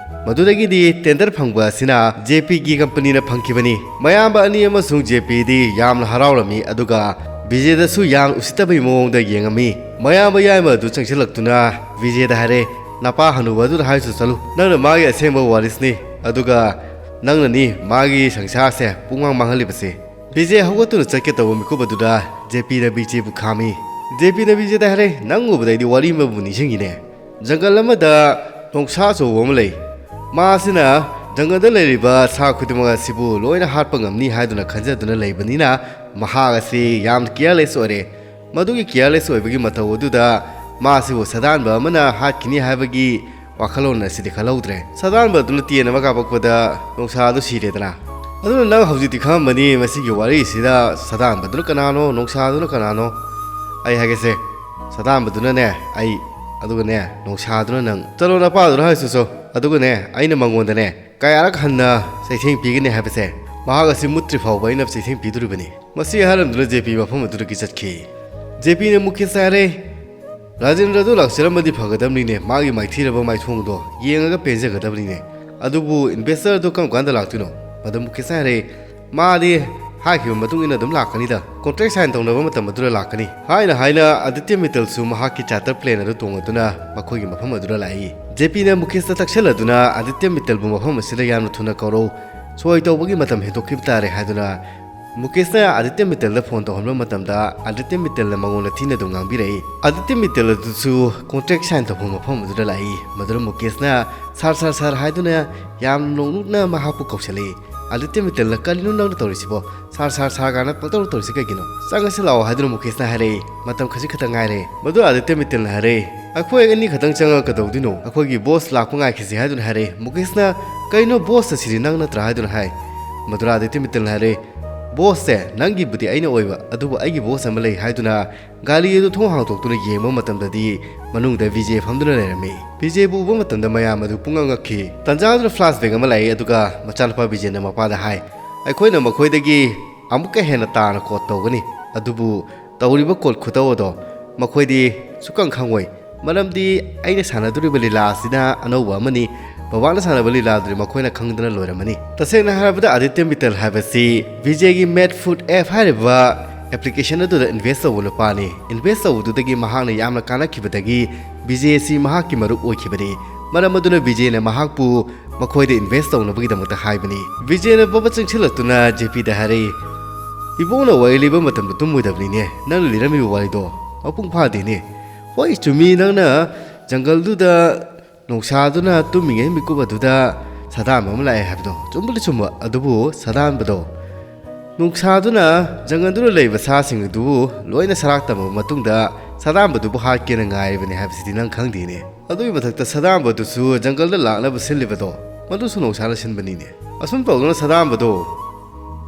ꯃꯗꯨꯗꯒꯤꯗꯤ tender ꯐꯪꯕ ꯑꯁꯤꯅ ꯖꯦꯄꯤꯒꯤ companyꯅ ꯐꯪꯈꯤꯕꯅꯤ꯫ ꯃꯌꯥꯝꯕ ꯑꯅꯤ ꯑꯃꯁꯨꯡ ꯖꯦꯄꯤꯗꯤ ꯌꯥꯝꯅ ꯍꯔꯥꯎꯔꯝꯃꯤ, ꯑꯗꯨꯒ ꯕꯤꯖꯦꯗꯁꯨ ꯌꯥꯝ ꯎꯁꯤꯠꯇꯕꯒꯤ ꯃꯑꯣꯡꯗ ꯌꯦꯡꯉꯝꯃꯤ꯫ ꯃꯌꯥꯝꯕ ꯌꯥꯏꯃ ꯑꯗꯨ ꯆꯪꯁꯤꯜꯂꯛꯇꯨꯅ ꯕꯤꯖꯦꯗ ꯍꯥꯏꯔꯦ, "ꯅꯄꯥ ꯍꯅꯨꯕ ꯑꯗꯨꯗ ꯍꯥꯏꯔꯨꯆꯣ ꯆꯠꯂꯨ, ꯅꯪꯅ ꯃꯥꯒꯤ ꯑꯁꯦꯡꯕ ꯋꯥꯔꯤꯁꯅꯤ, ꯑꯗꯨꯒ ꯅꯪꯅꯅꯤ ꯃꯥꯒꯤ ꯁꯪꯁꯥꯔꯁꯦ ꯄꯨꯡꯃꯥꯡ ꯃꯥꯡꯍꯜꯂꯤꯕꯁꯦ"꯫ ꯕꯤꯖꯦ ꯍꯧꯒꯠꯇꯨꯅ ꯆꯠꯀꯦ ꯇꯧꯕ ꯃꯤꯀꯨꯞ ꯑꯗꯨꯗ ꯖꯦꯄꯤꯅ ꯕꯤꯖꯦꯕꯨ ꯈꯥꯝꯃꯤ꯫ ꯖꯦꯄꯤꯅ ꯕꯤꯖꯦꯗ ꯍꯥꯏꯔꯦ, "ꯅꯪ ꯎꯕꯗ ꯑꯩꯗꯤ ꯋꯥꯔꯤ ꯑꯃꯕꯨ ꯅꯤꯡꯁꯤꯡꯉꯤꯅꯦ꯫ ꯖꯪꯒꯜ ꯑꯃꯗ ꯅꯣꯡꯁꯥ ꯑꯆꯧꯕ ꯑꯃ ꯂꯩ꯫ ꯃꯥꯁꯤꯅ ꯖꯪꯒꯜꯗ ꯂꯩꯔꯤꯕ ꯁꯥ ꯈꯨꯗꯤꯡꯃꯛ ꯑꯁꯤꯕꯨ ꯂꯣꯏꯅ ꯍꯥꯠꯄ ꯉꯝꯅꯤ ꯍꯥꯏꯗꯨꯅ ꯈꯟꯖꯗꯨꯅ ꯂꯩꯕꯅꯤꯅ ꯃꯍꯥꯛ ꯑꯁꯤ ꯌꯥꯝ careless ꯑꯣꯏꯔꯦ꯫ ꯃꯗꯨꯒꯤ careless ꯑꯣꯏꯕꯒꯤ ꯃꯇꯧ ꯑꯗꯨꯗ ꯃꯥꯁꯤꯕꯨ ꯁꯥꯗꯥꯟꯕ ꯑꯃꯅ ꯍꯥꯠꯈꯤꯅꯤ ꯍꯥꯏꯕꯒꯤ ꯋꯥꯈꯜꯂꯣꯟ ꯑꯁꯤꯗꯤ ꯈꯜꯍꯧꯗ꯭ꯔꯦ꯫ ꯁꯥꯗꯥꯟꯕ ꯑꯗꯨꯅ ꯇꯦꯟ ꯑꯃ ꯀꯥꯞꯄꯛꯄꯗ ꯅꯣꯡꯁꯥ ꯑꯗꯨ ꯁꯤꯔꯦꯗꯅ꯫ ꯑꯗꯨꯅ ꯅꯪ ꯍꯧꯖꯤꯛꯇꯤ ꯈꯪꯉꯝꯃꯅꯤ ꯃꯁꯤꯒꯤ ꯋꯥꯔꯤꯁꯤꯗ ꯁꯥꯗꯥꯟꯕꯗꯨꯅ ꯀꯅꯥꯅꯣ, ꯅꯣꯡꯁꯥꯗꯨꯅ ꯀꯅꯥꯅꯣ꯫ ꯑꯩ ꯍꯥꯏꯒꯦꯁꯦ, ꯁꯥꯗꯥꯟꯕꯗꯨꯅꯅꯦ ꯑꯩ, ꯑꯗꯨꯒꯅꯦ ꯅꯣꯡꯁꯥꯗꯨꯅ ꯅꯪ꯫ ꯆꯠꯂꯣ ꯅꯄꯥꯗꯨꯅ ꯍꯥꯏꯁꯨꯁꯨ꯫ ꯑꯗꯨꯒꯅꯦ ꯑꯩꯅ ꯃꯉꯣꯟꯗꯅꯦ ꯀꯌꯥꯔꯛ ꯍꯟꯅ ꯆꯩꯊꯦꯡ ꯄꯤꯒꯅꯤ ꯍꯥꯏꯕꯁꯦ, ꯃꯍꯥꯛ ꯑꯁꯤ ꯃꯨꯠꯇ꯭ꯔꯤ ꯐꯥꯎꯕ ꯑꯩꯅ ꯆꯩꯊꯦꯡ ꯄꯤꯗꯣꯔꯤꯕꯅꯤ꯫ ꯃꯁꯤ ꯍꯥꯏꯔꯝꯗꯨꯅ ꯖꯦ ꯄꯤ ꯃꯐꯝ ꯑꯗꯨꯗꯒꯤ ꯆꯠꯈꯤ꯫ ꯖꯦ ꯄꯤꯅ ꯃꯨꯀꯦꯁꯇ ꯍꯥꯏꯔꯦ, "ꯔꯥꯖꯦꯟꯗ꯭ꯔꯗꯨ ꯂꯥꯛꯆꯔꯝꯃꯗꯤ ꯐꯒꯗꯕꯅꯤꯅꯦ, ꯃꯥꯒꯤ ꯃꯥꯏꯊꯤꯔꯕ ꯃꯥꯏꯊꯣꯡꯗꯣ ꯌꯦꯡꯉꯒ ꯄꯦꯟꯖꯒꯗꯕꯅꯤꯅꯦ꯫ ꯑꯗꯨꯕꯨ ꯏꯟꯚꯦꯁꯇꯔꯗꯨ ꯀꯔꯝ ꯀꯥꯟꯗ ꯂꯥꯛꯇꯣꯏꯅꯣ?" ꯃꯗꯨ ꯃꯨꯀꯦꯁꯅ ꯍꯥꯏꯔꯦ, "ꯃꯥꯗꯤ ꯍꯥꯏꯈꯤꯕ ꯃꯇꯨꯡ ꯏꯟꯅ ꯑꯗꯨꯝ ꯂꯥꯛꯀꯅꯤꯗ, ꯀꯣꯟꯇ꯭ꯔꯦꯛ ꯁꯥꯏꯟ ꯇꯧꯅꯕ ꯃꯇꯝ ꯑꯗꯨꯗ ꯂꯥꯛꯀꯅꯤ" ꯍꯥꯏꯅ ꯍꯥꯏꯅ ꯑꯗꯤꯇ꯭ꯌ ꯃꯤꯇꯜꯁꯨ ꯃꯍꯥꯛꯀꯤ ꯆꯥꯔꯇꯔ ꯄ꯭ꯂꯦꯟ ꯑꯗꯨ ꯇꯣꯡꯂꯗꯨꯅ ꯃꯈꯣꯏꯒꯤ ꯃꯐꯝ ꯑꯗꯨꯗ ꯂꯥꯛꯏ꯫ ꯖꯦ ꯄꯤꯅ ꯃꯨꯀꯦꯁꯇ ꯇꯛꯁꯜꯂꯗꯨꯅ, "ꯑꯗꯤꯇ꯭ꯌ ꯃꯤꯇꯜꯕꯨ ꯃꯐꯝ ꯑꯁꯤꯗ ꯌꯥꯝꯅ ꯊꯨꯅ ꯀꯧꯔꯧ, ꯁꯣꯏ ꯇꯧꯕꯒꯤ ꯃꯇꯝ ꯍꯦꯟꯗꯣꯛꯈꯤꯕ ꯇꯥꯔꯦ" ꯍꯥꯏꯗꯨꯅ ꯃꯨꯀꯦꯁꯅ ꯑꯥꯗꯤꯇ꯭ꯌ ꯃꯤꯠꯇꯜꯗ ꯐꯣꯟ ꯇꯧꯍꯟꯕ ꯃꯇꯝꯗ, ꯑꯥꯗꯤꯇ꯭ꯌ ꯃꯤꯠꯇꯜꯅ ꯃꯉꯣꯟꯗ ꯊꯤꯅ ꯑꯗꯨꯝ ꯉꯥꯡꯕꯤꯔꯛꯏ꯫ ꯑꯥꯗꯤꯇ꯭ꯌ ꯃꯤꯠꯇꯜ ꯑꯗꯨꯁꯨ ꯀꯣꯟꯇ꯭ꯔꯦꯛ ꯁꯥꯏꯟ ꯇꯧꯐꯝ ꯃꯐꯝ ꯑꯗꯨꯗ ꯂꯥꯛꯏ꯫ ꯃꯗꯨꯗ ꯃꯨꯀꯦꯁꯅ "ꯁꯥꯔ, ꯁꯥꯔ, ꯁꯥꯔ" ꯍꯥꯏꯗꯨꯅ ꯌꯥꯝ ꯅꯣꯛꯅꯤꯡꯅ ꯃꯍꯥꯛꯄꯨ ꯀꯧꯁꯜꯂꯛꯏ꯫ ꯑꯥꯗꯤꯇ꯭ꯌ ꯃꯤꯠꯇꯜꯅ "ꯀꯔꯤꯅꯣ ꯅꯪꯅ ꯇꯧꯔꯤꯁꯤꯕꯣ? ꯁꯥꯔ, ꯁꯥꯔ, ꯁꯥꯔ" ꯀꯥꯏꯅ ꯄꯪꯇꯧ ꯇꯧꯔꯤꯁꯤ ꯀꯩꯒꯤꯅꯣ? ꯆꯪꯉꯁꯤ ꯂꯥꯛꯑꯣ" ꯍꯥꯏꯗꯨꯅ ꯃꯨꯀꯦꯁꯅ ꯍꯥꯏꯔꯛꯏ꯫ "ꯃꯇꯝ ꯈꯖꯤꯛ ꯈꯛꯇ ꯉꯥꯏꯔꯦ"꯫ ꯃꯗꯨ ꯑꯥꯗꯤꯇ꯭ꯌ ꯃꯤꯠꯇꯜꯅ ꯍꯥꯏꯔꯛꯏ, "ꯑꯩꯈꯣꯏ ꯑꯅꯤ ꯈꯛꯇꯪ ꯆꯪꯉꯒ ꯀꯩꯗꯧꯗꯣꯏꯅꯣ? ꯑꯩꯈꯣꯏꯒꯤ ꯕꯣꯁ ꯂꯥꯛꯄ ꯉꯥꯏꯈꯤꯁꯤ" ꯍꯥꯏꯗꯨꯅ ꯍꯥꯏꯔꯛꯏ꯫ ꯃꯨꯀꯦꯁꯅ, "ꯀꯩꯅꯣ, ꯕꯣꯁ ꯑꯁꯤꯗꯤ ꯅꯪ ꯅꯠꯇ꯭ꯔꯥ?" ꯍꯥꯏꯗꯨꯅ ꯍꯥꯏ꯫ ꯃꯗꯨꯗ ꯑꯥꯗꯤꯇ꯭ꯌ ꯃꯤꯠꯇꯜꯅ ꯍꯥꯏꯔꯛꯏ, "ꯕꯣꯁꯁꯦ ꯅꯪꯒꯤꯕꯨꯗꯤ ꯑꯩꯅ ꯑꯣꯏꯕ, ꯑꯗꯨꯕꯨ ꯑꯩꯒꯤ ꯕꯣꯁ ꯑꯃ ꯂꯩ" ꯍꯥꯏꯗꯨꯅ ꯒꯥꯔꯤ ꯑꯗꯨ ꯊꯣꯡ ꯍꯥꯡꯗꯣꯛꯇꯨꯅ ꯌꯦꯡꯕ ꯃꯇꯝꯗꯗꯤ ꯃꯅꯨꯡꯗ ꯕꯤꯖꯦ ꯐꯝꯗꯨꯅ ꯂꯩꯔꯝꯃꯤ꯫ ꯕꯤꯖꯦꯕꯨ ꯎꯕ ꯃꯇꯝꯗ ꯃꯌꯥꯝ ꯑꯗꯨ ꯄꯨꯡꯉꯛ ꯉꯛꯈꯤ꯫ ꯇꯟꯖꯥ ꯑꯗꯨꯗ ꯐ꯭ꯂꯥꯁꯕꯦꯛ ꯑꯃ ꯂꯥꯛꯏ, ꯑꯗꯨꯒ ꯃꯆꯥꯅꯨꯄꯥ ꯕꯤꯖꯦꯅ ꯃꯄꯥꯗ ꯍꯥꯏ, "ꯑꯩꯈꯣꯏꯅ ꯃꯈꯣꯏꯗꯒꯤ ꯑꯃꯨꯛꯀ ꯍꯦꯟꯅ ꯇꯥꯅ ꯀꯣꯠ ꯇꯧꯒꯅꯤ, ꯑꯗꯨꯕꯨ ꯇꯧꯔꯤꯕ ꯀꯣꯠ ꯈꯨꯇꯧ ꯑꯗꯣ ꯃꯈꯣꯏꯗꯤ ꯁꯨꯛꯈꯪ ꯈꯪꯉꯣꯏ, ꯃꯔꯝꯗꯤ ꯑꯩꯅ ꯁꯥꯟꯅꯗꯣꯔꯤꯕ ꯂꯤꯂꯥ ꯑꯁꯤꯅ ꯑꯅꯧꯕ ꯑꯃꯅꯤ꯫ ꯕꯕꯥꯅ ꯁꯥꯟꯅꯕ ꯂꯤꯂꯥꯗꯨꯗꯤ ꯃꯈꯣꯏꯅ ꯈꯪꯗꯅ ꯂꯣꯏꯔꯝꯃꯅꯤ"꯫ ꯇꯁꯦꯡꯅ ꯍꯥꯏꯔꯕꯗ ꯑꯥꯗꯤꯇ꯭ꯌ ꯃꯤꯇꯜ ꯍꯥꯏꯕꯁꯤ ꯕꯤꯖꯦꯒꯤ ꯃꯦꯠ ꯐꯨꯗ ꯑꯦꯞ ꯍꯥꯏꯔꯤꯕ ꯑꯦꯄ꯭ꯂꯤꯀꯦꯁꯟ ꯑꯗꯨꯗ ꯏꯟꯚꯦꯁ ꯇꯧꯕ ꯅꯨꯄꯥꯅꯤ꯫ ꯏꯟꯚꯦꯁ ꯇꯧꯕꯗꯨꯗꯒꯤ ꯃꯍꯥꯛꯅ ꯌꯥꯝꯅ ꯀꯥꯟꯅꯈꯤꯕꯗꯒꯤ ꯕꯤꯖꯦ ꯑꯁꯤ ꯃꯍꯥꯛꯀꯤ ꯃꯔꯨꯞ ꯑꯣꯏꯈꯤꯕꯅꯤ꯫ ꯃꯔꯝ ꯑꯗꯨꯅ ꯕꯤꯖꯦꯅ ꯃꯍꯥꯛꯄꯨ ꯃꯈꯣꯏꯗ ꯏꯟꯚꯦꯁ ꯇꯧꯅꯕꯒꯤꯗꯃꯛꯇ ꯍꯥꯏꯕꯅꯤ꯫ ꯕꯤꯖꯦꯅ ꯕꯕ ꯆꯪꯁꯤꯜꯂꯛꯇꯨꯅ ꯖꯦ ꯄꯤꯗ ꯍꯥꯏꯔꯛꯏ, "ꯏꯕꯣꯛꯅ ꯋꯥꯔꯤ ꯂꯤꯕ ꯃꯇꯝꯗ ꯇꯨꯝꯃꯣꯏꯗꯕꯅꯤꯅꯦ, ꯅꯪꯅ ꯂꯤꯔꯝꯃꯤꯕ ꯋꯥꯔꯤꯗꯣ ꯃꯄꯨꯡ ꯐꯥꯗꯦꯅꯦ"꯫ "ꯍꯣꯏ, ꯆꯨꯝꯃꯤ, ꯅꯪꯅ ꯖꯪꯒꯜꯗꯨꯗ ꯅꯣꯡꯁꯥꯗꯨꯅ ꯇꯨꯝꯃꯤꯉꯩ ꯃꯤꯀꯨꯞ ꯑꯗꯨꯗ ꯁꯥꯗꯥꯟꯕ ꯑꯃ ꯂꯥꯛꯑꯦ ꯍꯥꯏꯕꯗꯣ ꯆꯨꯝꯕꯨꯗꯤ ꯆꯨꯝꯕ, ꯑꯗꯨꯕꯨ ꯁꯥꯗꯥꯟꯕꯗꯣ, ꯅꯣꯡꯁꯥꯗꯨꯅ ꯖꯪꯒꯜꯗꯨꯗ ꯂꯩꯕ ꯁꯥꯁꯤꯡ ꯑꯗꯨꯕꯨ ꯂꯣꯏꯅ ꯁꯔꯥꯛ ꯇꯝꯃꯕ ꯃꯇꯨꯡꯗ ꯁꯥꯗꯥꯟꯕꯗꯨꯕꯨ ꯍꯥꯠꯀꯦꯅ ꯉꯥꯏꯔꯤꯕꯅꯤ ꯍꯥꯏꯕꯁꯤꯗꯤ ꯅꯪ ꯈꯪꯗꯦꯅꯦ"꯫ ꯑꯗꯨꯒꯤ ꯃꯊꯛꯇ ꯁꯗꯥꯝꯕꯗꯨꯁꯨ ꯖꯪꯒꯜꯗ ꯂꯥꯛꯅꯕ ꯁꯤꯜꯂꯤꯕꯗꯣ, ꯃꯗꯨꯁꯨ ꯅꯣꯡꯁꯥꯅ ꯁꯤꯟꯕꯅꯤꯅꯦ꯫ ꯑꯁꯨꯝ ꯇꯧꯗꯨꯅ ꯁꯗꯥꯝꯕꯗꯣ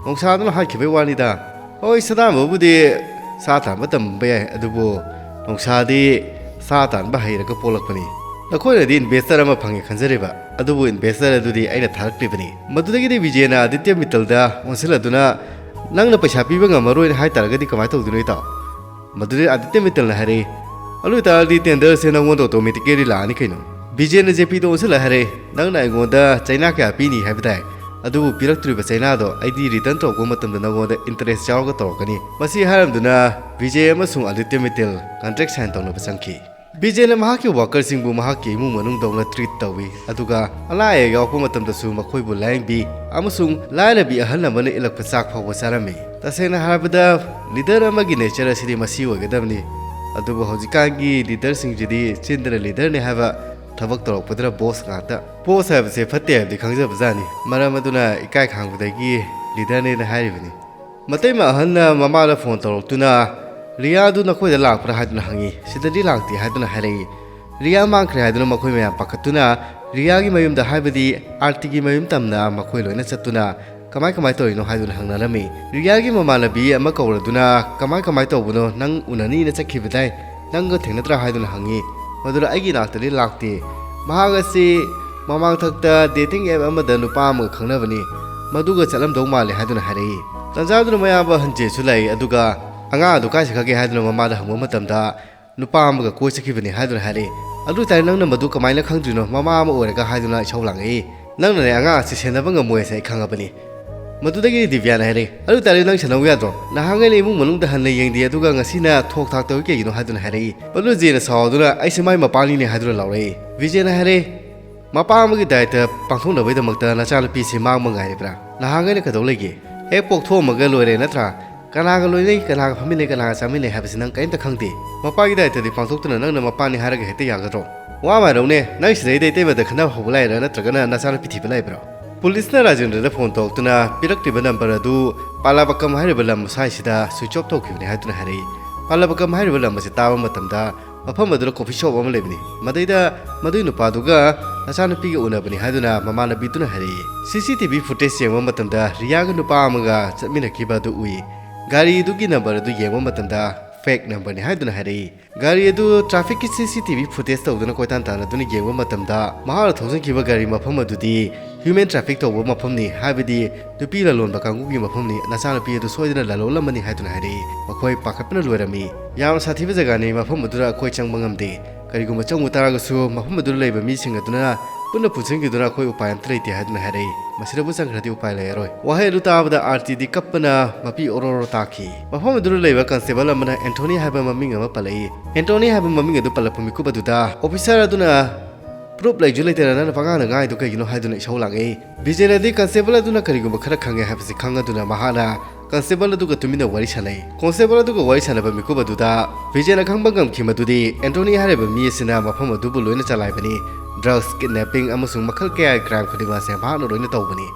ꯅꯣꯡꯁꯥꯗꯨꯅ ꯍꯥꯠꯈꯤꯕꯩ ꯋꯥꯅꯤꯗ꯫ ꯍꯣꯏ, ꯁꯗꯥꯝꯕꯕꯨꯗꯤ ꯁꯥ ꯇꯥꯟꯕ ꯇꯝꯕ ꯌꯥꯏ, ꯑꯗꯨꯕꯨ ꯅꯣꯡꯁꯥꯗꯤ ꯁꯥ ꯇꯥꯟꯕ ꯍꯩꯔꯒ ꯄꯣꯛꯂꯛꯄꯅꯤ꯫ ꯅꯈꯣꯏꯅꯗꯤ ꯏꯟꯚꯦꯁꯇꯔ ꯑꯃ ꯐꯪꯉꯦ ꯈꯟꯖꯔꯤꯕ, ꯑꯗꯨꯕꯨ ꯏꯟꯚꯦꯁꯇꯔ ꯑꯗꯨꯗꯤ ꯑꯩꯅ ꯊꯥꯔꯛꯂꯤꯕꯅꯤ꯫ ꯃꯗꯨꯗꯒꯤꯗꯤ ꯕꯤꯖꯦꯅ ꯑꯗꯤꯇ꯭ꯌ ꯃꯤꯇꯜꯗ ꯑꯣꯟꯁꯤꯜꯂꯗꯨꯅ, "ꯅꯪꯅ ꯄꯩꯁꯥ ꯄꯤꯕ ꯉꯝꯃꯔꯣꯏꯅ ꯍꯥꯏ ꯇꯥꯔꯒꯗꯤ ꯀꯃꯥꯏꯅ ꯇꯧꯗꯣꯏꯅꯣ, ꯏꯇꯥꯎ?" ꯃꯗꯨꯗꯤ ꯑꯗꯤꯇ꯭ꯌ ꯃꯤꯇꯜꯅ ꯍꯥꯏꯔꯛꯏ, "ꯑꯗꯨ ꯑꯣꯏꯇꯥꯔꯗꯤ ꯇꯦꯟꯗꯔꯁꯦ ꯅꯪꯉꯣꯟꯗ ꯑꯣꯇꯣꯃꯦꯇꯤꯀꯦꯂꯤ ꯂꯥꯛꯑꯅꯤ ꯀꯩꯅꯣ?" ꯕꯤꯖꯦꯅ ꯖꯦꯄꯤꯗ ꯑꯣꯟꯁꯤꯜꯂ ꯍꯥꯏꯔꯛꯏ, "ꯅꯪꯅ ꯑꯩꯉꯣꯟꯗ ꯆꯩꯅꯥ ꯀꯌꯥ ꯄꯤꯅꯤ ꯍꯥꯏꯕ ꯇꯥꯏ, ꯑꯗꯨꯕꯨ ꯄꯤꯔꯛꯇ꯭ꯔꯤꯕ ꯆꯩꯅꯥꯗꯣ ꯑꯩꯗꯤ ꯔꯤꯇꯔꯟ ꯇꯧꯔꯛꯄ ꯃꯇꯝꯗ ꯅꯪꯉꯣꯟꯗ ꯏꯟꯇꯔꯦꯁ ꯌꯥꯎꯔꯒ ꯇꯧꯔꯛꯀꯅꯤ꯫" ꯃꯁꯤ ꯍꯥꯏꯔꯝꯗꯨꯅ ꯕꯤꯖꯦ ꯑꯃꯁꯨꯡ ꯑꯗꯤꯇ꯭ꯌ ꯃꯤꯇꯜ ꯀꯟꯇ꯭ꯔꯦꯛ ꯁꯥꯏꯟ ꯇꯧꯅꯕ ꯆꯪꯈꯤ꯫ ꯕꯤꯖꯦꯅ ꯃꯍꯥꯛꯀꯤ ꯋꯥꯀꯔꯁꯤꯡꯕꯨ ꯃꯍꯥꯛꯀꯤ ꯏꯃꯨꯡ ꯃꯅꯨꯡꯗꯧꯅ ꯇ꯭ꯔꯤꯠ ꯇꯧꯏ, ꯑꯗꯨꯒ ꯑꯅꯥ ꯑꯌꯦꯛ ꯌꯥꯎꯔꯛꯄ ꯃꯇꯝꯗꯁꯨ ꯃꯈꯣꯏꯕꯨ ꯂꯥꯌꯦꯡꯕꯤ ꯑꯃꯁꯨꯡ ꯂꯥꯏꯔꯕꯤ ꯑꯍꯜ ꯑꯃꯅ ꯏꯜꯂꯛꯄ ꯆꯥꯛ ꯐꯥꯎꯕ ꯆꯥꯔꯝꯃꯤ꯫ ꯇꯁꯦꯡꯅ ꯍꯥꯏꯔꯕꯗ, ꯂꯤꯗꯔ ꯑꯃꯒꯤ ꯅꯦꯆꯔ ꯑꯁꯤꯗꯤ ꯃꯁꯤ ꯑꯣꯏꯒꯗꯕꯅꯤ꯫ ꯑꯗꯨꯕꯨ ꯍꯧꯖꯤꯛꯀꯥꯟꯒꯤ ꯂꯤꯗꯔꯁꯤꯡꯁꯤꯗꯤ ꯆꯤꯟꯗꯅ ꯂꯤꯗꯔꯅꯤ ꯍꯥꯏꯕ, ꯊꯕꯛ ꯇꯧꯔꯛꯄꯗꯅ ꯕꯣꯁ ꯉꯥꯛꯇ꯫ ꯕꯣꯁ ꯍꯥꯏꯕꯁꯦ ꯐꯠꯇꯦ ꯍꯥꯏꯕꯗꯤ ꯈꯪꯖꯕꯖꯥꯠꯅꯤ꯫ ꯃꯔꯝ ꯑꯗꯨꯅ ꯏꯀꯥꯏ ꯈꯥꯡꯕꯗꯒꯤ ꯂꯤꯗꯔꯅꯦꯅ ꯍꯥꯏꯔꯤꯕꯅꯤ꯫ ꯃꯇꯩꯃ ꯑꯍꯜꯅ ꯃꯃꯥꯗ ꯐꯣꯟ ꯇꯧꯔꯛꯇꯨꯅ, "ꯔꯤꯌꯥꯗꯨ ꯅꯈꯣꯏꯗ ꯂꯥꯛꯄ꯭ꯔꯥ?" ꯍꯥꯏꯗꯨꯅ ꯍꯪꯉꯤ꯫ "ꯁꯤꯗꯗꯤ ꯂꯥꯛꯇꯦ" ꯍꯥꯏꯗꯨꯅ ꯍꯥꯏꯔꯛꯏ꯫ "ꯔꯤꯌꯥ ꯃꯥꯡꯈ꯭ꯔꯦ" ꯍꯥꯏꯗꯨꯅ ꯃꯈꯣꯏ ꯃꯌꯥꯝ ꯄꯥꯈꯠꯇꯨꯅ ꯔꯤꯌꯥꯒꯤ ꯃꯌꯨꯝꯗ, ꯍꯥꯏꯕꯗꯤ ꯑꯥꯔꯇꯤꯒꯤ ꯃꯌꯨꯝ ꯇꯝꯅ ꯃꯈꯣꯏ ꯂꯣꯏꯅ ꯆꯠꯇꯨꯅ, "ꯀꯃꯥꯏ ꯀꯃꯥꯏ ꯇꯧꯔꯤꯅꯣ?" ꯍꯥꯏꯗꯨꯅ ꯍꯪꯅꯔꯝꯃꯤ꯫ ꯔꯤꯌꯥꯒꯤ ꯃꯃꯥꯟꯅꯕꯤ ꯑꯃ ꯀꯧꯔꯗꯨꯅ, "ꯀꯃꯥꯏ ꯀꯃꯥꯏ ꯇꯧꯕꯅꯣ? ꯅꯪ ꯎꯅꯅꯤꯅ ꯆꯠꯈꯤꯕꯗꯥꯏ? ꯅꯪꯒ ꯊꯦꯡꯅꯗ꯭ꯔꯥ?" ꯍꯥꯏꯗꯨꯅ ꯍꯪꯉꯤ꯫ ꯃꯗꯨꯗ, "ꯑꯩꯒꯤ ꯅꯥꯛꯇꯗꯤ ꯂꯥꯛꯇꯦ꯫ ꯃꯍꯥꯛ ꯑꯁꯤ ꯃꯃꯥꯡꯊꯛꯇ ꯗꯦꯇꯤꯡ ꯑꯦꯞ ꯑꯃꯗ ꯅꯨꯄꯥ ꯑꯃꯒ ꯈꯪꯅꯕꯅꯤ꯫ ꯃꯗꯨꯒ ꯆꯠꯂꯝꯗꯧ ꯃꯥꯜꯂꯦ" ꯍꯥꯏꯗꯨꯅ ꯍꯥꯏꯔꯛꯏ꯫ ꯇꯟꯖꯥꯗꯨꯅ ꯃꯌꯥꯝꯕ ꯑꯍꯟ ꯖꯦꯁꯨ ꯂꯥꯛꯏ, ꯑꯗꯨꯒ "ꯑꯉꯥꯡ ꯑꯗꯨ ꯀꯥꯏ ꯆꯠꯈ꯭ꯔꯒꯦ?" ꯍꯥꯏꯗꯨꯅ ꯃꯃꯥꯗ ꯍꯪꯕ ꯃꯇꯝꯗ, "ꯅꯨꯄꯥ ꯑꯃꯒ ꯀꯣꯏ ꯆꯠꯈꯤꯕꯅꯤ" ꯍꯥꯏꯗꯨꯅ ꯍꯥꯏꯔꯛꯏ꯫ "ꯑꯗꯨ ꯑꯣꯏꯇꯥꯔꯗꯤ ꯅꯪꯅ ꯃꯗꯨ ꯀꯃꯥꯏꯅ ꯈꯪꯗ꯭ꯔꯤꯅꯣ? ꯃꯃꯥ ꯑꯃ ꯑꯣꯏꯔꯒ" ꯍꯥꯏꯗꯨꯅ ꯏꯁꯧ ꯂꯥꯡꯉꯛꯏ꯫ "ꯅꯪꯅꯅꯦ ꯑꯉꯥꯡ ꯑꯁꯤ ꯁꯦꯟꯅꯕ ꯉꯝꯃꯣꯏ ꯍꯥꯏꯁꯦ ꯑꯩ ꯈꯪꯉꯕꯅꯤ"꯫ ꯃꯗꯨꯗꯒꯤ ꯗꯤꯕ꯭ꯌꯥꯅ ꯍꯥꯏꯔꯛꯏ, "ꯑꯗꯨ ꯑꯣꯏꯇꯥꯔꯗꯤ ꯅꯪ ꯁꯦꯟꯅꯧ ꯌꯥꯗ꯭ꯔꯣ? ꯅꯍꯥꯟꯈꯩꯅ ꯏꯃꯨꯡ ꯃꯅꯨꯡꯗ ꯍꯟꯅ ꯌꯦꯡꯗꯦ, ꯑꯗꯨꯒ ꯉꯁꯤꯅ ꯊꯣꯛ ꯊꯥꯛ ꯇꯧꯏ ꯀꯩꯒꯤꯅꯣ?" ꯍꯥꯏꯗꯨꯅ ꯍꯥꯏꯔꯛꯏ꯫ ꯃꯗꯨ ꯖꯦꯅ ꯁꯥꯎꯗꯨꯅ, "ꯑꯩꯁꯦ ꯃꯥꯏ ꯃꯄꯥꯅꯤꯅꯦ" ꯍꯥꯏꯗꯨꯅ ꯂꯥꯎꯔꯛꯏ꯫ ꯕꯤꯖꯦꯅ ꯍꯥꯏꯔꯛꯏ, "ꯃꯄꯥ ꯑꯃꯒꯤ ꯗꯥꯏꯇ ꯄꯥꯡꯊꯣꯛꯅꯕꯒꯤꯗꯃꯛꯇ ꯅꯆꯥꯅꯨꯄꯤꯁꯦ ꯃꯥꯡꯕ ꯉꯥꯏꯔꯤꯕ꯭ꯔꯥ? ꯅꯍꯥꯟꯈꯩꯅ ꯀꯩꯗꯧ ꯂꯩꯒꯦ? ꯍꯦꯛ ꯄꯣꯛꯊꯣꯛꯑꯝꯃꯒ ꯂꯣꯏꯔꯦ ꯅꯠꯇ꯭ꯔꯥ? ꯀꯅꯥꯒ ꯂꯣꯏꯅꯩ, ꯀꯅꯥꯒ ꯐꯝꯃꯤꯟꯅꯩ, ꯀꯅꯥꯒ ꯆꯥꯃꯤꯟꯅꯩ ꯍꯥꯏꯕꯁꯤ ꯅꯪ ꯀꯔꯤꯝꯇ ꯈꯪꯗꯦ꯫ ꯃꯄꯥꯒꯤ ꯗꯥꯏꯇꯗꯤ ꯄꯥꯡꯊꯣꯛꯇꯅ ꯅꯪꯅ ꯃꯄꯥꯅꯤ ꯍꯥꯏꯔꯒ ꯍꯦꯛꯇ ꯌꯥꯒꯗ꯭ꯔꯣ? ꯋꯥ ꯑꯃ ꯍꯥꯏꯔꯛꯎꯅꯦ, ꯅꯪ ꯁꯤꯗꯩꯗ ꯏꯇꯩꯃꯗ ꯈꯠꯅꯕ ꯍꯧꯕ ꯂꯥꯛꯏꯔꯥ ꯅꯠꯇ꯭ꯔꯒꯅ ꯅꯆꯥꯅꯨꯄꯤ ꯊꯤꯕ ꯂꯥꯛꯏꯕ꯭ꯔꯣ?" ꯄꯨꯂꯤꯁꯅ ꯔꯥꯖꯦꯟꯗ꯭ꯔꯗ ꯐꯣꯟ ꯇꯧꯔꯛꯇꯨꯅ ꯄꯤꯔꯛꯂꯤꯕ ꯅꯝꯕꯔ ꯑꯗꯨ ꯄꯥꯂꯥꯕꯀꯝ ꯍꯥꯏꯔꯤꯕ ꯂꯝ ꯁ꯭ꯋꯥꯏꯁꯤꯗ ꯁ꯭ꯋꯤꯆ ꯑꯣꯐ ꯇꯧꯈꯤꯕꯅꯤ ꯍꯥꯏꯗꯨꯅ ꯍꯥꯏꯔꯛꯏ꯫ ꯄꯥꯂꯥꯕꯀꯝ ꯍꯥꯏꯔꯤꯕ ꯂꯝ ꯑꯁꯤ ꯇꯥꯕ ꯃꯇꯝꯗ ꯃꯐꯝ ꯑꯗꯨꯗ ꯀꯣꯐꯤ ꯁꯣꯞ ꯑꯃ ꯂꯩꯕꯅꯤ꯫ ꯃꯗꯩꯗ ꯃꯗꯨꯏ ꯅꯨꯄꯥꯗꯨꯒ ꯅꯆꯥꯅꯨꯄꯤꯒ ꯎꯅꯕꯅꯤ ꯍꯥꯏꯗꯨꯅ ꯃꯃꯥꯟꯅꯕꯤꯗꯨꯅ ꯍꯥꯏꯔꯛꯏ꯫ ꯁꯤ ꯁꯤ ꯇꯤ ꯚꯤ ꯐꯨꯇꯦꯖ ꯌꯦꯡꯕ ꯃꯇꯝꯗ ꯔꯤꯌꯥꯒ ꯅꯨꯄꯥ ꯑꯃꯒ ꯆꯠꯃꯤꯟꯅꯈꯤꯕ ꯑꯗꯨ ꯎꯏ꯫ ꯒꯥꯔꯤ ꯑꯗꯨꯒꯤ ꯅꯝꯕꯔ ꯑꯗꯨ ꯌꯦꯡꯕ ꯃꯇꯝꯗ ꯐꯦꯛ ꯅꯝꯕꯔꯅꯤ ꯍꯥꯏꯗꯨꯅ ꯍꯥꯏꯔꯛꯏ꯫ ꯒꯥꯔꯤ ꯑꯗꯨ ꯇ꯭ꯔꯥꯐꯤꯛꯀꯤ ꯁꯤ ꯁꯤ ꯇꯤ ꯚꯤ ꯐꯨꯇꯦꯖ ꯇꯧꯗꯨꯅ ꯀꯣꯏꯇꯥꯟ ꯇꯥꯟꯅꯗꯨꯅ ꯌꯦꯡꯕ ꯃꯇꯝꯗ ꯃꯍꯥꯛꯅ ꯊꯧꯖꯤꯟꯈꯤꯕ ꯒꯥꯔꯤ ꯃꯐꯝ ꯑꯗꯨꯗꯤ ꯍ꯭ꯌꯨꯃꯦꯟ ꯇ꯭ꯔꯥꯐꯤꯛ ꯇꯧꯕ ꯃꯐꯝꯅꯤ, ꯍꯥꯏꯕꯗꯤ ꯅꯨꯄꯤ ꯂꯂꯣꯟꯕ ꯀꯥꯡꯕꯨꯒꯤ ꯃꯐꯝꯅꯤ, ꯅꯆꯥꯅꯨꯄꯤ ꯑꯗꯨ ꯁꯣꯏꯗꯅ ꯂꯂꯣꯜꯂꯝꯃꯅꯤ ꯍꯥꯏꯗꯨꯅ ꯍꯥꯏꯔꯛꯏ꯫ ꯃꯈꯣꯏ ꯄꯥꯈꯠꯄꯅ ꯂꯣꯏꯔꯝꯃꯤ꯫ ꯌꯥꯝꯅ ꯁꯥꯊꯤꯕ ꯖꯒꯥꯅꯤ, ꯃꯐꯝ ꯑꯗꯨꯗ ꯑꯩꯈꯣꯏ ꯆꯪꯕ ꯉꯝꯗꯦ꯫ ꯀꯔꯤꯒꯨꯝꯕ ꯆꯪꯕ ꯇꯥꯔꯒꯁꯨ ꯃꯐꯝ ꯑꯗꯨꯗ ꯂꯩꯕ ꯃꯤꯁꯤꯡ ꯑꯗꯨꯅ ꯄꯨꯟꯅ ꯄꯨꯟꯁꯤꯟꯈꯤꯗꯨꯅ ꯑꯩꯈꯣꯏ ꯎꯄꯥꯏ ꯑꯃꯠꯇ ꯂꯩꯇꯦ ꯍꯥꯏꯗꯨꯅ ꯍꯥꯏꯔꯛꯏ꯫ ꯃꯁꯤꯗꯕꯨ ꯆꯪꯈ꯭ꯔꯗꯤ ꯎꯄꯥꯏ ꯂꯩꯔꯔꯣꯏ꯫ ꯋꯥꯍꯩ ꯑꯗꯨ ꯇꯥꯕꯗ ꯑꯥꯔꯇꯤꯗꯤ ꯀꯞꯄꯅ ꯃꯄꯤ ꯑꯣꯔꯣ ꯑꯣꯔꯣ ꯇꯥꯈꯤ꯫ ꯃꯐꯝ ꯑꯗꯨꯗ ꯂꯩꯕ ꯀꯟꯁꯇꯦꯕꯜ ꯑꯃꯅ ꯑꯦꯟꯊꯣꯅꯤ ꯍꯥꯏꯕ ꯃꯃꯤꯡ ꯑꯃ ꯄꯜꯂꯛꯏ꯫ ꯑꯦꯟꯊꯣꯅꯤ ꯍꯥꯏꯕ ꯃꯃꯤꯡ ꯑꯗꯨ ꯄꯜꯂꯛꯄ ꯃꯤꯀꯨꯞ ꯑꯗꯨꯗ ꯑꯣꯐꯤꯁꯥꯔ ꯑꯗꯨꯅ ꯄ꯭ꯔꯨꯞ ꯂꯩꯁꯨ ꯂꯩꯇꯅ ꯅꯪꯅ ꯄꯉꯥꯡꯗ ꯉꯥꯡꯉꯤꯗꯨ ꯀꯩꯒꯤꯅꯣ ꯍꯥꯏꯗꯨꯅ ꯏꯁꯧ ꯂꯥꯡꯉꯛꯏ꯫ ꯕꯤꯖꯦꯅꯗꯤ ꯀꯟꯁꯇꯦꯕꯜ ꯑꯗꯨꯅ ꯀꯔꯤꯒꯨꯝꯕ ꯈꯔ ꯈꯪꯉꯦ ꯍꯥꯏꯕꯁꯤ ꯈꯪꯉꯗꯨꯅ ꯃꯍꯥꯛꯅ ꯀꯟꯁꯇꯦꯕꯜ ꯑꯗꯨꯒ ꯇꯨꯃꯤꯟꯅ ꯋꯥꯔꯤ ꯁꯥꯟꯅꯩ꯫ ꯀꯣꯟꯁꯇꯦꯕꯜ ꯑꯗꯨꯒ ꯋꯥꯔꯤ ꯁꯥꯟꯅꯕ ꯃꯤꯀꯨꯞ ꯑꯗꯨꯗ ꯕꯤꯖꯦꯅ ꯈꯪꯕ ꯉꯝꯈꯤ ꯃꯗꯨꯗꯤ ꯑꯦꯟꯊꯣꯅꯤ ꯍꯥꯏꯔꯤꯕ ꯃꯤ ꯑꯁꯤꯅ ꯃꯐꯝ ꯑꯗꯨꯕꯨ ꯂꯣꯏꯅ ꯆꯂꯥꯏꯕꯅꯤ꯫ ꯗ꯭ꯔꯒꯁ, ꯀꯤꯗꯅꯦꯄꯤꯡ ꯑꯃꯁꯨꯡ ꯃꯈꯜ ꯀꯌꯥꯒꯤ ꯀ꯭ꯔꯥꯏꯝ ꯈꯨꯗꯤꯡꯃꯛ ꯑꯁꯦ ꯃꯍꯥꯛꯅ ꯂꯣꯏꯅ ꯇꯧꯕꯅꯤ꯫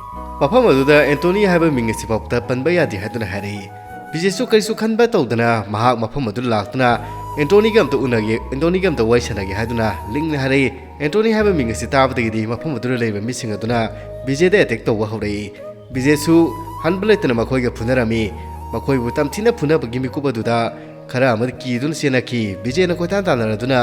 ꯃꯐꯝ ꯑꯗꯨꯗ ꯑꯦꯟꯊꯣꯅꯤ ꯍꯥꯏꯕ ꯃꯤꯡ ꯑꯁꯤꯐꯥꯎꯗ ꯄꯟꯕ ꯌꯥꯗꯦ ꯍꯥꯏꯗꯨꯅ ꯍꯥꯏꯔꯛꯏ꯫ ꯕꯤꯖꯦꯁꯨ ꯀꯔꯤꯁꯨ ꯈꯟꯕ ꯇꯧꯗꯅ ꯃꯍꯥꯛ ꯃꯐꯝ ꯑꯗꯨꯗ ꯂꯥꯛꯇꯨꯅ ꯑꯦꯟꯊꯣꯅꯤꯒ ꯑꯝꯇ ꯎꯅꯒꯦ, ꯑꯦꯟꯊꯣꯅꯤꯒ ꯑꯝꯇ ꯋꯥꯔꯤ ꯁꯥꯟꯅꯒꯦ ꯍꯥꯏꯗꯨꯅ ꯂꯤꯡꯅ ꯍꯥꯏꯔꯛꯏ꯫ ꯑꯦꯟꯊꯣꯅꯤ ꯍꯥꯏꯕ ꯃꯤꯡ ꯑꯁꯤ ꯇꯥꯕꯗꯒꯤꯗꯤ ꯃꯐꯝ ꯑꯗꯨꯗ ꯂꯩꯕ ꯃꯤꯁꯤꯡ ꯑꯗꯨꯅ ꯕꯤꯖꯦꯗ ꯑꯦꯇꯦꯛ ꯇꯧꯕ ꯍꯧꯔꯛꯏ꯫ ꯕꯤꯖꯦꯁꯨ ꯍꯟꯕ ꯂꯩꯇꯅ ꯃꯈꯣꯏꯒ ꯐꯨꯅꯔꯝꯃꯤ꯫ ꯃꯈꯣꯏꯕꯨ ꯇꯝꯊꯤꯅ ꯐꯨꯅꯕꯒꯤ ꯃꯤꯀꯨꯞ ꯑꯗꯨꯗ ꯈꯔ ꯑꯃꯗꯤ ꯀꯤꯗꯨꯅ ꯆꯦꯟꯅꯈꯤ꯫ ꯕꯤꯖꯦꯅ ꯀꯣꯏꯇꯥꯟ ꯇꯥꯟꯅꯔꯗꯨꯅ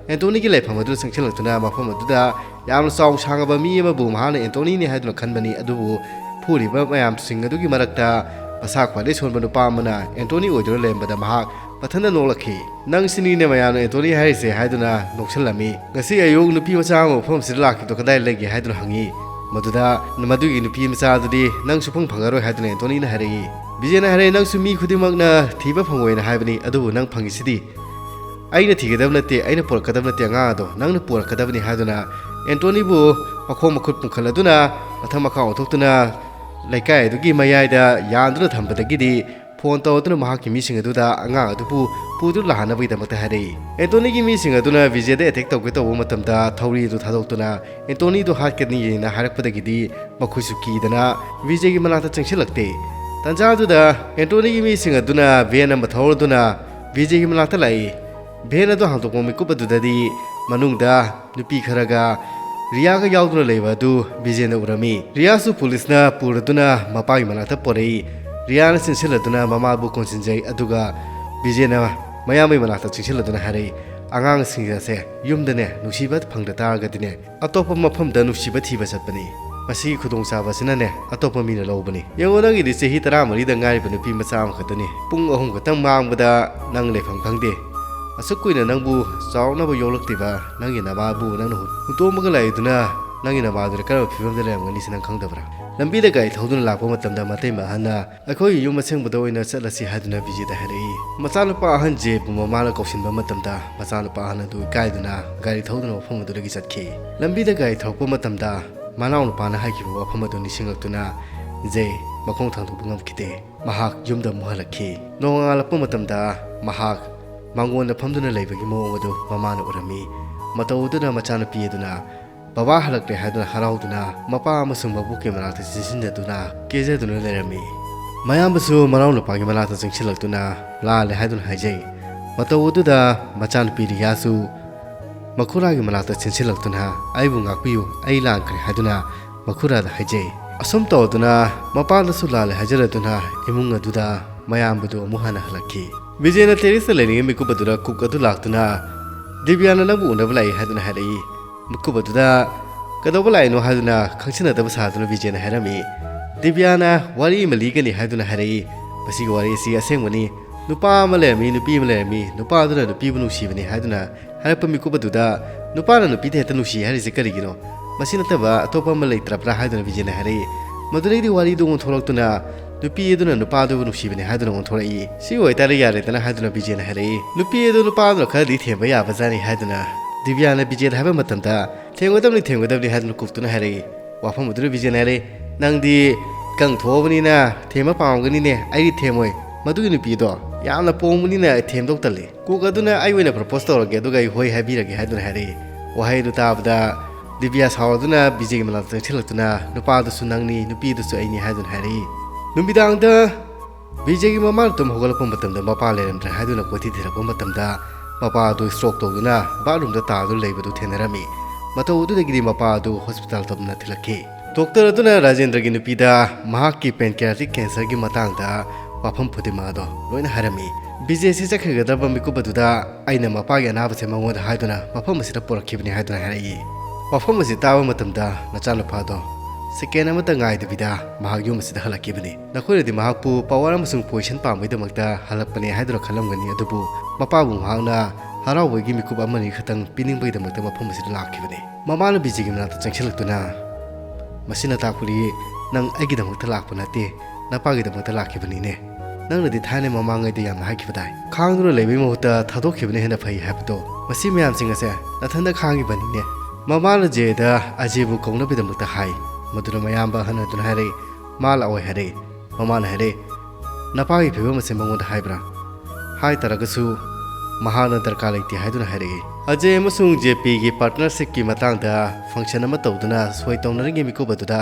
ꯑꯦꯟꯊꯣꯅꯤꯒꯤ ꯂꯩꯐꯝ ꯑꯗꯨꯗ ꯆꯪꯁꯤꯜꯂꯛꯇꯨꯅ ꯃꯐꯝ ꯑꯗꯨꯗ ꯌꯥꯝꯅ ꯆꯥꯎ ꯁꯥꯡꯉꯕ ꯃꯤ ꯑꯃꯕꯨ ꯃꯍꯥꯛꯅ ꯑꯦꯟꯊꯣꯅꯤꯅꯤ ꯍꯥꯏꯗꯨꯅ ꯈꯟꯕꯅꯤ꯫ ꯑꯗꯨꯕꯨ ꯐꯨꯔꯤꯕ ꯃꯌꯥꯝꯁꯤꯡ ꯑꯗꯨꯒꯤ ꯃꯔꯛꯇ ꯃꯁꯥ ꯈ꯭ꯋꯥꯏꯗꯒꯤ ꯁꯣꯟꯕ ꯅꯨꯄꯥ ꯑꯃꯅ ꯑꯦꯟꯊꯣꯅꯤ ꯑꯣꯏꯗꯨꯅ ꯂꯩꯔꯝꯕꯗ ꯃꯍꯥꯛ ꯃꯊꯟꯇ ꯅꯣꯛꯂꯛꯈꯤ꯫ "ꯅꯪꯁꯤꯅꯤꯅꯦ ꯃꯌꯥꯝꯅ ꯑꯦꯟꯊꯣꯅꯤ ꯍꯥꯏꯔꯤꯁꯦ?" ꯍꯥꯏꯗꯨꯅ ꯅꯣꯛꯁꯤꯜꯂꯝꯃꯤ꯫ "ꯉꯁꯤ ꯑꯌꯨꯛ ꯅꯨꯄꯤ ꯃꯆꯥ ꯑꯃ ꯃꯐꯝ ꯑꯁꯤꯗ ꯂꯥꯛꯈꯤꯕꯗꯣ ꯀꯗꯥꯏ ꯂꯩꯒꯦ?" ꯍꯥꯏꯗꯨꯅ ꯍꯪꯉꯤ꯫ ꯃꯗꯨꯗ ꯃꯗꯨꯒꯤ ꯅꯨꯄꯤ ꯃꯆꯥ ꯑꯗꯨꯗꯤ ꯅꯪ ꯁꯨꯐꯪ ꯐꯪꯉꯔꯣꯏ ꯍꯥꯏꯗꯨꯅ ꯑꯦꯟꯊꯣꯅꯤꯅ ꯍꯥꯏꯔꯛꯏ꯫ ꯕꯤꯖꯦꯅ ꯍꯥꯏꯔꯛꯏ, "ꯅꯪꯁꯨ ꯃꯤ ꯈꯨꯗꯤꯡꯃꯛꯅ ꯊꯤꯕ ꯐꯪꯉꯣꯏꯅ ꯍꯥꯏꯕꯅꯤ, ꯑꯗꯨꯕꯨ ꯅꯪ ꯐꯪꯉꯤꯁꯤꯗꯤ?" "ꯑꯩꯅ ꯊꯤꯒꯗꯕ ꯅꯠꯇꯦ, ꯑꯩꯅ ꯄꯨꯔꯛꯀꯗꯕ ꯅꯠꯇꯦ ꯑꯉꯥꯡ ꯑꯗꯣ, ꯅꯪꯅ ꯄꯨꯔꯛꯀꯗꯕꯅꯤ" ꯍꯥꯏꯗꯨꯅ ꯑꯦꯟꯇꯣꯅꯤꯕꯨ ꯃꯈꯣꯡ ꯃꯈꯨꯠ ꯄꯨꯟꯈꯠꯂꯗꯨꯅ ꯃꯊꯛ ꯃꯈꯥ ꯑꯣꯟꯊꯣꯛꯇꯨꯅ ꯂꯩꯀꯥꯏ ꯑꯗꯨꯒꯤ ꯃꯌꯥꯏꯗ ꯌꯥꯟꯗꯨꯅ ꯊꯝꯕꯗꯒꯤꯗꯤ ꯐꯣꯟ ꯇꯧꯔꯗꯨꯅ ꯃꯍꯥꯛꯀꯤ ꯃꯤꯁꯤꯡ ꯑꯗꯨꯗ ꯑꯉꯥꯡ ꯑꯗꯨꯕꯨ ꯄꯨꯗꯨꯅ ꯂꯥꯛꯍꯟꯅꯕꯒꯤꯗꯃꯛꯇ ꯍꯥꯏꯔꯛꯏ꯫ ꯑꯦꯟꯇꯣꯅꯤꯒꯤ ꯃꯤꯁꯤꯡ ꯑꯗꯨꯅ ꯕꯤꯖꯦꯗ ꯑꯦꯇꯦꯛ ꯇꯧꯒꯦ ꯇꯧꯕ ꯃꯇꯝꯗ ꯊꯧꯔꯤ ꯑꯗꯨ ꯊꯥꯗꯣꯛꯇꯨꯅ ꯑꯦꯟꯇꯣꯅꯤꯗꯨ ꯍꯥꯠꯀꯅꯤꯅ ꯍꯥꯏꯔꯛꯄꯗꯒꯤꯗꯤ ꯃꯈꯣꯏꯁꯨ ꯀꯤꯗꯅ ꯕꯤꯖꯦꯒꯤ ꯃꯅꯥꯛꯇ ꯆꯪꯁꯤꯜꯂꯛꯇꯦ꯫ ꯇꯥꯟꯖꯥꯗꯨꯗ ꯑꯦꯟꯇꯣꯅꯤꯒꯤ ꯃꯤꯁꯤꯡ ꯑꯗꯨꯅ ꯚꯦꯟ ꯑꯃ ꯊꯧꯔꯗꯨꯅ ꯕꯤꯖꯦꯒꯤ ꯃꯅꯥꯛꯇ ꯂꯥꯛꯏ꯫ ꯚꯦꯟ ꯑꯗꯨ ꯍꯥꯡꯗꯣꯛꯄ ꯃꯤꯀꯨꯞ ꯑꯗꯨꯗꯗꯤ ꯃꯅꯨꯡꯗ ꯅꯨꯄꯤ ꯈꯔꯒ ꯔꯤꯌꯥꯒ ꯌꯥꯎꯗꯨꯅ ꯂꯩꯕ ꯑꯗꯨ ꯕꯤꯖꯦꯅ ꯎꯔꯝꯃꯤ꯫ ꯔꯤꯌꯥꯁꯨ ꯄꯨꯂꯤꯁꯅ ꯄꯨꯔꯗꯨꯅ ꯃꯄꯥꯒꯤ ꯃꯅꯥꯛꯇ ꯄꯣꯔꯛꯏ꯫ ꯔꯤꯌꯥꯅ ꯆꯦꯟꯁꯤꯜꯂꯗꯨꯅ ꯃꯃꯥꯕꯨ ꯀꯣꯟꯁꯤꯟꯖꯩ, ꯑꯗꯨꯒ ꯕꯤꯖꯦꯅ ꯃꯌꯥꯝꯕꯒꯤ ꯃꯅꯥꯛꯇ ꯆꯦꯟꯁꯤꯜꯂꯗꯨꯅ ꯍꯥꯏꯔꯛꯏ, "ꯑꯉꯥꯡꯁꯤꯡ ꯑꯁꯦ ꯌꯨꯝꯗꯅꯦ ꯅꯨꯡꯁꯤꯕ ꯐꯪꯗ ꯇꯥꯔꯒꯗꯤꯅꯦ, ꯑꯇꯣꯞꯄ ꯃꯐꯝꯗ ꯅꯨꯡꯁꯤꯕ ꯊꯤꯕ ꯆꯠꯄꯅꯤ꯫ ꯃꯁꯤꯒꯤ ꯈꯨꯗꯣꯡꯆꯥꯕꯁꯤꯅꯅꯦ ꯑꯇꯣꯞꯄ ꯃꯤꯅ ꯂꯧꯕꯅꯤ꯫ ꯌꯦꯡꯉꯣ, ꯅꯪꯒꯤꯗꯤ ꯆꯍꯤ ꯇꯔꯥꯃꯔꯤꯗ ꯉꯥꯏꯔꯤꯕ ꯅꯨꯄꯤ ꯃꯆꯥ ꯑꯃꯈꯛꯇꯅꯤ꯫ ꯄꯨꯡ ꯑꯍꯨꯝ ꯈꯛꯇꯪ ꯃꯥꯡꯕꯗ ꯅꯪ ꯂꯩꯐꯝ ꯈꯪꯗꯦ꯫ ꯑꯁꯨꯛ ꯀꯨꯏꯅ ꯅꯪꯕꯨ ꯆꯥꯎꯔꯛꯅꯕ ꯌꯣꯛꯂꯛꯂꯤꯕ ꯅꯪꯒꯤ ꯅꯃꯥꯕꯨ ꯅꯪꯅ ꯍꯨꯟꯇꯣꯛꯂꯒ ꯂꯥꯛꯏꯗꯨꯅ ꯅꯪꯒꯤ ꯅꯃꯥꯗꯨꯅ ꯀꯔꯝꯕ ꯐꯤꯕꯝꯗ ꯂꯩꯔꯝꯒꯅꯤ ꯁꯤ ꯅꯪ ꯈꯪꯗꯕ꯭ꯔꯥ?" ꯂꯝꯕꯤꯗ ꯒꯥꯔꯤ ꯊꯧꯗꯨꯅ ꯂꯥꯛꯄ ꯃꯇꯝꯗ ꯃꯇꯩꯃ ꯑꯍꯟꯅ, "ꯑꯩꯈꯣꯏꯒꯤ ꯌꯨꯝ ꯑꯁꯦꯡꯕꯗ ꯑꯣꯏꯅ ꯆꯠꯂꯁꯤ" ꯍꯥꯏꯗꯨꯅ ꯕꯤꯖꯦꯗ ꯍꯥꯏꯔꯛꯏ꯫ ꯃꯆꯥꯅꯨꯄꯥ ꯑꯍꯟ ꯖꯦꯕꯨ ꯃꯃꯥꯅ ꯀꯧꯁꯤꯟꯕ ꯃꯇꯝꯗ ꯃꯆꯥꯅꯨꯄꯥ ꯑꯍꯟ ꯑꯗꯨ ꯏꯀꯥꯏꯗꯨꯅ ꯒꯥꯔꯤ ꯊꯧꯗꯨꯅ ꯃꯐꯝ ꯑꯗꯨꯗꯒꯤ ꯆꯠꯈꯤ꯫ ꯂꯝꯕꯤꯗ ꯒꯥꯔꯤ ꯊꯧꯔꯛꯄ ꯃꯇꯝꯗ ꯃꯅꯥꯎꯅꯨꯄꯥꯅ ꯍꯥꯏꯈꯤꯕ ꯋꯥꯐꯝ ꯑꯗꯨ ꯅꯤꯡꯁꯤꯡꯂꯛꯇꯨꯅ ꯖꯦ ꯃꯈꯣꯡ ꯊꯥꯡꯗꯣꯛꯄ ꯉꯝꯈꯤꯗꯦ꯫ ꯃꯍꯥꯛ ꯌꯨꯝꯗ ꯑꯃꯨꯛ ꯍꯜꯂꯛꯈꯤ꯫ ꯅꯣꯡꯉꯥꯜꯂꯛꯄ ꯃꯇꯝꯗ ꯃꯍꯥꯛ ꯃꯥꯡꯒꯣꯟꯗ ꯐꯝꯗꯨꯅ ꯂꯩꯕꯒꯤ ꯃꯑꯣꯡ ꯑꯗꯨ ꯃꯃꯥꯅ ꯎꯔꯝꯃꯤ꯫ ꯃꯇꯧ ꯑꯗꯨꯅ ꯃꯆꯥꯅꯨꯄꯤ ꯑꯗꯨꯅ ꯕꯕꯥ ꯍꯜꯂꯛꯂꯦ ꯍꯥꯏꯗꯨꯅ ꯍꯔꯥꯎꯗꯨꯅ ꯃꯄꯥ ꯑꯃꯁꯨꯡ ꯃꯕꯣꯛꯀꯤ ꯃꯅꯥꯛꯇ ꯆꯦꯟꯁꯤꯟꯖꯗꯨꯅ ꯀꯦꯖꯗꯨꯅ ꯂꯩꯔꯝꯃꯤ꯫ ꯃꯌꯥꯝꯕꯁꯨ ꯃꯅꯥꯎꯅꯨꯄꯥꯒꯤ ꯃꯅꯥꯛꯇ ꯆꯪꯁꯤꯜꯂꯛꯇꯨꯅ ꯂꯥꯜꯂꯦ ꯍꯥꯏꯗꯨꯅ ꯍꯥꯏꯖꯩ꯫ ꯃꯇꯧ ꯑꯗꯨꯗ ꯃꯆꯥꯅꯨꯄꯤ ꯔꯤꯌꯥꯁꯨ ꯃꯈꯨꯔꯥꯒꯤ ꯃꯅꯥꯛꯇ ꯆꯦꯟꯁꯤꯜꯂꯛꯇꯨꯅ, "ꯑꯩꯕꯨ ꯉꯥꯛꯄꯤꯌꯨ, ꯑꯩ ꯂꯥꯟꯈ꯭ꯔꯦ" ꯍꯥꯏꯗꯨꯅ ꯃꯈꯨꯔꯥꯗ ꯍꯥꯏꯖꯩ꯫ ꯑꯁꯨꯝ ꯇꯧꯗꯨꯅ ꯃꯄꯥꯗꯁꯨ ꯂꯥꯜꯂꯦ ꯍꯥꯏꯖꯔꯗꯨꯅ ꯏꯃꯨꯡ ꯑꯗꯨꯗ ꯃꯌꯥꯝꯕꯗꯨ ꯑꯃꯨꯛ ꯍꯟꯅ ꯍꯜꯂꯛꯈꯤ꯫ ꯕꯤꯖꯦꯅ ꯇꯦꯔꯦꯁꯇ ꯂꯩꯔꯤꯉꯩ ꯃꯤꯀꯨꯞ ꯑꯗꯨꯗ ꯀꯨꯛ ꯑꯗꯨ ꯂꯥꯛꯇꯨꯅ, "ꯗꯤꯕꯤꯌꯥꯅ ꯅꯪꯕꯨ ꯎꯅꯕ ꯂꯥꯛꯏ" ꯍꯥꯏꯗꯨꯅ ꯍꯥꯏꯔꯛꯏ꯫ ꯃꯤꯀꯨꯞ ꯑꯗꯨꯗ ꯀꯩꯗꯧꯕ ꯂꯥꯛꯏꯅꯣ ꯍꯥꯏꯗꯨꯅ ꯈꯪꯁꯤꯟꯅꯗꯕ ꯁꯥꯗꯨꯅ ꯕꯤꯖꯦꯅ ꯍꯥꯏꯔꯝꯃꯤ꯫ "ꯗꯤꯕꯤꯌꯥꯅ ꯋꯥꯔꯤ ꯑꯃ ꯂꯤꯒꯅꯤ" ꯍꯥꯏꯗꯨꯅ ꯍꯥꯏꯔꯛꯏ꯫ ꯃꯁꯤꯒꯤ ꯋꯥꯔꯤ ꯑꯁꯤ ꯑꯁꯦꯡꯕꯅꯤ꯫ ꯅꯨꯄꯥ ꯑꯃ ꯂꯩꯔꯝꯃꯤ, ꯅꯨꯄꯤ ꯑꯃ ꯂꯩꯔꯝꯃꯤ, ꯅꯨꯄꯥꯗꯨꯅ ꯅꯨꯄꯤꯕꯨ ꯅꯨꯡꯁꯤꯕꯅꯤ ꯍꯥꯏꯗꯨꯅ ꯍꯥꯏꯔꯛꯄ ꯃꯤꯀꯨꯞ ꯑꯗꯨꯗ, "ꯅꯨꯄꯥꯅ ꯅꯨꯄꯤꯗ ꯍꯦꯛꯇ ꯅꯨꯡꯁꯤ ꯍꯥꯏꯔꯤꯁꯦ ꯀꯔꯤꯒꯤꯅꯣ? ꯃꯁꯤ ꯅꯠꯇꯕ ꯑꯇꯣꯞꯄ ꯑꯃ ꯂꯩꯇ꯭ꯔꯕ꯭ꯔꯥ?" ꯍꯥꯏꯗꯨꯅ ꯕꯤꯖꯦꯅ ꯍꯥꯏꯔꯛꯏ꯫ ꯃꯗꯨꯗꯩꯗꯤ ꯋꯥꯔꯤꯗꯨ ꯑꯣꯟꯊꯣꯔꯛꯇꯨꯅ, "ꯅꯨꯄꯤ ꯑꯗꯨꯅ ꯅꯨꯄꯥꯗꯨꯕꯨ ꯅꯨꯡꯁꯤꯕꯅꯤ" ꯍꯥꯏꯗꯨꯅ ꯑꯣꯟꯊꯣꯔꯛꯏ꯫ "ꯁꯤ ꯑꯣꯏꯇꯥꯔꯗꯤ ꯌꯥꯔꯦꯗꯅ" ꯍꯥꯏꯗꯨꯅ ꯕꯤꯖꯦꯅ ꯍꯥꯏꯔꯛꯏ꯫ "ꯅꯨꯄꯤ ꯑꯗꯨ ꯅꯨꯄꯥꯗꯨꯅ ꯈꯔꯗꯤ ꯊꯦꯝꯕ ꯌꯥꯕꯖꯥꯠꯅꯤ" ꯍꯥꯏꯗꯨꯅ ꯗꯤꯕꯤꯌꯥꯅ ꯕꯤꯖꯦꯗ ꯍꯥꯏꯕ ꯃꯇꯝꯗ, "ꯊꯦꯝꯒꯗꯕꯅꯤ, ꯊꯦꯝꯒꯗꯕꯅꯤ" ꯍꯥꯏꯗꯨꯅ ꯀꯨꯛꯇꯨꯅ ꯍꯥꯏꯔꯛꯏ꯫ ꯋꯥꯐꯝ ꯑꯗꯨꯗ ꯕꯤꯖꯦꯅ ꯍꯥꯏꯔꯛꯏ, "ꯅꯪꯗꯤ ꯀꯪ ꯊꯣꯛꯑꯕꯅꯤꯅ ꯊꯦꯝꯕ ꯄꯥꯝꯒꯅꯤꯅꯦ, ꯑꯩꯗꯤ ꯊꯦꯝꯃꯣꯏ꯫ ꯃꯗꯨꯒꯤ ꯅꯨꯄꯤꯗꯣ ꯌꯥꯝꯅ ꯄꯣꯡꯕꯅꯤꯅ ꯑꯩ ꯊꯦꯝꯗꯧ ꯇꯜꯂꯤ꯫ ꯀꯨꯛ ꯑꯗꯨꯅ ꯑꯩ ꯑꯣꯏꯅ ꯄ꯭ꯔꯄꯣꯁ ꯇꯧꯔꯒꯦ, ꯑꯗꯨꯒ ꯑꯩ ꯍꯣꯏ ꯍꯥꯏꯕꯤꯔꯒꯦ" ꯍꯥꯏꯗꯨꯅ ꯍꯥꯏꯔꯛꯏ꯫ ꯋꯥꯍꯩ ꯑꯗꯨ ꯇꯥꯕꯗ ꯗꯤꯕꯤꯌꯥ ꯁꯥꯎꯔꯗꯨꯅ ꯕꯤꯖꯦꯒꯤ ꯃꯅꯥꯛꯇ ꯆꯪꯁꯤꯜꯂꯛꯇꯨꯅ, "ꯅꯨꯄꯥꯗꯨꯁꯨ ꯅꯪꯅꯤ, ꯅꯨꯄꯤꯗꯨꯁꯨ ꯑꯩꯅꯤ" ꯍꯥꯏꯗꯨꯅ ꯍꯥꯏꯔꯛꯏ꯫ ꯅꯨꯃꯤꯗꯥꯡꯗ ꯕꯤꯖꯦꯒꯤ ꯃꯃꯥꯅ ꯇꯨꯝ ꯍꯧꯒꯠꯂꯛꯄ ꯃꯇꯝꯗ ꯃꯄꯥ ꯂꯩꯔꯝꯗ꯭ꯔꯦ ꯍꯥꯏꯗꯨꯅ ꯀꯣꯏꯊꯤ ꯊꯤꯔꯛꯄ ꯃꯇꯝꯗ ꯃꯄꯥ ꯑꯗꯨ ꯁ꯭ꯇ꯭ꯔꯣꯛ ꯇꯧꯗꯨꯅ ꯕꯥꯠꯔꯨꯝꯗ ꯇꯥꯗꯨꯅ ꯂꯩꯕꯗꯨ ꯊꯦꯡꯅꯔꯝꯃꯤ꯫ ꯃꯇꯧ ꯑꯗꯨꯗꯒꯤꯗꯤ ꯃꯄꯥ ꯑꯗꯨ ꯍꯣꯁꯄꯤꯇꯥꯜ ꯇꯝꯅ ꯊꯤꯜꯂꯛꯈꯤ꯫ ꯗꯣꯛꯇꯔ ꯑꯗꯨꯅ ꯔꯥꯖꯦꯟꯗ꯭ꯔꯒꯤ ꯅꯨꯄꯤꯗ ꯃꯍꯥꯛꯀꯤ ꯄꯦꯟꯀ꯭ꯔꯤꯌꯥꯇꯤꯛ ꯀꯦꯟꯁꯔꯒꯤ ꯃꯇꯥꯡꯗ ꯋꯥꯐꯝ ꯈꯨꯗꯤꯡꯃꯛ ꯑꯗꯣ ꯂꯣꯏꯅ ꯍꯥꯏꯔꯝꯃꯤ꯫ ꯕꯤꯖꯦꯁꯤ ꯆꯠꯈꯤꯒꯗꯕ ꯃꯤꯀꯨꯞ ꯑꯗꯨꯗ ꯑꯩꯅ ꯃꯄꯥꯒꯤ ꯑꯅꯥꯕꯁꯦ ꯃꯉꯣꯟꯗ ꯍꯥꯏꯗꯨꯅ ꯃꯐꯝ ꯑꯁꯤꯗ ꯄꯨꯔꯛꯈꯤꯕꯅꯤ ꯍꯥꯏꯗꯨꯅ ꯍꯥꯏꯔꯛꯏ꯫ ꯋꯥꯐꯝ ꯑꯁꯤ ꯇꯥꯕ ꯃꯇꯝꯗ ꯅꯆꯥꯅꯨꯄꯥꯗꯣ ꯁꯦꯀꯦꯟ ꯑꯃꯠꯇ ꯉꯥꯏꯗꯕꯤꯗ ꯃꯍꯥꯛ ꯌꯨꯝ ꯑꯁꯤꯗ ꯍꯜꯂꯛꯈꯤꯕꯅꯤ꯫ ꯅꯈꯣꯏꯅꯗꯤ ꯃꯍꯥꯛꯄꯨ ꯄꯋꯥꯔ ꯑꯃꯁꯨꯡ ꯄꯣꯖꯤꯁꯟ ꯄꯥꯝꯕꯒꯤꯗꯃꯛꯇ ꯍꯜꯂꯛꯄꯅꯤ ꯍꯥꯏꯗꯨꯅ ꯈꯜꯂꯝꯒꯅꯤ, ꯑꯗꯨꯕꯨ ꯃꯄꯥꯕꯨ ꯃꯍꯥꯛꯅ ꯍꯔꯥꯎꯕꯒꯤ ꯃꯤꯀꯨꯞ ꯑꯃꯅꯤ ꯈꯛꯇꯪ ꯄꯤꯅꯤꯡꯕꯒꯤꯗꯃꯛꯇ ꯃꯐꯝ ꯑꯁꯤꯗ ꯂꯥꯛꯈꯤꯕꯅꯤ꯫ ꯃꯃꯥꯅ ꯕꯤꯖꯦꯒꯤ ꯃꯅꯥꯛꯇ ꯆꯪꯁꯤꯜꯂꯛꯇꯨꯅ, "ꯃꯁꯤꯅ ꯇꯥꯛꯄꯗꯤ ꯅꯪ ꯑꯩꯒꯤꯗꯃꯛꯇ ꯂꯥꯛꯄ ꯅꯠꯇꯦ, ꯅꯄꯥꯒꯤꯗꯃꯛꯇ ꯂꯥꯛꯈꯤꯕꯅꯤꯅꯦ꯫ ꯅꯪꯅꯗꯤ ꯊꯥꯏꯅ ꯃꯃꯥꯡꯉꯩꯗ ꯌꯥꯝꯅ ꯍꯥꯏꯈꯤꯕꯗꯥꯏ, ꯈꯥꯡꯗꯨꯅ ꯂꯩꯕꯒꯤ ꯃꯍꯨꯠꯇ ꯊꯥꯗꯣꯛꯈꯤꯕꯅ ꯍꯦꯟꯅ ꯐꯩ ꯍꯥꯏꯕꯗꯣ꯫ ꯃꯁꯤ ꯃꯌꯥꯝꯁꯤꯡ ꯑꯁꯦ ꯅꯊꯟꯗ ꯈꯥꯡꯉꯤꯕꯅꯤꯅꯦ꯫" ꯃꯃꯥꯅ ꯖꯦꯗ ꯑꯖꯦꯕꯨ ꯀꯧꯅꯕꯒꯤꯗꯃꯛꯇ ꯍꯥꯏ꯫ ꯃꯗꯨꯅ ꯃꯌꯥꯝꯕ ꯑꯍꯟ ꯑꯗꯨꯅ ꯍꯥꯏꯔꯛꯏ, "ꯃꯥ ꯂꯥꯛꯑꯣꯏ ꯍꯥꯏꯔꯛꯏ꯫" ꯃꯃꯥꯅ ꯍꯥꯏꯔꯛꯏ, "ꯅꯄꯥꯒꯤ ꯐꯤꯕꯝ ꯑꯁꯦ ꯃꯉꯣꯟꯗ ꯍꯥꯏꯕ꯭ꯔꯥ? ꯍꯥꯏ ꯇꯥꯔꯒꯁꯨ ꯃꯍꯥꯛꯅ ꯗꯔꯀꯥꯔ ꯂꯩꯇꯦ ꯍꯥꯏꯗꯨꯅ ꯍꯥꯏꯔꯛꯏ꯫" ꯑꯖꯦ ꯑꯃꯁꯨꯡ ꯖꯦ ꯄꯤꯒꯤ ꯄꯥꯔꯠꯅꯔꯁꯤꯞꯀꯤ ꯃꯇꯥꯡꯗ ꯐꯪꯁꯟ ꯑꯃ ꯇꯧꯗꯨꯅ ꯁꯣꯏ ꯇꯧꯅꯔꯤꯉꯩ ꯃꯤꯀꯨꯞ ꯑꯗꯨꯗ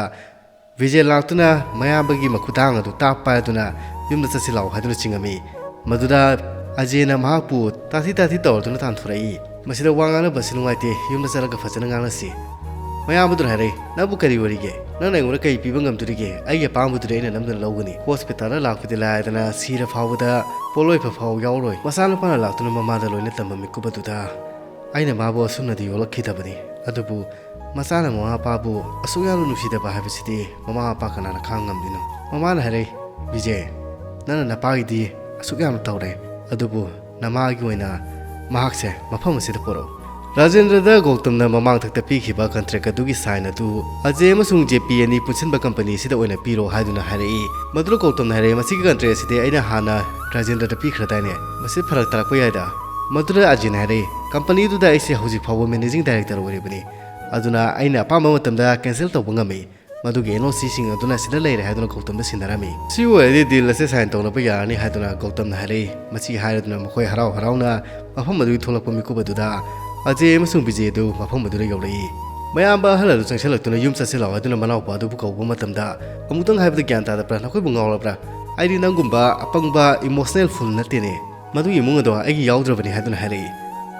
ꯕꯤꯖꯦ ꯂꯥꯛꯇꯨꯅ ꯃꯌꯥꯝꯕꯒꯤ ꯃꯈꯨꯗꯥꯡ ꯑꯗꯨ ꯇꯥꯞ ꯄꯥꯏꯗꯨꯅ ꯌꯨꯝꯗ ꯆꯠꯁꯤ ꯂꯥꯛꯑꯣ ꯍꯥꯏꯗꯨꯅ ꯆꯤꯡꯉꯝꯃꯤ꯫ ꯃꯗꯨꯗ ꯑꯖꯦꯅ ꯃꯍꯥꯛꯄꯨ ꯇꯥꯊꯤ ꯇꯥꯊꯤ ꯇꯧꯔꯗꯨꯅ ꯇꯥꯟꯊꯣꯔꯛꯏ꯫ "ꯃꯁꯤꯗ ꯋꯥ ꯉꯥꯡꯅꯕꯁꯤ ꯅꯨꯡꯉꯥꯏꯇꯦ, ꯌꯨꯝꯗ ꯆꯠꯂꯒ ꯐꯖꯅ ꯉꯥꯡꯅꯁꯤ꯫" ꯃꯌꯥꯝꯕꯗꯨꯅ ꯍꯥꯏꯔꯛꯏ, "ꯅꯪꯕꯨ ꯀꯔꯤ ꯑꯣꯏꯔꯤꯒꯦ? ꯅꯪꯅ ꯑꯩꯉꯣꯟꯗ ꯀꯔꯤ ꯄꯤꯕ ꯉꯝꯗꯣꯔꯤꯒꯦ? ꯑꯩꯒꯤ ꯑꯄꯥꯝꯕꯗꯨꯗꯤ ꯑꯩꯅ ꯅꯝꯗꯅ ꯂꯧꯒꯅꯤ꯫ ꯍꯣꯁꯄꯤꯇꯥꯜꯗ ꯂꯥꯛꯄꯗꯤ ꯂꯥꯏꯗꯅ ꯁꯤꯔ ꯐꯥꯎꯕꯗ ꯄꯣꯠꯂꯣꯏ ꯐꯐꯥꯎ ꯌꯥꯎꯔꯣꯏ꯫" ꯃꯆꯥꯅꯨꯄꯥꯅ ꯂꯥꯛꯇꯨꯅ ꯃꯃꯥꯗ ꯂꯣꯏꯅ ꯇꯝꯕ ꯃꯤꯀꯨꯞ ꯑꯗꯨꯗ, "ꯑꯩꯅ ꯃꯥꯕꯨ ꯑꯁꯨꯝꯅꯗꯤ ꯌꯣꯛꯂꯛꯈꯤꯗꯕꯅꯤ, ꯑꯗꯨꯕꯨ ꯃꯆꯥꯅ ꯃꯃꯥ ꯃꯄꯥꯕꯨ ꯑꯁꯨꯛ ꯌꯥꯝꯅ ꯅꯨꯡꯁꯤꯗꯕ ꯍꯥꯏꯕꯁꯤꯗꯤ ꯃꯃꯥ ꯃꯄꯥ ꯀꯅꯥꯅ ꯈꯥꯡ ꯉꯝꯗꯣꯏꯅꯣ?" ꯃꯃꯥꯅ ꯍꯥꯏꯔꯛꯏ, "ꯕꯤꯖꯦ, ꯅꯪꯅ ꯅꯄꯥꯒꯤꯗꯤ ꯑꯁꯨꯛ ꯌꯥꯝꯅ ꯇꯧꯔꯦ, ꯑꯗꯨꯕꯨ ꯅꯃꯥꯒꯤ ꯑꯣꯏꯅ ꯃꯍꯥꯛꯁꯦ ꯃꯐꯝ ꯑꯁꯤꯗ ꯄꯨꯔꯛꯎ꯫" ꯔꯥꯖꯦꯟꯗ꯭ꯔꯗ ꯒꯧꯇꯝꯅ ꯃꯃꯥꯡꯊꯛꯇ ꯄꯤꯈꯤꯕ ꯀꯟꯇ꯭ꯔꯦꯛ ꯑꯗꯨꯒꯤ ꯁꯥꯏꯟ ꯑꯗꯨ ꯑꯖꯦ ꯑꯃꯁꯨꯡ ꯖꯦ ꯄꯤ ꯑꯅꯤ ꯄꯨꯟꯁꯤꯟꯕ ꯀꯝꯄꯅꯤ ꯑꯁꯤꯗ ꯑꯣꯏꯅ ꯄꯤꯔꯣ ꯍꯥꯏꯗꯨꯅ ꯍꯥꯏꯔꯛꯏ꯫ ꯃꯗꯨꯗ ꯒꯧꯇꯝꯅ ꯍꯥꯏꯔꯛꯏ, "ꯃꯁꯤꯒꯤ ꯀꯟꯇ꯭ꯔꯦꯛ ꯑꯁꯤꯗꯤ ꯑꯩꯅ ꯍꯥꯟꯅ ꯔꯥꯖꯦꯟꯗ꯭ꯔꯗ ꯄꯤꯈ꯭ꯔꯗꯥꯏꯅꯦ? ꯃꯁꯤ ꯐꯔꯛ ꯇꯥꯔꯛꯄ ꯌꯥꯏꯗ꯫" ꯃꯗꯨꯗ ꯑꯖꯦꯅ ꯍꯥꯏꯔꯛꯏ, "ꯀꯝꯄꯅꯤꯗꯨꯗ ꯑꯩꯁꯦ ꯍꯧꯖꯤꯛ ꯐꯥꯎꯕ ꯃꯦꯅꯦꯖꯤꯡ ꯗꯥꯏꯔꯦꯛꯇꯔ ꯑꯣꯏꯔꯤꯕꯅꯤ, ꯑꯗꯨꯅ ꯑꯩꯅ ꯑꯄꯥꯝꯕ ꯃꯇꯝꯗ ꯀꯦꯟꯁꯦꯜ ꯇꯧꯕ ꯉꯝꯃꯤ꯫ ꯃꯗꯨꯒꯤ ꯑꯦꯟ ꯑꯣ ꯁꯤꯁꯤꯡ ꯑꯗꯨꯅ ꯁꯤꯗ ꯂꯩꯔꯦ" ꯍꯥꯏꯗꯨꯅ ꯒꯧꯇꯝꯗ ꯁꯤꯟꯅꯔꯝꯃꯤ꯫ "ꯁꯤ ꯑꯣꯏꯔꯗꯤ ꯗꯤꯜ ꯑꯁꯦ ꯁꯥꯏꯟ ꯇꯧꯅꯕ ꯌꯥꯔꯅꯤ" ꯍꯥꯏꯗꯨꯅ ꯒꯧꯇꯝꯅ ꯍꯥꯏꯔꯛꯏ꯫ ꯃꯁꯤ ꯍꯥꯏꯔꯗꯨꯅ ꯃꯈꯣꯏ ꯍꯔꯥꯎ ꯍꯔꯥꯎꯅ ꯃꯐꯝ ꯑꯗꯨꯒꯤ ꯊꯣꯛꯂꯛꯄ ꯃꯤꯀꯨꯞ ꯑꯗꯨꯗ ꯑꯖꯦ ꯑꯃꯁꯨꯡ ꯕꯤꯖꯦ ꯑꯗꯨ ꯃꯐꯝ ꯑꯗꯨꯗ ꯌꯧꯔꯛꯏ꯫ ꯃꯌꯥꯝꯕ ꯑꯍꯜ ꯑꯗꯨ ꯆꯪꯁꯤꯜꯂꯛꯇꯨꯅ, "ꯌꯨꯝ ꯆꯠꯁꯤꯜꯂꯛꯑꯣ" ꯍꯥꯏꯗꯨꯅ ꯃꯅꯥꯎꯄꯥ ꯑꯗꯨꯕꯨ ꯀꯧꯕ ꯃꯇꯝꯗ, "ꯑꯃꯨꯛꯇꯪ ꯍꯥꯏꯕꯗ ꯒ꯭ꯌꯥꯟ ꯇꯥꯗꯕ꯭ꯔꯥ? ꯅꯈꯣꯏꯕꯨ ꯉꯥꯎꯔꯕ꯭ꯔꯥ? ꯑꯩꯗꯤ ꯅꯪꯒꯨꯝꯕ ꯑꯄꯪꯕ ꯏꯃꯣꯁꯅꯦꯜ ꯐꯨꯜ ꯅꯠꯇꯦꯅꯦ꯫ "ꯃꯗꯨꯒꯤ ꯏꯃꯨꯡ ꯑꯗꯣ ꯑꯩꯒꯤ ꯌꯥꯎꯗ꯭ꯔꯕꯅꯤ" ꯍꯥꯏꯗꯨꯅ ꯍꯥꯏꯔꯛꯏ꯫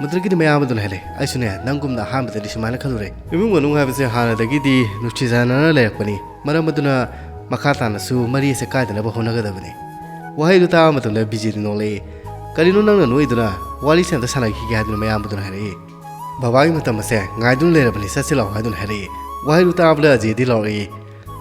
ꯃꯗꯨꯗꯒꯤꯗꯤ ꯃꯌꯥꯝꯕꯗꯨꯅ ꯍꯥꯏꯔꯛꯏ, "ꯑꯩꯁꯨꯅꯦ ꯅꯪꯒꯨꯝꯅ ꯑꯍꯥꯟꯕꯗꯗꯤ ꯁꯨꯃꯥꯏꯅ ꯈꯜꯂꯨꯔꯦ꯫ ꯏꯃꯨꯡ ꯃꯅꯨꯡ ꯍꯥꯏꯕꯁꯦ ꯍꯥꯟꯅꯗꯒꯤꯗꯤ ꯅꯨꯡꯁꯤꯖꯅꯅ ꯂꯩꯔꯛꯄꯅꯤ꯫ ꯃꯔꯝ ꯑꯗꯨꯅ ꯃꯈꯥ ꯇꯥꯅꯁꯨ ꯃꯔꯤ ꯑꯁꯦ ꯀꯥꯏꯗꯅꯕ ꯍꯣꯠꯅꯒꯗꯕꯅꯤ"꯫ ꯋꯥꯍꯩꯗꯨ ꯇꯥꯕ ꯃꯇꯝꯗ ꯕꯤꯖꯦꯗꯤ ꯅꯣꯛꯂꯛꯏ꯫ "ꯀꯔꯤꯅꯣ ꯅꯪꯅ ꯅꯣꯛꯏꯗꯨꯅ? ꯋꯥꯔꯤꯁꯦ ꯑꯝꯇ ꯁꯥꯟꯅꯈꯤꯒꯦ" ꯍꯥꯏꯗꯨꯅ ꯃꯌꯥꯝꯕꯗꯨꯅ ꯍꯥꯏꯔꯛꯏ꯫ "ꯕꯕꯥꯒꯤ ꯃꯇꯝ ꯑꯁꯦ ꯉꯥꯏꯗꯨꯅ ꯂꯩꯔꯕꯅꯤ, ꯆꯠꯁꯤ ꯂꯥꯛꯑꯣ" ꯍꯥꯏꯗꯨꯅ ꯍꯥꯏꯔꯛꯏ꯫ ꯋꯥꯍꯩꯗꯨ ꯇꯥꯕꯗ ꯑꯖꯦꯗꯤ ꯂꯥꯎꯔꯛꯏ꯫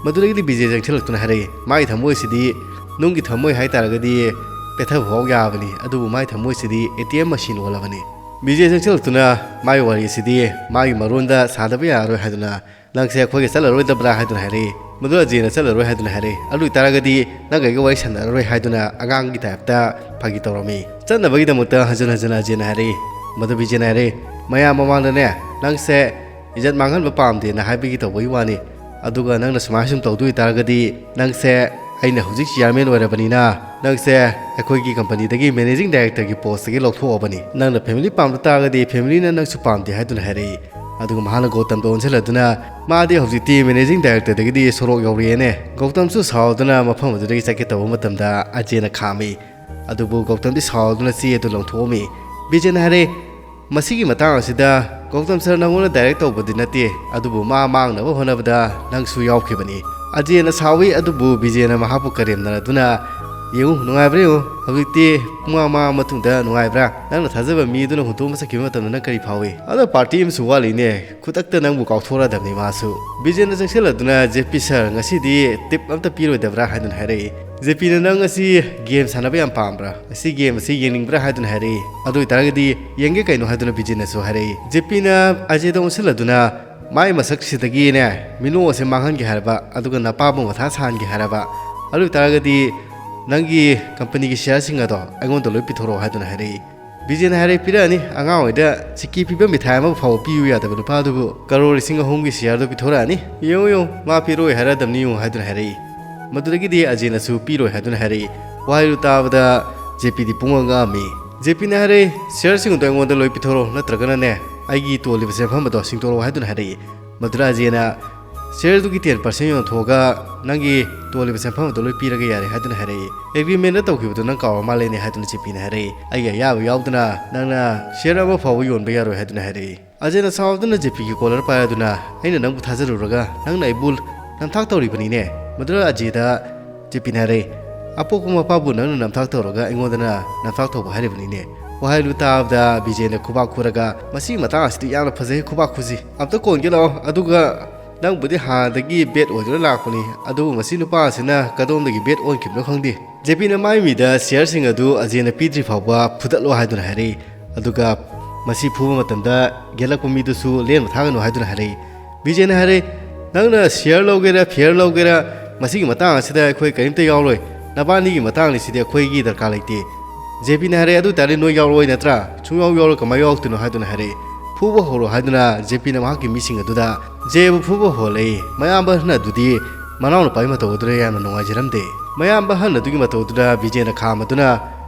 ꯃꯗꯨꯗꯒꯤꯗꯤ ꯕꯤꯖꯦ ꯆꯪꯁꯤꯜꯂꯛꯇꯨꯅ ꯍꯥꯏꯔꯛꯏ, "ꯃꯥꯒꯤ ꯊꯃꯣꯏꯁꯤꯗꯤ ꯅꯨꯡꯒꯤ ꯊꯃꯣꯏ ꯍꯥꯏꯇꯥꯔꯒꯗꯤ ꯄꯦꯠꯊꯕ ꯐꯥꯎ ꯌꯥꯕꯅꯤ, ꯑꯗꯨꯕꯨ ꯃꯥꯒꯤ ꯊꯃꯣꯏꯁꯤꯗꯤ ꯑꯦ ꯇꯤ ꯑꯦꯝ ꯃꯁꯤꯟ ꯑꯣꯜꯂꯕꯅꯤ"꯫ ꯕꯤꯖꯦ ꯆꯪꯁꯤꯜꯂꯛꯇꯨꯅ ꯃꯥꯒꯤ ꯋꯥꯔꯤꯁꯤꯗꯤ ꯃꯥꯒꯤ ꯃꯔꯣꯟꯗ ꯁꯥꯗꯕ ꯌꯥꯔꯔꯣꯏ ꯍꯥꯏꯗꯨꯅ, "ꯅꯪꯁꯦ ꯑꯩꯈꯣꯏꯒ ꯆꯠꯂꯔꯣꯏꯗꯕ꯭ꯔꯥ?" ꯍꯥꯏꯗꯨꯅ ꯍꯥꯏꯔꯛꯏ꯫ ꯃꯗꯨ ꯑꯖꯦꯅ ꯆꯠꯂꯔꯣꯏ ꯍꯥꯏꯗꯨꯅ ꯍꯥꯏꯔꯛꯏ꯫ "ꯑꯗꯨ ꯑꯣꯏꯇꯥꯔꯒꯗꯤ ꯅꯪꯒ ꯑꯩꯒ ꯋꯥꯔꯤ ꯁꯥꯟꯅꯔꯔꯣꯏ" ꯍꯥꯏꯗꯨꯅ ꯑꯉꯥꯡꯒꯤ ꯇꯥꯏꯞꯇ ꯐꯥꯒꯤ ꯇꯧꯔꯝꯃꯤ꯫ ꯆꯠꯅꯕꯒꯤꯗꯃꯛꯇ ꯍꯟꯖꯤꯟ ꯍꯟꯖꯤꯟ ꯑꯖꯦꯅ ꯍꯥꯏꯔꯛꯏ꯫ ꯃꯗꯨ ꯕꯤꯖꯦꯅ ꯍꯥꯏꯔꯛꯏ, "ꯃꯌꯥꯝ ꯃꯃꯥꯡꯗꯅꯦ ꯅꯪꯁꯦ ꯏꯖꯠ ꯃꯥꯡꯍꯟꯕ ꯄꯥꯝꯗꯦꯅ ꯍꯥꯏꯕꯒꯤ ꯇꯧꯕꯒꯤ ꯋꯥꯅꯤ꯫ ꯑꯗꯨꯒ ꯅꯪꯅ ꯁꯨꯃꯥꯏꯅ ꯁꯨꯝ ꯇꯧꯗꯣꯏ ꯇꯥꯔꯒꯗꯤ ꯅꯪꯁꯦ, ꯑꯩꯅ ꯍꯧꯖꯤꯛ ꯆꯤꯌꯥꯔꯃꯦꯟ ꯑꯣꯏꯔꯕꯅꯤꯅ ꯅꯪꯁꯦ ꯑꯩꯈꯣꯏꯒꯤ ꯀꯝꯄꯅꯤꯗꯒꯤ ꯃꯦꯅꯦꯖꯤꯡ ꯗꯥꯏꯔꯦꯛꯇꯔꯒꯤ ꯄꯣꯁꯇꯒꯤ ꯂꯧꯊꯣꯛꯑꯕꯅꯤ꯫ ꯅꯪꯅ ꯐꯦꯃꯤꯂꯤ ꯄꯥꯝꯗ ꯇꯥꯔꯒꯗꯤ ꯐꯦꯃꯤꯂꯤꯅ ꯅꯪꯁꯨ ꯄꯥꯝꯗꯦ" ꯍꯥꯏꯗꯨꯅ ꯍꯥꯏꯔꯛꯏ꯫ ꯑꯗꯨꯒ ꯃꯍꯥꯛꯅ ꯒꯧꯇꯝꯗ ꯑꯣꯟꯁꯤꯜꯂꯗꯨꯅ, "ꯃꯥꯗꯤ ꯍꯧꯖꯤꯛꯇꯤ ꯃꯦꯅꯦꯖꯤꯡ ꯗꯥꯏꯔꯦꯛꯇꯔꯗꯒꯤꯗꯤ ꯁꯣꯔꯣꯛ ꯌꯧꯔꯛꯑꯦꯅꯦ꯫ ꯒꯧꯇꯝꯁꯨ ꯁꯥꯎꯗꯨꯅ ꯃꯐꯝ ꯑꯗꯨꯗꯒꯤ ꯆꯠꯀꯦ ꯇꯧꯕ ꯃꯇꯝꯗ ꯑꯖꯦꯅ ꯈꯥꯝꯃꯤ꯫ ꯑꯗꯨꯕꯨ ꯒꯧꯇꯝꯗꯤ ꯁꯥꯎꯗꯨꯅ ꯆꯦ ꯑꯗꯨ ꯂꯪꯊꯣꯛꯑꯝꯃꯤ꯫ ꯕꯤꯖꯦꯅ ꯍꯥꯏꯔꯦ, "ꯃꯁꯤꯒꯤ ꯃꯇꯥꯡ ꯑꯁꯤꯗ ꯒꯧꯇꯝ ꯁꯔ ꯅꯪꯉꯣꯟꯗ ꯗꯥꯏꯔꯦꯛ ꯇꯧꯕꯗꯤ ꯅꯠꯇꯦ, ꯑꯗꯨꯕꯨ ꯃꯥ ꯃꯥꯡꯅꯕ ꯍꯣꯠꯅꯕꯗ ꯅꯪꯁꯨ ꯌꯥꯎꯈꯤꯕꯅꯤ"꯫ ꯑꯖꯦꯅ ꯁꯥꯎꯏ, ꯑꯗꯨꯕꯨ ꯕꯤꯖꯦꯅ ꯃꯍꯥꯛꯄꯨ ꯀꯔꯦꯝꯅꯔꯗꯨꯅ, "ꯌꯦꯡꯉꯨ, ꯅꯨꯡꯉꯥꯏꯕ꯭ꯔꯥ ꯌꯦꯡꯉꯨ, ꯍꯧꯖꯤꯛꯇꯤ ꯄꯨꯡꯃꯥꯡ ꯃꯥꯡꯉ ꯃꯇꯨꯡꯗ ꯅꯨꯡꯉꯥꯏꯕ꯭ꯔꯥ? ꯅꯪꯅ ꯊꯥꯖꯕ ꯃꯤ ꯑꯗꯨꯅ ꯍꯨꯟꯗꯣꯛꯑꯝꯕ ꯆꯠꯈꯤꯕ ꯃꯇꯝꯗ ꯅꯪ ꯀꯔꯤ ꯐꯥꯎꯏ? ꯑꯗꯣ ꯄꯥꯔꯇꯤ ꯑꯃꯁꯨ ꯋꯥꯠꯂꯤꯅꯦ"꯫ ꯈꯨꯗꯛꯇ ꯅꯪꯕꯨ ꯀꯥꯎꯊꯣꯛꯂꯗꯕꯅꯤ ꯃꯥꯁꯨ꯫ ꯕꯤꯖꯦꯟꯗ ꯆꯪꯁꯤꯜꯂꯗꯨꯅ, "ꯖꯦ ꯄꯤ ꯁꯥꯔ, ꯉꯁꯤꯗꯤ ꯇꯤꯞ ꯑꯝꯇ ꯄꯤꯔꯣꯏꯗꯕ꯭ꯔꯥ?" ꯍꯥꯏꯗꯨꯅ ꯍꯥꯏꯔꯛꯏ꯫ ꯖꯦ ꯄꯤꯅ, "ꯅꯪ ꯉꯁꯤ ꯒꯦꯝ ꯁꯥꯟꯅꯕ ꯌꯥꯝ ꯄꯥꯝꯕ꯭ꯔꯥ? ꯉꯁꯤ ꯒꯦꯝ ꯑꯁꯤ ꯌꯦꯡꯅꯤꯡꯕ꯭ꯔꯥ?" ꯍꯥꯏꯗꯨꯅ ꯍꯥꯏꯔꯛꯏ꯫ "ꯑꯗꯨ ꯑꯣꯏꯇꯥꯔꯒꯗꯤ ꯌꯦꯡꯒꯦ ꯀꯩꯅꯣ" ꯍꯥꯏꯗꯨꯅ ꯕꯤꯖꯦꯟꯅꯁꯨ ꯍꯥꯏꯔꯛꯏ꯫ ꯖꯦ ꯄꯤꯅ ꯑꯖꯦꯗ ꯑꯣꯟꯁꯤꯜꯂꯗꯨꯅ, "ꯃꯥꯏ ꯃꯁꯛꯁꯤꯗꯒꯤꯅꯦ ꯃꯤꯅꯣ ꯑꯁꯦ ꯃꯥꯡꯍꯟꯒꯦ ꯍꯥꯏꯔꯕ, ꯑꯗꯨꯒ ꯅꯄꯥꯕꯨ ꯃꯊꯥ ꯁꯥꯍꯟꯒꯦ ꯍꯥꯏꯔꯕ, ꯑꯗꯨ ꯑꯣꯏꯇꯥꯔꯒꯗꯤ ꯅꯪꯒꯤ ꯀꯝꯄꯅꯤꯒꯤ ꯁꯤꯌꯥꯔꯁꯤꯡ ꯑꯗꯣ ꯑꯩꯉꯣꯟꯗ ꯂꯣꯏ ꯄꯤꯊꯣꯔꯛꯑꯣ" ꯍꯥꯏꯗꯨꯅ ꯍꯥꯏꯔꯛꯏ꯫ ꯕꯤꯖꯦꯟꯅ ꯍꯥꯏꯔꯛꯏ, "ꯄꯤꯔꯛꯑꯅꯤ, ꯑꯉꯥꯡ ꯑꯣꯏꯗ ꯆꯤꯀꯤ ꯄꯤꯕ ꯃꯤꯊꯥꯏ ꯑꯃ ꯐꯥꯎꯕ ꯄꯤꯌꯨ ꯌꯥꯗꯕ ꯅꯨꯄꯥꯗꯨꯕꯨ ꯀꯔꯣꯔ ꯂꯤꯁꯤꯡ ꯑꯍꯨꯝꯒꯤ ꯁꯤꯌꯥꯔꯗꯨ ꯄꯤꯊꯣꯔꯛꯑꯅꯤ꯫ ꯌꯦꯡꯉꯨ, ꯌꯦꯡꯉꯨ, ꯃꯥ ꯄꯤꯔꯛꯑꯣꯏ ꯍꯥꯏꯔꯗꯕꯅꯤ ꯌꯦꯡꯉꯨ" ꯍꯥꯏꯗꯨꯅ ꯍꯥꯏꯔꯛꯏ꯫ ꯃꯗꯨꯗꯒꯤꯗꯤ ꯑꯖꯦꯅꯁꯨ ꯄꯤꯔꯣꯏ ꯍꯥꯏꯗꯨꯅ ꯍꯥꯏꯔꯛꯏ꯫ ꯋꯥꯍꯩꯗꯨ ꯇꯥꯕꯗ ꯖꯦ ꯄꯤꯗꯤ ꯄꯨꯡꯉꯛ ꯉꯛꯑꯝꯃꯤ꯫ ꯖꯦ ꯄꯤꯅ ꯍꯥꯏꯔꯛꯏ, "ꯁꯤꯌꯥꯔꯁꯤꯡ ꯑꯗꯨ ꯑꯩꯉꯣꯟꯗ ꯂꯣꯏ ꯄꯤꯊꯣꯔꯛꯑꯣ, ꯅꯠꯇ꯭ꯔꯒꯅꯅꯦ ꯑꯩꯒꯤ ꯇꯣꯜꯂꯤꯕ ꯁꯦꯟꯐꯝ ꯑꯗꯣ ꯁꯤꯡꯗꯣꯔꯛꯑꯣ" ꯍꯥꯏꯗꯨꯅ ꯍꯥꯏꯔꯛꯏ꯫ ꯃꯗꯨꯗ ꯑꯖꯦꯅ, ꯁꯤꯌꯔꯗꯨꯒꯤ ꯇꯦꯟ ꯄꯥꯔꯁꯦꯟ ꯌꯣꯟꯊꯣꯛꯑꯒ ꯅꯪꯒꯤ ꯇꯣꯜꯂꯤꯕ ꯁꯦꯟꯐꯝ ꯑꯗꯨ ꯂꯣꯏ ꯄꯤꯔꯒꯦ ꯌꯥꯔꯦ ꯍꯥꯏꯗꯨꯅ ꯍꯥꯏꯔꯛꯏ꯫ ꯑꯦꯒ꯭ꯔꯤꯃꯦꯟꯗ ꯇꯧꯈꯤꯕꯗꯨ ꯅꯪ ꯀꯥꯎꯔ ꯃꯥꯜꯂꯦꯅꯦ ꯍꯥꯏꯗꯨꯅ ꯖꯦꯄꯤꯅ ꯍꯥꯏꯔꯛꯏ꯫ ꯑꯩꯒꯤ ꯑꯌꯥꯕ ꯌꯥꯎꯗꯅ ꯅꯪꯅ ꯁꯤꯌꯔ ꯑꯃ ꯐꯥꯎꯕ ꯌꯣꯟꯕ ꯌꯥꯔꯣꯏ ꯍꯥꯏꯗꯨꯅ ꯍꯥꯏꯔꯛꯏ꯫ ꯑꯖꯦꯅ ꯁꯥꯎꯗꯨꯅ ꯖꯦꯄꯤꯒꯤ ꯀꯣꯂꯔ ꯄꯥꯏꯔꯗꯨꯅ, "ꯑꯩꯅ ꯅꯪꯕꯨ ꯊꯥꯖꯔꯨꯔꯒ ꯅꯪꯅ ꯑꯩꯕꯨ ꯅꯝꯊꯥꯛ ꯇꯧꯔꯤꯕꯅꯤꯅꯦ?" ꯃꯗꯨꯗ ꯑꯖꯦꯗ ꯖꯦꯄꯤꯅ ꯍꯥꯏꯔꯛꯏ, "ꯑꯄꯣꯛꯄ ꯃꯄꯥꯕꯨ ꯅꯪꯅ ꯅꯝꯊꯥꯛ ꯇꯧꯔꯒ ꯑꯩꯉꯣꯟꯗꯅ ꯅꯝꯊꯥꯛ ꯇꯧꯕ ꯍꯥꯏꯔꯤꯕꯅꯤꯅꯦ?" ꯋꯥꯍꯩꯗꯨ ꯇꯥꯕꯗ ꯕꯤꯖꯦꯟꯅ ꯈꯨꯕꯥꯛ ꯈꯨꯔꯒ, "ꯃꯁꯤꯒꯤ ꯃꯇꯥꯡ ꯑꯁꯤꯗꯤ ꯌꯥꯝꯅ ꯐꯖꯩ, ꯈꯨꯕꯥꯛ ꯈꯨꯁꯤ꯫ ꯑꯝꯇ ꯀꯣꯟꯒꯦ ꯂꯥꯛꯑꯣ, ꯑꯗꯨꯒ ꯅꯪꯕꯨꯗꯤ ꯍꯥꯟꯅꯗꯒꯤ ꯕꯦꯠ ꯑꯣꯏꯗꯨꯅ ꯂꯥꯛꯄꯅꯤ, ꯑꯗꯨꯕꯨ ꯃꯁꯤ ꯅꯨꯄꯥ ꯑꯁꯤꯅ ꯀꯗꯣꯝꯗꯒꯤ ꯕꯦꯠ ꯑꯣꯟꯈꯤꯕꯅꯣ ꯈꯪꯗꯦ꯫" ꯖꯦꯄꯤꯅ ꯃꯥꯏ ꯃꯤꯗ ꯁꯤꯌꯔꯁꯤꯡ ꯑꯗꯨ ꯑꯖꯦꯅ ꯄꯤꯗ꯭ꯔꯤ ꯐꯥꯎꯕ ꯐꯨꯗꯠꯂꯣ ꯍꯥꯏꯗꯨꯅ ꯍꯥꯏꯔꯛꯏ꯫ ꯑꯗꯨꯒ ꯃꯁꯤ ꯐꯨꯕ ꯃꯇꯝꯗ ꯌꯦꯜꯂꯛꯄ ꯃꯤꯗꯨꯁꯨ ꯂꯦꯟꯕ ꯊꯥꯒꯅꯨ ꯍꯥꯏꯗꯨꯅ ꯍꯥꯏꯔꯛꯏ꯫ ꯕꯤꯖꯦꯅ ꯍꯥꯏꯔꯛꯏ, "ꯅꯪꯅ ꯁꯤꯌꯔ ꯂꯧꯒꯦꯔꯥ ꯐꯤꯌꯔ ꯂꯧꯒꯦꯔꯥ, ꯃꯁꯤꯒꯤ ꯃꯇꯥꯡ ꯑꯁꯤꯗ ꯑꯩꯈꯣꯏ ꯀꯔꯤꯝꯇ ꯌꯥꯎꯔꯣꯏ꯫ ꯅꯕꯥꯅꯤꯒꯤ ꯃꯇꯥꯡ ꯑꯁꯤꯗꯤ ꯑꯩꯈꯣꯏꯒꯤ ꯗꯔꯀꯥꯔ ꯂꯩꯇꯦ꯫" ꯖꯦꯄꯤꯅ ꯍꯥꯏꯔꯛꯏ, "ꯑꯗꯨ ꯑꯣꯏꯇꯥꯔꯗꯤ ꯅꯣꯏ ꯌꯥꯎꯔꯛꯑꯣꯏ ꯅꯠꯇ꯭ꯔꯥ? ꯁꯨꯡꯌꯥꯎ ꯌꯥꯎꯔꯣꯏ, ꯀꯃꯥꯏꯅ ꯌꯥꯎꯔꯛꯇꯣꯏꯅꯣ?" ꯍꯥꯏꯗꯨꯅ ꯍꯥꯏꯔꯛꯏ꯫ "ꯐꯨꯕ ꯍꯧꯔꯣ" ꯍꯥꯏꯗꯨꯅ ꯖꯦꯄꯤꯅ ꯃꯍꯥꯛꯀꯤ ꯃꯤꯁꯤꯡ ꯑꯗꯨꯗ ꯖꯦꯕꯨ ꯐꯨꯕ ꯍꯧꯍꯜꯂꯛꯏ꯫ ꯃꯌꯥꯝꯕ ꯑꯍꯟ ꯑꯗꯨꯗꯤ ꯃꯅꯥꯎꯅꯨꯄꯥꯒꯤ ꯃꯇꯧ ꯑꯗꯨꯗ ꯌꯥꯝꯅ ꯅꯨꯡꯉꯥꯏꯖꯔꯝꯗꯦ꯫ ꯃꯌꯥꯝꯕ ꯑꯍꯟ ꯑꯗꯨꯒꯤ ꯃꯇꯧ ꯑꯗꯨꯗ ꯕꯤꯖꯦꯅ ꯈꯥꯝꯃꯗꯨꯅ,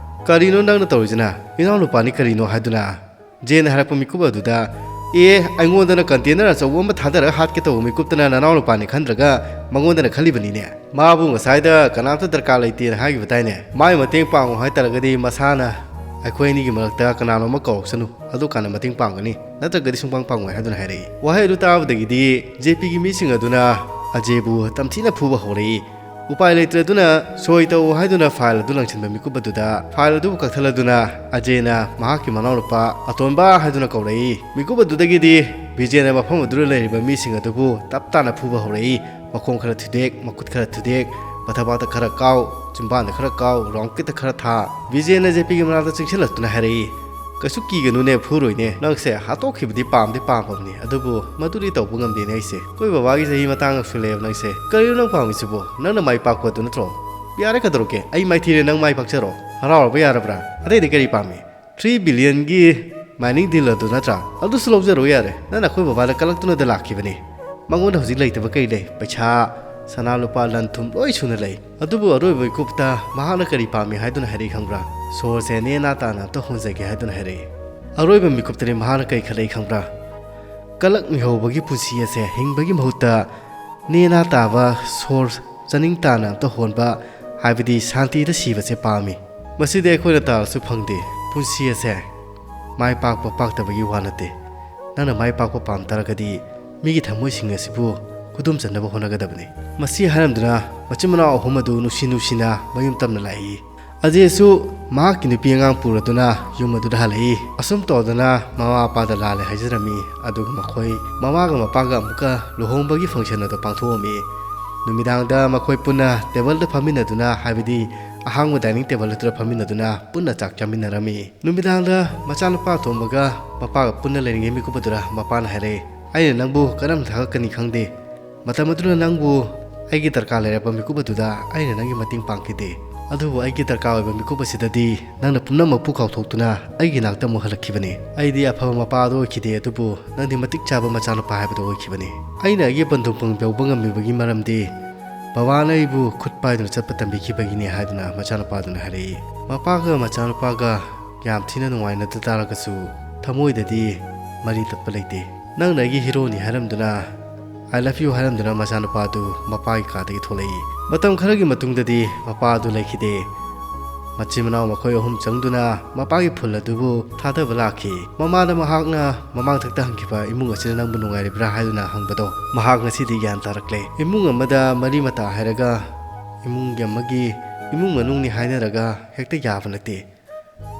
"ꯀꯔꯤꯅꯣ ꯅꯪꯅ ꯇꯧꯔꯤꯁꯤꯅ? ꯏꯅꯥꯎꯅꯨꯄꯥꯅꯤ ꯀꯔꯤꯅꯣ?" ꯍꯥꯏꯗꯨꯅ ꯖꯦꯅ ꯍꯥꯏꯔꯛꯄ ꯃꯤꯀꯨꯞ ꯑꯗꯨꯗ, "ꯑꯦ, ꯑꯩꯉꯣꯟꯗꯅ ꯀꯟꯇꯦꯅꯔ ꯑꯆꯧꯕ ꯑꯃ ꯊꯥꯗꯔꯒ ꯍꯥꯠꯀꯦ ꯇꯧꯕ ꯃꯤꯀꯨꯞꯇꯅ ꯅꯅꯥꯎꯅꯨꯄꯥꯅꯤ ꯈꯟꯗ꯭ꯔꯒ ꯃꯉꯣꯟꯗꯅ ꯈꯜꯂꯤꯕꯅꯤꯅꯦ꯫ ꯃꯥꯕꯨ ꯉꯁꯥꯏꯗ ꯀꯅꯥꯝꯇ ꯗꯔꯀꯥꯔ ꯂꯩꯇꯦꯅ ꯍꯥꯏꯈꯤꯕ ꯇꯥꯏꯅꯦ꯫ ꯃꯥꯒꯤ ꯃꯇꯦꯡ ꯄꯥꯡꯉꯨ ꯍꯥꯏꯇꯥꯔꯒꯗꯤ ꯃꯁꯥꯅ ꯑꯩꯈꯣꯏ ꯑꯅꯤꯒꯤ ꯃꯔꯛꯇ ꯀꯅꯥꯅꯣꯝꯃ ꯀꯧꯔꯛꯁꯅꯨ, ꯑꯗꯨꯀꯥꯟꯗ ꯃꯇꯦꯡ ꯄꯥꯡꯒꯅꯤ, ꯅꯠꯇ꯭ꯔꯒꯗꯤ ꯁꯨꯡꯄꯥꯡ ꯄꯥꯡꯉꯣꯏ" ꯍꯥꯏꯗꯨꯅ ꯍꯥꯏꯔꯛꯏ꯫ ꯋꯥꯍꯩ ꯑꯗꯨ ꯇꯥꯕꯗꯒꯤꯗꯤ ꯖꯦꯄꯤꯒꯤ ꯃꯤꯁꯤꯡ ꯑꯗꯨꯅ ꯑꯖꯦꯕꯨ ꯇꯝꯊꯤꯅ ꯐꯨꯕ ꯍꯧꯔꯛꯏ꯫ ꯎꯄꯥꯏ ꯂꯩꯇ꯭ꯔꯗꯨꯅ ꯁꯣꯏ ꯇꯧ ꯍꯥꯏꯗꯨꯅ ꯐꯥꯏꯜ ꯑꯗꯨ ꯂꯪꯁꯤꯟꯕ ꯃꯤꯀꯨꯞ ꯑꯗꯨꯗ ꯐꯥꯏꯜ ꯑꯗꯨꯕꯨ ꯀꯛꯊꯠꯂꯗꯨꯅ ꯑꯖꯦꯅ ꯃꯍꯥꯛꯀꯤ ꯃꯅꯥꯎꯅꯨꯄꯥ ꯑꯇꯣꯟꯕ ꯍꯥꯏꯗꯨꯅ ꯀꯧꯔꯛꯏ꯫ ꯃꯤꯀꯨꯞ ꯑꯗꯨꯗꯒꯤꯗꯤ ꯕꯤꯖꯦꯅ ꯃꯐꯝ ꯑꯗꯨꯗ ꯂꯩꯔꯤꯕ ꯃꯤꯁꯤꯡ ꯑꯗꯨꯕꯨ ꯇꯞ ꯇꯥꯅ ꯐꯨꯕ ꯍꯧꯔꯛꯏ꯫ ꯃꯈꯣꯡ ꯈꯔ ꯊꯨꯗꯦꯛ, ꯃꯈꯨꯠ ꯈꯔ ꯊꯨꯗꯦꯛ, ꯃꯊꯕꯥꯛꯇ ꯈꯔ ꯀꯥꯎ, ꯆꯤꯝꯕꯥꯟꯗ ꯈꯔ ꯀꯥꯎ, ꯔꯥꯎꯟ ꯀꯤꯛꯇ ꯈꯔ ꯊꯥ꯫ ꯕꯤꯖꯦꯅ ꯖꯦꯄꯤꯒꯤ ꯃꯅꯥꯛꯇ ꯆꯪꯁꯤꯜꯂꯛꯇꯨꯅ ꯍꯥꯏꯔꯛꯏ, "ꯀꯩꯁꯨ ꯀꯤꯒꯅꯨꯅꯦ, ꯐꯨꯔꯣꯏꯅꯦ꯫ ꯅꯪꯁꯦ ꯍꯥꯠꯇꯣꯛꯈꯤꯕꯗꯤ ꯄꯥꯝꯗꯤ ꯄꯥꯝꯃꯕꯅꯤ, ꯑꯗꯨꯕꯨ ꯃꯗꯨꯗꯤ ꯇꯧꯕ ꯉꯝꯗꯦꯅꯦ ꯑꯩꯁꯦ꯫ ꯑꯩꯈꯣꯏ ꯕꯕꯥꯒꯤ ꯆꯍꯤ ꯃꯇꯥꯡ ꯌꯧꯁꯤꯜꯂꯛꯑꯦꯕ ꯅꯪꯁꯦ꯫ ꯀꯔꯤꯅꯣ ꯅꯪ ꯄꯥꯝꯃꯤꯁꯤꯕꯣ? ꯅꯪꯅ ꯃꯥꯏ ꯄꯥꯛꯄꯗꯨ ꯅꯠꯇ꯭ꯔꯣ? ꯌꯥꯔꯦ, ꯀꯩꯗꯧꯔꯒꯦ? ꯑꯩ ꯃꯥꯏꯊꯤꯔꯦ, ꯅꯪ ꯃꯥꯏ ꯄꯥꯛꯆꯔꯣ꯫ ꯍꯔꯥꯎꯔꯕ ꯌꯥꯔꯕ꯭ꯔꯥ? ꯑꯇꯩꯗꯤ ꯀꯔꯤ ꯄꯥꯝꯃꯤ? ꯊ꯭ꯔꯤ ꯕꯤꯂꯤꯌꯟꯒꯤ ꯃꯥꯏꯅꯤꯡ ꯗꯤꯜ ꯑꯗꯨ ꯅꯠꯇ꯭ꯔꯥ? ꯑꯗꯨꯁꯨ ꯂꯧꯖꯔꯣ ꯌꯥꯔꯦ꯫ ꯅꯪꯅ ꯑꯩꯈꯣꯏ ꯕꯕꯥꯗ ꯀꯜꯂꯛꯇꯨꯅꯗ ꯂꯥꯛꯈꯤꯕꯅꯤ꯫ ꯃꯉꯣꯟꯗ ꯍꯧꯖꯤꯛ ꯂꯩꯇꯕ ꯀꯔꯤ ꯂꯩ? ꯄꯩꯁꯥ, ꯁꯅꯥ ꯂꯨꯄꯥ, ꯂꯟ ꯊꯨꯝ ꯂꯣꯏ ꯁꯨꯅ ꯂꯩ꯫ ꯑꯗꯨꯕꯨ ꯑꯔꯣꯏꯕ ꯃꯤꯀꯨꯞꯇ ꯃꯍꯥꯛꯅ ꯀꯔꯤ ꯄꯥꯝꯃꯤ ꯍꯥꯏꯗꯨꯅ ꯍꯥꯏꯔꯛꯏ ꯈꯪꯕ꯭ꯔꯥ? ꯁꯣꯔꯁꯦ ꯅꯦꯅꯥ ꯇꯥꯅ ꯑꯝꯇ ꯍꯣꯟꯖꯒꯦ ꯍꯥꯏꯗꯨꯅ ꯍꯥꯏꯔꯛꯏ꯫ ꯑꯔꯣꯏꯕ ꯃꯤꯀꯨꯞꯇꯅꯤ ꯃꯍꯥꯛꯅ ꯀꯔꯤ ꯈꯜꯂꯛꯏ ꯈꯪꯕ꯭ꯔꯥ? ꯀꯂꯛ ꯃꯤꯍꯧꯕꯒꯤ ꯄꯨꯟꯁꯤ ꯑꯁꯦ ꯍꯤꯡꯕꯒꯤ ꯃꯍꯨꯠꯇ ꯅꯦꯅꯥ ꯇꯥꯕ ꯁꯣꯔ ꯆꯥꯅꯤꯡ ꯇꯥꯅ ꯑꯝꯇ ꯍꯣꯟꯕ, ꯍꯥꯏꯕꯗꯤ ꯁꯥꯟꯇꯤꯗ ꯁꯤꯕꯁꯦ ꯄꯥꯝꯃꯤ꯫ ꯃꯁꯤꯗꯤ ꯑꯩꯈꯣꯏꯅ ꯇꯥꯔꯁꯨ ꯐꯪꯗꯦ꯫ ꯄꯨꯟꯁꯤ ꯑꯁꯦ ꯃꯥꯏ ꯄꯥꯛꯄ ꯄꯥꯛꯇꯕꯒꯤ ꯋꯥ ꯅꯠꯇꯦ꯫ ꯅꯪꯅ ꯃꯥꯏ ꯄꯥꯛꯄ ꯄꯥꯝ ꯇꯥꯔꯒꯗꯤ ꯃꯤꯒꯤ ꯊꯃꯣꯏꯁꯤꯡ ꯑꯁꯤꯕꯨ ꯈꯨꯗꯨꯝ ꯆꯟꯅꯕ ꯍꯣꯠꯅꯒꯗꯕꯅꯤ꯫ ꯃꯁꯤ ꯍꯥꯏꯔꯝꯗꯨꯅ ꯃꯆꯤꯟ ꯃꯅꯥꯎ ꯑꯍꯨꯝ ꯑꯗꯨ ꯅꯨꯡꯁꯤ ꯅꯨꯡꯁꯤꯅ ꯃꯌꯨꯝ ꯇꯝꯅ ꯂꯥꯛꯏ꯫ ꯑꯖꯦꯁꯨ ꯃꯍꯥꯛꯀꯤ ꯅꯨꯄꯤ ꯑꯉꯥꯡ ꯄꯨꯔꯗꯨꯅ ꯌꯨꯝ ꯑꯗꯨꯗ ꯍꯜꯂꯛꯏ꯫ ꯑꯁꯨꯝ ꯇꯧꯗꯅ ꯃꯃꯥ ꯃꯄꯥꯗ ꯂꯥꯜꯂꯦ ꯍꯥꯏꯖꯔꯝꯃꯤ꯫ ꯑꯗꯨꯒ ꯃꯈꯣꯏ ꯃꯃꯥꯒ ꯃꯄꯥꯒ ꯑꯃꯨꯛꯀ ꯂꯨꯍꯣꯡꯕꯒꯤ ꯐꯪꯁꯟ ꯑꯗꯨ ꯄꯥꯡꯊꯣꯛꯑꯝꯃꯤ꯫ ꯅꯨꯃꯤꯗꯥꯡꯗ ꯃꯈꯣꯏ ꯄꯨꯟꯅ ꯇꯦꯕꯜꯗ ꯐꯝꯃꯤꯟꯅꯗꯨꯅ, ꯍꯥꯏꯕꯗꯤ ꯑꯍꯥꯡꯕ ꯗꯥꯏꯅꯤꯡ ꯇꯦꯕꯜ ꯑꯗꯨꯗ ꯐꯝꯃꯤꯟꯅꯗꯨꯅ ꯄꯨꯟꯅ ꯆꯥꯛ ꯆꯥꯃꯤꯟꯅꯔꯝꯃꯤ꯫ ꯅꯨꯃꯤꯗꯥꯡꯗ ꯃꯆꯥꯅꯨꯄꯥ ꯑꯇꯣꯝꯕꯒ ꯃꯄꯥꯒ ꯄꯨꯟꯅ ꯂꯩꯔꯤꯉꯩ ꯃꯤꯀꯨꯞ ꯑꯗꯨꯗ ꯃꯄꯥꯅ ꯍꯥꯏꯔꯛꯏ, "ꯑꯩꯅ ꯅꯪꯕꯨ ꯀꯔꯝꯅ ꯊꯥꯒꯠꯀꯅꯤ ꯈꯪꯗꯦ꯫ ꯃꯇꯝ ꯑꯗꯨꯗ ꯅꯪꯕꯨ ꯑꯩꯒꯤ ꯗꯔꯀꯥꯔ ꯂꯩꯔꯕ ꯃꯤꯀꯨꯞ ꯑꯗꯨꯗ ꯑꯩꯅ ꯅꯪꯒꯤ ꯃꯇꯦꯡ ꯄꯥꯡꯈꯤꯗꯦ꯫ ꯑꯗꯨꯕꯨ ꯑꯩꯒꯤ ꯗꯔꯀꯥꯔ ꯑꯣꯏꯕ ꯃꯤꯀꯨꯞ ꯑꯁꯤꯗꯗꯤ ꯅꯪꯅ ꯄꯨꯝꯅꯃꯛꯄꯨ ꯀꯥꯎꯊꯣꯛꯇꯨꯅ ꯑꯩꯒꯤ ꯅꯥꯛꯇ ꯑꯃꯨꯛ ꯍꯜꯂꯛꯈꯤꯕꯅꯤ꯫ ꯑꯩꯗꯤ ꯑꯐꯕ ꯃꯄꯥ ꯑꯗꯨ ꯑꯣꯏꯈꯤꯗꯦ, ꯑꯗꯨꯕꯨ ꯅꯪꯗꯤ ꯃꯇꯤꯛ ꯆꯥꯕ ꯃꯆꯥꯅꯨꯄꯥ ꯍꯥꯏꯕꯗꯨ ꯑꯣꯏꯈꯤꯕꯅꯤ꯫ ꯑꯩꯅ ꯑꯩꯒꯤ ꯄꯟꯊꯨꯡꯐꯝ ꯌꯧꯕ ꯉꯝꯃꯤꯕꯒꯤ ꯃꯔꯝꯗꯤ ꯕꯕꯥꯅ ꯑꯩꯕꯨ ꯈꯨꯠ ꯄꯥꯏꯗꯨꯅ ꯆꯠꯄ ꯇꯝꯕꯤꯈꯤꯕꯒꯤꯅꯤ" ꯍꯥꯏꯗꯨꯅ ꯃꯆꯥꯅꯨꯄꯥꯗꯨꯅ ꯍꯥꯏꯔꯛꯏ꯫ ꯃꯄꯥꯒ ꯃꯆꯥꯅꯨꯄꯥꯒ ꯌꯥꯝ ꯊꯤꯅ ꯅꯨꯡꯉꯥꯏꯅꯗ ꯇꯥꯔꯒꯁꯨ ꯊꯃꯣꯏꯗꯗꯤ ꯃꯔꯤ ꯇꯠꯄ ꯂꯩꯇꯦ꯫ "ꯅꯪꯅ ꯑꯩꯒꯤ ꯍꯤꯔꯣꯅꯤ" ꯍꯥꯏꯔꯝꯗꯨꯅ, "I love you" ꯍꯥꯏꯔꯝꯗꯨꯅ ꯃꯆꯥꯅꯨꯄꯥꯗꯨ ꯃꯄꯥꯒꯤ ꯀꯥꯗꯒꯤ ꯊꯣꯛꯂꯛꯏ꯫ ꯃꯇꯝ ꯈꯔꯒꯤ ꯃꯇꯨꯡꯗꯗꯤ ꯃꯄꯥ ꯑꯗꯨ ꯂꯩꯈꯤꯗꯦ꯫ ꯃꯆꯤꯟ ꯃꯅꯥꯎ ꯃꯈꯣꯏ ꯑꯍꯨꯝ ꯆꯪꯗꯨꯅ ꯃꯄꯥꯒꯤ ꯐꯨꯜ ꯑꯗꯨꯕꯨ ꯊꯥꯗꯕ ꯂꯥꯛꯈꯤ꯫ ꯃꯃꯥꯗ ꯃꯍꯥꯛꯅ ꯃꯃꯥꯡꯊꯛꯇ ꯍꯪꯈꯤꯕ "ꯏꯃꯨꯡ ꯑꯁꯤꯅ ꯅꯪꯕꯨ ꯅꯨꯡꯉꯥꯏꯔꯤꯕ꯭ꯔꯥ?" ꯍꯥꯏꯗꯨꯅ ꯍꯪꯕꯗꯣ ꯃꯍꯥꯛ ꯉꯁꯤꯗꯤ ꯒ꯭ꯌꯥꯟ ꯇꯥꯔꯛꯂꯦ꯫ ꯏꯃꯨꯡ ꯑꯃꯗ ꯃꯔꯤ ꯃꯇꯥ ꯍꯥꯏꯔꯒ ꯏꯃꯨꯡꯒꯤ ꯑꯃꯒꯤ ꯏꯃꯨꯡ ꯃꯅꯨꯡꯅꯤ ꯍꯥꯏꯅꯔꯒ ꯍꯦꯛꯇ ꯌꯥꯕ ꯅꯠꯇꯦ꯫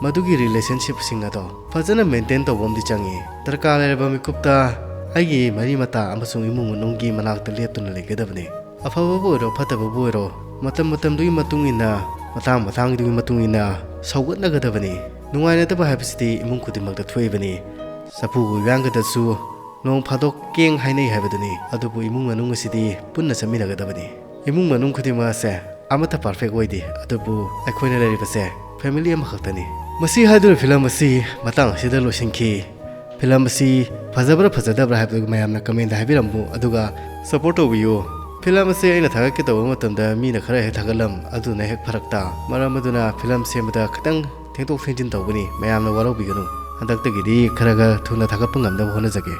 ꯃꯗꯨꯒꯤ ꯔꯤꯂꯦꯁꯟꯁꯤꯞꯁꯤꯡ ꯑꯗꯣ ꯐꯖꯅ ꯃꯦꯟꯇꯦꯟ ꯇꯧꯕ ꯑꯃꯗꯤ ꯆꯪꯉꯤ꯫ ꯗꯔꯀꯥꯔ ꯂꯩꯔꯕ ꯃꯤꯀꯨꯞꯇ ꯑꯩꯒꯤ ꯃꯔꯤ ꯃꯇꯥ ꯑꯃꯁꯨꯡ ꯏꯃꯨꯡ ꯃꯅꯨꯡꯒꯤ ꯃꯅꯥꯛꯇ ꯂꯦꯞꯇꯨꯅ ꯂꯩꯒꯗꯕꯅꯤ꯫ ꯑꯐꯕꯕꯨ ꯑꯣꯏꯔꯣ, ꯐꯠꯇꯕꯕꯨ ꯑꯣꯏꯔꯣ, ꯃꯇꯝ ꯃꯇꯝꯗꯨꯒꯤ ꯃꯇꯨꯡ ꯏꯟꯅ, ꯃꯇꯥꯡ ꯃꯇꯥꯡꯗꯨꯒꯤ ꯃꯇꯨꯡ ꯏꯟꯅ ꯁꯧꯒꯠꯅꯒꯗꯕꯅꯤ꯫ ꯅꯨꯡꯉꯥꯏꯅꯗꯕ ꯍꯥꯏꯕꯁꯤꯗꯤ ꯏꯃꯨꯡ ꯈꯨꯗꯤꯡꯃꯛꯇ ꯊꯣꯛꯏꯕꯅꯤ꯫ ꯆꯐꯨꯒ ꯎꯌꯥꯟꯒꯗꯁꯨ ꯅꯣꯡ ꯐꯥꯗꯣꯛ ꯀꯦꯡ ꯍꯥꯏꯅꯩ ꯍꯥꯏꯕꯗꯨꯅꯤ꯫ ꯑꯗꯨꯕꯨ ꯏꯃꯨꯡ ꯃꯅꯨꯡ ꯑꯁꯤꯗꯤ ꯄꯨꯟꯅ ꯆꯠꯃꯤꯟꯅꯒꯗꯕꯅꯤ꯫ ꯏꯃꯨꯡ ꯃꯅꯨꯡ ꯈꯨꯗꯤꯡꯃꯛ ꯑꯁꯦ ꯑꯃꯠꯇ ꯄꯔꯐꯦꯛ ꯑꯣꯏꯗꯦ, ꯑꯗꯨꯕꯨ ꯑꯩꯈꯣꯏꯅ ꯂꯩꯔꯤꯕꯁꯦ ꯐꯦꯃꯤꯂꯤ ꯑꯃꯈꯛꯇꯅꯤ꯫ ꯃꯁꯤ ꯍꯥꯏꯗꯨꯅ ꯐꯤꯂꯝ ꯑꯁꯤ ꯃꯇꯥꯡ ꯑꯁꯤꯗ ꯂꯣꯏꯁꯤꯟꯈꯤ꯫ ꯐꯤꯂꯝ ꯑꯁꯤ ꯐꯖꯕ꯭ꯔꯥ ꯐꯖꯗꯕ꯭ꯔꯥ ꯍꯥꯏꯕꯗꯨ ꯃꯌꯥꯝꯅ ꯀꯃꯦꯟꯗ ꯍꯥꯏꯕꯤꯔꯝꯃꯨ, ꯑꯗꯨꯒ ꯁꯄꯣꯔꯠ ꯇꯧꯕꯤꯌꯨ꯫ ꯐꯤꯂꯝ ꯑꯁꯤ ꯑꯩꯅ ꯊꯥꯒꯠꯀꯦ ꯇꯧꯕ ꯃꯇꯝꯗ ꯃꯤꯅ ꯈꯔ ꯍꯦꯛ ꯊꯥꯒꯠꯂꯝ, ꯑꯗꯨꯅ ꯍꯦꯛ ꯐꯔꯛ ꯇꯥ꯫ ꯃꯔꯝ ꯑꯗꯨꯅ ꯐꯤꯂꯝ ꯁꯦꯝꯕꯗ ꯈꯤꯇꯪ ꯊꯦꯡꯗꯣꯛ ꯊꯦꯡꯖꯤꯟ ꯇꯧꯒꯅꯤ, ꯃꯌꯥꯝꯅ ꯋꯥꯔꯧꯕꯤꯒꯅꯨ꯫ ꯍꯟꯗꯛꯇꯒꯤꯗꯤ ꯈꯔ ꯈꯔ ꯊꯨꯅ ꯊꯥꯒꯠꯄ ꯉꯝꯅꯕ ꯍꯣꯠꯅꯖꯒꯦ꯫